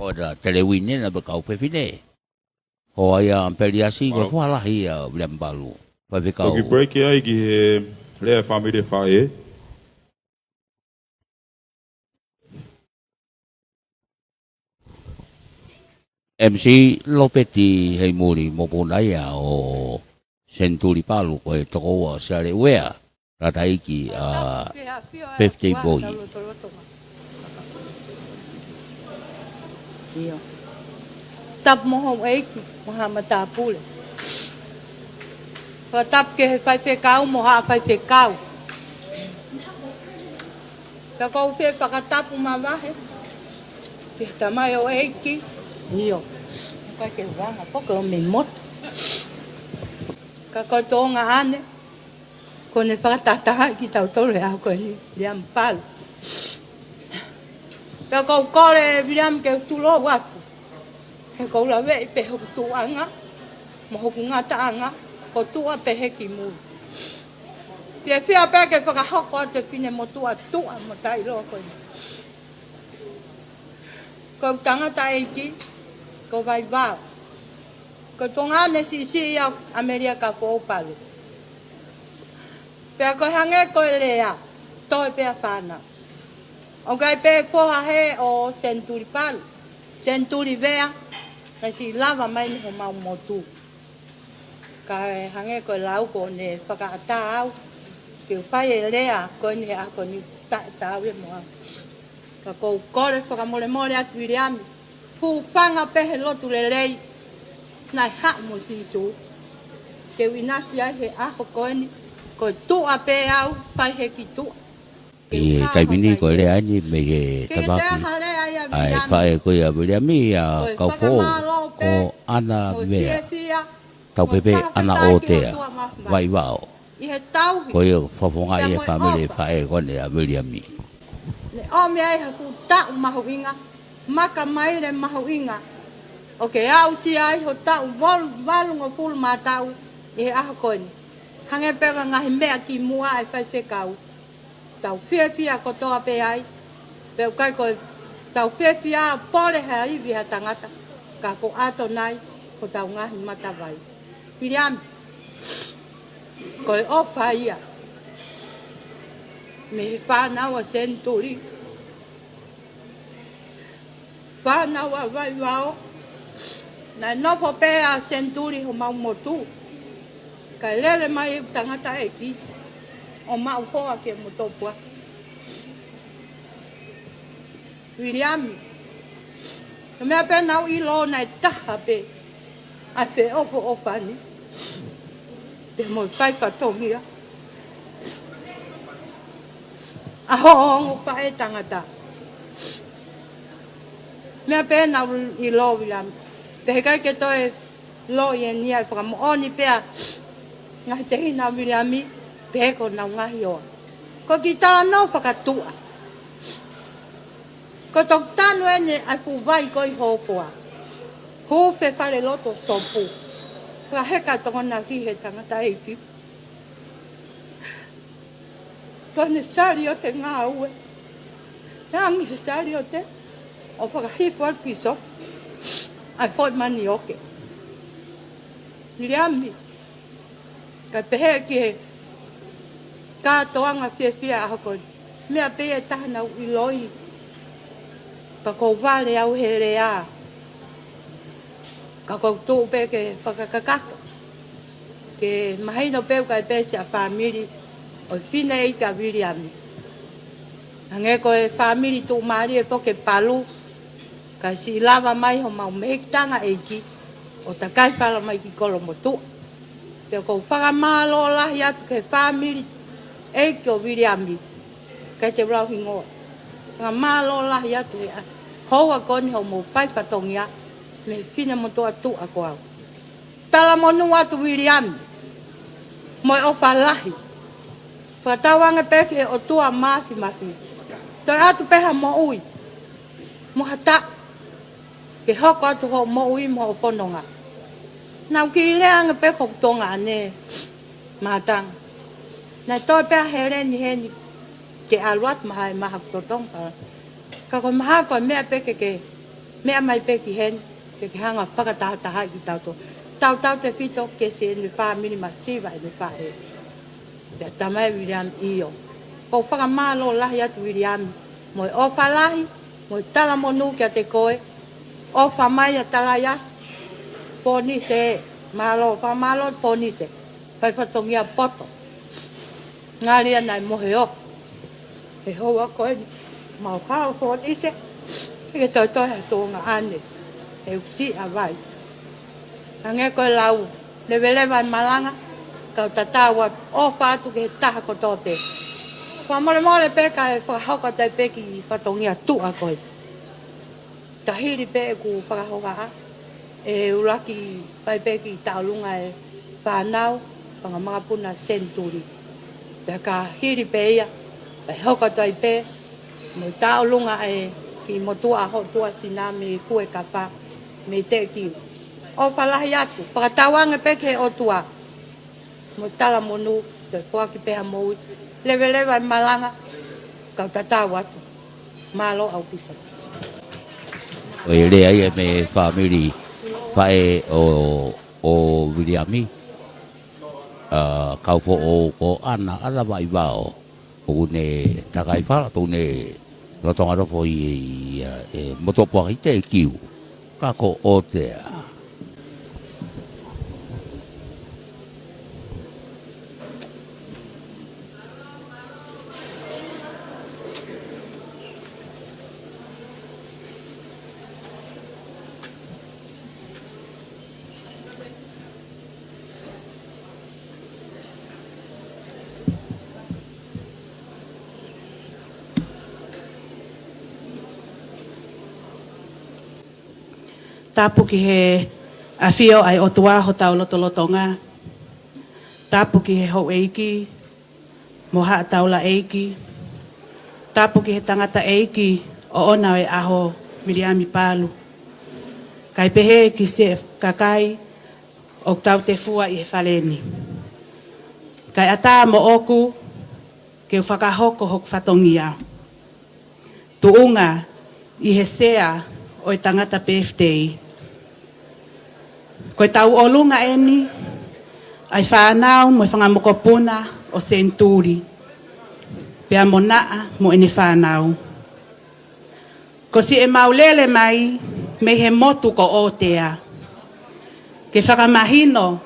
ʻO ta teleuine na pe kau fefine. ʻO ai ʻa Peliasi, ko e fualahi ʻa Viliami Palu. Faifekau. Toki break ai ki he lea fāmili faʻē. M C Lopeti Heimuli mo puna ia ʻo Senituli Palu ko e tokoua ʻo Siale Uea. Lataiki ʻa Birthday Boy. Tapu mo houʻeiki, mo haʻa matāpule. Fakatapu ki he faifekau, mo haʻa faifekau. Ka ʻoku ou fie fakatapu mavahe ki he tamaioʻeiki. ʻIo. Ka ke vanga, poke o me moto. Ka ko e toʻonga ʻane, ko ʻene fakatahatahaʻi kitautolu he ʻaho ko eni, Viliami Palu. Pea ʻoku ou kole Viliami ke u tulou atu. He ʻoku ou laveʻi pē hoku tuʻuʻanga, mo hoku ngataʻanga, ko tuʻa pē he ki mui. Fiefia pē ke fakahoko atu e finemotuʻa tuʻa mo taʻeʻiloa ko eni. Ko e tangataʻeiki, ko Vaivao. Ko e toʻonga ʻane siʻisiʻi ʻa ʻAmelika Foʻou Palu. Pea ko e hangē ko e lea, toe pē ʻa fānau. ʻOku ʻi ai pē foha hē ʻo Senituli Palu, Senituli Vea, naʻe siʻi lava mai ni homau motu. Ka e hangē ko e lau ko ʻene fakaʻatā au ke u fai e lea ko eni he ʻaho ni, taʻe taau ia mo au. Ka ʻoku ou kole fakamolemole atu Viliami, hūfanga pē he lotu lelei naʻe haʻu mo Sīsū ke u ʻinasi ai he ʻaho ko eni, ko e tuʻa pē au, fai he ki tuʻa. ʻI he taimi ni ko e lea eni mei he tafaʻaki ʻa e faʻē ko ia ʻa Viliami, ʻa Kaufoʻou, ko ʻAna Vea. Tau pepe ana o te a Vaivao. ʻI he tauhi. Ko ia ʻoku fakafofongaʻi ʻe he fāmili ʻa e faʻē ko eni ʻa Viliami. Ne ʻomi ai ha fuʻu taʻu mahuʻinga, makamaile mahuʻinga. ʻOku ke aʻusia ai ho taʻu valu, valungofulu mā taʻu ʻi he ʻaho ko eni. Hangē pē ko e ngaahi meʻa kimuʻa ʻa e faifekau. Tau fiefia kotoa pē ai, pea ʻoku ʻikai ko e tau fiefia pole ha ivi ha tangata, ka ko ʻAtonai ko hotau ngaahi matavai. Viliami, ko e ʻofa ia mei he fānau ʻa Senituli. Fānau ʻa Vaivao, naʻe nofo pē ʻa Senituli homau motu. Kae lele mai e tangataʻeiki ʻo maʻu hoa ki he motopuaki. Viliami, ko e meʻa pē naʻá ku ʻilo naʻe taha pē ʻa e feʻofoʻofani pea mo e fai fatongia ʻa hoʻo ongo faʻētangata. Meʻa pē naʻá ku ʻilo, Viliami, pea heʻikai ke toe loi eni ia, ʻe fakamoʻoni pē ʻa e ngaahi tehina ʻo Viliami, pea ko honau ngaahi hoa. Ko e kiʻi talanoa fakatuʻa. Ko e toki tanu eni ʻa e fuʻu vai ko ē ʻi Hōfoa. Hū pē falelotu ʻo Sopu. Fakaheka e tokonaki he tangataʻeiki. Ko ʻene saliote ngāue. Tangi he saliote ʻo fakahifo atu ki Sopu ʻa e foʻi manioke. Viliami, kae pehē ki he kātoanga fiefia ʻaho ko eni. Meʻa pē ia ʻe taha naʻá ku ʻiloʻi, pea ʻoku ou vale au he lea, ka ʻoku ou tuʻu pē ke fakakakato, ke mahino pē ʻoku ʻikai pē siʻa fāmili ʻo e fineʻeiki ʻa Viliami. Hangē ko e fāmili tuʻumālie foki ʻe Palu, kae siʻi lava mai homau mehikitanga ʻeiki ʻo takai fala mai ki Kolomotuʻa. Pea ʻoku ou fakamālō lahi atu ki he fāmili ʻeiki ʻo Viliami, ʻikai te u lau hingoa. Fakamālō lahi atu he ʻaho ko eni hoʻomou fai fatongia mei he finemotuʻa tuʻa ko au. Talamonū atu Viliami, mo e ʻofa lahi. Fakatauange pē ki he ʻOtua Māfimafi, toe ʻatu pē ha moʻui mo ha taʻu ke hoko atu hoʻo moʻui mo hoʻo fononga. Naʻá ku kiʻi lea ange pē ko hoku tuongaʻane, Mātanga. Naʻe toe pē ʻa Heleni heni ke ʻalu atu maha e maha ku totonga. Ka ko e maha ko e meʻa pē ke ke meʻa mai pē ki heni, ke ke hanga fakatahatahaʻi kitautolu. Tautautefito ki he siʻene fāmili masiva ʻene faʻē. Pea talamai ʻe Viliami ʻio. ʻOku ou fakamālō lahi atu Viliami, mo e ʻofa lahi, mo e talamonū kiate koe. ʻOfa mai ʻa Talaiasi Ponise, mālō, fakamālō Ponise. Fai fatongia poto. Ngali ia naʻe mohe ʻo he houa ko eni, mau hao Ponise, ke toitoi ha tuongaʻane, he ʻusi ʻa vai. Hangē ko e lau, leveleva e malanga, kau tatau atu, ʻofa atu ki he taha kotoa pē. Fakamolemole pē kae fakahoko atu ai pē kiʻi fatongia tuʻa ko ē. Ka hili pē ʻeku fakahohaʻa, ʻe ʻuluaki fai pē kiʻi tauʻolunga e fānau, fanga makapuna Senituli. Pea ka hili pē ia, pea hoko atu ai pē mo e tauʻolunga e kiʻi motuʻa Hotua Sina mei Fuekafa, mei Teʻekiu. ʻOfa lahi atu, fakatauange pē ki he ʻOtua mo e talamonū, toe foaki pē ha moʻui, leveleva e malanga, kau tatau atu. Mālō ʻaupito. Ko e lea ia mei he fāmili faʻē ʻo, ʻo Viliami, ʻa, kau foʻou ko ʻAna, ʻAna Vaivao. ʻOku ne takai fala, ʻoku ne lolotonga nofo ʻi, ʻi, ʻa, e motopuaki Teʻekiu. Ka ko ʻOtea. Tapu ki he ʻAfio ʻa e ʻOtua hotau lotolotonga. Tapu ki he houʻeiki mo haʻa taulaʻeiki. Tapu ki he tangataʻeiki ʻoʻona ʻo e ʻaho, Viliami Palu. Kae pehē ki siʻi kakai ʻoku tautefua ʻi he fale ni. Kae ʻatā moʻoku ke u fakahoko hoku fatongia. Tuʻunga ʻi he sea ʻo e tangata pefitei. Ko e tauʻolunga ʻeni ʻa e fānau mo e fanga mokopuna ʻo Senituli, pea mo Naʻa mo ʻene fānau. Ko siʻemau lele mai mei he motu ko ʻOtea, ke fakamahino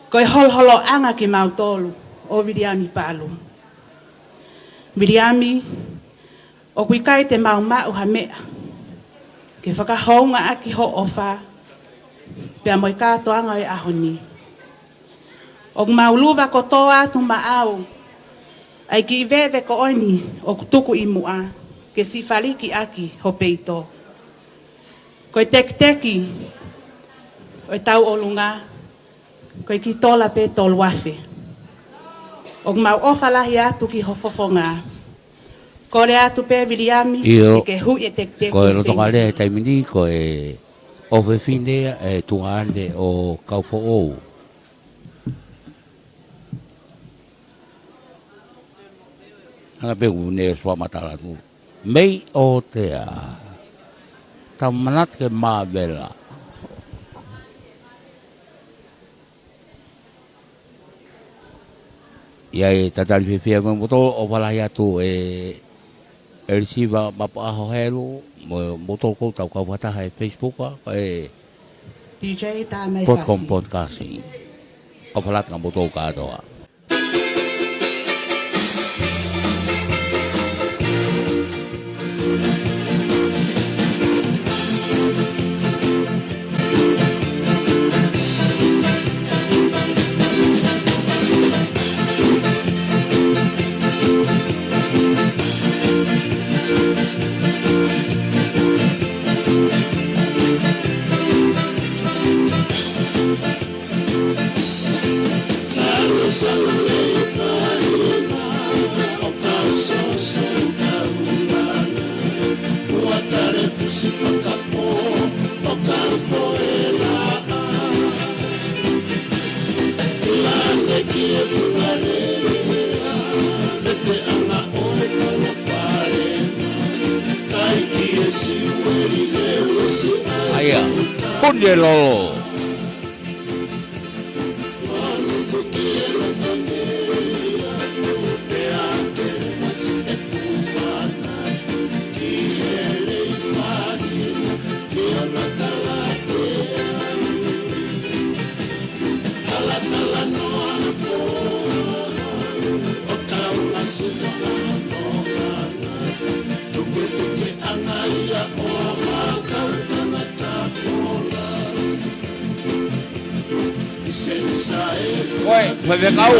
ko e holoholoʻanga kimautolu ʻo Viliami Palu. Viliami, ʻoku ʻikai te mau maʻu ha meʻa ke fakahoungaʻaki hoʻo ʻofa pea mo e kātoanga ʻo e ʻaho ni. ʻOku mau luva kotoa atu maʻau ʻa e kiʻi veve ko ʻeni ʻoku tuku ʻi muʻa ke siʻi faliki ʻaki ho peito. Ko e tekiteki ʻo e tauʻolunga, ko e kiʻi tola pē tolu afe. ʻOku mau ʻofa lahi atu ki ho fofonga. Kole atu pē Viliami, ʻio, ke ke huʻi e tekiteki ko e ʻo e loto Senisi. Kalea he taimi ni, ko e ʻofefine ʻe tuʻa ʻane ʻo Kaufoʻou. Hanga pē ʻoku ne sua matala tu. Mei ʻOtea. Tau manatu ke māvela. ʻIa e tatali fiefia mo moutolu, ʻofa lahi atu ʻe Elisiva Mapuʻaho Helu, mo moutolu ʻoku tau kau fakataha he Facebook, ʻa e D J Tamai Potcom Fasi. Podcast. ʻOfa lahi atu kia moutolu kātoa. ʻAia, puni e lolo. Oi, fai fekau.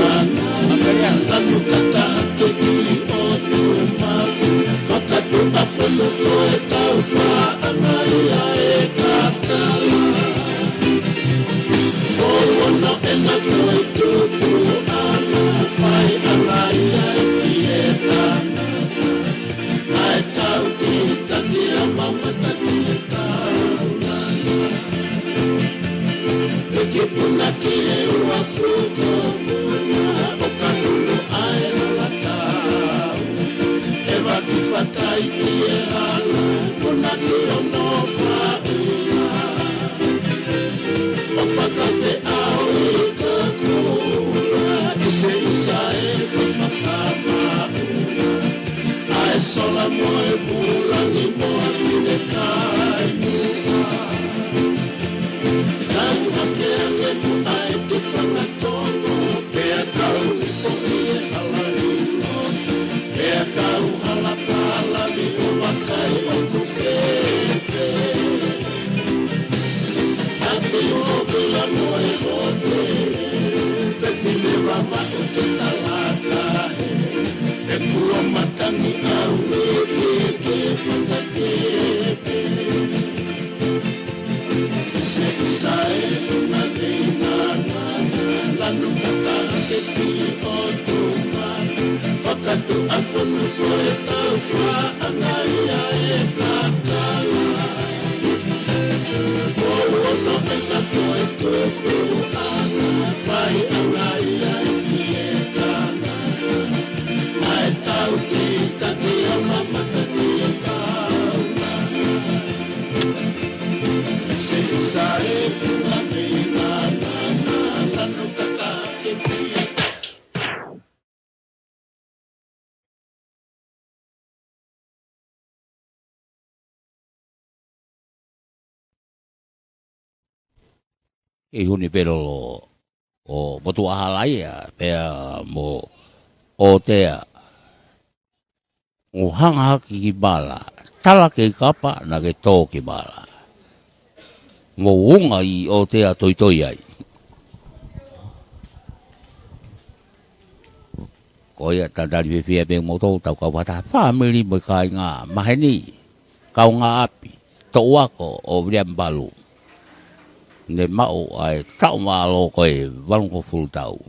Fakatuʻafono ko e tau faʻanga ia e kakala. Ko loto e tato e tupu anga fai anga ia e fiekana. Naʻe tau ki taki o mamata ki e tau. Se sa e funga ki na na na na no kaka ke ki. ʻI Hunipelolo ʻo Motuʻahala ia, pea mo ʻOtea. ʻO hanga hake ki mala, tala ke kapa na ke tō ki mala. Mo unga ʻi ʻOtea toitoi ai. Ko ia tatali fefia pē mo tō tau kau fata fāmili mo e kāinga maheni, kaungāʻapi, toʻu ako ʻo Viliami Palu. Ne maʻu ʻa e taʻu mālō ko e valungofulu tau.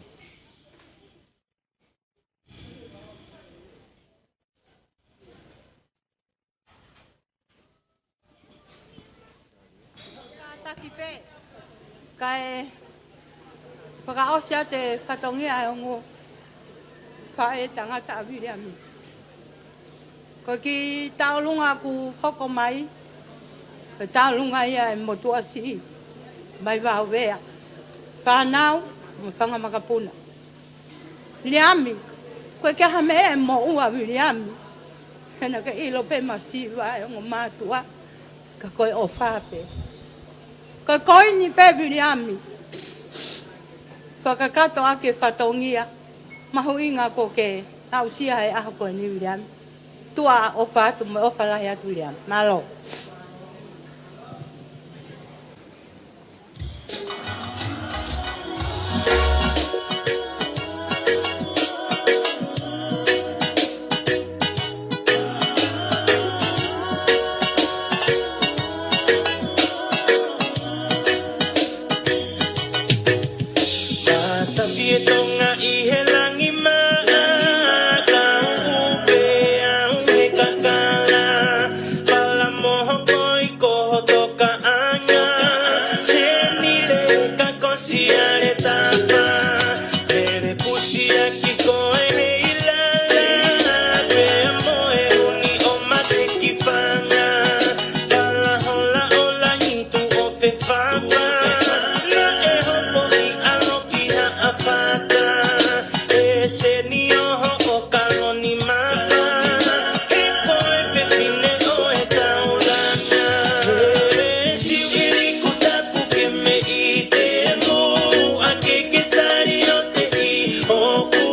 Kātaki pē, kae fakaʻosi atu e fatongia ʻa e ongo faʻē tangata ʻa Viliami. Ko e kiʻi tauʻolunga ʻoku hoko mai, ko e tauʻolunga ia e motuʻa siʻi mai Vauvea, fānau mo e fanga makapuna. Viliami, ko e ke ha meʻa e moʻua Viliami. He naʻa ke ʻilo pē masiva e ongo mātuʻa, ka ko e ʻofa pē. Ko e koini pē Viliami. Fakakakato ʻaki e fatongia mahuʻinga ʻoku ke aʻusia he ʻaho ko eni Viliami. Tuʻa ʻofa atu mo e ʻofa lahi atu Viliami. Mālō. Mata fie Tonga ʻi he langi maʻa, kau upe au he kakala. Pala moho koi ko hoto kaʻanga, he nile ka kosi ale tapa. Pele pusi aki ko e he ilala, pea mo e uni ʻo mate ki fanga. Pala hola ʻo langi tuʻo fefafa, naʻe hopo ki ʻalo ki Haʻafata. E seni o hoʻo kaloni mama, he ko e fefine ʻo e taulanga. He siu ʻili kutapu ke meʻi te muʻa ke ke sali o te ʻi hoku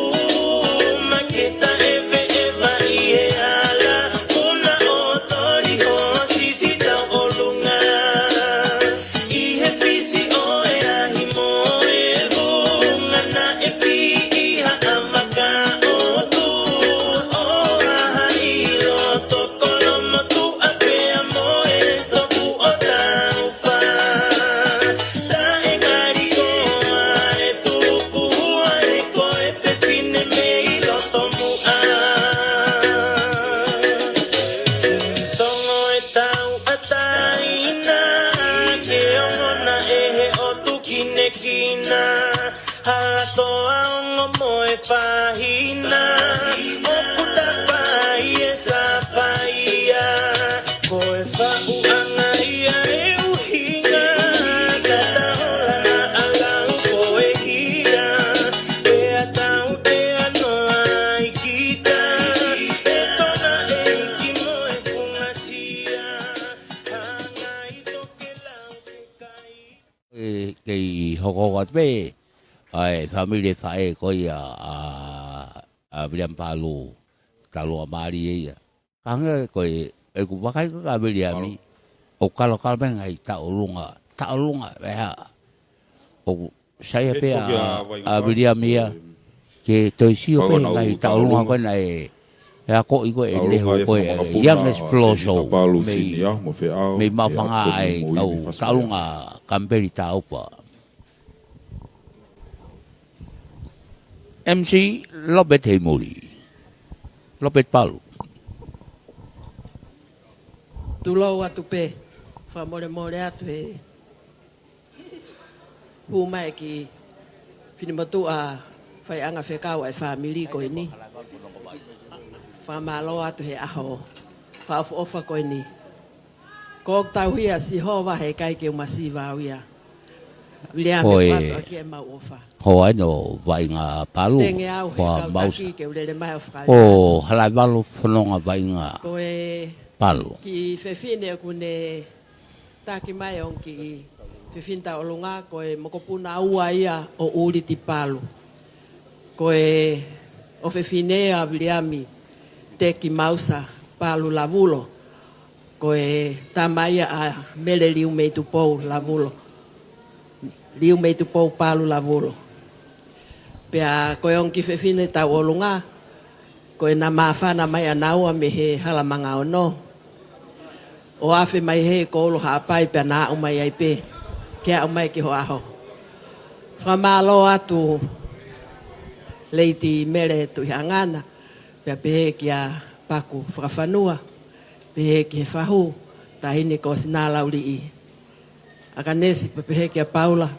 ma ke taʻeveʻeva ʻi he hala. Puna ʻo toli ho sisi tauʻolunga. ʻI he fisi ʻo e ahi mo e vunga naʻe fiʻi ha ʻavaka ʻo tuʻu ʻo haha ʻi loto kolomotuʻa pea mo e sopu ʻo taufa. Taʻe kali koa e tupu hua he ko e fefine mei loto muʻa. Songo e tau ʻataina, ke ongona ʻe he ʻotu kinekina, hala toa ongo mo e fahina, ʻoku tapa ai e safaia, ko e faʻuʻanga ia e ʻuhinga, ka ta hola na ʻalau ko e hia, pea tau te ano ai kita, e Tonga ʻeiki mo e fungasia. E, kei hoko atu pē ʻa e fāmili faʻē ko ia ʻa, ʻa Viliami Palu, talu a mali e ia. Ka hangē ko e, ʻeku vakai ko ka Viliami, ʻo kalokalo pē ngaahi taʻolunga, taʻolunga, ʻe hā. ʻOku sai pē ʻa, ʻa Viliami ia, ke toe sio pē ngaahi taʻolunga ko ena e, e ako i ko e nehu ko e, e Youngest Floor Show, mei, mei Maʻufanga ai kau taʻolunga Kamipeli Taupa. M C Lopeti Heimuli. Lopeti Palu. Tulou atu pē, fakamolemole atu he hū mai ki he finemotuʻa faiʻanga fekau ʻa e fāmili ko eni. Fakamālō atu he ʻaho fakaʻofoʻofa ko eni. Ko ʻoku tauhi ʻa Sihova, he ʻikai ke u masiva au ia. Viliami, ko e ʻoatu ʻaki ʻemau ʻofa. Ko ai no vaʻinga Palu. Tenge au he kau taki ke u lele mai ʻo fakalea. Ko Halaivalu fononga vaʻinga Palu. Ko e kiʻi fefine ʻoku ne taki mai ʻa e ongo kiʻi fefine tauʻolunga, ko e mokopuna ua ia ʻo Uliti Palu. Ko e ʻofefine ʻa Viliami Teki Mausa Palu Lavulo. Ko e tama ia ʻa Mele Liumeitupou Lavulo. Liumeitupou Palu Lavulo. Pea ko e ongo kiʻi fefine tauʻolunga, ko ʻena māfana mai ʻanaua mei he Hala Mangaono. ʻO afe mai he Koulo Haʻapai pea na aʻu mai ai pē ke aʻu mai ki ho ʻaho. Fakamālō atu Lady Mele Tuʻihaʻangana, pea pehē kia Paku Fakafanua, pehē ki he fahu, Taʻahine ko Sinalauliʻi ʻAkanesi, pea pehē kia Paula.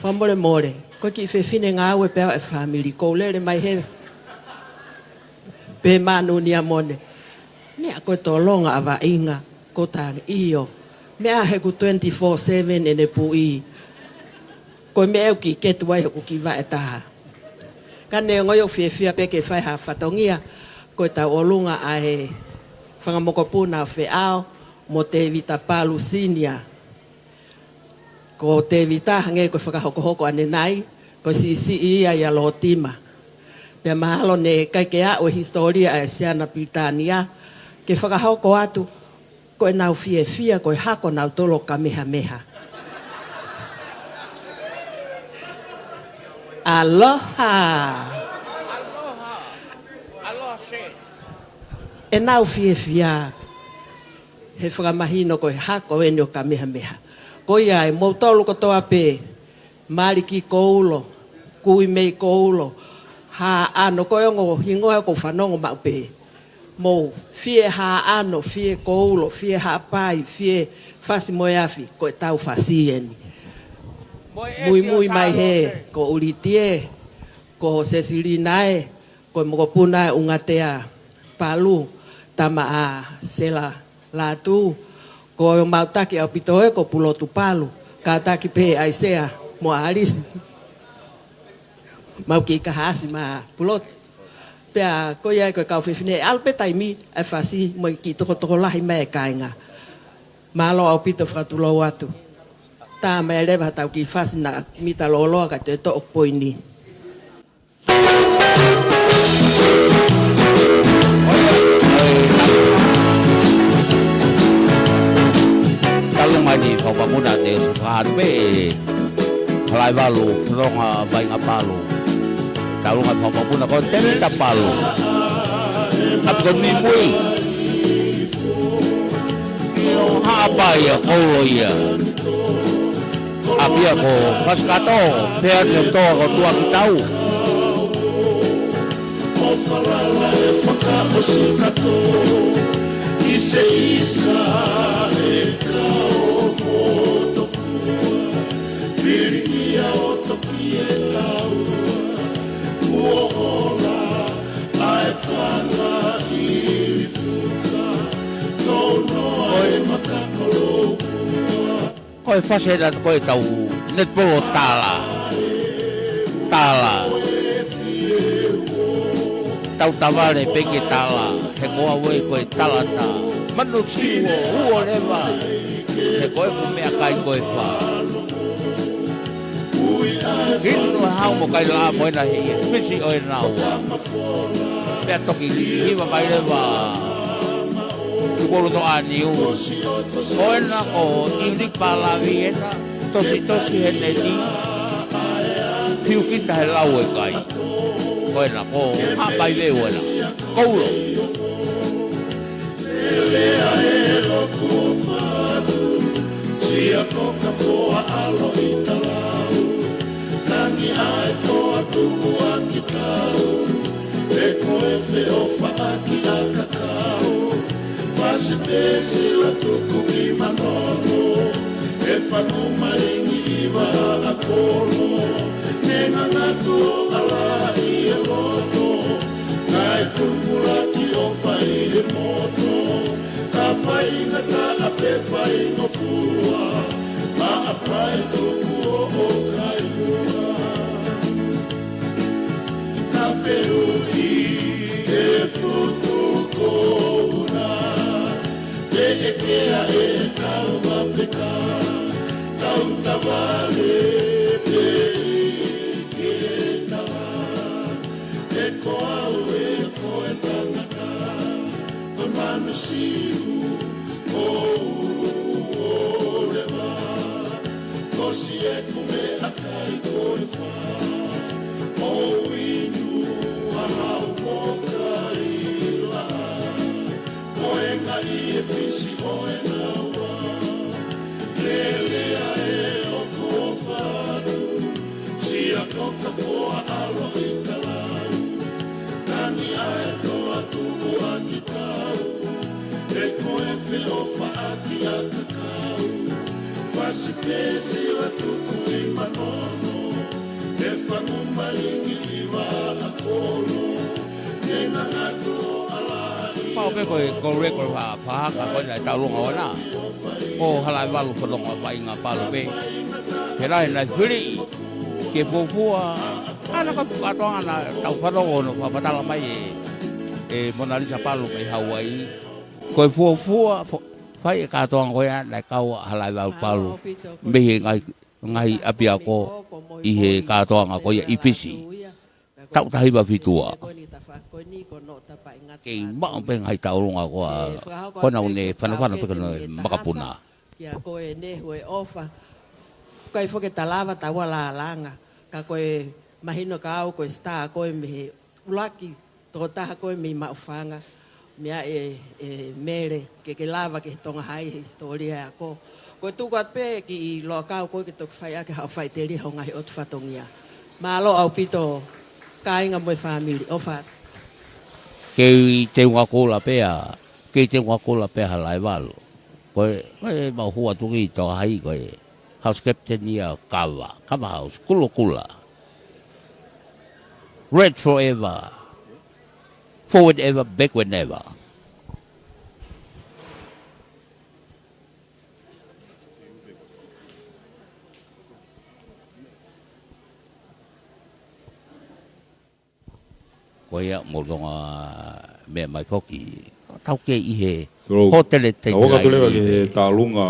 Fakamolemole, ko e kiʻi fefine ngāue pē au ʻa e fāmili, kou lele mai he pē Mānunia Mone. Meʻa ko e tolonga ʻa vaʻinga, ko tangi ʻio. Meʻa he ʻoku twenty-four seven ʻene puʻi. Ko e meʻa ʻoku kiʻi ketu ai hoku kiʻi vaʻe taha. Ka neongo ia ʻoku fiefia pē ke fai ha fatongia, ko e tauʻolunga ʻa e fanga mokopuna ʻo Feʻao mo Tevita Palu Senior. Ko Tevita hangē ko e fakahokohoko ʻanenai, ko e siʻisiʻi ia ʻia Lotima. Pea mahalo naʻe ʻikai ke aʻu e hisitōlia ʻa e siana Pilitānia ke fakahoko atu, ko ʻenau fiefia ko e hako nautolu ʻo Kamehameha. Aloha. ʻEnau fiefia he fakamahino ko e hako eni ʻo Kamehameha. Ko ia ʻe moutolu kotoa pē, Maliki Koulo, Kui mei Koulo, Haʻano, ko e ongo hingoa ʻoku ou fanongo maʻu pē. Mou fie Haʻano, fie Koulo, fie Haʻapai, fie Fasi-moe-Afi, ko ʻetau fasi eni. Muimui mai he, ko Uliti ē, ko Sesilina ē, ko e mokopuna ʻa Ungatea Palu, tama ʻa Sela Lātū, ko e mau taki ʻaupito ē ko Pulotu Palu, kātaki pē ʻAisea mo ʻAlisi. Mau kiʻi kahaʻasi mo Pulotu. Pea ko ia ai ko e kau fefine, ʻalu pē taimi ʻa e fasi mo e kiʻi tokotokolahi mai e kāinga. Mālō ʻaupito, fakatulou atu. Tā mai leva ʻetau kiʻi fasi naʻa mita lōloa kae toe toʻo poini. Talu mai ni fakamolemole atu pē Halaivalu fononga vaʻinga Palu. Talu mai fakamolemole ko Tevita Palu. ʻApi ko Mimui. ʻIo, Haʻapai ia, Koulo ia. ʻApi ia ko Fasikato, pea te toa ko Tuakitau. ʻO falala e fakaʻosi kato, ʻiseʻisa e kao mo tofua, pili ia ʻo toki e taua, kuo hola ʻa e fanga ʻilifuka, tounoa e maka koloa. Ko e fasi ena ko e tau netipolo tala. Tala. Tau tavale pē ke tala. He ko au ē ko e talata. Manu siu ʻo uo leva. He ko e ʻeku meʻakai ko e fā. Hinu hau mo kai la mo ena he ia. Fisi ʻo ena ua. Pea toki hiva mai leva. Tupolo to aniu. Ko ena ko ʻIuni Palavi ena, tositosi he neni, hiu kita he lau e kai. Ko ena ko Haʻapai Veu ena. Koulo. Lea e loku fatu, sia ko ka foa alo i talau. Tangi ai ko atu ua ki Kau, ʻe ko e feʻofaʻaki ʻa kakau, fasi pē sila tuku ki manono, ʻe faku malingi ʻi vaʻa ʻa kolo, ne ngangatu ʻo ala ʻi he loto, kae kumulaki ʻo fai he moto, ka faingataʻa pē faingofua, maʻa pai tuku ʻo ʻo kai mua. Ka fehuʻi e futu ko una, te ʻekea e kau mapeka, kau tavale pē ʻi ke tala, ʻe ko au ʻe ko e tangata, ko manu siu, ko u o leva, ko si e kume a kai ko e fa, o inu a hau mo kai la, ko e ngai e fisi o e naua, lelea e o ko fatu, sia ko ka foa alo i ka lau, tangi ai ko atu ua ki kau, ʻe ko e feʻofaʻaki ʻa kakau, fasi pē sila tuku ʻi manono, ʻe faku malingi ʻi vaʻa ʻa kolo, ne ngangatu ʻo ala ʻi Pau pē ko e, ko e record fa-, fahaka ko ena e taulunga ona. Ko Halaevalu fononga vaʻinga Palu pē. Ke lahi naʻe fili ke fuofua. ʻAna ka kātoanga naʻa tau fanongo hono fakamatala mai ʻe, ʻe Mona Lisa Palu mei Hawaii. Ko e fuofua fo-, fai e kātoanga ko ia naʻe kau ʻa Halaevalu Palu mei he ngaahi, ngaahi ʻapiako ʻi he kātoanga ko ia ʻi Fisi. Taʻu taha hiva fitu ua. Kei maʻu pē ngaahi taulunga ko ā, ko ena ʻoku ne fanofano pē ko ena makapuna. Kia koe Nehu e ʻofa. ʻIkai foki ke ta lava taua lālanga. Ka ko e mahino ka au ko e star koe mei he ʻuluaki tokotaha koe mei Maʻufanga. Meʻa e, e Mele, ke ke lava ke Tonga Hai he hisitōlia e ako. Ko e tuku atu pē ki Loʻakau koe ke toki fai ʻaki haʻo faʻiteliha ho ngaahi ʻotu fatongia. Mālō ʻaupito kāinga mo e fāmili. ʻOfa. Kei teunga kula pē ā, kei teunga kula pē ā Halaevalu. Ko e, ko e mau hua tuki Tonga Hai ko e house captain ia Kava, Kava House, Kulokula. Red forever. Forward ever, backward never. Ko ia mo Tonga meʻa mai foki. Tau kei ʻi he Tolou. Hōtele Tei Tau aka Lai tuleva ni ki he pē. Tālunga.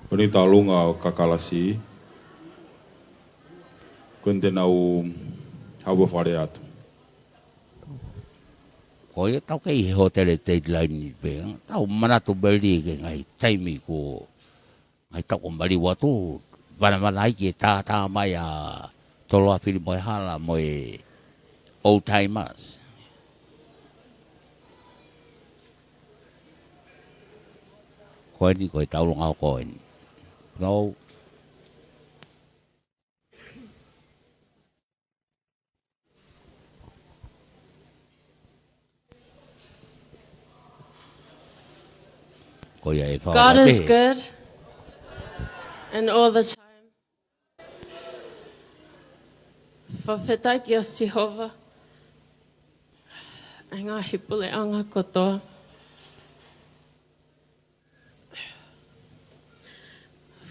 Ko eni tālunga ʻo Kakalasi. Ko eni te nau hau ʻo fale atu. Ko ia tau kei he hōtele Tei Tei Lai ni pē, tau manatu pē lī ki he ngaahi taimi ko e ngaahi taʻu ko maliu atu, vanavana ai ke tātā mai ʻa Toloa Fili mo e Hala mo e Old Timers. Ko eni ko e taulunga ko eni. No. Ko ia e fā God is good and all the time. Fakafetaʻi kia Sihova ʻa e ngaahi puleʻanga kotoa.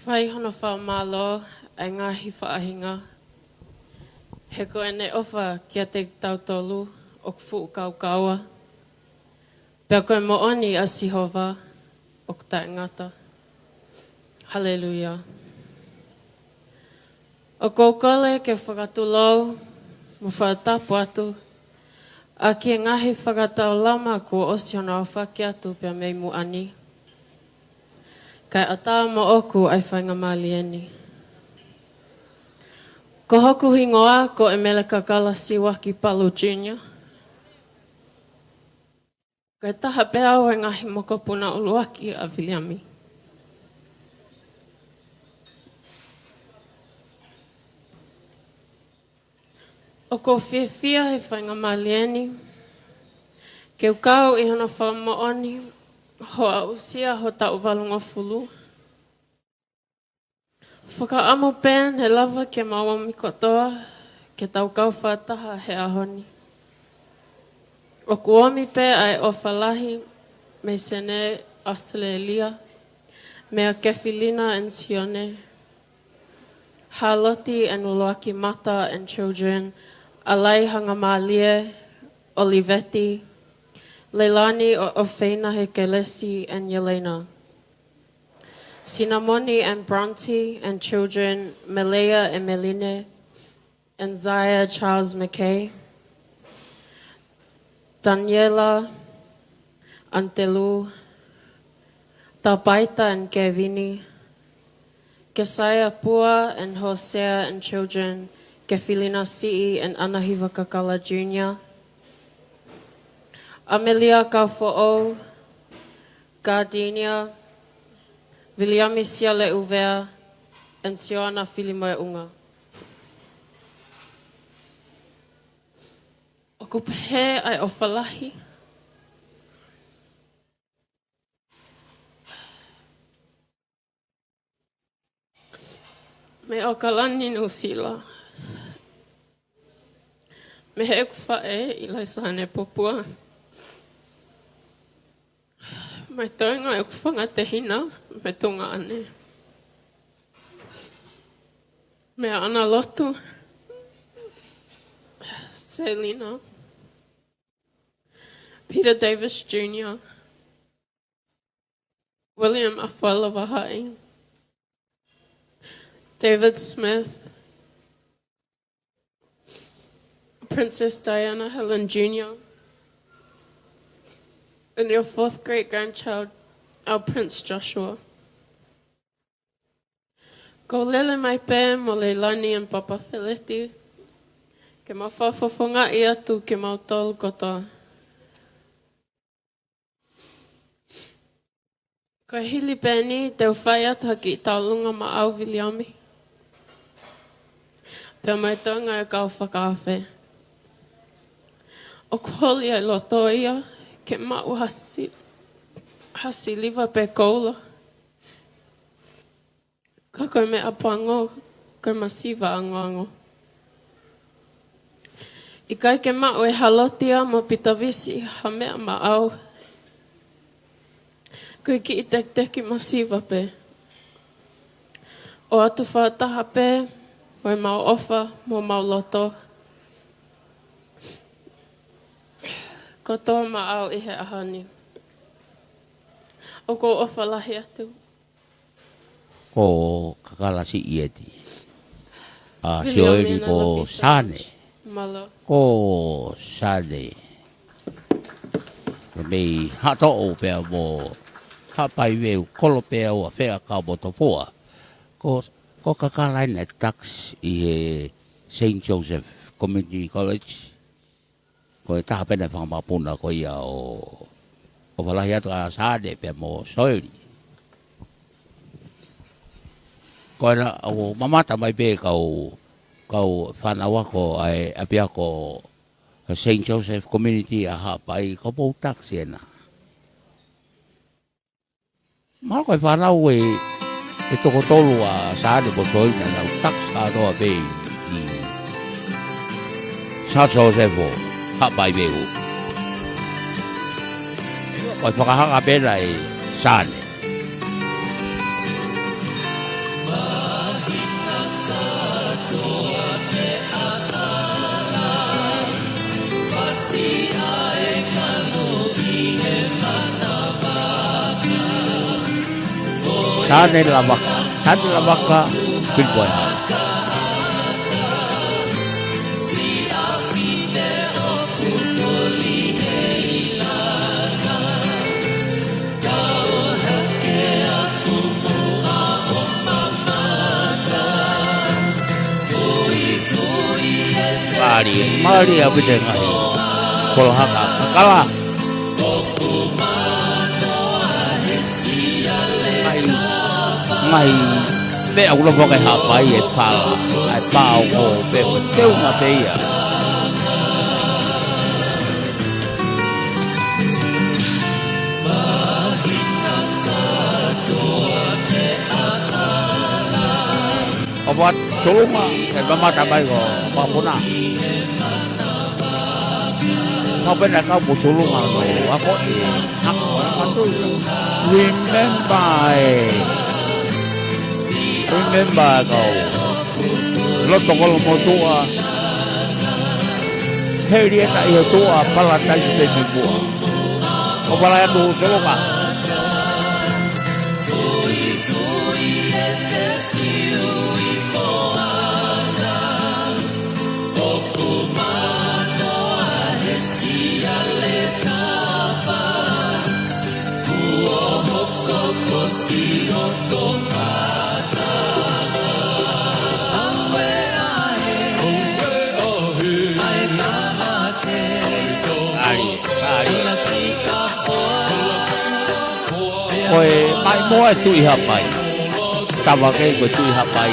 Fai hono fakamālō ʻa e ngaahi faʻahinga. He ko ʻene ʻofa kiate kitautolu ʻoku fuʻu kaukaua. Pea ko e moʻoni ʻa Sihova ʻoku taʻengata. Haleluia. ʻOku ou kole ke fakatulou mo fakatapu atu ʻaki e ngaahi fakataulama kuo ʻosi hono aofaki atu pea mei muʻa ni. Kae ʻatā moʻoku ʻa e faingamālie ni. Ko hoku hingoa ko ʻEmele Kakala Siuaki Palu Junior. Ko e taha pē au ʻo e ngaahi mokopuna ʻuluaki ʻa Viliami. ʻOku ou fiefia he faingamālie ni ke u kau ʻi hono fakamoʻoni hoʻo aʻusia ho taʻu valungofulu. Fakaʻamu pē ne lava ke mau omi kotoa ke tau kau fakataha he ʻaho ni. ʻOku omi pē ʻa e ʻofa lahi mei Senē, ʻAositelēlia, meia Kefilina and Sione, Hāloti and ʻUluaki Mata and children, ʻAlai Hangamālie, ʻOliveti, Leilani ʻOfeina Hekelesi and Yelena, Sinamoni and Bronte and children, Meleia Emeline, and Zaya Charles McKay, Daniela Antelu, Tapaita and Kevini, Kesaia Pua and Hosea and children, Kefilina Siʻi and ʻAna Hiva Kakala Junior, ʻAmelia Kaufoʻou, Gardenia, Viliami Siale ʻUvea, and Siona Filimoeʻunga. ʻOku pehē ʻa e ʻofa lahi mei ʻAokalani, Nuʻusila, mei heʻeku faʻē, ʻIlaisa Hanepopua, mo e toenga ʻeku fanga tehina mo e tuongaʻane, meia ʻAna Lotu, Selina, Peter Davis Junior, William Afuala Vahaʻi, David Smith, Princess Diana Helen Junior, and your fourth great grandchild, our Prince Joshua. Ko e lele mai pē mo Leilani and Papa Feleti ke mau fakafofongaʻi atu kimautolu kotoa. Ko e hili pē eni te u fai atu ha kiʻi tauʻolunga maʻau, Viliami, pea mo e toenga ʻo e kau fakaafe. ʻOku holi ʻa e loto ia ke maʻu ha si-, ha siliva pe koula, ka ko e meʻa pango ko e masiva angoango. ʻIkai ke maʻu ʻe Hāloti mo Pitavisi ha meʻa maʻau. Ko e kiʻi tekiteki masiva pē. ʻOatu fakataha pē mo ʻemau ʻofa mo ʻemau loto kotoa maʻau ʻi he ʻaho ni. ʻOku ou ʻofa lahi atu. Ko Kakala Siʻi ʻEti. ʻA Viliami Sioeli mo Sane. Mālō. Ko Sane. Mei Haʻatoʻo pea mo Haʻapai, Veu, Kolo pea ua fea ka mo Tofua. Ko, ko Kakala ʻena tax ʻi he Saint Joseph Community College. Ko e taha pē ʻena fakamapuna ko ia ʻo, ʻofa lahi atu ʻa Sane pea mo Soeli. Ko ena ʻoku mamata mai pē kau, kau fānau ako ʻa e ʻapiako Saint Joseph Community ʻa Haʻapai, ko Pou Tax ʻena. Mahalo ko e fānau ʻe, ʻe toko tolu ʻa Sane mo Soeli naʻa nau tax kātoa pē ʻi, ʻi Saint Joseph ʻo Haʻapai, Veu. Ko e fakahanga pē ʻena ʻe Sane. Sane Lavaka, Sane Lavaka, Filipoena. Mālie, mālie ʻaupito e ngaahi koloa haka Kakala. Ngaahi, ngaahi meʻa ʻoku nofo ki Haʻapai, e pala, ʻa e pao ko pē ko teunga pē ia. What? Solunga, ʻe mamata mai ko Papuna. Papuna kau mo Solunga no, ako e, ako e, ako e. Remember e. Remember kau. Loto Kolomotuʻa. Helieta ʻi ho tuʻa, Paradise pe Mimua. ʻO pala atu Solunga. ʻAli, ʻali. Ko e maʻimoa e Tuʻi Haʻapai. Tavake ko e Tuʻi Haʻapai.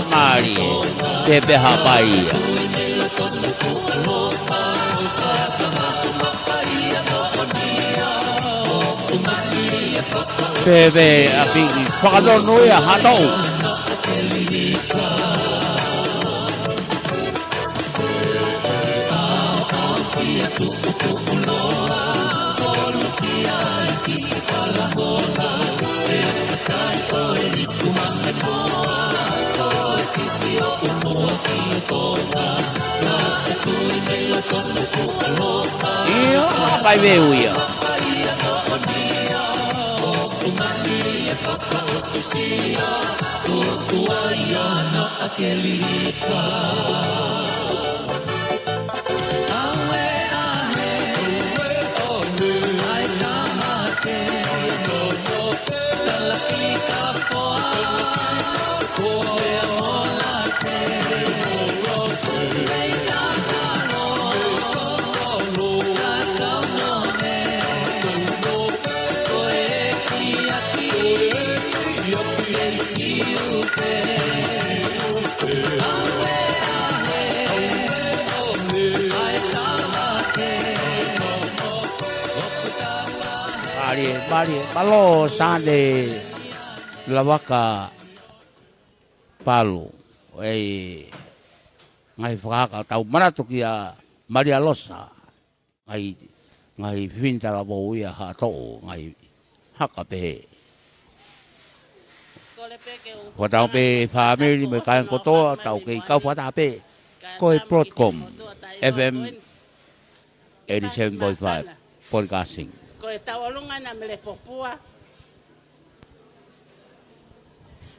Mālie, pehē pē Haʻapai ia. Pehē pē ʻa Piki, fakanonga ia Haʻatoʻu. ʻIo, ʻa Paiveu ia. Mālie, mālie, mālō Sane Lavaka Palu. ʻE, ngaahi fakahaka tau manatu kia Malia Losa. Ngaahi, ngaahi fefine talavou ia Haʻatoʻu, ngaahi haka pehē. Fakatau pē fāmili mo e kāinga kotoa, tau kei kau fakataha pē. Ko e Broadcom, F M eighty-seven point five, broadcasting. Ko e tau ʻolunga na mele popua.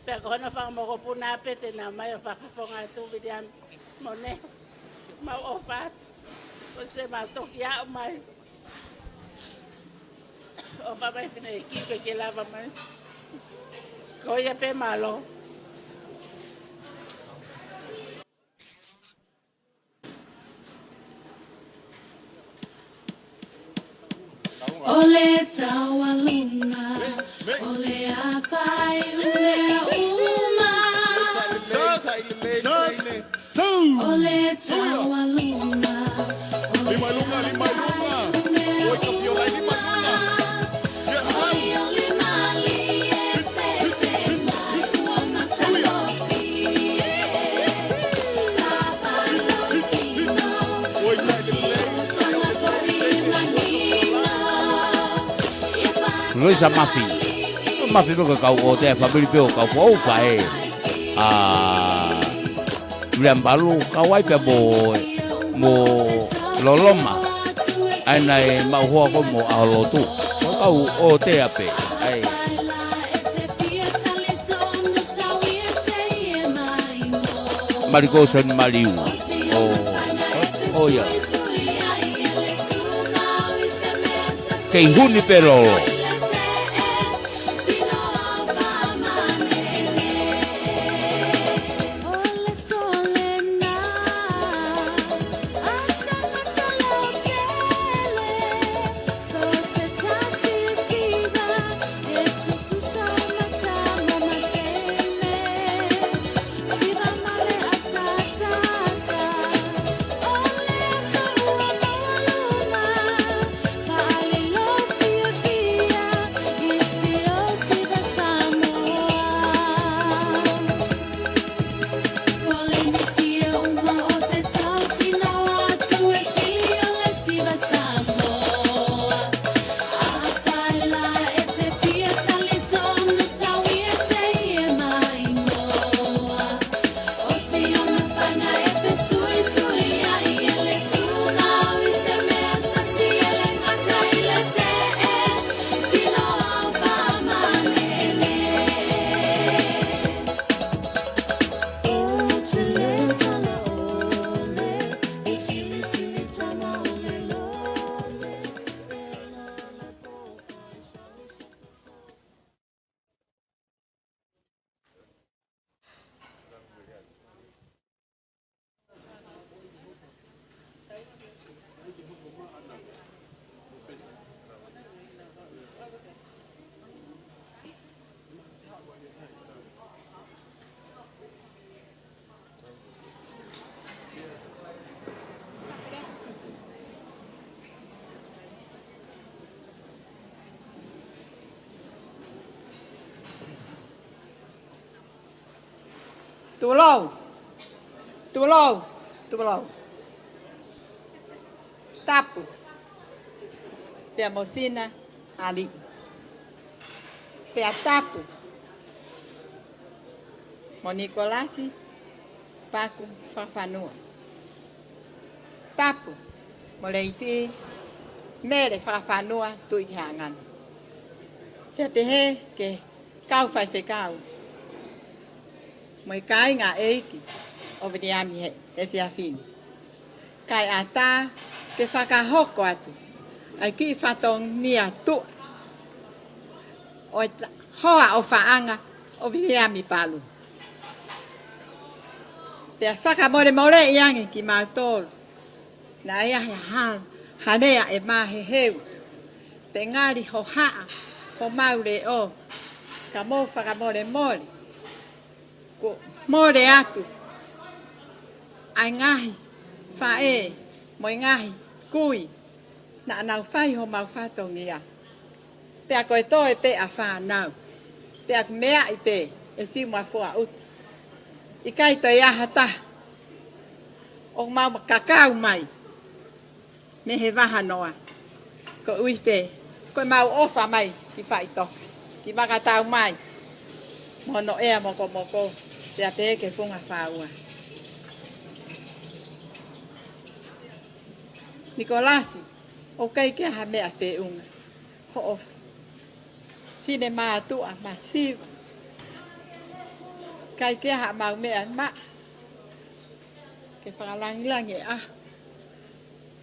Pea ko hono fakamokopuna pē te nau mai ʻo fakafofonga atu Viliami mo Nehu. Mau ʻofa atu. Ko se mau toki aʻu mai. ʻOfa mai fine ki pe ke lava mai. Ko ia pē mālō. ʻOle taualunga, ʻole ʻa fai ule uma. ʻOle taualunga, ʻole ʻa fai ule uma. Luisa Mafi. Mafi pē ko e kau ʻotu e fāmili pē ʻo kau foʻou ka ē. ʻA, Viliami Palu, kau ai pē mo, mo Loloma. ʻA ia naʻe maʻu hoa ko ē mo ʻAholotu. Ko e kau ʻotea pē. ʻAi. Malikosoni Maliu. ʻO, ʻo ia. Kei Huni Pelolo. Tulou. Tulou. Tulou. Tapu. Pea mo Sina Aliʻi. Pea tapu mo Nikolasi Paku Fakafanua. Tapu mo Leiti Mele Fakafanua Tuʻitihangano. Pea pehē ki he kau faifekau mo e kāinga ʻeiki ʻo Viliami he efiafi ni. Kae ʻatā ke fakahoko atu ʻa e kiʻi fatongia tuʻa ʻo e ta-, hoa ʻofaʻanga ʻo Viliami Palu. Pea fakamolemoleʻi ange kimautolu naʻe ʻi ai ha, ha lea ʻe maheheu pe ngali hohaʻa homau leʻo, ka mou fakamolemole. Kuo mole atu ʻa e ngaahi faʻē mo e ngaahi kui naʻa nau fai homau fatongia. Pea ko e toe pē ʻa fānau. Pea ʻoku meaʻi pē ʻe Simu ʻa Fuaʻuta. ʻIkai toe ʻi ai ha taha ʻoku mau kakau mai mei he vahanoa. Koeʻuhi pē ko ʻemau ʻofa mai ki Faʻitoka, ki Vakataumai, mo hono ʻea mokomoko, pea pehē ki he Funga Fāua. Nikolasi, ʻoku ʻikai ke ʻi ai ha meʻa feʻunga. Hoʻo f-, finemātuʻa masiva. ʻIkai ke ʻi ai haʻamau meʻa maʻa ke fakalangilangi ʻa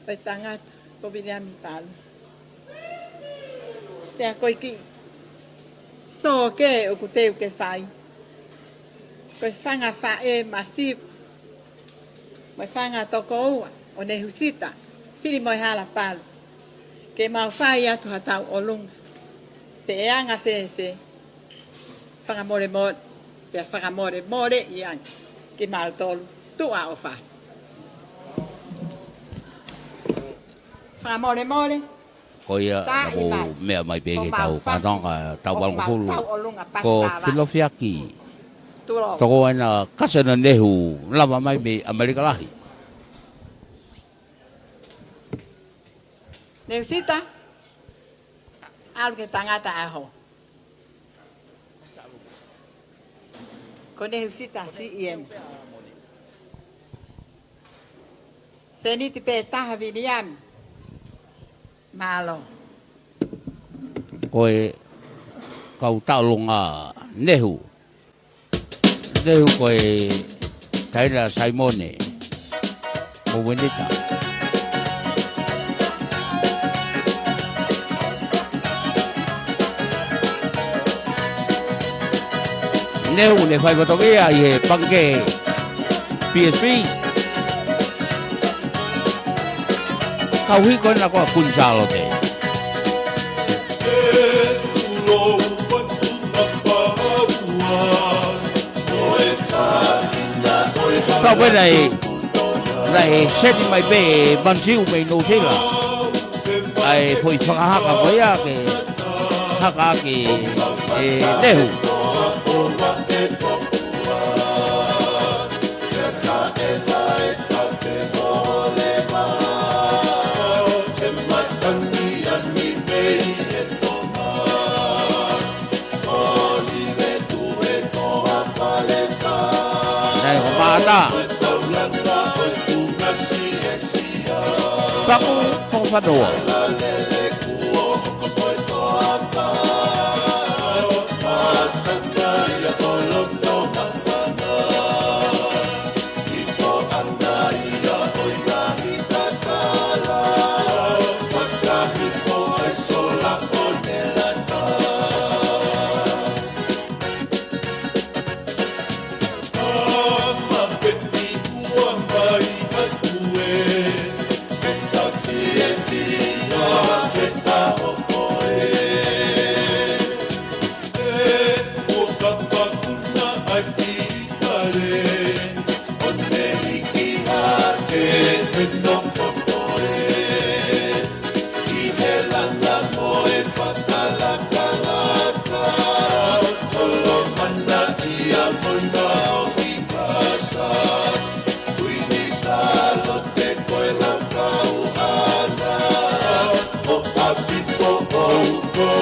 e tangata ko Viliami Palu. Pea ko e kiʻi sō ke ʻoku teu ke fai, ko e fanga faʻē masiva mo e fanga tokoua ʻo Nehusita Filimoehala Palu, ke mau fai atu ha tauʻolunga pe ʻe anga fēfē. Fakamolemole, pea fakamolemoleʻi ange kimautolu tuʻa ʻofa. Fakamolemole. Ko ia, taʻi naʻa ku mai meʻa mai pē ki homau tau fasi, fanonga tau ʻoku mau valungofulu. Tauʻolunga pasi. Ko tāvā. Filofiaki. Tulou. Toko ena Kasena Nehu lava mai mei ʻAmelika Lahi. Nehusita, ʻalu ki he tangata ʻaho. Ko Nehusita siʻi eni. Seniti pē taha Viliami. Mālō. ko e kau taʻolunga Nehu. Nehu ko e taina Saimone mo Wenita. Nehu ne fai fatongia ʻi he pangikē P S P. Kau hiko ena ko ā Kuini Sālote. Ka ko ena ē, naʻe seti mai pē ʻe Manziu mei Nuʻusila ʻa e foʻi fakahaka ko ia ke haka ʻaki ʻe Nehu. Naʻe ʻomai ʻa Paku Tongofanoa.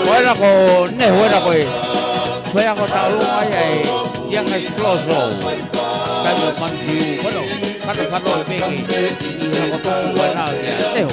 Ko ena ko Nehu ena ko e. Ko ena ko e taʻolunga ia ʻe Young Explosion. Taimi ʻo Manziu, ko ena, kata kano e peke. ʻI he ko tō ko ena ia Nehu.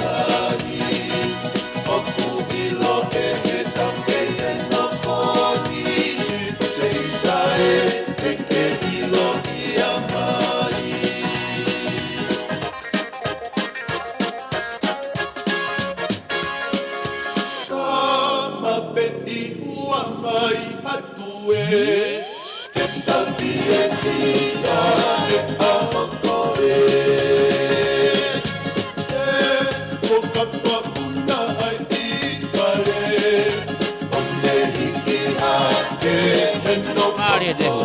Mālie Nehu.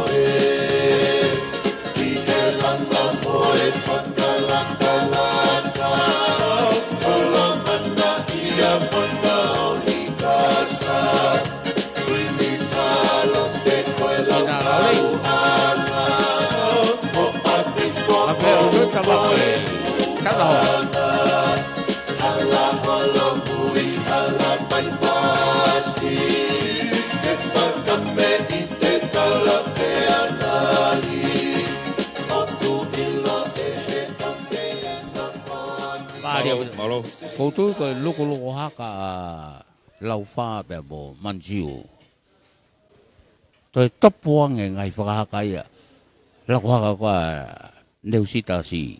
Mālie. Mālō. Ko u tui ko e lukuluku haka ʻa Laufā pea mo Manziu. Toe topu ange ngaahi fakahaka ia. Laku haka ko ā Nehu Sitasi.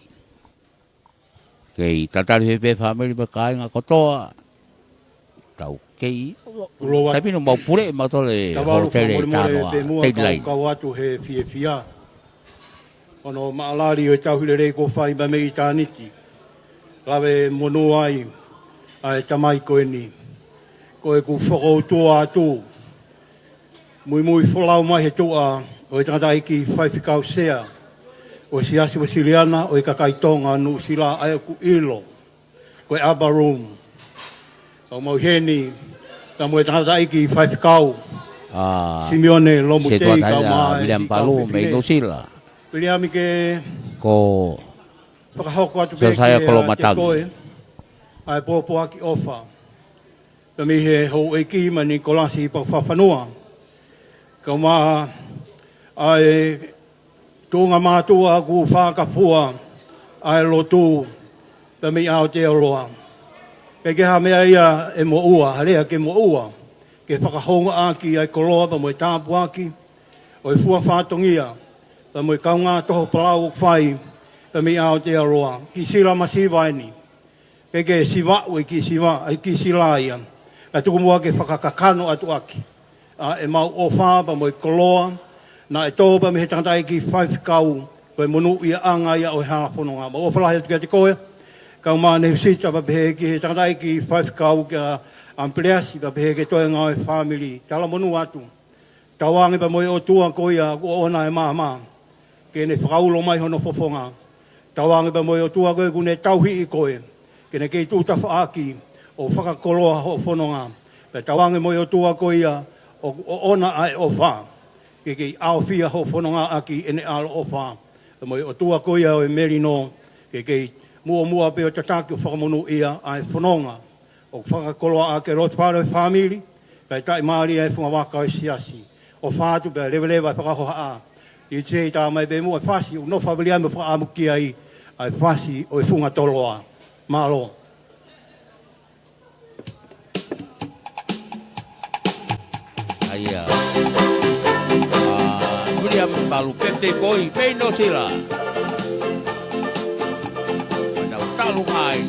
Kei tatali he pē fāmili mo e kāinga kotoa. Tau kei. Uloa. Taimi no mau pule ma tole Tavalu hotele fakamolemole tānoa. Pē muʻa Tei kau, lai. Kau atu he fiefia. Ono maʻalali ʻo e tauhi lelei kuo fai mai mei ʻitāniti. Lave monū ai ʻa e tamai ko eni. Ko ʻeku fokoutua atu. Muimui folau mai he tuʻa ʻo e tangataʻeiki faifekau sea ʻo e Siasi Uēsiliana ʻo e kakai Tonga Nuʻusila ʻa ʻeku ʻilo. Ko e upper room. Kau mau heni, ka mo e tangataʻeiki faifekau. Ā, Simione Lomutei, Setuata kau ia, mai Viliami Palu, mei Nuʻusila. Viliami ke Ko fakahoko atu pē Sosaiʻa ki he Kolomatangi. Ate koe, ʻa e pōpoaki ʻofa. Pea mei he houʻeiki ma Nikolasi Pakufafanua. Kau mai ʻa e tuʻunga mātuʻa ʻoku fakafua ʻa e lotu pea mei ʻAotearoa. Pea ke ha meʻa ia ʻe moʻua, ha lea ke moʻua. ke fakahoungaʻaki ʻa e koloa pea mo e tāpuaki ʻo e fua fatongia pea mo e kaungā toho palau ʻoku fai pea mei Aotearoa. Kiʻi sila masiva eni. Ke ke siva ʻi he kiʻi siva, ʻa e kiʻi sila ia. Ka tuku muʻa ke fakakakano atu ʻaki ʻa ʻemau ʻofa pea mo e koloa naʻe tō pea mei he tangataʻeiki faifekau, ko e monūʻiaʻanga ia ʻo e hala fononga. Mau ʻofa lahi atu kiate koe, kau mai ʻEne husita pea pehē ki he tangataʻeiki faifekau kia ʻAmipeleasi pea pehē ki he toenga ʻo e fāmili. Talamonū atu. Tauange pea mo e ʻOtua ko ia ʻoku ʻoʻona e maama ke ne fakaulo mai hono fofonga. Tauange pea mo e ʻOtua ko ia ʻoku ne tauhiʻi koe ke ne kei tuʻu tafaʻaki ʻo fakakoloa hoʻo fononga. Pea tauange mo e ʻOtua ko ia ʻoku ʻoʻona ʻa e ʻofa ke kei ʻaofia hoʻo fononga ʻaki ʻene ʻaloʻofa. Pea mo e ʻOtua ko ia ʻo e melino ke kei muʻomuʻa pē ʻo tataki ʻo fakamonūʻia ʻa e fononga ʻoku fakakoloa ʻaki e loto fale ʻo e fāmili, kae taʻimālie ʻa e funga vaka ʻo e siasi. ʻOfa atu pea leveleva e fakahohaʻa. ʻI he taimi pē mo e fasi ʻoku nofo ʻa Viliami ʻo fakaʻamu ki ai, ʻa e fasi ʻo e funga toloa. Mālō. ʻA ia. ʻA, Viliami Palu, pepitei koi, pei Nuʻusila. Mana utalu mai.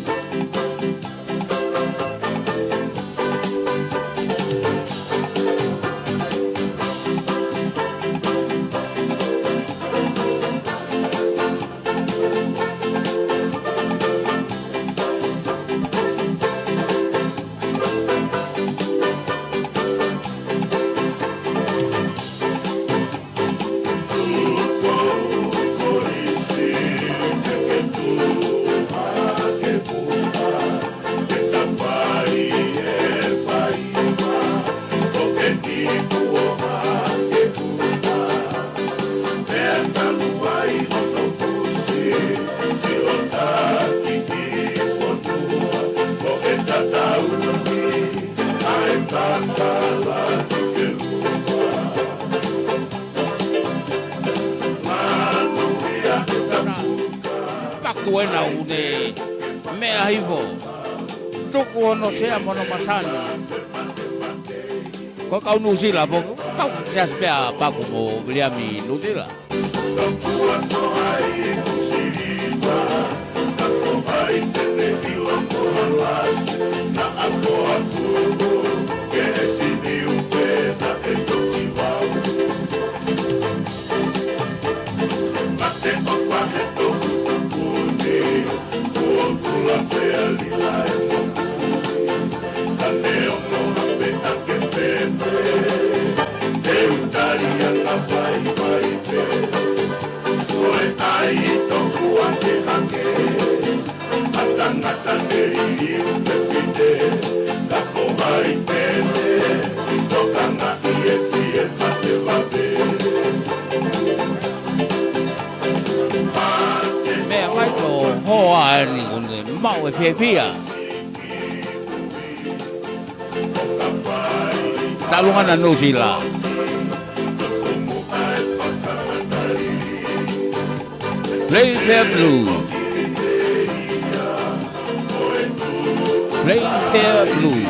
Paku ena ʻoku ne meʻa hifo. Tuku hono sea mo hono masani. Ko e kau Nuʻusila, pau ke siasi pea Paku mo Viliami Nuʻusila. Meʻa mai ko hoa eni ʻoku ne maʻu e fiefia. Talu ʻena Nuʻusila. Play Fair Blue. Play Fair Blue.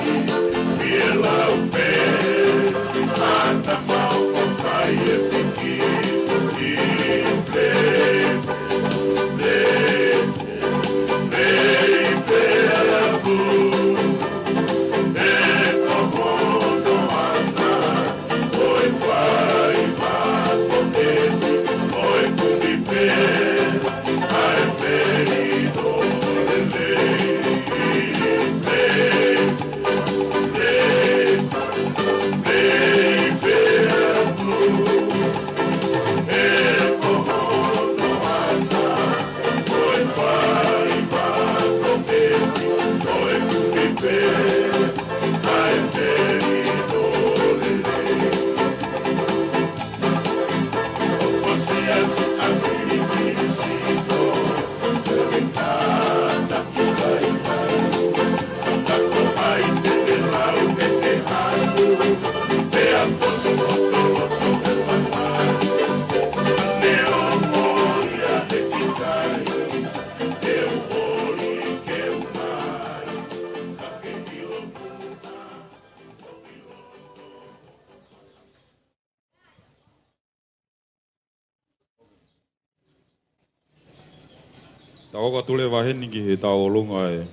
Fakahoko atu leva heni ki he tauʻolunga ʻa e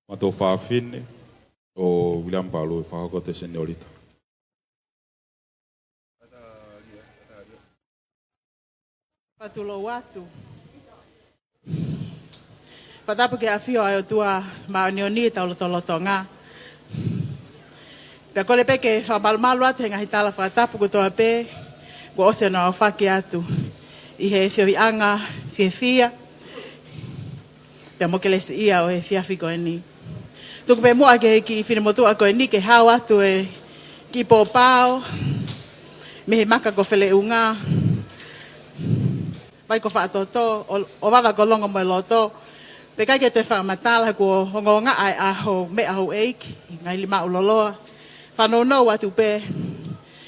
matua fafine ʻo Viliami Palu, ʻe fakahoko atu ʻe Seniolita. Fakatulou atu. Fakatapu ki he ʻafio ʻa e ʻOtua Māʻoniʻoni ʻi hotau lotolotonga. Pea kole pē ke fakamalumalu atu he ngaahi tala fakatapu kotoa pē kuo ʻosi hono aofaki atu ʻi he feohiʻanga fiefia pea mo kelesiʻia ʻo e efiafi ko eni. Tuku pē muʻa ki he kiʻi finemotuʻa ko eni ke hao atu e kiʻi pōpao mei he maka ko Feleʻunga, vai ko Faʻatoto, ʻo, ʻo vava ko Longomoeloto. Pea ʻikai ke toe fakamatala, kuo ongoongaʻa e ʻaho, meʻa houʻeiki, ngaahi lima ʻuloloa. Fanongo atu pē,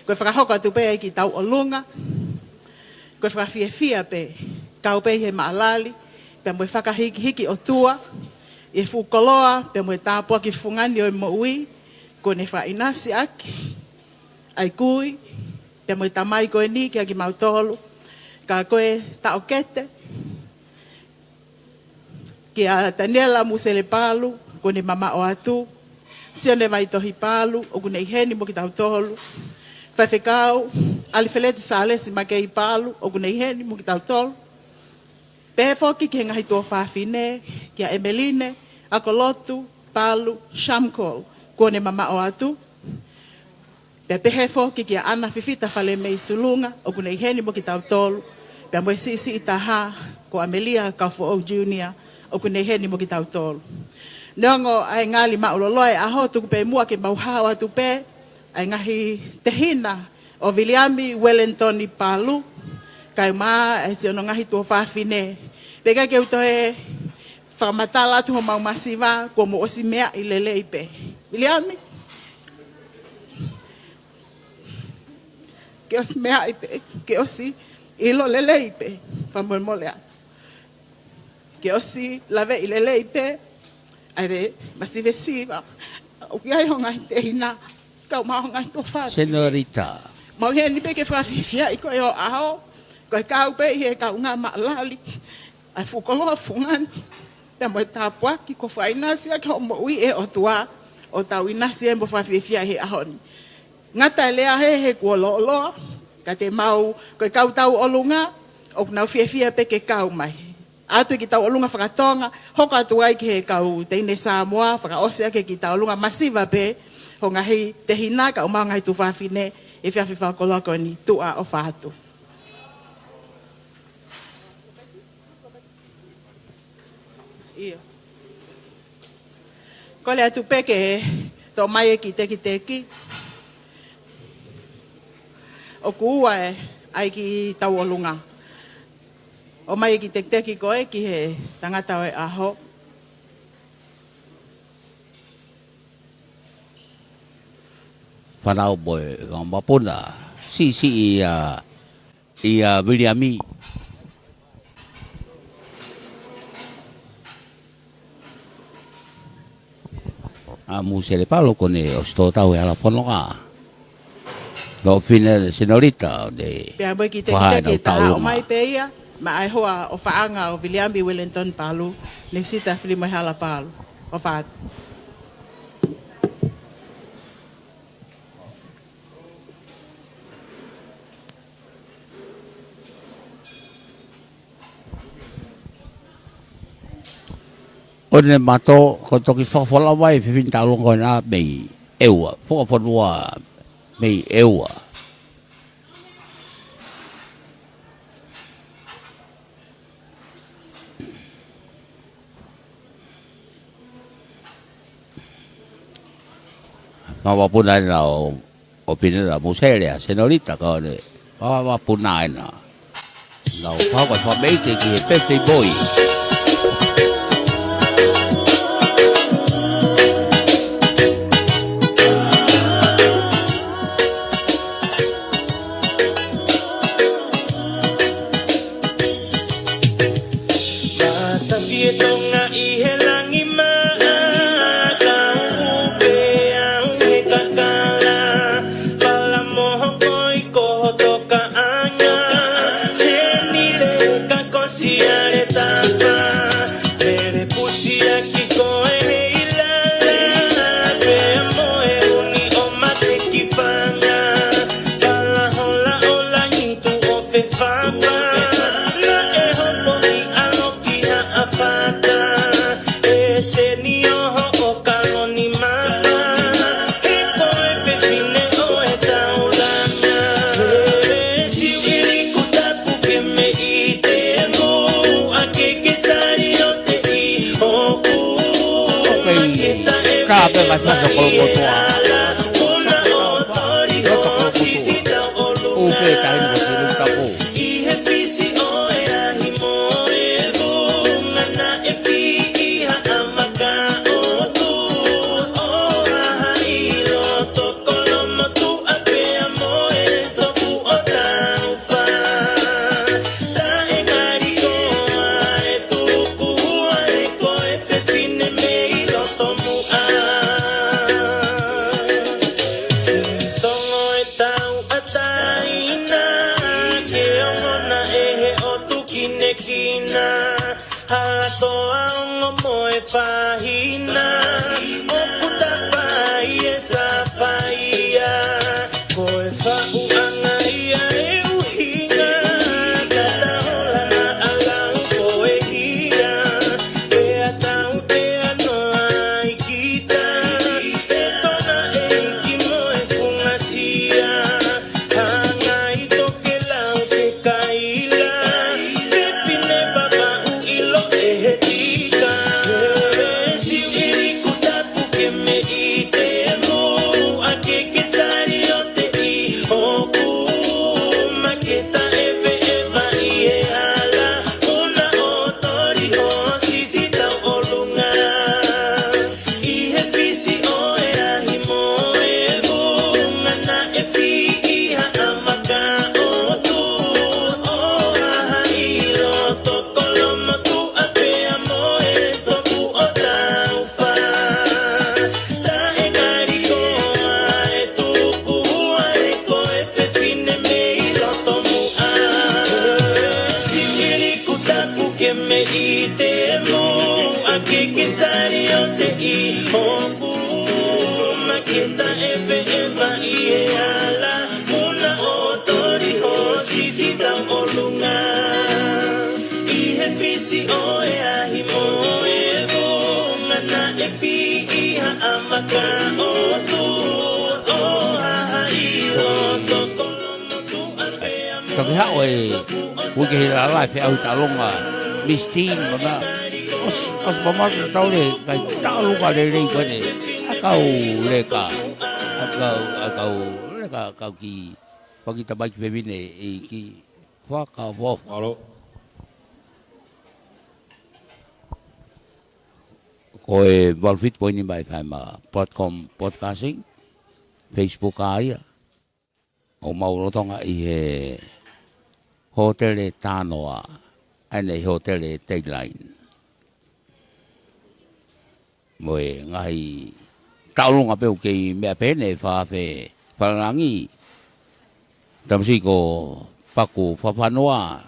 ko e fakahoko atu pē e kiʻi tauʻolunga. Ko e fakafiefia pē, kau pē ʻi he maʻalali, pea mo e fakahikihiki ʻOtua ʻi he fuʻu koloa, pea mo e tāpuaki fungani ʻo e moʻui kuo ne fakaʻinasi ʻaki ʻa e kui pea mo e tamai ko eni kiate kimautolu. Ka ko e taʻokete kia Taniela Musele Palu, kuo ne mamaʻo atu. Sione Vaitohi Palu, ʻoku ne ʻi heni mo kitautolu. Faifekau ʻAlifeleti Sālesi Makei Palu, ʻoku ne ʻi heni mo kitautolu. Pehē foki ki he ngaahi tuofāfine, kia ʻEmeline ʻAkolotu Palu Shamcol, kuo ne mamaʻo atu. Pea pehē foki kia ʻAna Fifita Falemei Sulunga, ʻoku ne ʻi heni mo kitautolu. Pea mo e siʻisiʻi taha ko ʻAmelia Kaufoʻou Junior, ʻoku ne ʻi heni mo kitautolu. Neongo ʻa e ngali maʻuloloa e ʻaho, tuku pē muʻa ke mau hao atu pē ʻa e ngaahi tehina ʻo Viliami Uelenitoni Palu, kae ʻumaʻā ʻa siʻono ngaahi tuofāfine. Pea ʻikai ke u toe fakamatala atu homau masiva, kuo mou ʻosi meaʻi lelei pē. Viliami, ke ʻosi meaʻi pē, ke ʻosi ʻilo lelei pē, fakamolemole atu. Ke ʻosi laveʻi lelei pē ʻa e masivesiva. ʻOku ʻi ai ho ngaahi tehina, kae ʻumaʻā ho ngaahi tuofāfine. Senorita. Mau ʻi heni pē ke fakafiefiaʻi koe ʻi ho ʻaho, ko e kau pē ʻi he kaungā maʻalali ʻa e fuʻu koloa fungani pea mo e tāpuaki kuo fakaʻinasi ʻaki hoʻo moʻui ʻe ʻOtua, ʻo tau ʻinasi ai mo fakafiefia he ʻaho ni. Ngata e lea he, he kuo lōloa, ka te mau, ko e kau tauʻolunga, ʻoku nau fiefia pē ke kau mai. ʻAtu e kiʻi tauʻolunga fakatonga, hoko atu ai ki he kau teine Samoa, fakaʻosi ʻaki e kiʻi tauʻolunga masiva pē, ho ngaahi tehina, kae ʻumaʻā ho ngaahi tuofāfine, he efiafi fakakoloa ko eni. Tuʻa ʻofa atu. ʻIo. Kole atu pē ke toʻo mai e kiʻi tekiteki. ʻOku ua e, ʻa e kiʻi tauʻolunga. ʻOmai e kiʻi tekiteki ko ē ki he tangata ʻo e ʻaho. Fānau mo e, ʻa, mapuna. Siʻisiʻi ia, ia Viliami. ʻA Musele Palu kuo ne ʻosi tō tau he hala fononga. Lōfine Senorita, ʻo ne pea mo e kiʻi fakahā tekiteki ʻenau ʻe taha tauʻolunga. ʻOmai pē ia, maʻa e hoa ʻofaʻanga ʻo Viliami Uelenitoni Palu, Nefisita Filimoehala Palu. ʻOfa atu. ʻO ne mato, ko e toki fakafolau mai e fefine tauʻolunga ko ena mei ʻEua, fakafonua mei ʻEua. Mavapuna ena ʻo, ʻo Pinela Musele ʻa Senorita ka ʻo ne mavapuna ena. Nau pau ka fakameʻite ki he birthday boy. Matafietoʻonga ʻi he langi maʻa, kau pē au he kakala. Pala moho koi ko ho tokaʻanga, he nile ka kosi ale ta Kae pasa kolomotuʻa. Loto kolomotuʻa. ʻOku pē taimi ko e silu tapu. ʻI he fisi ʻo e ahi mo e vunga naʻe fiʻi ha ʻamaka ʻo tuʻu ʻo haha ʻi loto kolomotuʻa pea mo e sopu ʻo taufa. Taʻe ngali koa e tuku hua e ko e fefine mei loto muʻa. Songo e tauʻatāina ke ongona ʻe he ʻotu kinekina. Hala ko e ongo mo e fāhina ʻoku tapa ai e safaia. Ko e faʻuʻanga ia e ʻuhinga ka tahola na alau ko e hia. Pea tau pea noa i kita e tona ʻeiki mo e fungasia. Hanga ʻi tokelau ke kaila fefine vavaʻu ʻilo ʻe he tika. Siu ʻi liku tapu ke me ʻite muʻa ke ke saliote ʻi hoku maketa ʻeveʻeva ʻi he hala. Una ʻo toli ho sisi tauʻolunga. ʻI he fisi ʻo e ahi mo e vunga naʻe fiʻi ha ʻamaka ʻo tuʻu ʻo haha ʻi loto kolomotuʻa pea mo e sopu ʻo taufa. Taʻe ngali koa e tuku hua e ko e fefine mei loto muʻa. Siu ʻi liku tapu ke me ʻite muʻa ke ke saliote ʻi hoku maketa ʻeveʻeva ʻi he hala. Una ʻo toli ho sisi tauʻolunga. ʻI he fisi ʻo e ahi mo e vunga naʻe fiʻi ha ʻamaka ʻo tuʻu ʻo haha ʻi loto kolomotuʻa pea mo Ka ke haʻu e uike he lala e feʻauhi taʻalonga Miss Teen, mana. ʻOsi, ʻosi pamata tau le, kai taʻalonga lelei ko eni. ʻA kau leka, ʻa kau, ʻa kau leka, kau ki, paki tamai ki fefine ʻi ki faka fo. Alo. Ko e valu fitu poini mai fai ma Broadcom Broadcasting, Facebook ʻa ia. ʻOku mau lolotonga ʻi he hōtele Tanoa, ʻa eni hōtele Dayline. Mo e ngaahi taʻalonga pē ʻoku kei meʻa pehē ni ʻe Fafe Falalangi, tamasiʻi ko Paku Fafanua,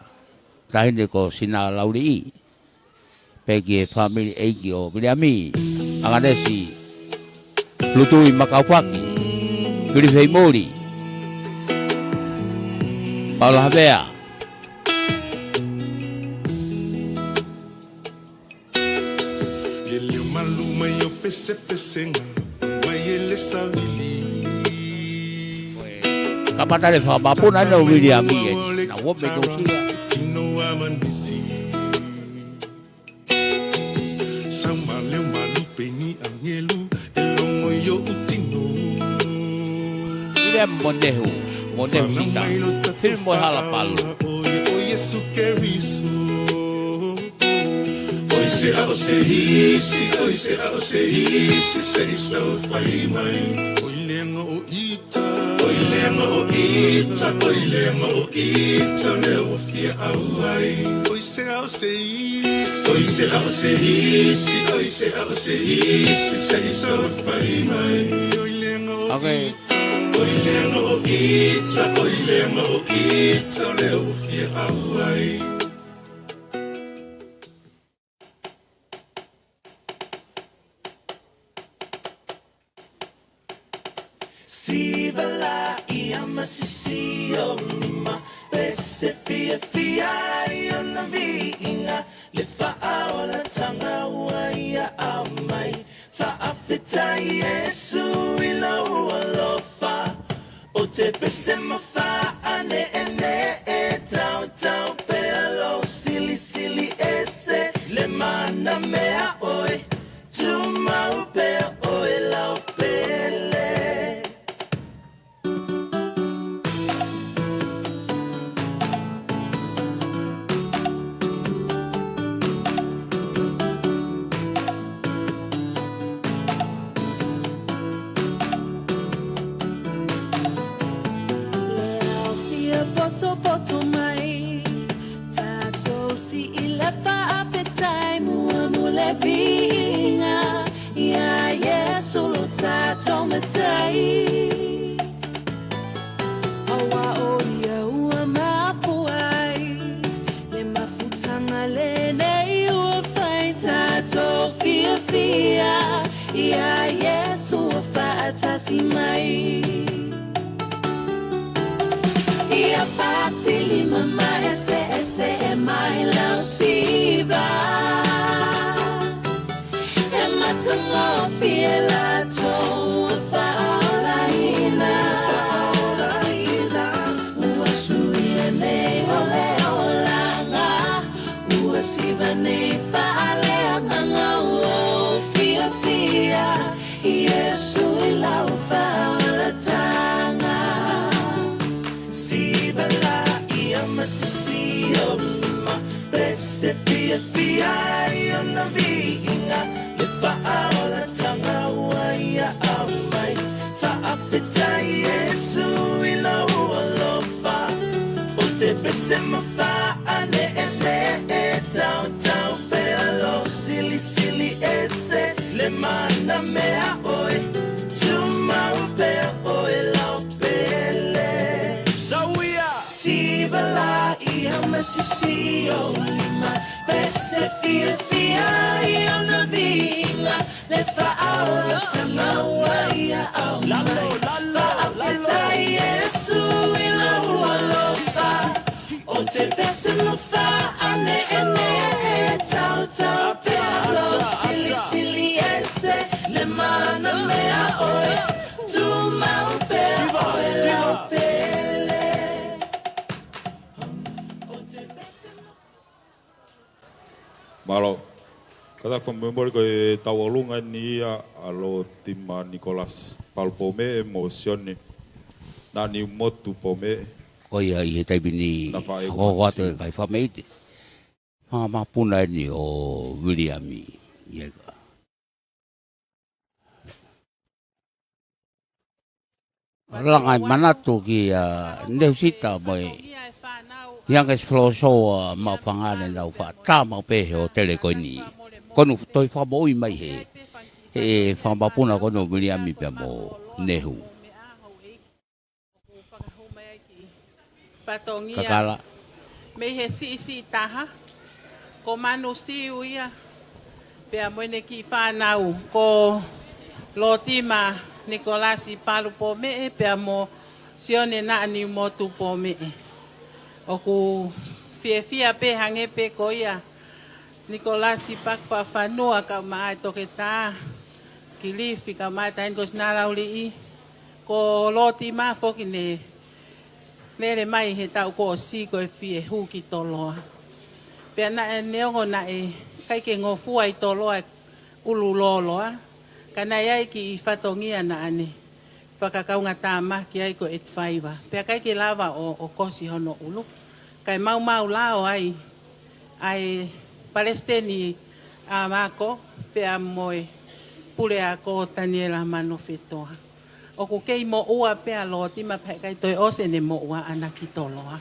taʻahine ko Sina Lauliʻi, pea ki he fāmili ʻeiki ʻo Viliami, Anganesi, Lutui Makaufaki, Kilifeimoli, Paula Havea. Lelio malu mai ʻo pesepesenga mai e le savili. Ka pata le fakamapuna ʻena ʻo Viliami ʻe na uo me tō sila. Tino a maniti. Sau maleo malu peni angelu e longo ʻi oʻu tino. Viliami Monehu, Monehu Sita. Fili mo e hala palu. ʻO Iesu Keriso. ʻOi se ʻa ʻo se isi, ʻoi se ʻa ʻo se isi, seʻi sau fai mai. ʻOi lenga ʻo ʻita, ʻoi lenga ʻo ʻita, ʻoi lenga ʻo ʻita, leo fia au ai. ʻOi se ʻa ʻo se isi, ʻoi se ʻa ʻo se isi, ʻoi se ʻa ʻo se isi, seʻi sau fai mai. ʻOi lenga ʻo ʻita, ʻoi lenga ʻo ʻita, ʻoi lenga ʻo ʻita, leo fia au ai. Siva laʻi ʻa masisi ʻo nima, pese fiefia ʻi ʻona viʻinga, le faʻa ola tanga ua ia ʻa mai, faʻa fetai Iesu ʻi lau alofa, ʻo te pese mafaʻa neʻeneʻe tautau pea lou silisili ese, le mana meʻa ʻoe, tumau pea ʻoe lau tai. ʻAua ʻo ia ua mafuai, ne mafutanga lelei ua fai tatou fiefia, ʻia Iesu ua faʻatasi mai. ʻIa pāti lima maʻeseʻese ʻe mai lau siva. ʻE matangofi e latou faʻaolaina. Ua sui ʻa nei ʻo e olanga. Ua siva nei faʻaleanganga ua fiefia. Iesu ʻi lau faʻaolatanga. Siva la ia masisi o ma pese fiefia ʻi ʻona viʻinga. ʻE faʻaolatanga ua ia ʻomai. Faʻafetai Iesu ʻi lau ʻalofa. ʻO te pese ma faʻa neʻeneʻe tautau pea lau silisili ʻese. Le mana mea ʻoe. Tumau pea ʻoe lau pele. Sauia. Siva la ia masisi o lima. Pese fiefia ʻi ʻona viʻinga. Le faʻaolatanga ua ia ʻomai. Faʻafetai Iesu ʻi lau ʻalofa. ʻO te pese ma faʻa neʻeneʻe tautau pea lau silisili ʻese. Le mana mea ʻoe. Tumau pea ʻoe lau pele. Mālō. Kātaki fakamolemole ko e tauʻolunga eni ia ʻa Lōtima Nikolasi Palu Pōmeʻe mo Sione Naʻaniumotu Pōmeʻe. Ko ia ʻi he taimi ni, naʻa faʻa ʻe hoko atu e kai fakameʻite. Fanga mapuna eni ʻo Viliami. Ia ka. Langa e manatu kia Neusita mo e Youngest Floor Show ʻa Maʻufanga ne nau faʻa tā maʻu pē he hōtele ko eni. Ko ʻenau toe fakamoʻui mai he, he fanga mapuna ko eni ʻo Viliami pea mo Nehu. Kakala. Mei he siʻisiʻi taha, ko Manu Siu ia, pea mo ʻene kiʻi fānau, ko Lōtima Nikolasi Palu Pōmeʻe, pea mo Sione Naʻaniumotu Pōmeʻe. ʻOku fiefia pē hangē pē ko ia Nikolasi Paku Fafanua kae ʻumaʻā e toketā Kilifi kae ʻumaʻā e taʻahine ko Sinalauliʻi. Ko Lōtima foki ne lele mai he taʻu kuo ʻosi ko e fie hū ki Toloa. Pea naʻe neongo naʻe ʻikai ke ngofua ʻi Toloa e ʻulu lōloa, ka naʻe ʻi ai e kiʻi fatongia naʻa ne fakakaungatāmaki ai ko e ʻeti faiva. Pea ʻikai ke lava ʻo, ʻo kosi hono ʻulu. Kae maumau lao ai ʻa e Palesiteni ʻa Mako, pea mo e Puleako Taniela Manofetoa. ʻOku kei moʻua pē ʻa Lōtima pea ʻikai toe ʻosi ʻene moʻua ʻana ki Toloa.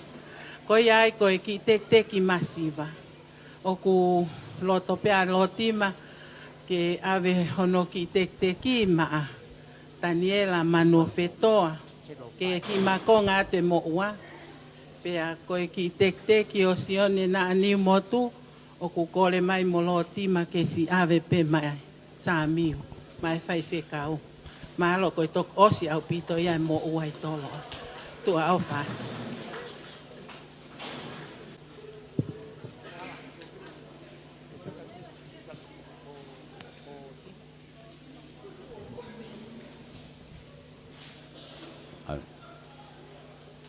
Ko ia ai ko e kiʻi tekiteki masiva. ʻOku loto pē ʻa Lōtima ke ʻave hono kiʻi tekiteki maʻa Taniela Manofetoa. Ke kiʻi makonga atu e moʻua. Pea ko e kiʻi tekiteki ʻo Sione Naʻaniumotu, ʻoku kole mai mo Lōtima ke siʻi ʻave pē maʻa Samiu, maʻa e faifekau. Mālō, ko e toki ʻosi ʻaupito ia e moʻua ʻi Toloa. Tuʻa ʻofa.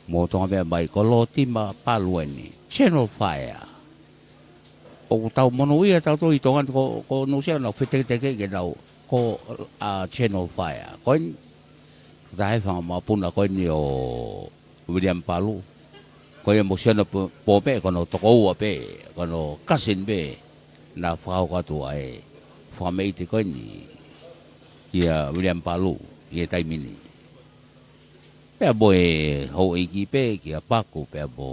Mo Tonga meʻa mai, ko Lōtima Palu eni, Channel Fire. ʻOku tau monūʻia tautolu ʻi Tonga ni ko, ko Nuʻusila nau feteketeke ke nau, ko, ʻa, Channel Fire. Ko eni, ko e taha e fanga mapuna ko eni ʻo Viliami Palu. Ko ia mo Sione Pō-, Pōmeʻe ko hono tokoua pē, ko hono cousin pē. Naʻa fakahoko atu ʻa e fakameʻite ko eni kia Viliami Palu ʻi he taimi ni. Pea mo e houʻeiki pē kia Paku, pea mo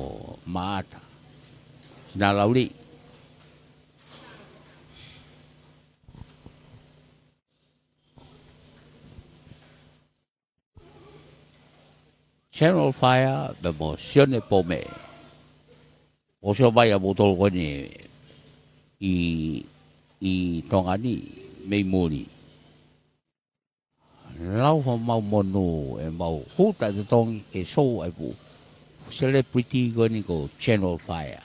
Maʻata. Sinalauliʻi. General Fire, pea mo Sione Pome. ʻOsi ʻomai ʻa moutolu ko eni ʻi, ʻi Tonga ni, mei muli. Lau homau monū ʻemau hū taʻetotongi ke sou ai pē ʻa e celebrity ko eni ko General Fire.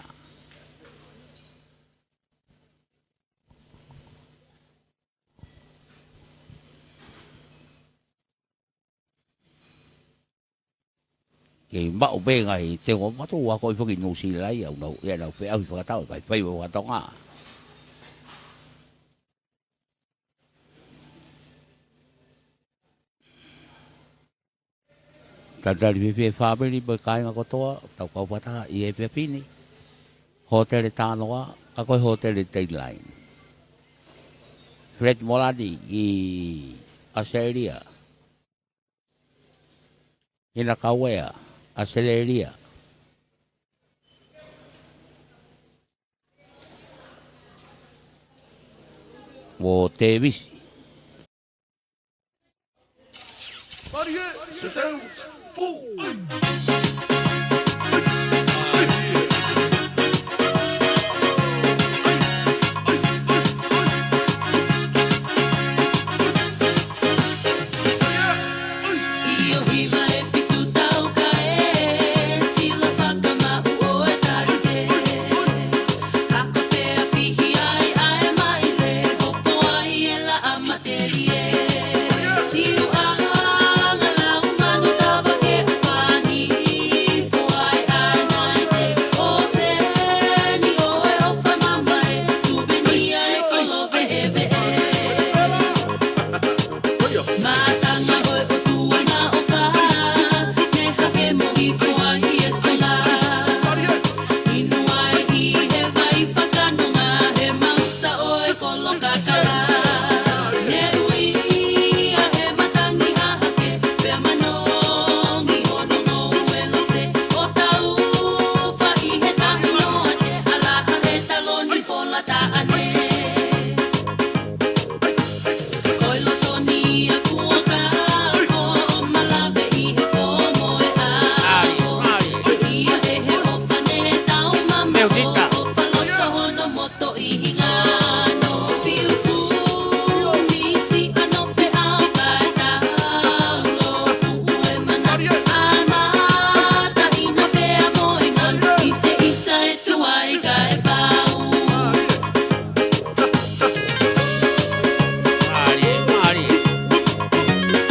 Kei maʻu pē ngaahi tengo matu ua ko i foki Nuʻusila ia ʻenau, ʻenau feʻauhi fakatau, kae fai ua fakatonga. Talitali fiefia e fāmili mo e kāinga kotoa, tau kau fakataha ʻi he efiafi ni. Hōtele Tānoa, ka ko e hōtele Dateline. Fred Molani ʻi ʻAositelēlia. Hina Kauea, ʻAositelēlia. Mo Tevisi.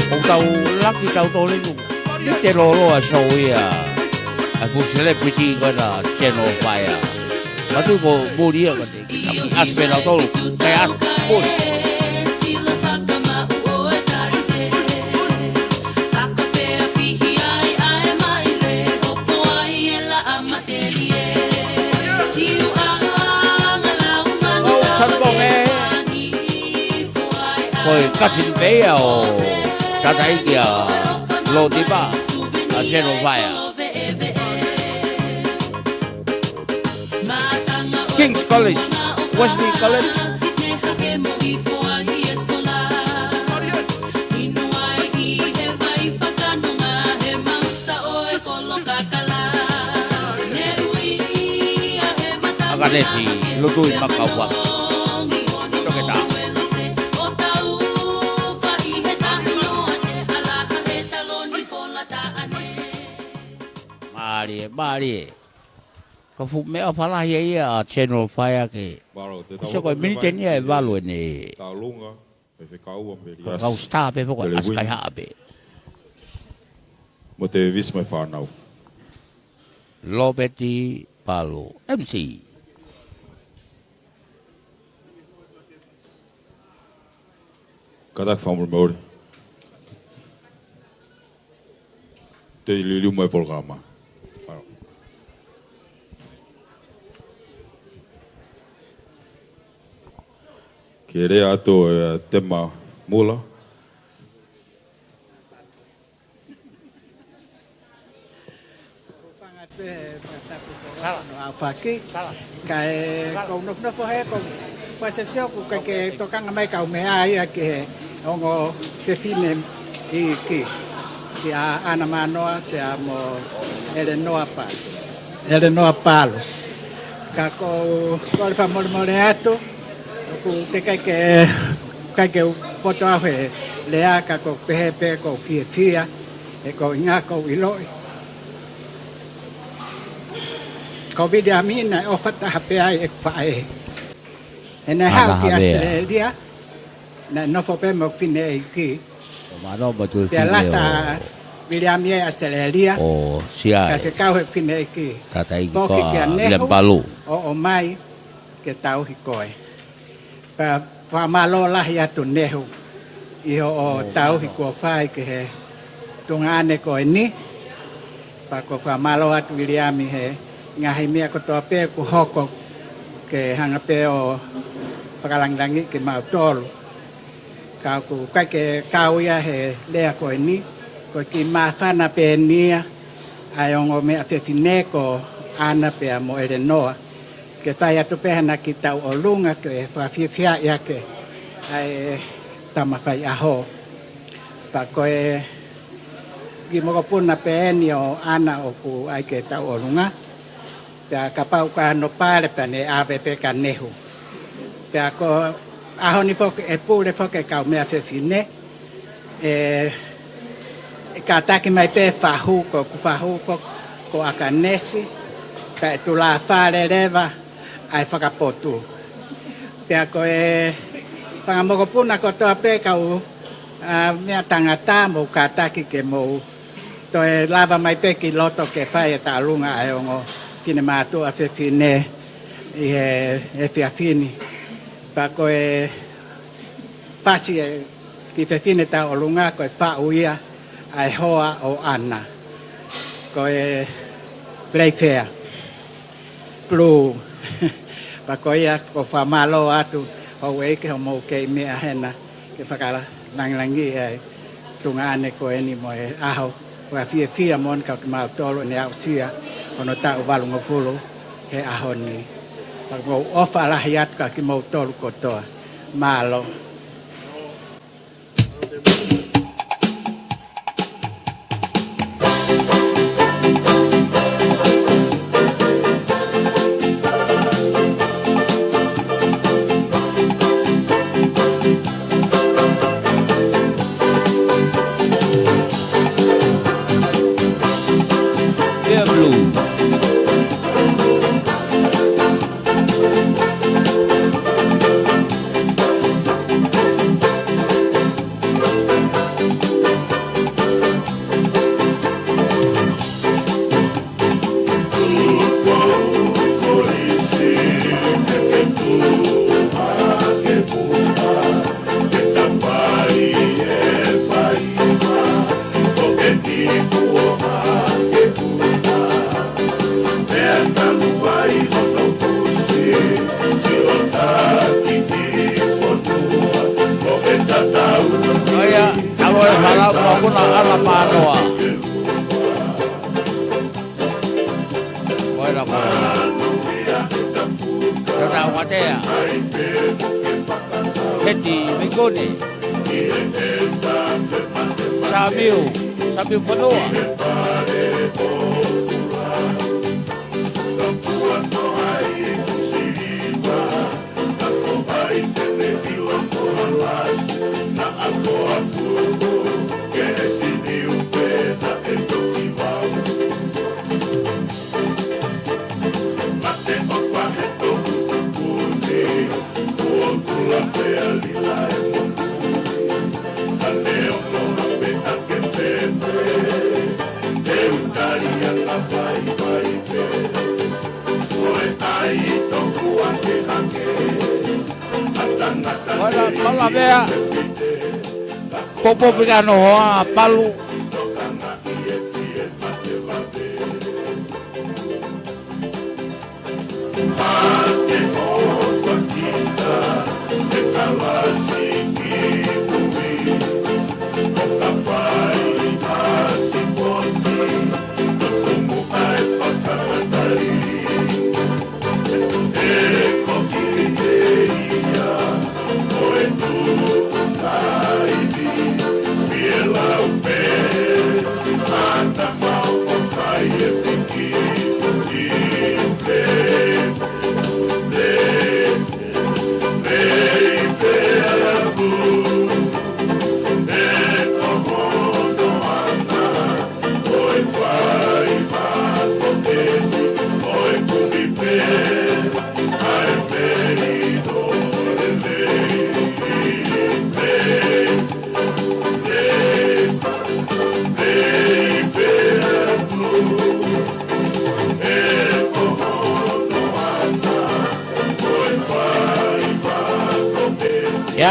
ʻOku tau laki tautolu ʻi he ʻi he loloa show ia ʻa e fuʻu celebrity ko ena General Fire. Matu ko muli ia ka te ʻasi pē nautolu, kae ʻasi muli. ʻO Sanibonge. Ko e kasi ni pē ia ʻo tataʻi kia Lord Ipa, ʻa General Fire. King's College, Wesley College. ʻAkanesi Lutuimakauʻaki. Toketā. Mālie, mālie. Ka fuʻu meʻaʻofa lahi ia ʻa General Fire ke. Mālō, te tau kusi ko e miniti ni ʻe valu ʻene. Taulunga. Faifekau Ameliasi. Kau star pē foki, Telewini. ʻAsi kai haʻa pē. Mo Tevisi mo e fānau. Lopeti Palu, M C. Kātaki fakamolemole. Te liliu mai polokalama. Ke lea atu ʻa Tema Mula. Fanga te matapu ko Sala. Ano afaki. Sala. Kae Sala. Ko uno uno ko he ko. Pua se sio ku ke ke tokanga mai kau meʻa ia ke ongo ke fine i ki. Kia ʻAna Mānoa, pea mo ʻElenoa Palu. ʻElenoa Palu. Ka ʻoku ou kole fakamolemole atu, ʻoku teʻeki ke, ʻikai ke u poto au he lea, ka ʻoku ou pehē pē ʻoku ou fiefia, he ko e ʻuhinga ʻoku ou ʻiloʻi ko Viliami naʻe ʻofa taha pē ai ʻeku faʻē. He naʻe haʻu ki ʻAositelēlia, naʻe nofo pē mo e fineʻeiki. Pea lata Viliami ʻi ʻAositelēlia, kae fekau he fineʻeiki, foki kia Nehu ʻo ʻomai ke tauhi koe. Pea fakamālō lahi atu Nehu ʻi hoʻo tauhi kuo fai ki he tuongaʻane ko eni. Pea ʻoku ou fakamālō atu Viliami he ngaahi meʻa kotoa pē kuo hoko ke hanga pē ʻo fakalangilangiʻi kimautolu. Ka ʻoku ʻikai ke kau ia he lea ko eni, ko e kiʻi māfana pē eni ia ʻa e ongo meʻa fefine ko ʻAna pea mo ʻElenoa. Ke fai atu pē hana kiʻi tauʻolunga ke fakafiefia ʻaki ʻa e tama faiʻaho. Pea ko e kiʻi mokopuna pē eni ʻo ʻAna ʻoku ʻai ke tauʻolunga. Pea kapau ʻoku ʻi ai hano pale pea ne ʻave pē kia Nehu. Pea ko e ʻaho ni foki ʻe pule foki e kau meʻa fefine. ʻE, ʻe kātaki mai pē fahu, ko ʻeku fahu foki ko ʻAkanesi, pea ʻe tulāfale leva ʻa e fakapotu. Pea ko e fanga mokopuna kotoa pē kau, ā, meʻa tangata mou kātaki ke mou toe lava mai pē ki loto ke fai e tauʻolunga ʻa e ongo finemātuʻa fefine ʻi he, he efiafi ni. Pea ko e fasi e kiʻi fefine tauʻolunga ko e faʻu ia ʻa e hoa ʻo ʻAna. Ko e Playfair Blue. Pea ko ia ʻoku ou fakamālō atu houʻeiki hoʻomou kei meʻa hena ke fakalangilangiʻi e tuongaʻane ko eni mo e ʻaho. Fakafiefia moʻoni kia kimautolu ʻene aʻusia hono taʻu valungofulu he ʻaho ni. Pea ʻoku ou ʻofa lahi atu kia kimoutolu kotoa. Mālō. ʻA ia, talo e falau mokopuna ʻAna Mānoa. Ko e la ko. Tata Uatea. Heti Meikone. Samiu, Samiu Fonua. Ora, pala vea. Popo pika no hoa, Palu.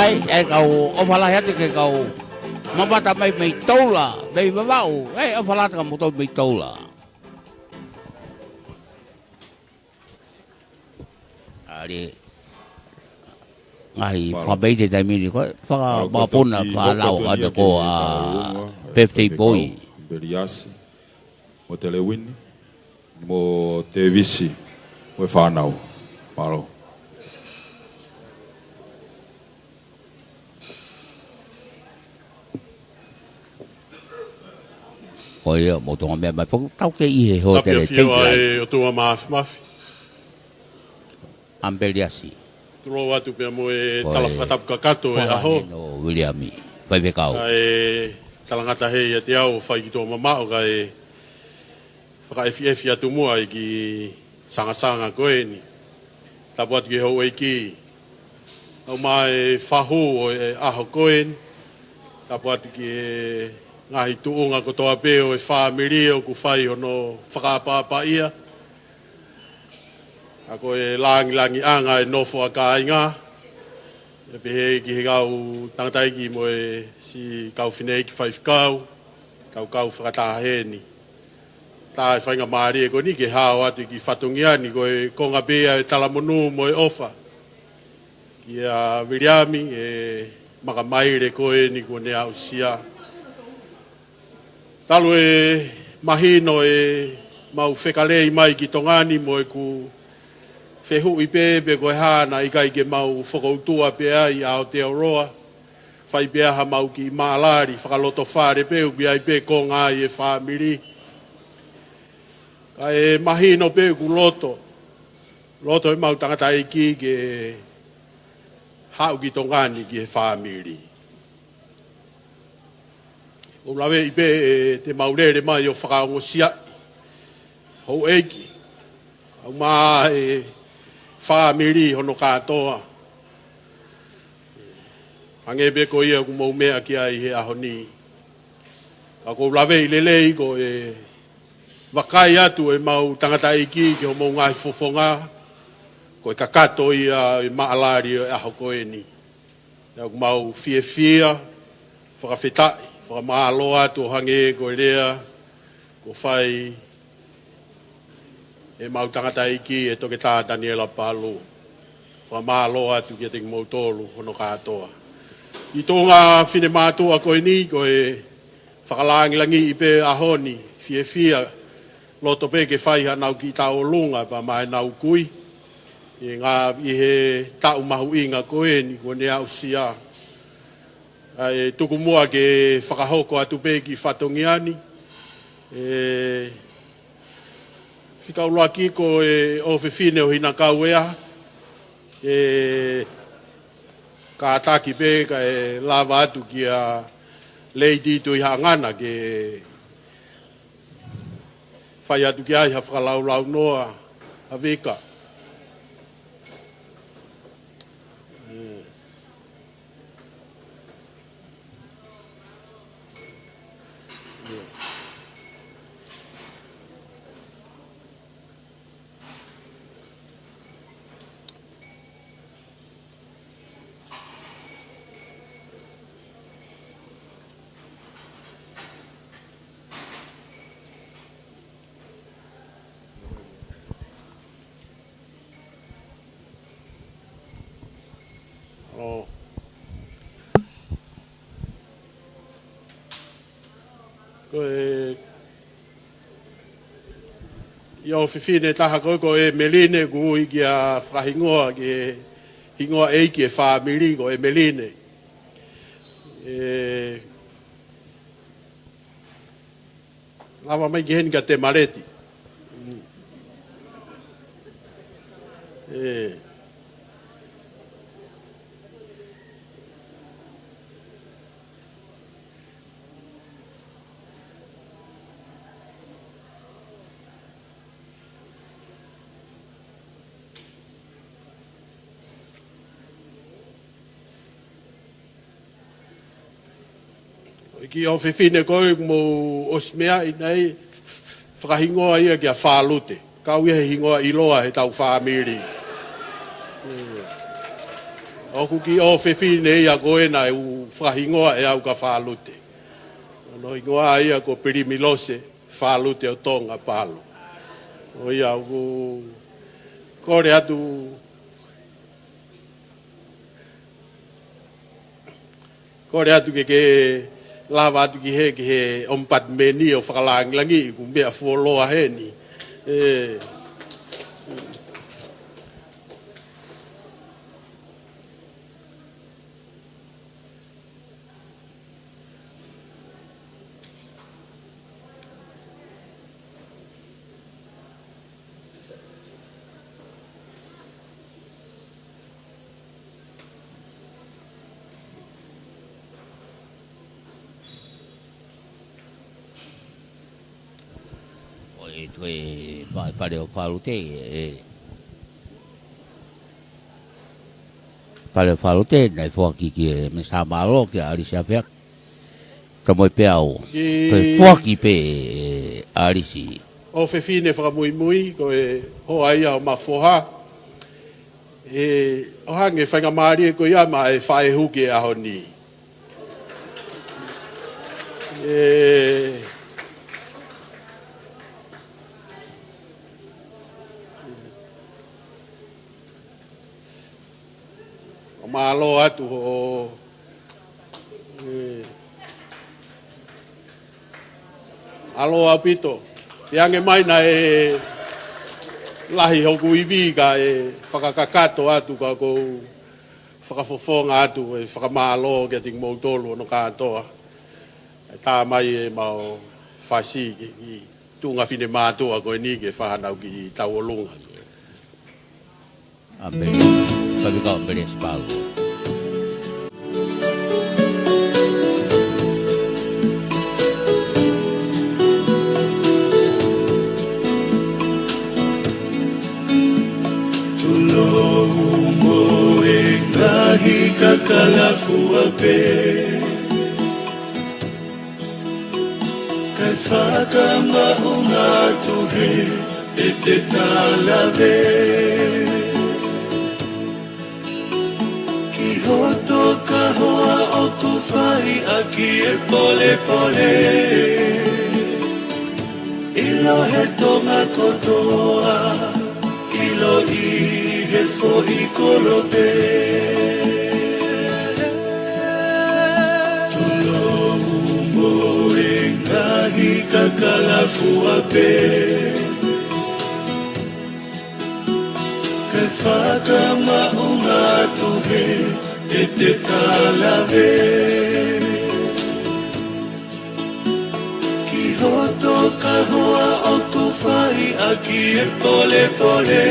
ʻE, ʻe kau ʻofa lahi atu ki he kau mamata mai mei Toula, mei Vavaʻu, ʻe ʻofa lahi atu kia moutolu mei Toula. ʻAli, ngaahi fakapeite taimi ni ko e, fakamapuna, fakalao atu ko ā, birthday boy. Peliasi, mo Telewini, mo Tevisi, mo e fānau. Mālō. Ko ia, mou toki meʻa mai foki, tau kei ʻi he hōtele. Tapu ʻa e ʻOtua Mafimafi. Peliasi. Tulou atu pea mo e tala fakatapu kakato e ʻaho. Ko Viliami, faifekau. Kae talangata hē ʻiate au ʻo fai ki tuʻa mamaʻo kae fakaʻefiʻefi atu muʻa ʻi he kiʻi sangasanga ko eni. Tapu atu ki he houʻeiki. ʻOmai e fahu ʻo e ʻaho ko eni. Tapu atu ki he ngaahi tuʻunga kotoa pē ʻo e fāmili ʻoku fai hono fakaʻapaʻapaʻia. ʻA ko e langilangiʻanga e nofo ʻa kāinga. ʻE pehē ki he kau tangataʻeiki mo e siʻi kau fineʻeiki faifekau, kau kau fakataha heni. Tā e faingamālie ko eni ke hao atu ki fatongia ni ko e konga pē ia e talamonū mo e ʻofa. Kia Viliami e makamaile ko eni kuo ne aʻusia. Talu e mahino e mau fekalei mai ki Tonga ni mo ʻeku fehuʻi pē pe ko e hā naʻe ʻikai ke mau fokoutua pē ai ʻa Aotearoa. Fai pē ha mau kiʻi maʻalali fakalotofale pē ʻoku ʻi ai pē konga ai e fāmili. Kae mahino pē ʻeku loto. Loto e mau tangataʻeiki ke haʻu ki Tonga ni ki he fāmili. ʻOku ou laveʻi pē ʻe te mau lele mai ʻo fakaongosiaʻi houʻeiki, ʻumaʻā e fāmili hono kātoa. Hangē pē ko ia ʻoku mou meʻa ki ai he ʻaho ni. Ka ʻoku ou laveʻi lelei ko e vakai atu e mau tangataʻeiki ki homou ngaahi fofonga, ko e kakato ia e maʻalali ʻo e ʻaho ko eni. Pea ʻoku mau fiefia, fakafetaʻi, fakamālō atu ʻo hangē ko e lea kuo fai ʻe mau tangataʻeiki e Toketā Taniela Palu. Fakamālō atu kiate kimoutolu hono kātoa. ʻI he tuʻunga finemātuʻa ko eni ko e fakalangilangiʻi pē ʻaho ni, fiefia, loto pē ke fai haʻanau kiʻi tauʻolunga pea mo ʻenau kui. ʻI he ngā, ʻi he taʻu mahuʻinga ko eni kuo ne aʻusia. ʻA e tuku muʻa ke fakahoko atu pē ki fatongia ni. ʻE fika ʻuluaki ko e ʻofefine ʻo Hinakauea. ʻE kātaki pē kae lava atu kia Lady Tuʻihaʻangana ke fai atu ki ai ha fakalaulaunoa ʻa Vika. ʻO ko e, ʻi he ʻofefine taha ko ē ko ʻEmeline, ʻoku ui kia fakahingoa, ki he hingoa ʻeiki e fāmili ko ʻEmeline. ʻE lava mai ki heni kia Temaleti. ʻE. ʻI he kiʻi ʻofefine ko ē mou ʻosi meaʻi naʻe fakahingoa ia kia Fālute. Kau ia he hingoa ʻiloa he tau fāmili. ʻOku kiʻi ʻofefine ia ko ena ʻoku fakahingoa ʻe au ka Fālute. Hono hingoa ia ko Pilimilose Fālute ʻo Tonga Palo. ʻO ia ʻoku kole atu, kole atu ke ke lava atu ki he, ki he ʻomipatimeni ʻo fakalāngilangiʻi ʻeku meʻa fuoloa heni. ʻE. ʻOi, tuʻu e pa-, pale ʻo Fālute, ʻe. Pale ʻo Fālute, naʻe foaki ki he Minisitā Mālō, kia ʻAlisi Afeaki. Ka mo e pea au. Ki Toe foaki pē ʻe ʻAlisi. ʻOfefine fakamuimui, ko e hoa ia ʻo Mafoha. ʻE, ʻo hangē faingamālie ko ia maʻa e faʻē huki ʻo e ʻaho ni. ʻE, ʻo mālō atu hoʻo, ʻe, mālō ʻaupito. Pea ange mai naʻe lahi hoku ivi kae fakakakato atu ka ʻoku ou fakafofonga atu e fakamālō kiate kimoutolu hono kātoa. ʻE tā mai ʻemau fasi ki, ki he tuʻunga fine mātuʻa ko eni ke fai haʻanau kiʻi tauʻolunga. ʻAmeni. Faifekau ʻAmelesi Palu. Tulou mo e ngaahi kakala fua pē. Kae fakamaʻunga atu he ʻete talave. Ki hoto kahoa ʻoku fai ʻaki e polepole. ʻIlo he Tonga kotoa, ʻilo ʻi he foʻi kolope. Tulou mo e ngaahi kakala fua pē. Kae fakamaʻunga atu he ʻete talave. Ki hoto kahoa ʻoku fai ʻaki e polepole.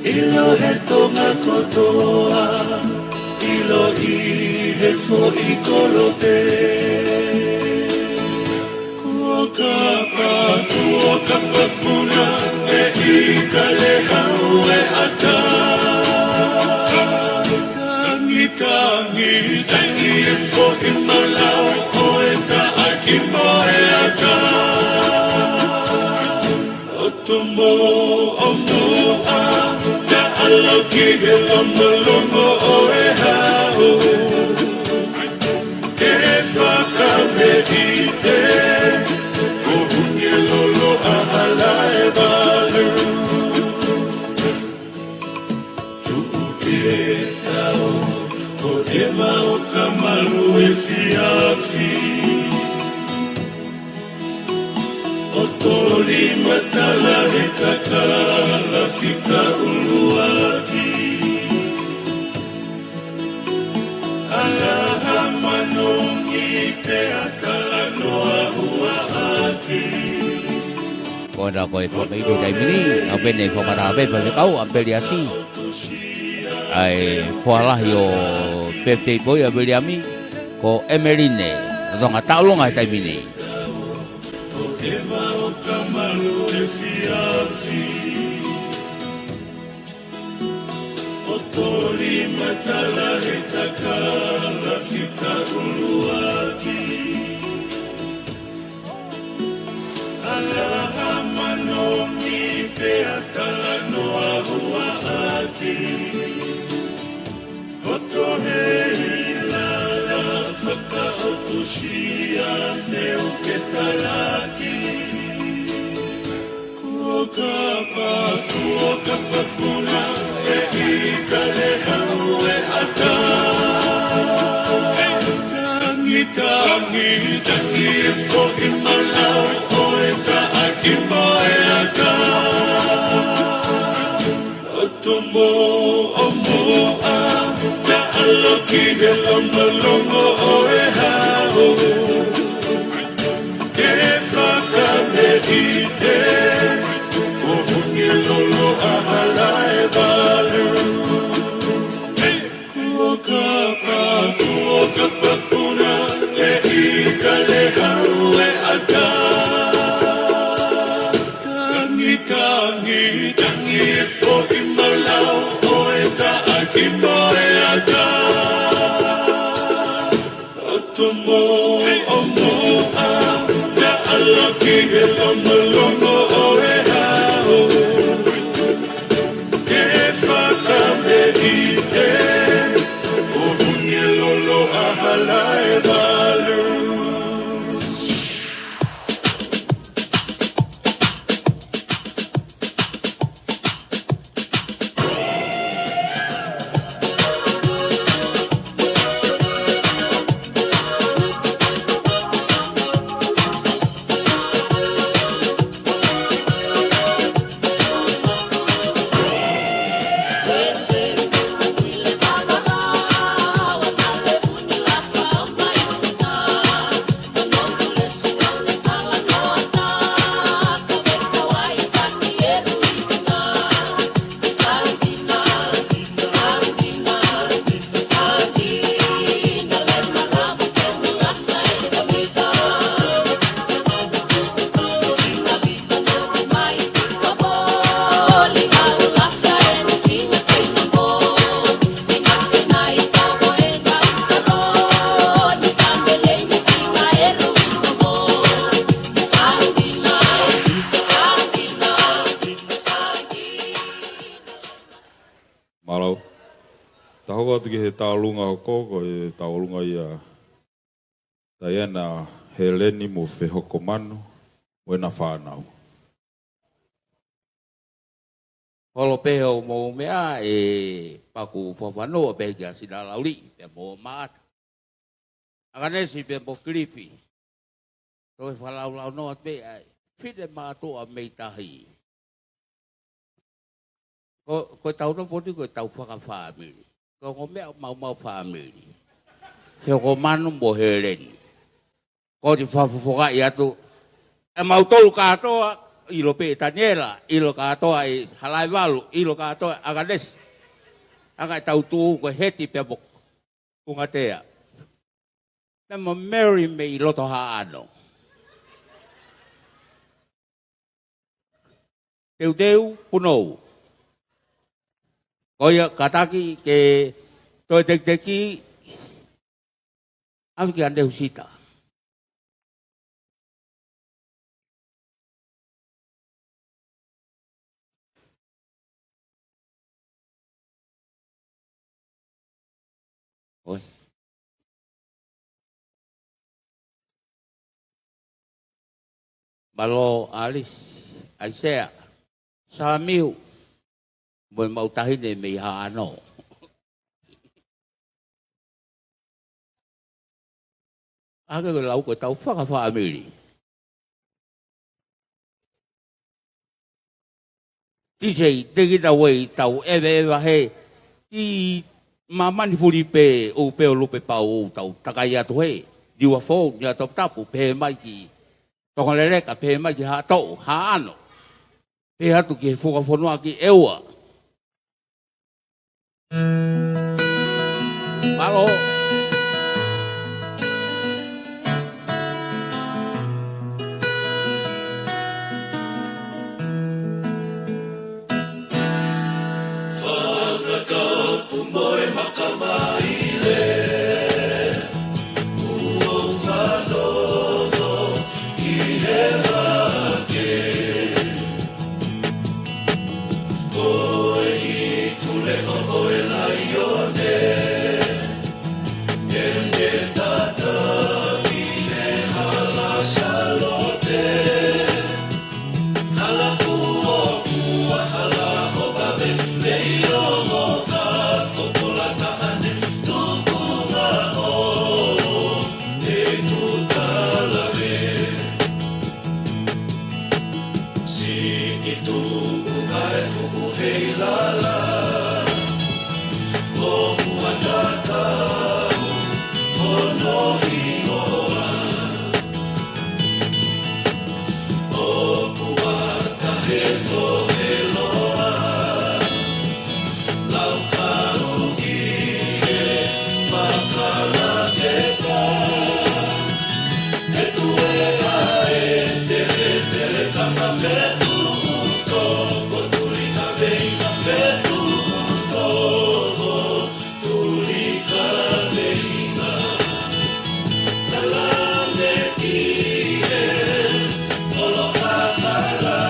ʻIlo he Tonga kotoa, ʻilo ʻi he foʻi kolope. Kuo kapa, kuo kapa puna, ʻe ʻi ka le hau e ʻata. Tangi, tangi, tangi e foʻi malau ʻo e taʻaki mo e ʻata. ʻOtu mo ʻomuʻa, ta ʻalu ki he lomolomo ʻo e hau. Ke fakameʻite, ko huni e lolo ʻa hala e valu. Tuʻu ke tau, ko e mau ka malu e fiafi. ʻO toli matala he kakala fika ʻuluaki. Alaha manongi pea talanoa huaʻaki. Ko ena ko e fakaʻi he taimi ni, ʻa pene fakamatala pē, faifekau, ʻApeliasi. ʻA e foha lahi ʻo e birthday boy ʻa Viliami, ko ʻEmeline, ʻo Tonga Taulonga he taimi ni. ʻO toli matala he kakala fika ʻuluaki. Alaha manongi pea talanoa huaʻaki. Kuo ka pa, kuo ka pa puna e ika lehau e ata. Tangi, tangi, tangi e foʻi malau ʻo e taʻaki mo e ata. ʻOtu moʻomoʻa, ka ʻaloki he longolongo ʻo e hau. Ke fakameʻite, ko huni lolo a hala e valu. Kuo ka pa, kuo ka pa puna e ika lehau e ata. Tangi, tangi, tangi e foʻi malau ʻo e taʻaki mo e ata. ʻOtu moʻomoʻa, ka ʻaloki he longolongo ʻo e hau. Ke fakameʻite, ko huni lolo a hala e valu. Mālō. Tau hoko atu ki he tauʻolunga hoko, ko e tauʻolunga ia Taiana Heleni mo Fehoko Manu, mo ʻena fānau. Holo pē hoʻomou meʻa ʻe Paku Fafanoa pē kia Sina Lauli, pea mo Maata. ʻAkanesi pea mo Kilifi. Toe fakalaulaunoa pē ai. Fine mātuʻa mei tahi. Ko, ko e tau nofo ni ko e tau fakafāmili. Ko e ongo meʻa maumau fāmili. Fehoko Manu mo Heleni. Ko e fakafofongaʻi atu. ʻE mautolu kātoa, ʻilo pē ʻe Taniela, ʻilo kātoa ʻe Halaevalu, ʻilo kātoa ʻe ʻAkanesi. ʻA ia ko e tau tuʻu ko e Heti pea mo Ungatea. Pea mo Mary mei loto Haʻano. Teuteu Punou. Ko ia kātaki ke toe tekiteki ʻalu kia Neusita. ʻOi. Mālō Alice, ʻAisea, Samiu, mo e maʻu taʻahine mei Haʻano. ʻA ia ko e lau ko e tau fakafāmili. Tisei, take it away, tau ʻeveʻeva he, ʻi māmani fuli pē, ʻo pē ʻo Lupe Pau, ʻo tau takai atu he, Niuafou, Niuatoputapu, pehē mai ki Tongaleleka, pehē mai ki Haʻatoʻu, Haʻano. Pehē atu ki he fukafonua ki ʻEua. Mālō. Fakatapu mo e makamaile, kuo u fanongo ki he vake. Ko e iku leʻo ʻo e laione. Salote, hala kuo kua, hala ʻo vave, mei ongo ka ko pola taʻane, tukunga ʻo e kuta lave. Siʻi tuʻu ʻa e fuku heilala, ʻo hua tatau hono hingoa. ʻOku ʻata he fohe loa, lau kau ki he makala kepa. He tuʻu ʻa e teletele kama fetuʻu toko, tuli kaveinga fetuʻu toko, tuli kaveinga. Talane ki he ʻolo kakala,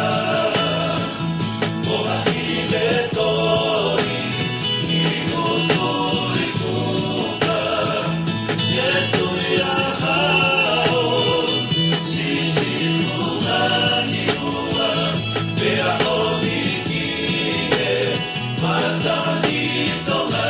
ʻo ha fine toi, ni utuli fuka, ke tui a hao, sisi funga ni ua, pea ʻomi ki he mata ni Tonga.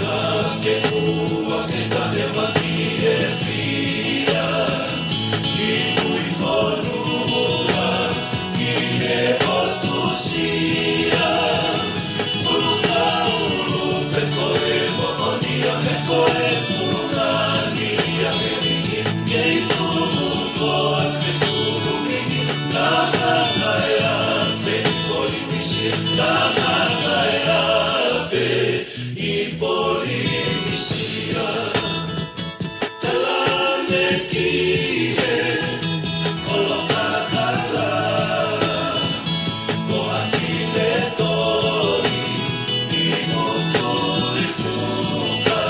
Ka ke fua ke taʻe mafiefia, ki mui fonua, ki he ʻotusia. Ulu ka ulu pe ko e moʻoni ia, he ko e fungani ia he viki, kei tumu ko a fetumu miki, ka hanga e afe i Polinisia, ka hanga e afe i Polinisia. Talane ki he ʻolo kakala, ʻo ha fine toi, ni utuli fuka,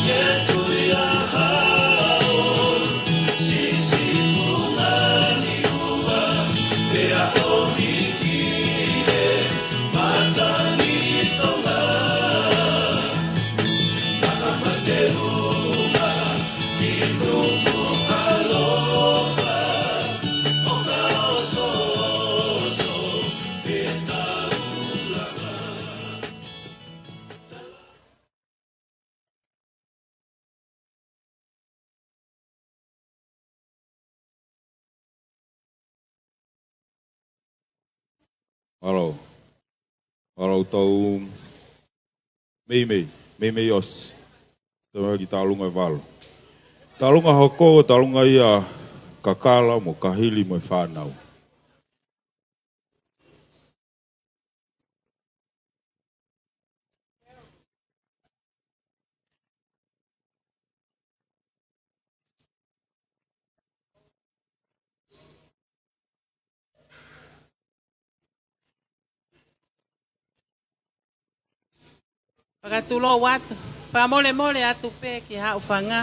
ke tui a hao, sisi funga ni ua, pea ʻomi ki he mata ni Tonga. Mālō. Mālō ʻoutou. Meimei, meimei ʻosi. Tau mai ki Talunga ʻe valu. Talunga hoko, talunga ia kakala mo Kahili mo e fānau. Fakatulou atu. Fakamolemole atu pē ki haʻu fanga.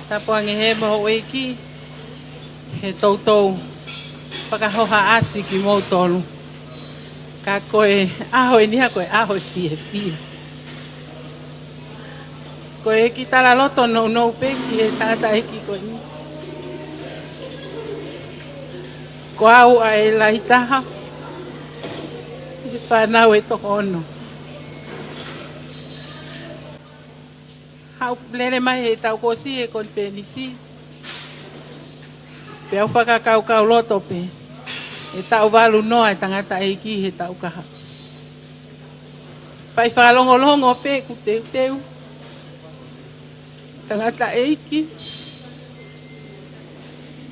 Tapu ange he mo houʻeiki. He toutou fakahohaʻasi kimoutolu. Ka ko e ʻaho eni ha ko e ʻaho ʻe fiefia. Ko e kiʻi talaloto nounou pē ki he tangataʻeiki ko eni. Ko au ʻa e lahi taha ʻi he fānau ʻe toko ono. Haʻu lele mai he taʻu kuo ʻosi he konifelenisi. Pea u fakakaukauloto pē, ʻe taʻu valu noa e tangataʻeiki he taʻu kaha. Fai fakalongolongo pē ʻeku teuteu. Tangataʻeiki.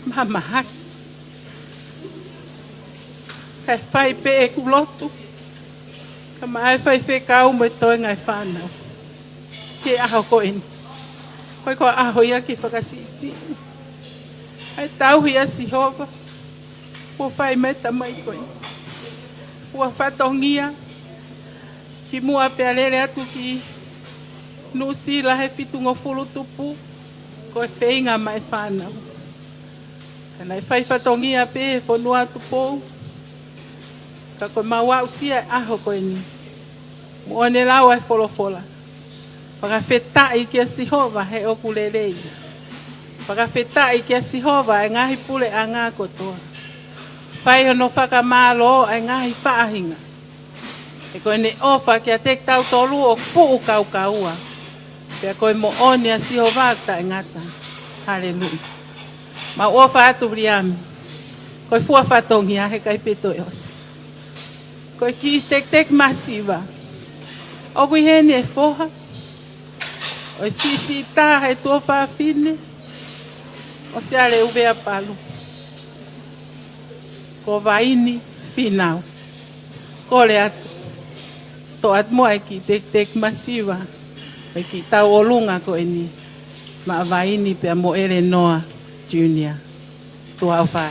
Mahamahaki. Kae fai pē ʻeku lotu. Ka maʻa e faifekau mo e toenga e fānau. Ki he ʻaho ko eni. Ko e ko e ʻaho ia ke fakasiʻisiʻi. ʻA e tauhi ʻa Sihova kuo fai mai e tamai ko ē. Fua fatongia, kimuʻa pea lele atu ki Nuʻusila he fitungofulu tupu, ko e feinga maʻa e fānau. Ka naʻe fai fatongia pē he fonua ʻo Tupou. Ka ko ʻemau aʻusia e ʻaho ko eni, moʻoni e lau ʻa e folofola: Fakafetaʻi kia Sihova he ʻoku lelei. Fakafetaʻi kia Sihova ʻa e ngaahi puleʻanga kotoa. Fai hono fakamālō ʻa e ngaahi faʻahinga. He ko ʻene ʻofa kiate kitautolu ʻoku fuʻu kaukaua. Pea ko e moʻoni ʻa Sihova ʻoku taʻengata. Haleluia. Mau ʻofa atu, Viliami. Ko e fua fatongia, he ʻikai pē toe ʻosi. Ko e kiʻi tekiteki masiva. ʻOku ʻi heni e foha ʻo e siʻisiʻi taha ʻo e tuofāfine ʻo Siale ʻUvea Palu, ko Vaini Finau. Kole atu, toʻo atu muʻa e kiʻi tekiteki masiva ʻo e kiʻi tauʻolunga ko eni maʻa Vaini pea mo ʻElenoa Junior. Tuʻa ʻofa.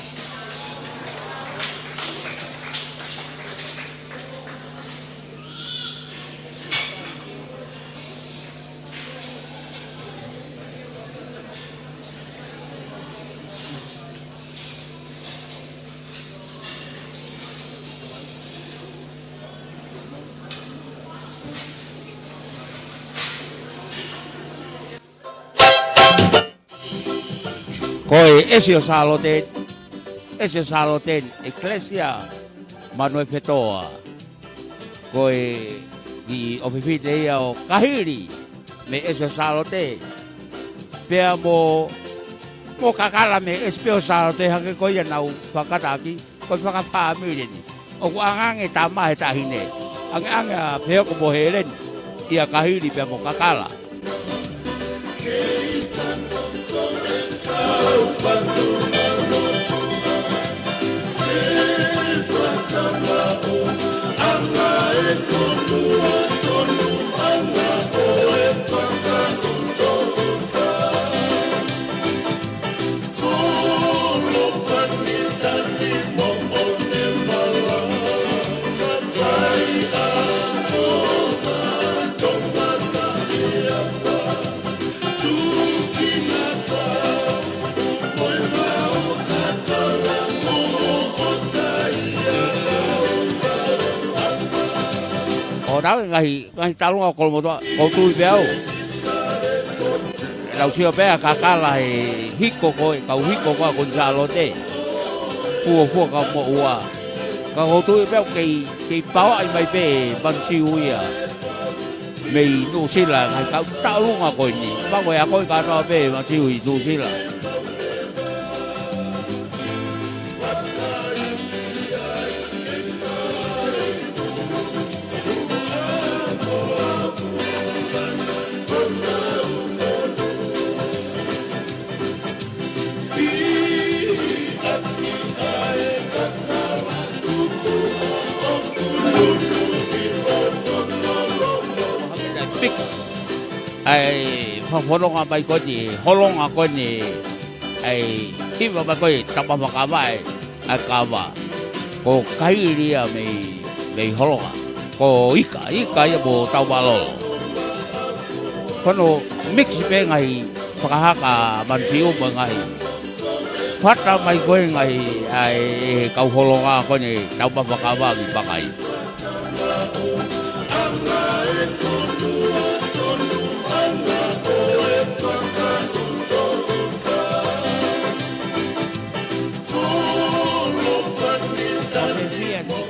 Ko e ʻEsi ʻo Sālote, ʻEsi ʻo Sālote, ʻEkelesia Manuē Fetoa. Ko e kiʻi ʻofefine ia ʻo Kahili mei ʻEsi ʻo Sālote, pea mo, mo Kakala mei ʻEsi pē ʻo Sālote hake, ko ia naʻa nau fakataha ki, ko e fakafāmili eni. ʻOku ʻangeʻange e tama he taʻahine. ʻAngeʻange ʻa Pehoko mo Heleni, ʻia Kahili pea mo Kakala. ʻO tau e ngaahi, ngaahi talunga ʻo Kolomotuʻa, ʻoku ou tui pē au. ʻE lau sio pē ʻa Kakala he hiko ko ē, kau hiko ko ē ʻa Sālote. Fuofua kau moʻua. Ka ʻoku ou tui pē au kei, kei pāoʻi mai pē ʻe Manisiu ia mei Nuʻusila, ngaahi kau tauʻolunga ko eni. Pea ko e ako ʻi kātoa pē ʻe Manisiu ʻi Nuʻusila. Mix ʻa e fakafononga mai ko eni, holonga ko eni, ʻa e hiva mai ko ē, tapa fakavaʻe ʻa e kava. Ko Kahili ia mei, mei Holonga. Ko Ika, Ika ia mo Taumalolo. Ko hono mix pē ngaahi fakahaka ʻa Manisiu mo e ngaahi fata mai ko ē ngaahi ʻa e, ʻe he kau Holonga ko eni, tapa fakavaʻe ki Pakai.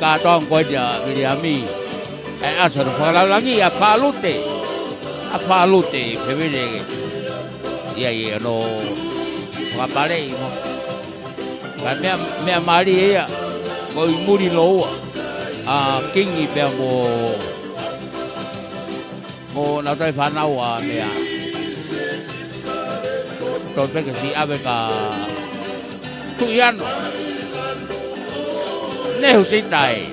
Kātoa ko ē ʻa Viliami. ʻE ʻasi hono fakalaulangi ʻa Fālute. ʻA Fālute, fevele. ʻIa, ʻia, no. Fakapale ʻi mo. Ka meʻa, meʻa mālie ia, ko ʻi muli lōua ʻa Kingi pea mo, mo nautolu e fānau ʻa meʻa. Tō peke si ave ka Tuʻiano. Nehu Sitai.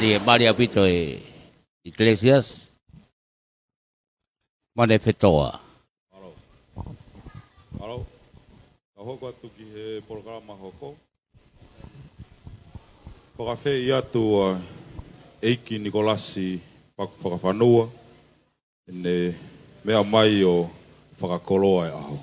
ʻE mali ʻaupito e Iglesias. Mane fetoa. Mālō. Mālō. Ka hoko atu ki he polokalama hoko. Fakafeʻi atu ʻa ʻEiki Nikolasi Paku Fakafanua, ʻene meʻa mai ʻo fakakoloa e ʻaho.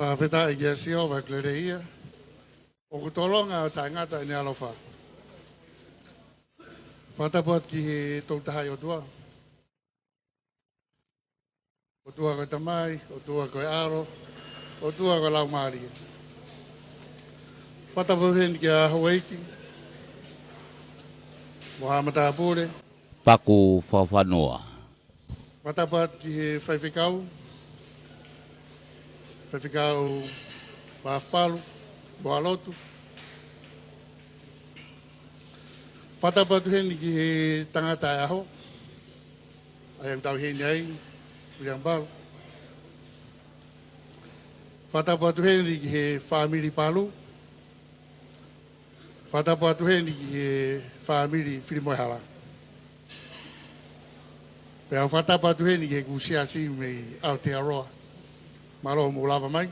Fakafetaʻi kia Sihova, kelekele ia. ʻOku tolonga ʻo taʻengata ʻene ʻaloʻofa. Fakatapu atu ki he Tolu Tahaʻi ʻOtua. ʻOtua ko e Tamai, ʻOtua ko e ʻAlo, ʻOtua ko e Laumālie. Fakatapu heni kia Houʻeiki mo haʻa matāpule. Paku Fakafanua. Fakatapu atu ki he faifekau, faifekau Vahaʻapalu, Puha Lotu. Fakatapu atu heni ki he tangata e ʻaho, ʻa ia ʻoku tau ʻi heni ai, Viliami Palu. Fakatapu atu heni ki he fāmili Palu. Fakatapu atu heni ki he fāmili Filimoehala. Pea u fakatapu atu heni ki heʻeku siasi mei Aotearoa. Mālō hoʻomou lava mai.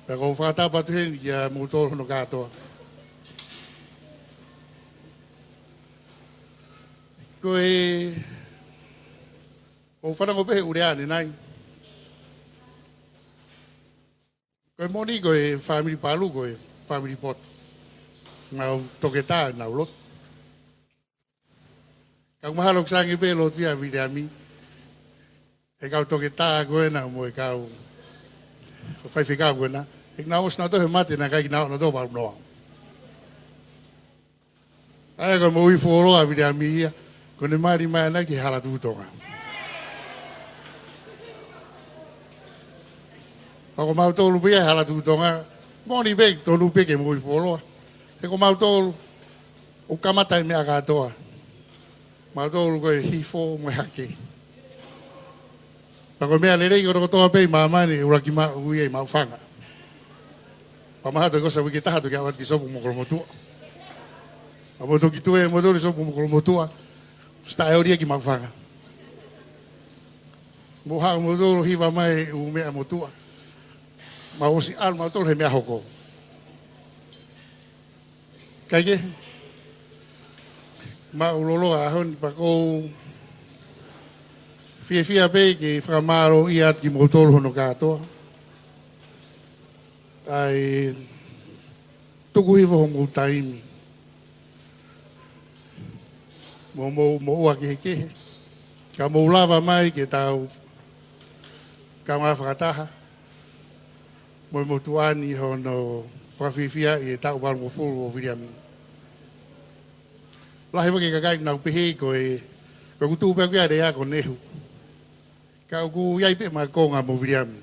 Pea ʻoku ou fakatapu atu heni kia moutolu hono kātoa. Ko e, ʻoku ou fanongo pē he ʻū lea ʻanenai. Ko e moʻoni ko e fāmili Palu, ko e fāmili poto. Nau toketā ʻenau lotu. Ka ʻoku mahalo ʻoku sai ange pē lotu ia ʻa Viliami. He kau toketā ko ena mo e kau faifekau ko ena. He naʻa nau ʻosi nau tohi mate naʻe ʻikai ke nau ō ʻo nau tohi valu noa. ʻA ia ko e moʻui fuoloa ʻa Viliami ia, ko ʻene mali mai ʻana ki he Hala Tuʻi Tonga. Pea ko mautolu pē ia he Hala Tuʻi Tonga, moʻoni pē, tonu pē ke moʻui fuoloa. He ko mautolu, ʻoku kamata e meʻa kātoa. Mautolu ko e hifo mo e hake. Pea ko e meʻa lelei kotokotoa pē ʻi māmani ʻe ʻuluaki maʻu ia ʻi maʻufanga. Pea mahalo ʻe kosa uike ʻe taha toki aʻu atu ki Sopu mo Kolomotuʻa. Pea mou toki tue moutolu ʻi Sopu mo Kolomotuʻa, ʻosi taʻeoli ia ki maʻufanga. Mou haʻu moutolu hiva mai e ʻū meʻa motuʻa. Mau ʻosi ʻalu mautolu he meʻa hoko. Kae kehe, māʻulalo ʻa e ʻaho ni, pea ʻoku ou fiefia pē ke fakamālōʻia atu kimoutolu hono kātoa. ʻA e tuku hifo homou taimi mo hoʻomou moʻua kehekehe, ka mou lava mai ke tau kaungā fakataha mo e motuʻa ni hono fakafiefia ʻi he taʻu valungofulu ʻo Viliami. Lahi foki e kakai ʻoku nau pehē ko e, ko ʻeku tuʻu pē ʻeku ʻi ai e lea ko Nehu. Ka ʻoku ʻi ai pē ʻema konga mo Viliami.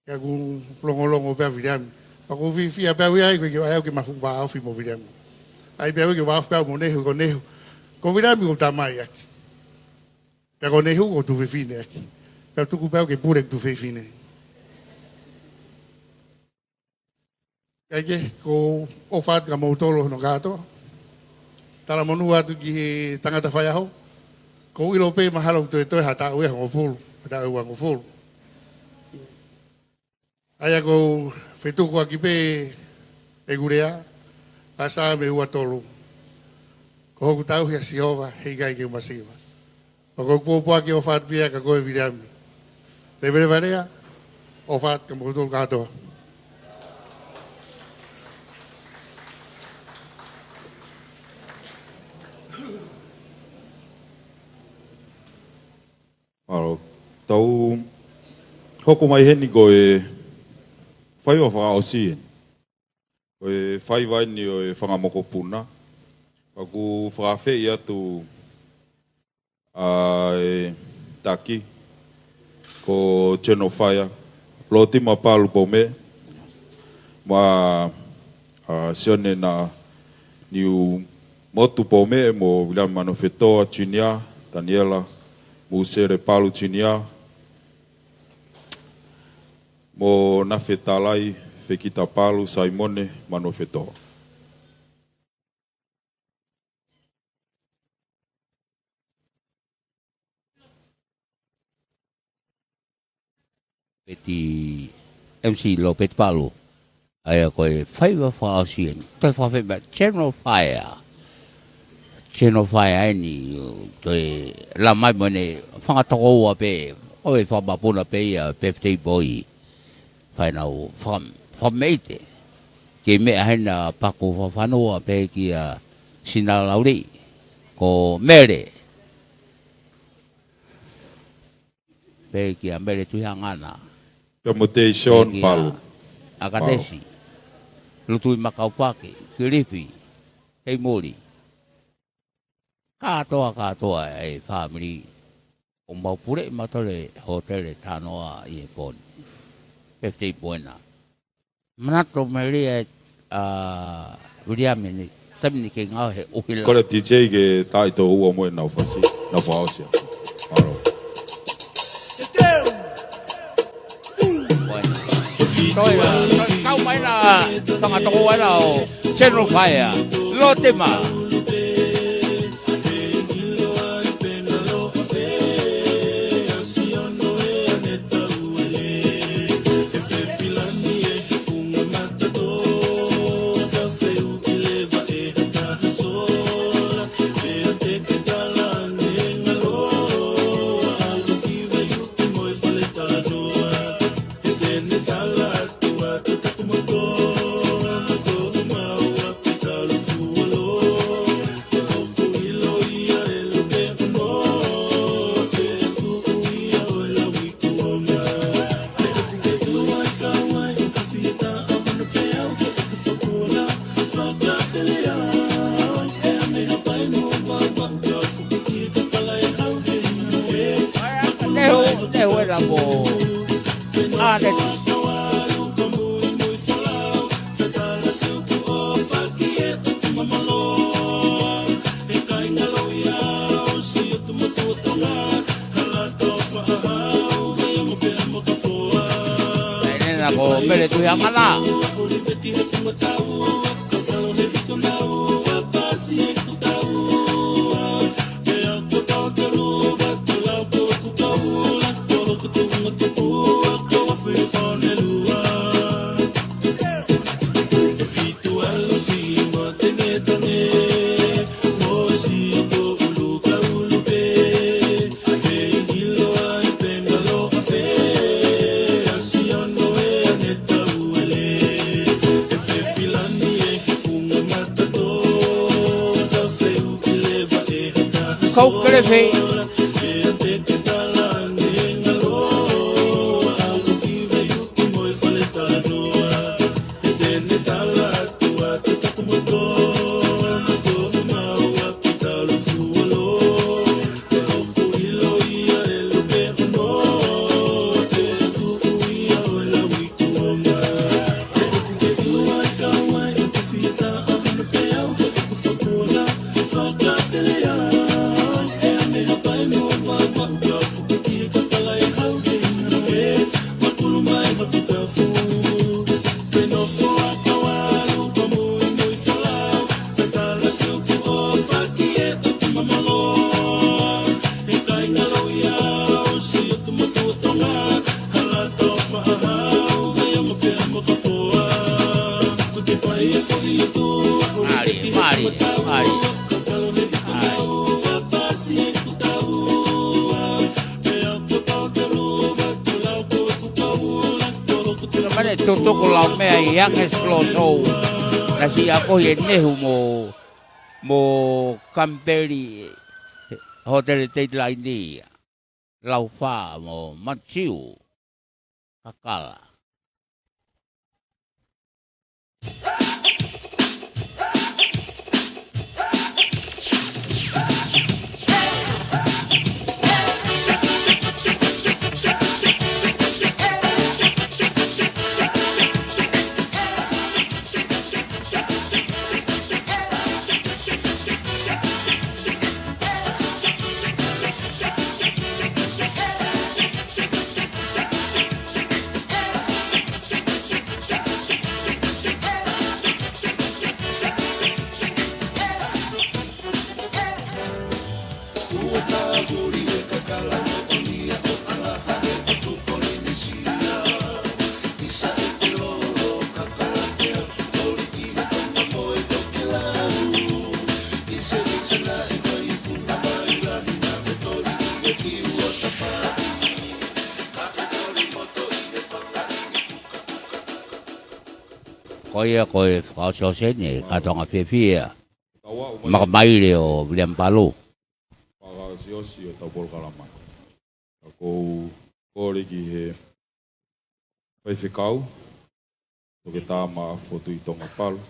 Ka ʻoku longolongo pē ʻa Viliami. Pea ʻoku ou fiefia pē au ia ʻi he ʻoku ʻikai ke u ʻai au ke ma fuʻu vāofi mo Viliami. ʻAi pē au ia ke vāofi pē au mo Nehu, ko Nehu. Ko Viliami ko e tamai ʻaki. Pea ko Nehu ko e tuofefine ʻaki. Pea tuku pē au ke pule ʻeku tuofefine. Kae kehe, ʻoku ou ʻofa atu kia moutolu hono kātoa. Talamonū atu ki he tangata faiʻaho. ʻOku ou ʻilo pē mahalo ʻoku toetoe ha taʻu ʻe hongofulu, ha taʻu ʻe uangofulu. ʻA ia ʻoku ou fetukuaki pē ʻeku lea, ʻa e Saame ua tolu. Ko hoku tauhi ʻa Sihova, heʻikai ke u masiva. Pea ʻoku ou pōpoaki ʻofa atu pē ia kia koe Viliami. Leveleva e lea, ʻofa atu kia moutolu kātoa. Mālō. Tau hoko mai heni ko e faiva fakaʻosi eni. Ko e faiva eni ʻo e fanga mokopuna. Pea ʻoku fakafeʻi atu ʻa e taki, General Fire, Lotima Palu Poume, mo, ʻa, Sione na Niu Motu Poume, mo Viliami Manofetoa Junior, Taniela Musele Palu Junior, mo Nafetalai Fekita Palu Saimone Manofetoa. Peti M C Lopeti Palu. ʻA ia ko e faiva fakaʻosi eni. Toe fakafeʻiloaki General Fire. General Fire eni, toe lamai mo ʻene fanga tokoua pē, ʻo e fakamapuna pē ia, birthday boy. Fai ʻenau fam-, fakameʻite. Kei meʻa hena paku fakafanua pē kia Sina Lauli. Ko Mele. Pē kia Mele Tuiangana. Pea mo Tei Sean Palu. Akatesi. Lutui Makaupaki. Kilifi. Hei muli. Kātoa, kātoa e fāmili. ʻOku mau puleʻi mautolu e hōtele Tanoa ʻi he pō ni. Pefitei Puena. Manatu melie ʻa Viliami ni, taimi ni ke ngāue he ʻuhila. Kole T J ke tā ʻi tō ua mo e nau fasi, nau fakaʻosi. Mālō. Toe la, kau mai la, tanga toko ai la ʻo General Fire, Lotima. Nehu, nehu e la mo. Ane. Ene na ko Mele Tuiangana. Kau kelefe. Mali, mali, mali. Ka mane tutuku lau meʻa ʻi Youngest Floor Show. Ka siʻi ako ʻi he nehu mo, mo Kampeli Hotele Teitilaini. Laufa mo Matiu. Kakala. Ko ia ko e fakaʻosiʻosi eni e kātoanga fiefia. Makamaile ʻo Viliami Palu. Fakaʻosiʻosi ʻo tau polokalama. Ka ʻoku ou kole ki he faifekau, Toketā Maʻafu Tuʻitonga Palu,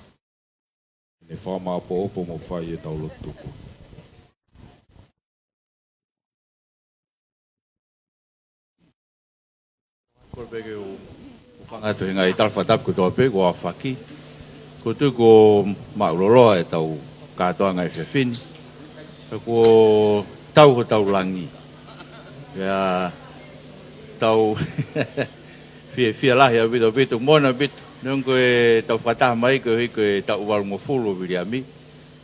ke ne fakamāʻopoʻopo mo fai ʻetau lotu tuku. Kole pē ke u, u hūfanga atu he ngaahi tala fakatapu kotoa pē kuo aofaki. ʻOku ou tui kuo māʻuloloa ʻetau kātoanga he efiafi ni. Ka kuo tau hotau langi. Pea tau fiefia lahi ʻaupito ʻaupito, moʻoni ʻaupito. Neongo ko ʻetau fakataha mai ko e, ko e taʻu valungofulu ʻo Viliami.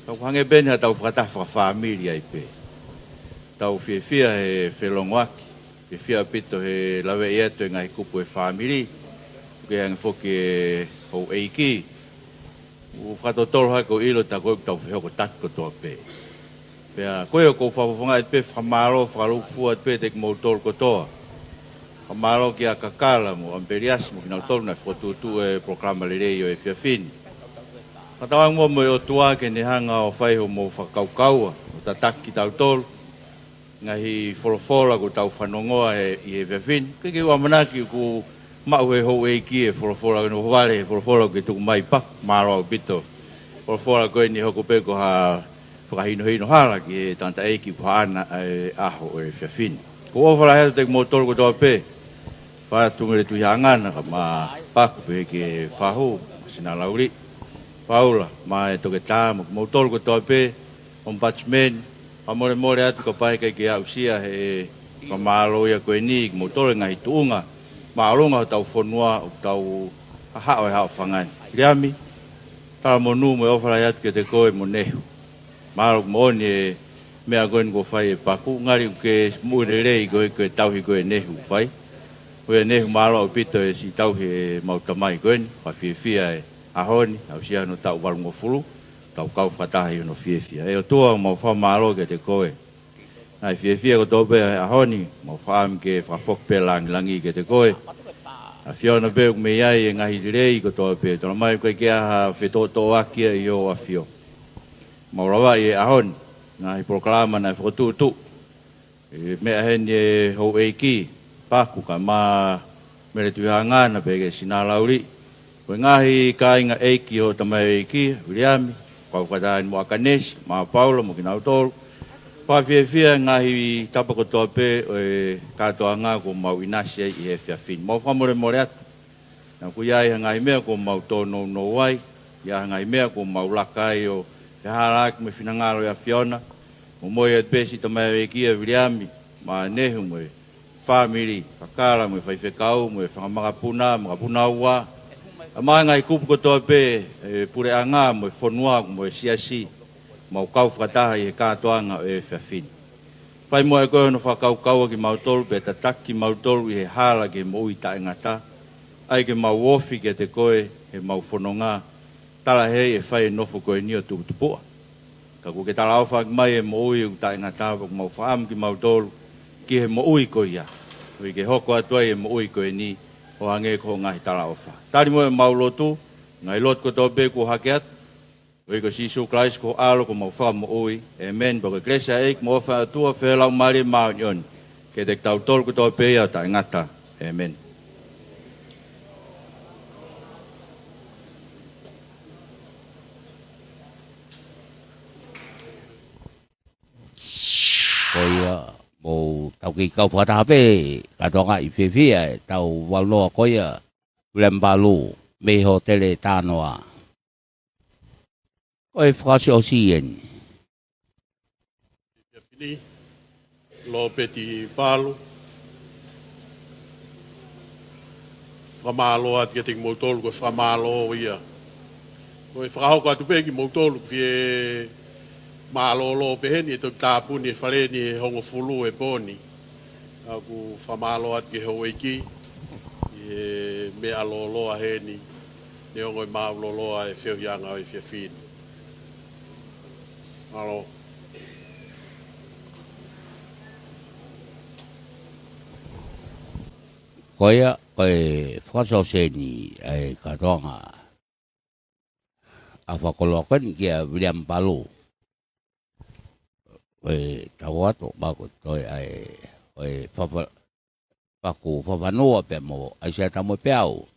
Ka ʻoku hangē pē eni haʻatau fakataha fakafāmili ai pē. Tau fiefia he felongoaki, fiefia ʻaupito he laveʻi atu e ngaahi kupu e fāmili, ʻoku hangē foki e houʻeiki. ʻOku fakatotolo hake ʻo ʻilo tā ko ē ʻoku tau fehokotaki kotoa pē. Pea ko ia ʻoku ou fakafofongaʻi atu pē fakamālō fakalūkufua atu pē kiate kimoutolu kotoa. Fakamālō kia Kakala mo ʻAmipeliasi mo kinautolu naʻe fokotuʻutuʻu e polokalama lelei ʻo e efiafi ni. Fakatauange muʻa mo e ʻOtua ke ne hanga ʻo fai hoʻomou fakakaukaua, ʻo tataki kitautolu. Ngaahi folofola kuo tau fanongoa he, ʻi he efiafi ni. ʻOku ʻikai ke u ʻamanaki kuo maʻu he houʻeiki e folofola, ko e nofo vale he folofola kuo ke tuku mai, Paku, mālō ʻaupito. Folofola ko eni ʻe hoko pē ko ha fakahinohino hala ki he tangataʻeiki ʻoku haʻana e ʻaho ʻo e efiafi ni. ʻOku ou ʻofa lahi atu kiate kimoutolu kotoa pē. Pea ʻoatu mo e Tuʻi Haʻangana kae ʻumaʻā Paku pehē ki he fahu, Sinalauli, Paula, mo e Toketā, mo kimoutolu kotoa pē, Ombudsman, fakamolemole atu kapau he ʻikai ke aʻusia he fakamālō ia ko eni kimoutolu he ngaahi tuʻunga māʻolunga hotau fonua ʻoku tau haʻo he haʻofanga ni. Viliami, talamonū mo e ʻofa lahi atu kiate koe mo Nehu. Mālō, moʻoni e meʻa ko eni kuo fai ʻe Paku, ngali ʻoku ke moʻui lelei koeʻuhi ko e tauhi ko ē ʻe Nehu kuo fai. Ko ia Nehu, mālō ʻaupito e siʻi tauhi ʻemau tamai ko eni, fakafiefia e ʻaho ni, aʻusia hono taʻu valungofulu, tau kau fakataha ʻi hono fiefia. ʻE ʻOtua, mau fakamālō kiate koe. Ngaahi fiefia kotoa pē he ʻaho ni, mau fakaʻamu ke fakafoki pē langilangi kiate koe. ʻAfiona pē ʻoku mei ai e ngaahi lelei kotoa pē, talamai ʻoku ʻikai ke ʻi ai ha fetoʻotoʻoaki ia ʻi hoʻo ʻAfio. Mau lavaʻi e ʻaho ni, ngaahi polokalama naʻe fokotuʻutuʻu. ʻE meʻa heni e houʻeiki, Paku kae ʻumaʻā Mele Tuʻi Haʻangana pehē ki he Sinalauli. Ko e ngaahi kāinga ʻeiki ʻo e tamaioʻeiki, Viliami, kau fakataha mo ʻAkanesi, mo Paula, mo kinautolu. Fakafiefia ngaahi tapa kotoa pē ʻo e kātoanga kuo mau ʻinasi ai ʻi he efiafi ni. Mau fakamolemole atu. Naʻa ʻoku ʻi ai ha ngaahi meʻa kuo mau tōnounou ai, ʻi ai ha ngaahi meʻa kuo mau laka ai ʻo fehālaaki mo e finangalo ʻo e ʻAfiona, mo e moʻui atu pē siʻi tamaioʻeiki ʻa Viliami, mo Nehu mo e fāmili, Kakala mo e faifekau, mo e fanga makapuna, makapuna ua, mo e ngaahi kupu kotoa pē, e puleʻanga mo e fonua, mo e siasi, mau kau fakataha ʻi he kātoanga ʻo e efiafi ni. Fai muʻa ʻe koe hono fakakaukaua kimautolu, pea tataki kimautolu ʻi he hala ki he moʻui taʻengata. ʻAi ke mau ofi kiate koe, heʻemau fononga, tala hei ʻe fai e nofo ko eni ʻo tuputupuʻa. Ka kuo ke talaʻofa mai e moʻui ʻoku taʻengata, pea ʻoku mau fakaʻamu kimautolu ki he moʻui ko ia. ʻOku ke hoko atu ai e moʻui ko eni, ʻo hangē ko hoʻo ngaahi talaʻofa. Tali muʻa ʻemau lotu, ngaahi lotu kotoa pē kuo hake atu. ʻOi ko Sīsū Kalaisi ko ho ʻAlo ko homau Fakamoʻui. ʻĒmeni. Pea ko e kelesi ʻa e ʻEiki mo e ʻofa ʻa e ʻOtua, feohi ʻo e Laumālie Māʻoniʻoni, ke ʻiate kitautolu kotoa pē ʻo taʻengata. ʻĒmeni. Ko ia, mou tau kei kau fakataha pē, kātoanga ʻi he fiefia ʻetau valoa ko ia, Viliami Palu, mei Hōtele Tānoa. Ko e fakaʻosiʻosi eni. Pini, Lopeti Palu. Fakamālō atu kiate kimoutolu, ko e fakamālō ia. Ko e fakahoko atu pē kimoutolu, fie mālōlō pē heni, ʻe toki tāpuni e fale ni he hongofulu he pō ni. ʻOku fakamālō atu ki he houʻeiki, ʻi he meʻa lōloa heni, neongo e māʻuloloa e feohiʻanga ʻo e efiafi ni. Mālō. Ko ia, ko e fakaʻosiʻosi eni ʻa e kātoanga. ʻAho fakakoloa ko eni kia Viliami Palu. Ko e tau atu, pea ko e toe ʻa e, ko e fafa-, paku fafanua pea mo ʻAisea Tamoepeau.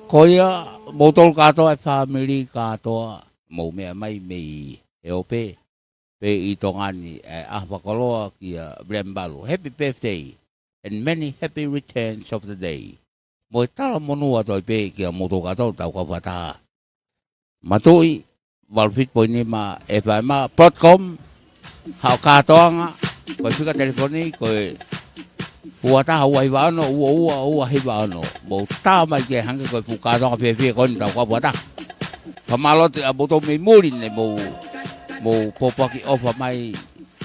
Ko ia, moutolu kātoa, e fāmili kātoa, mou meʻa mai mei he ope, pē ʻi Tonga ni, ʻa e ʻaho fakakoloa kia Viliami Palu. Happy birthday, and many happy returns of the day. Mo e talamonū atu ai pē kia moutolu kātoa, tau kau fakataha. Matuʻi, valu fitu poini nima FM, Broadcom, haʻo kātoanga, ko e fika telefoni, ko e ua taha ua hiva ono, ua ua ua hiva ono. Mou tā mai ke hangē ko e fuʻu kātoanga fiefia ko eni tau kau fakataha. Fakamālō atu ʻa moutolu mei muli ne mou, mou pōpoaki ʻofa mai,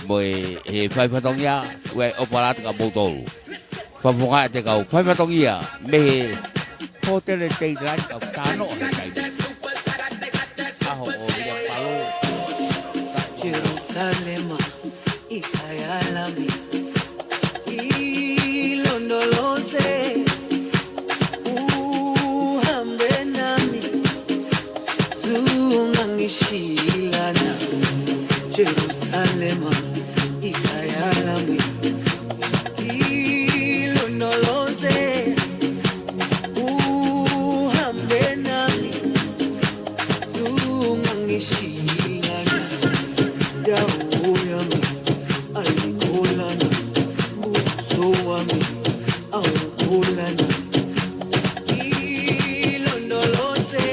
mo e, he fai fatongia, ʻoku ʻofa lahi atu kia moutolu. Fakafofonga ʻa e kau fai fatongia mei he Hōtele Daylight, kau tānoʻa he taimi. ʻAho ʻo Viliami Palu. Jerusalema, i kai ala mi, i lonolose, u hambe nami, sungangi silana. Jerusalema, i kai ala mi, i lonolose, u hambe nami, sungangi silana. Dau yami, ai kolana, muso wami, au kolana. I lonolose,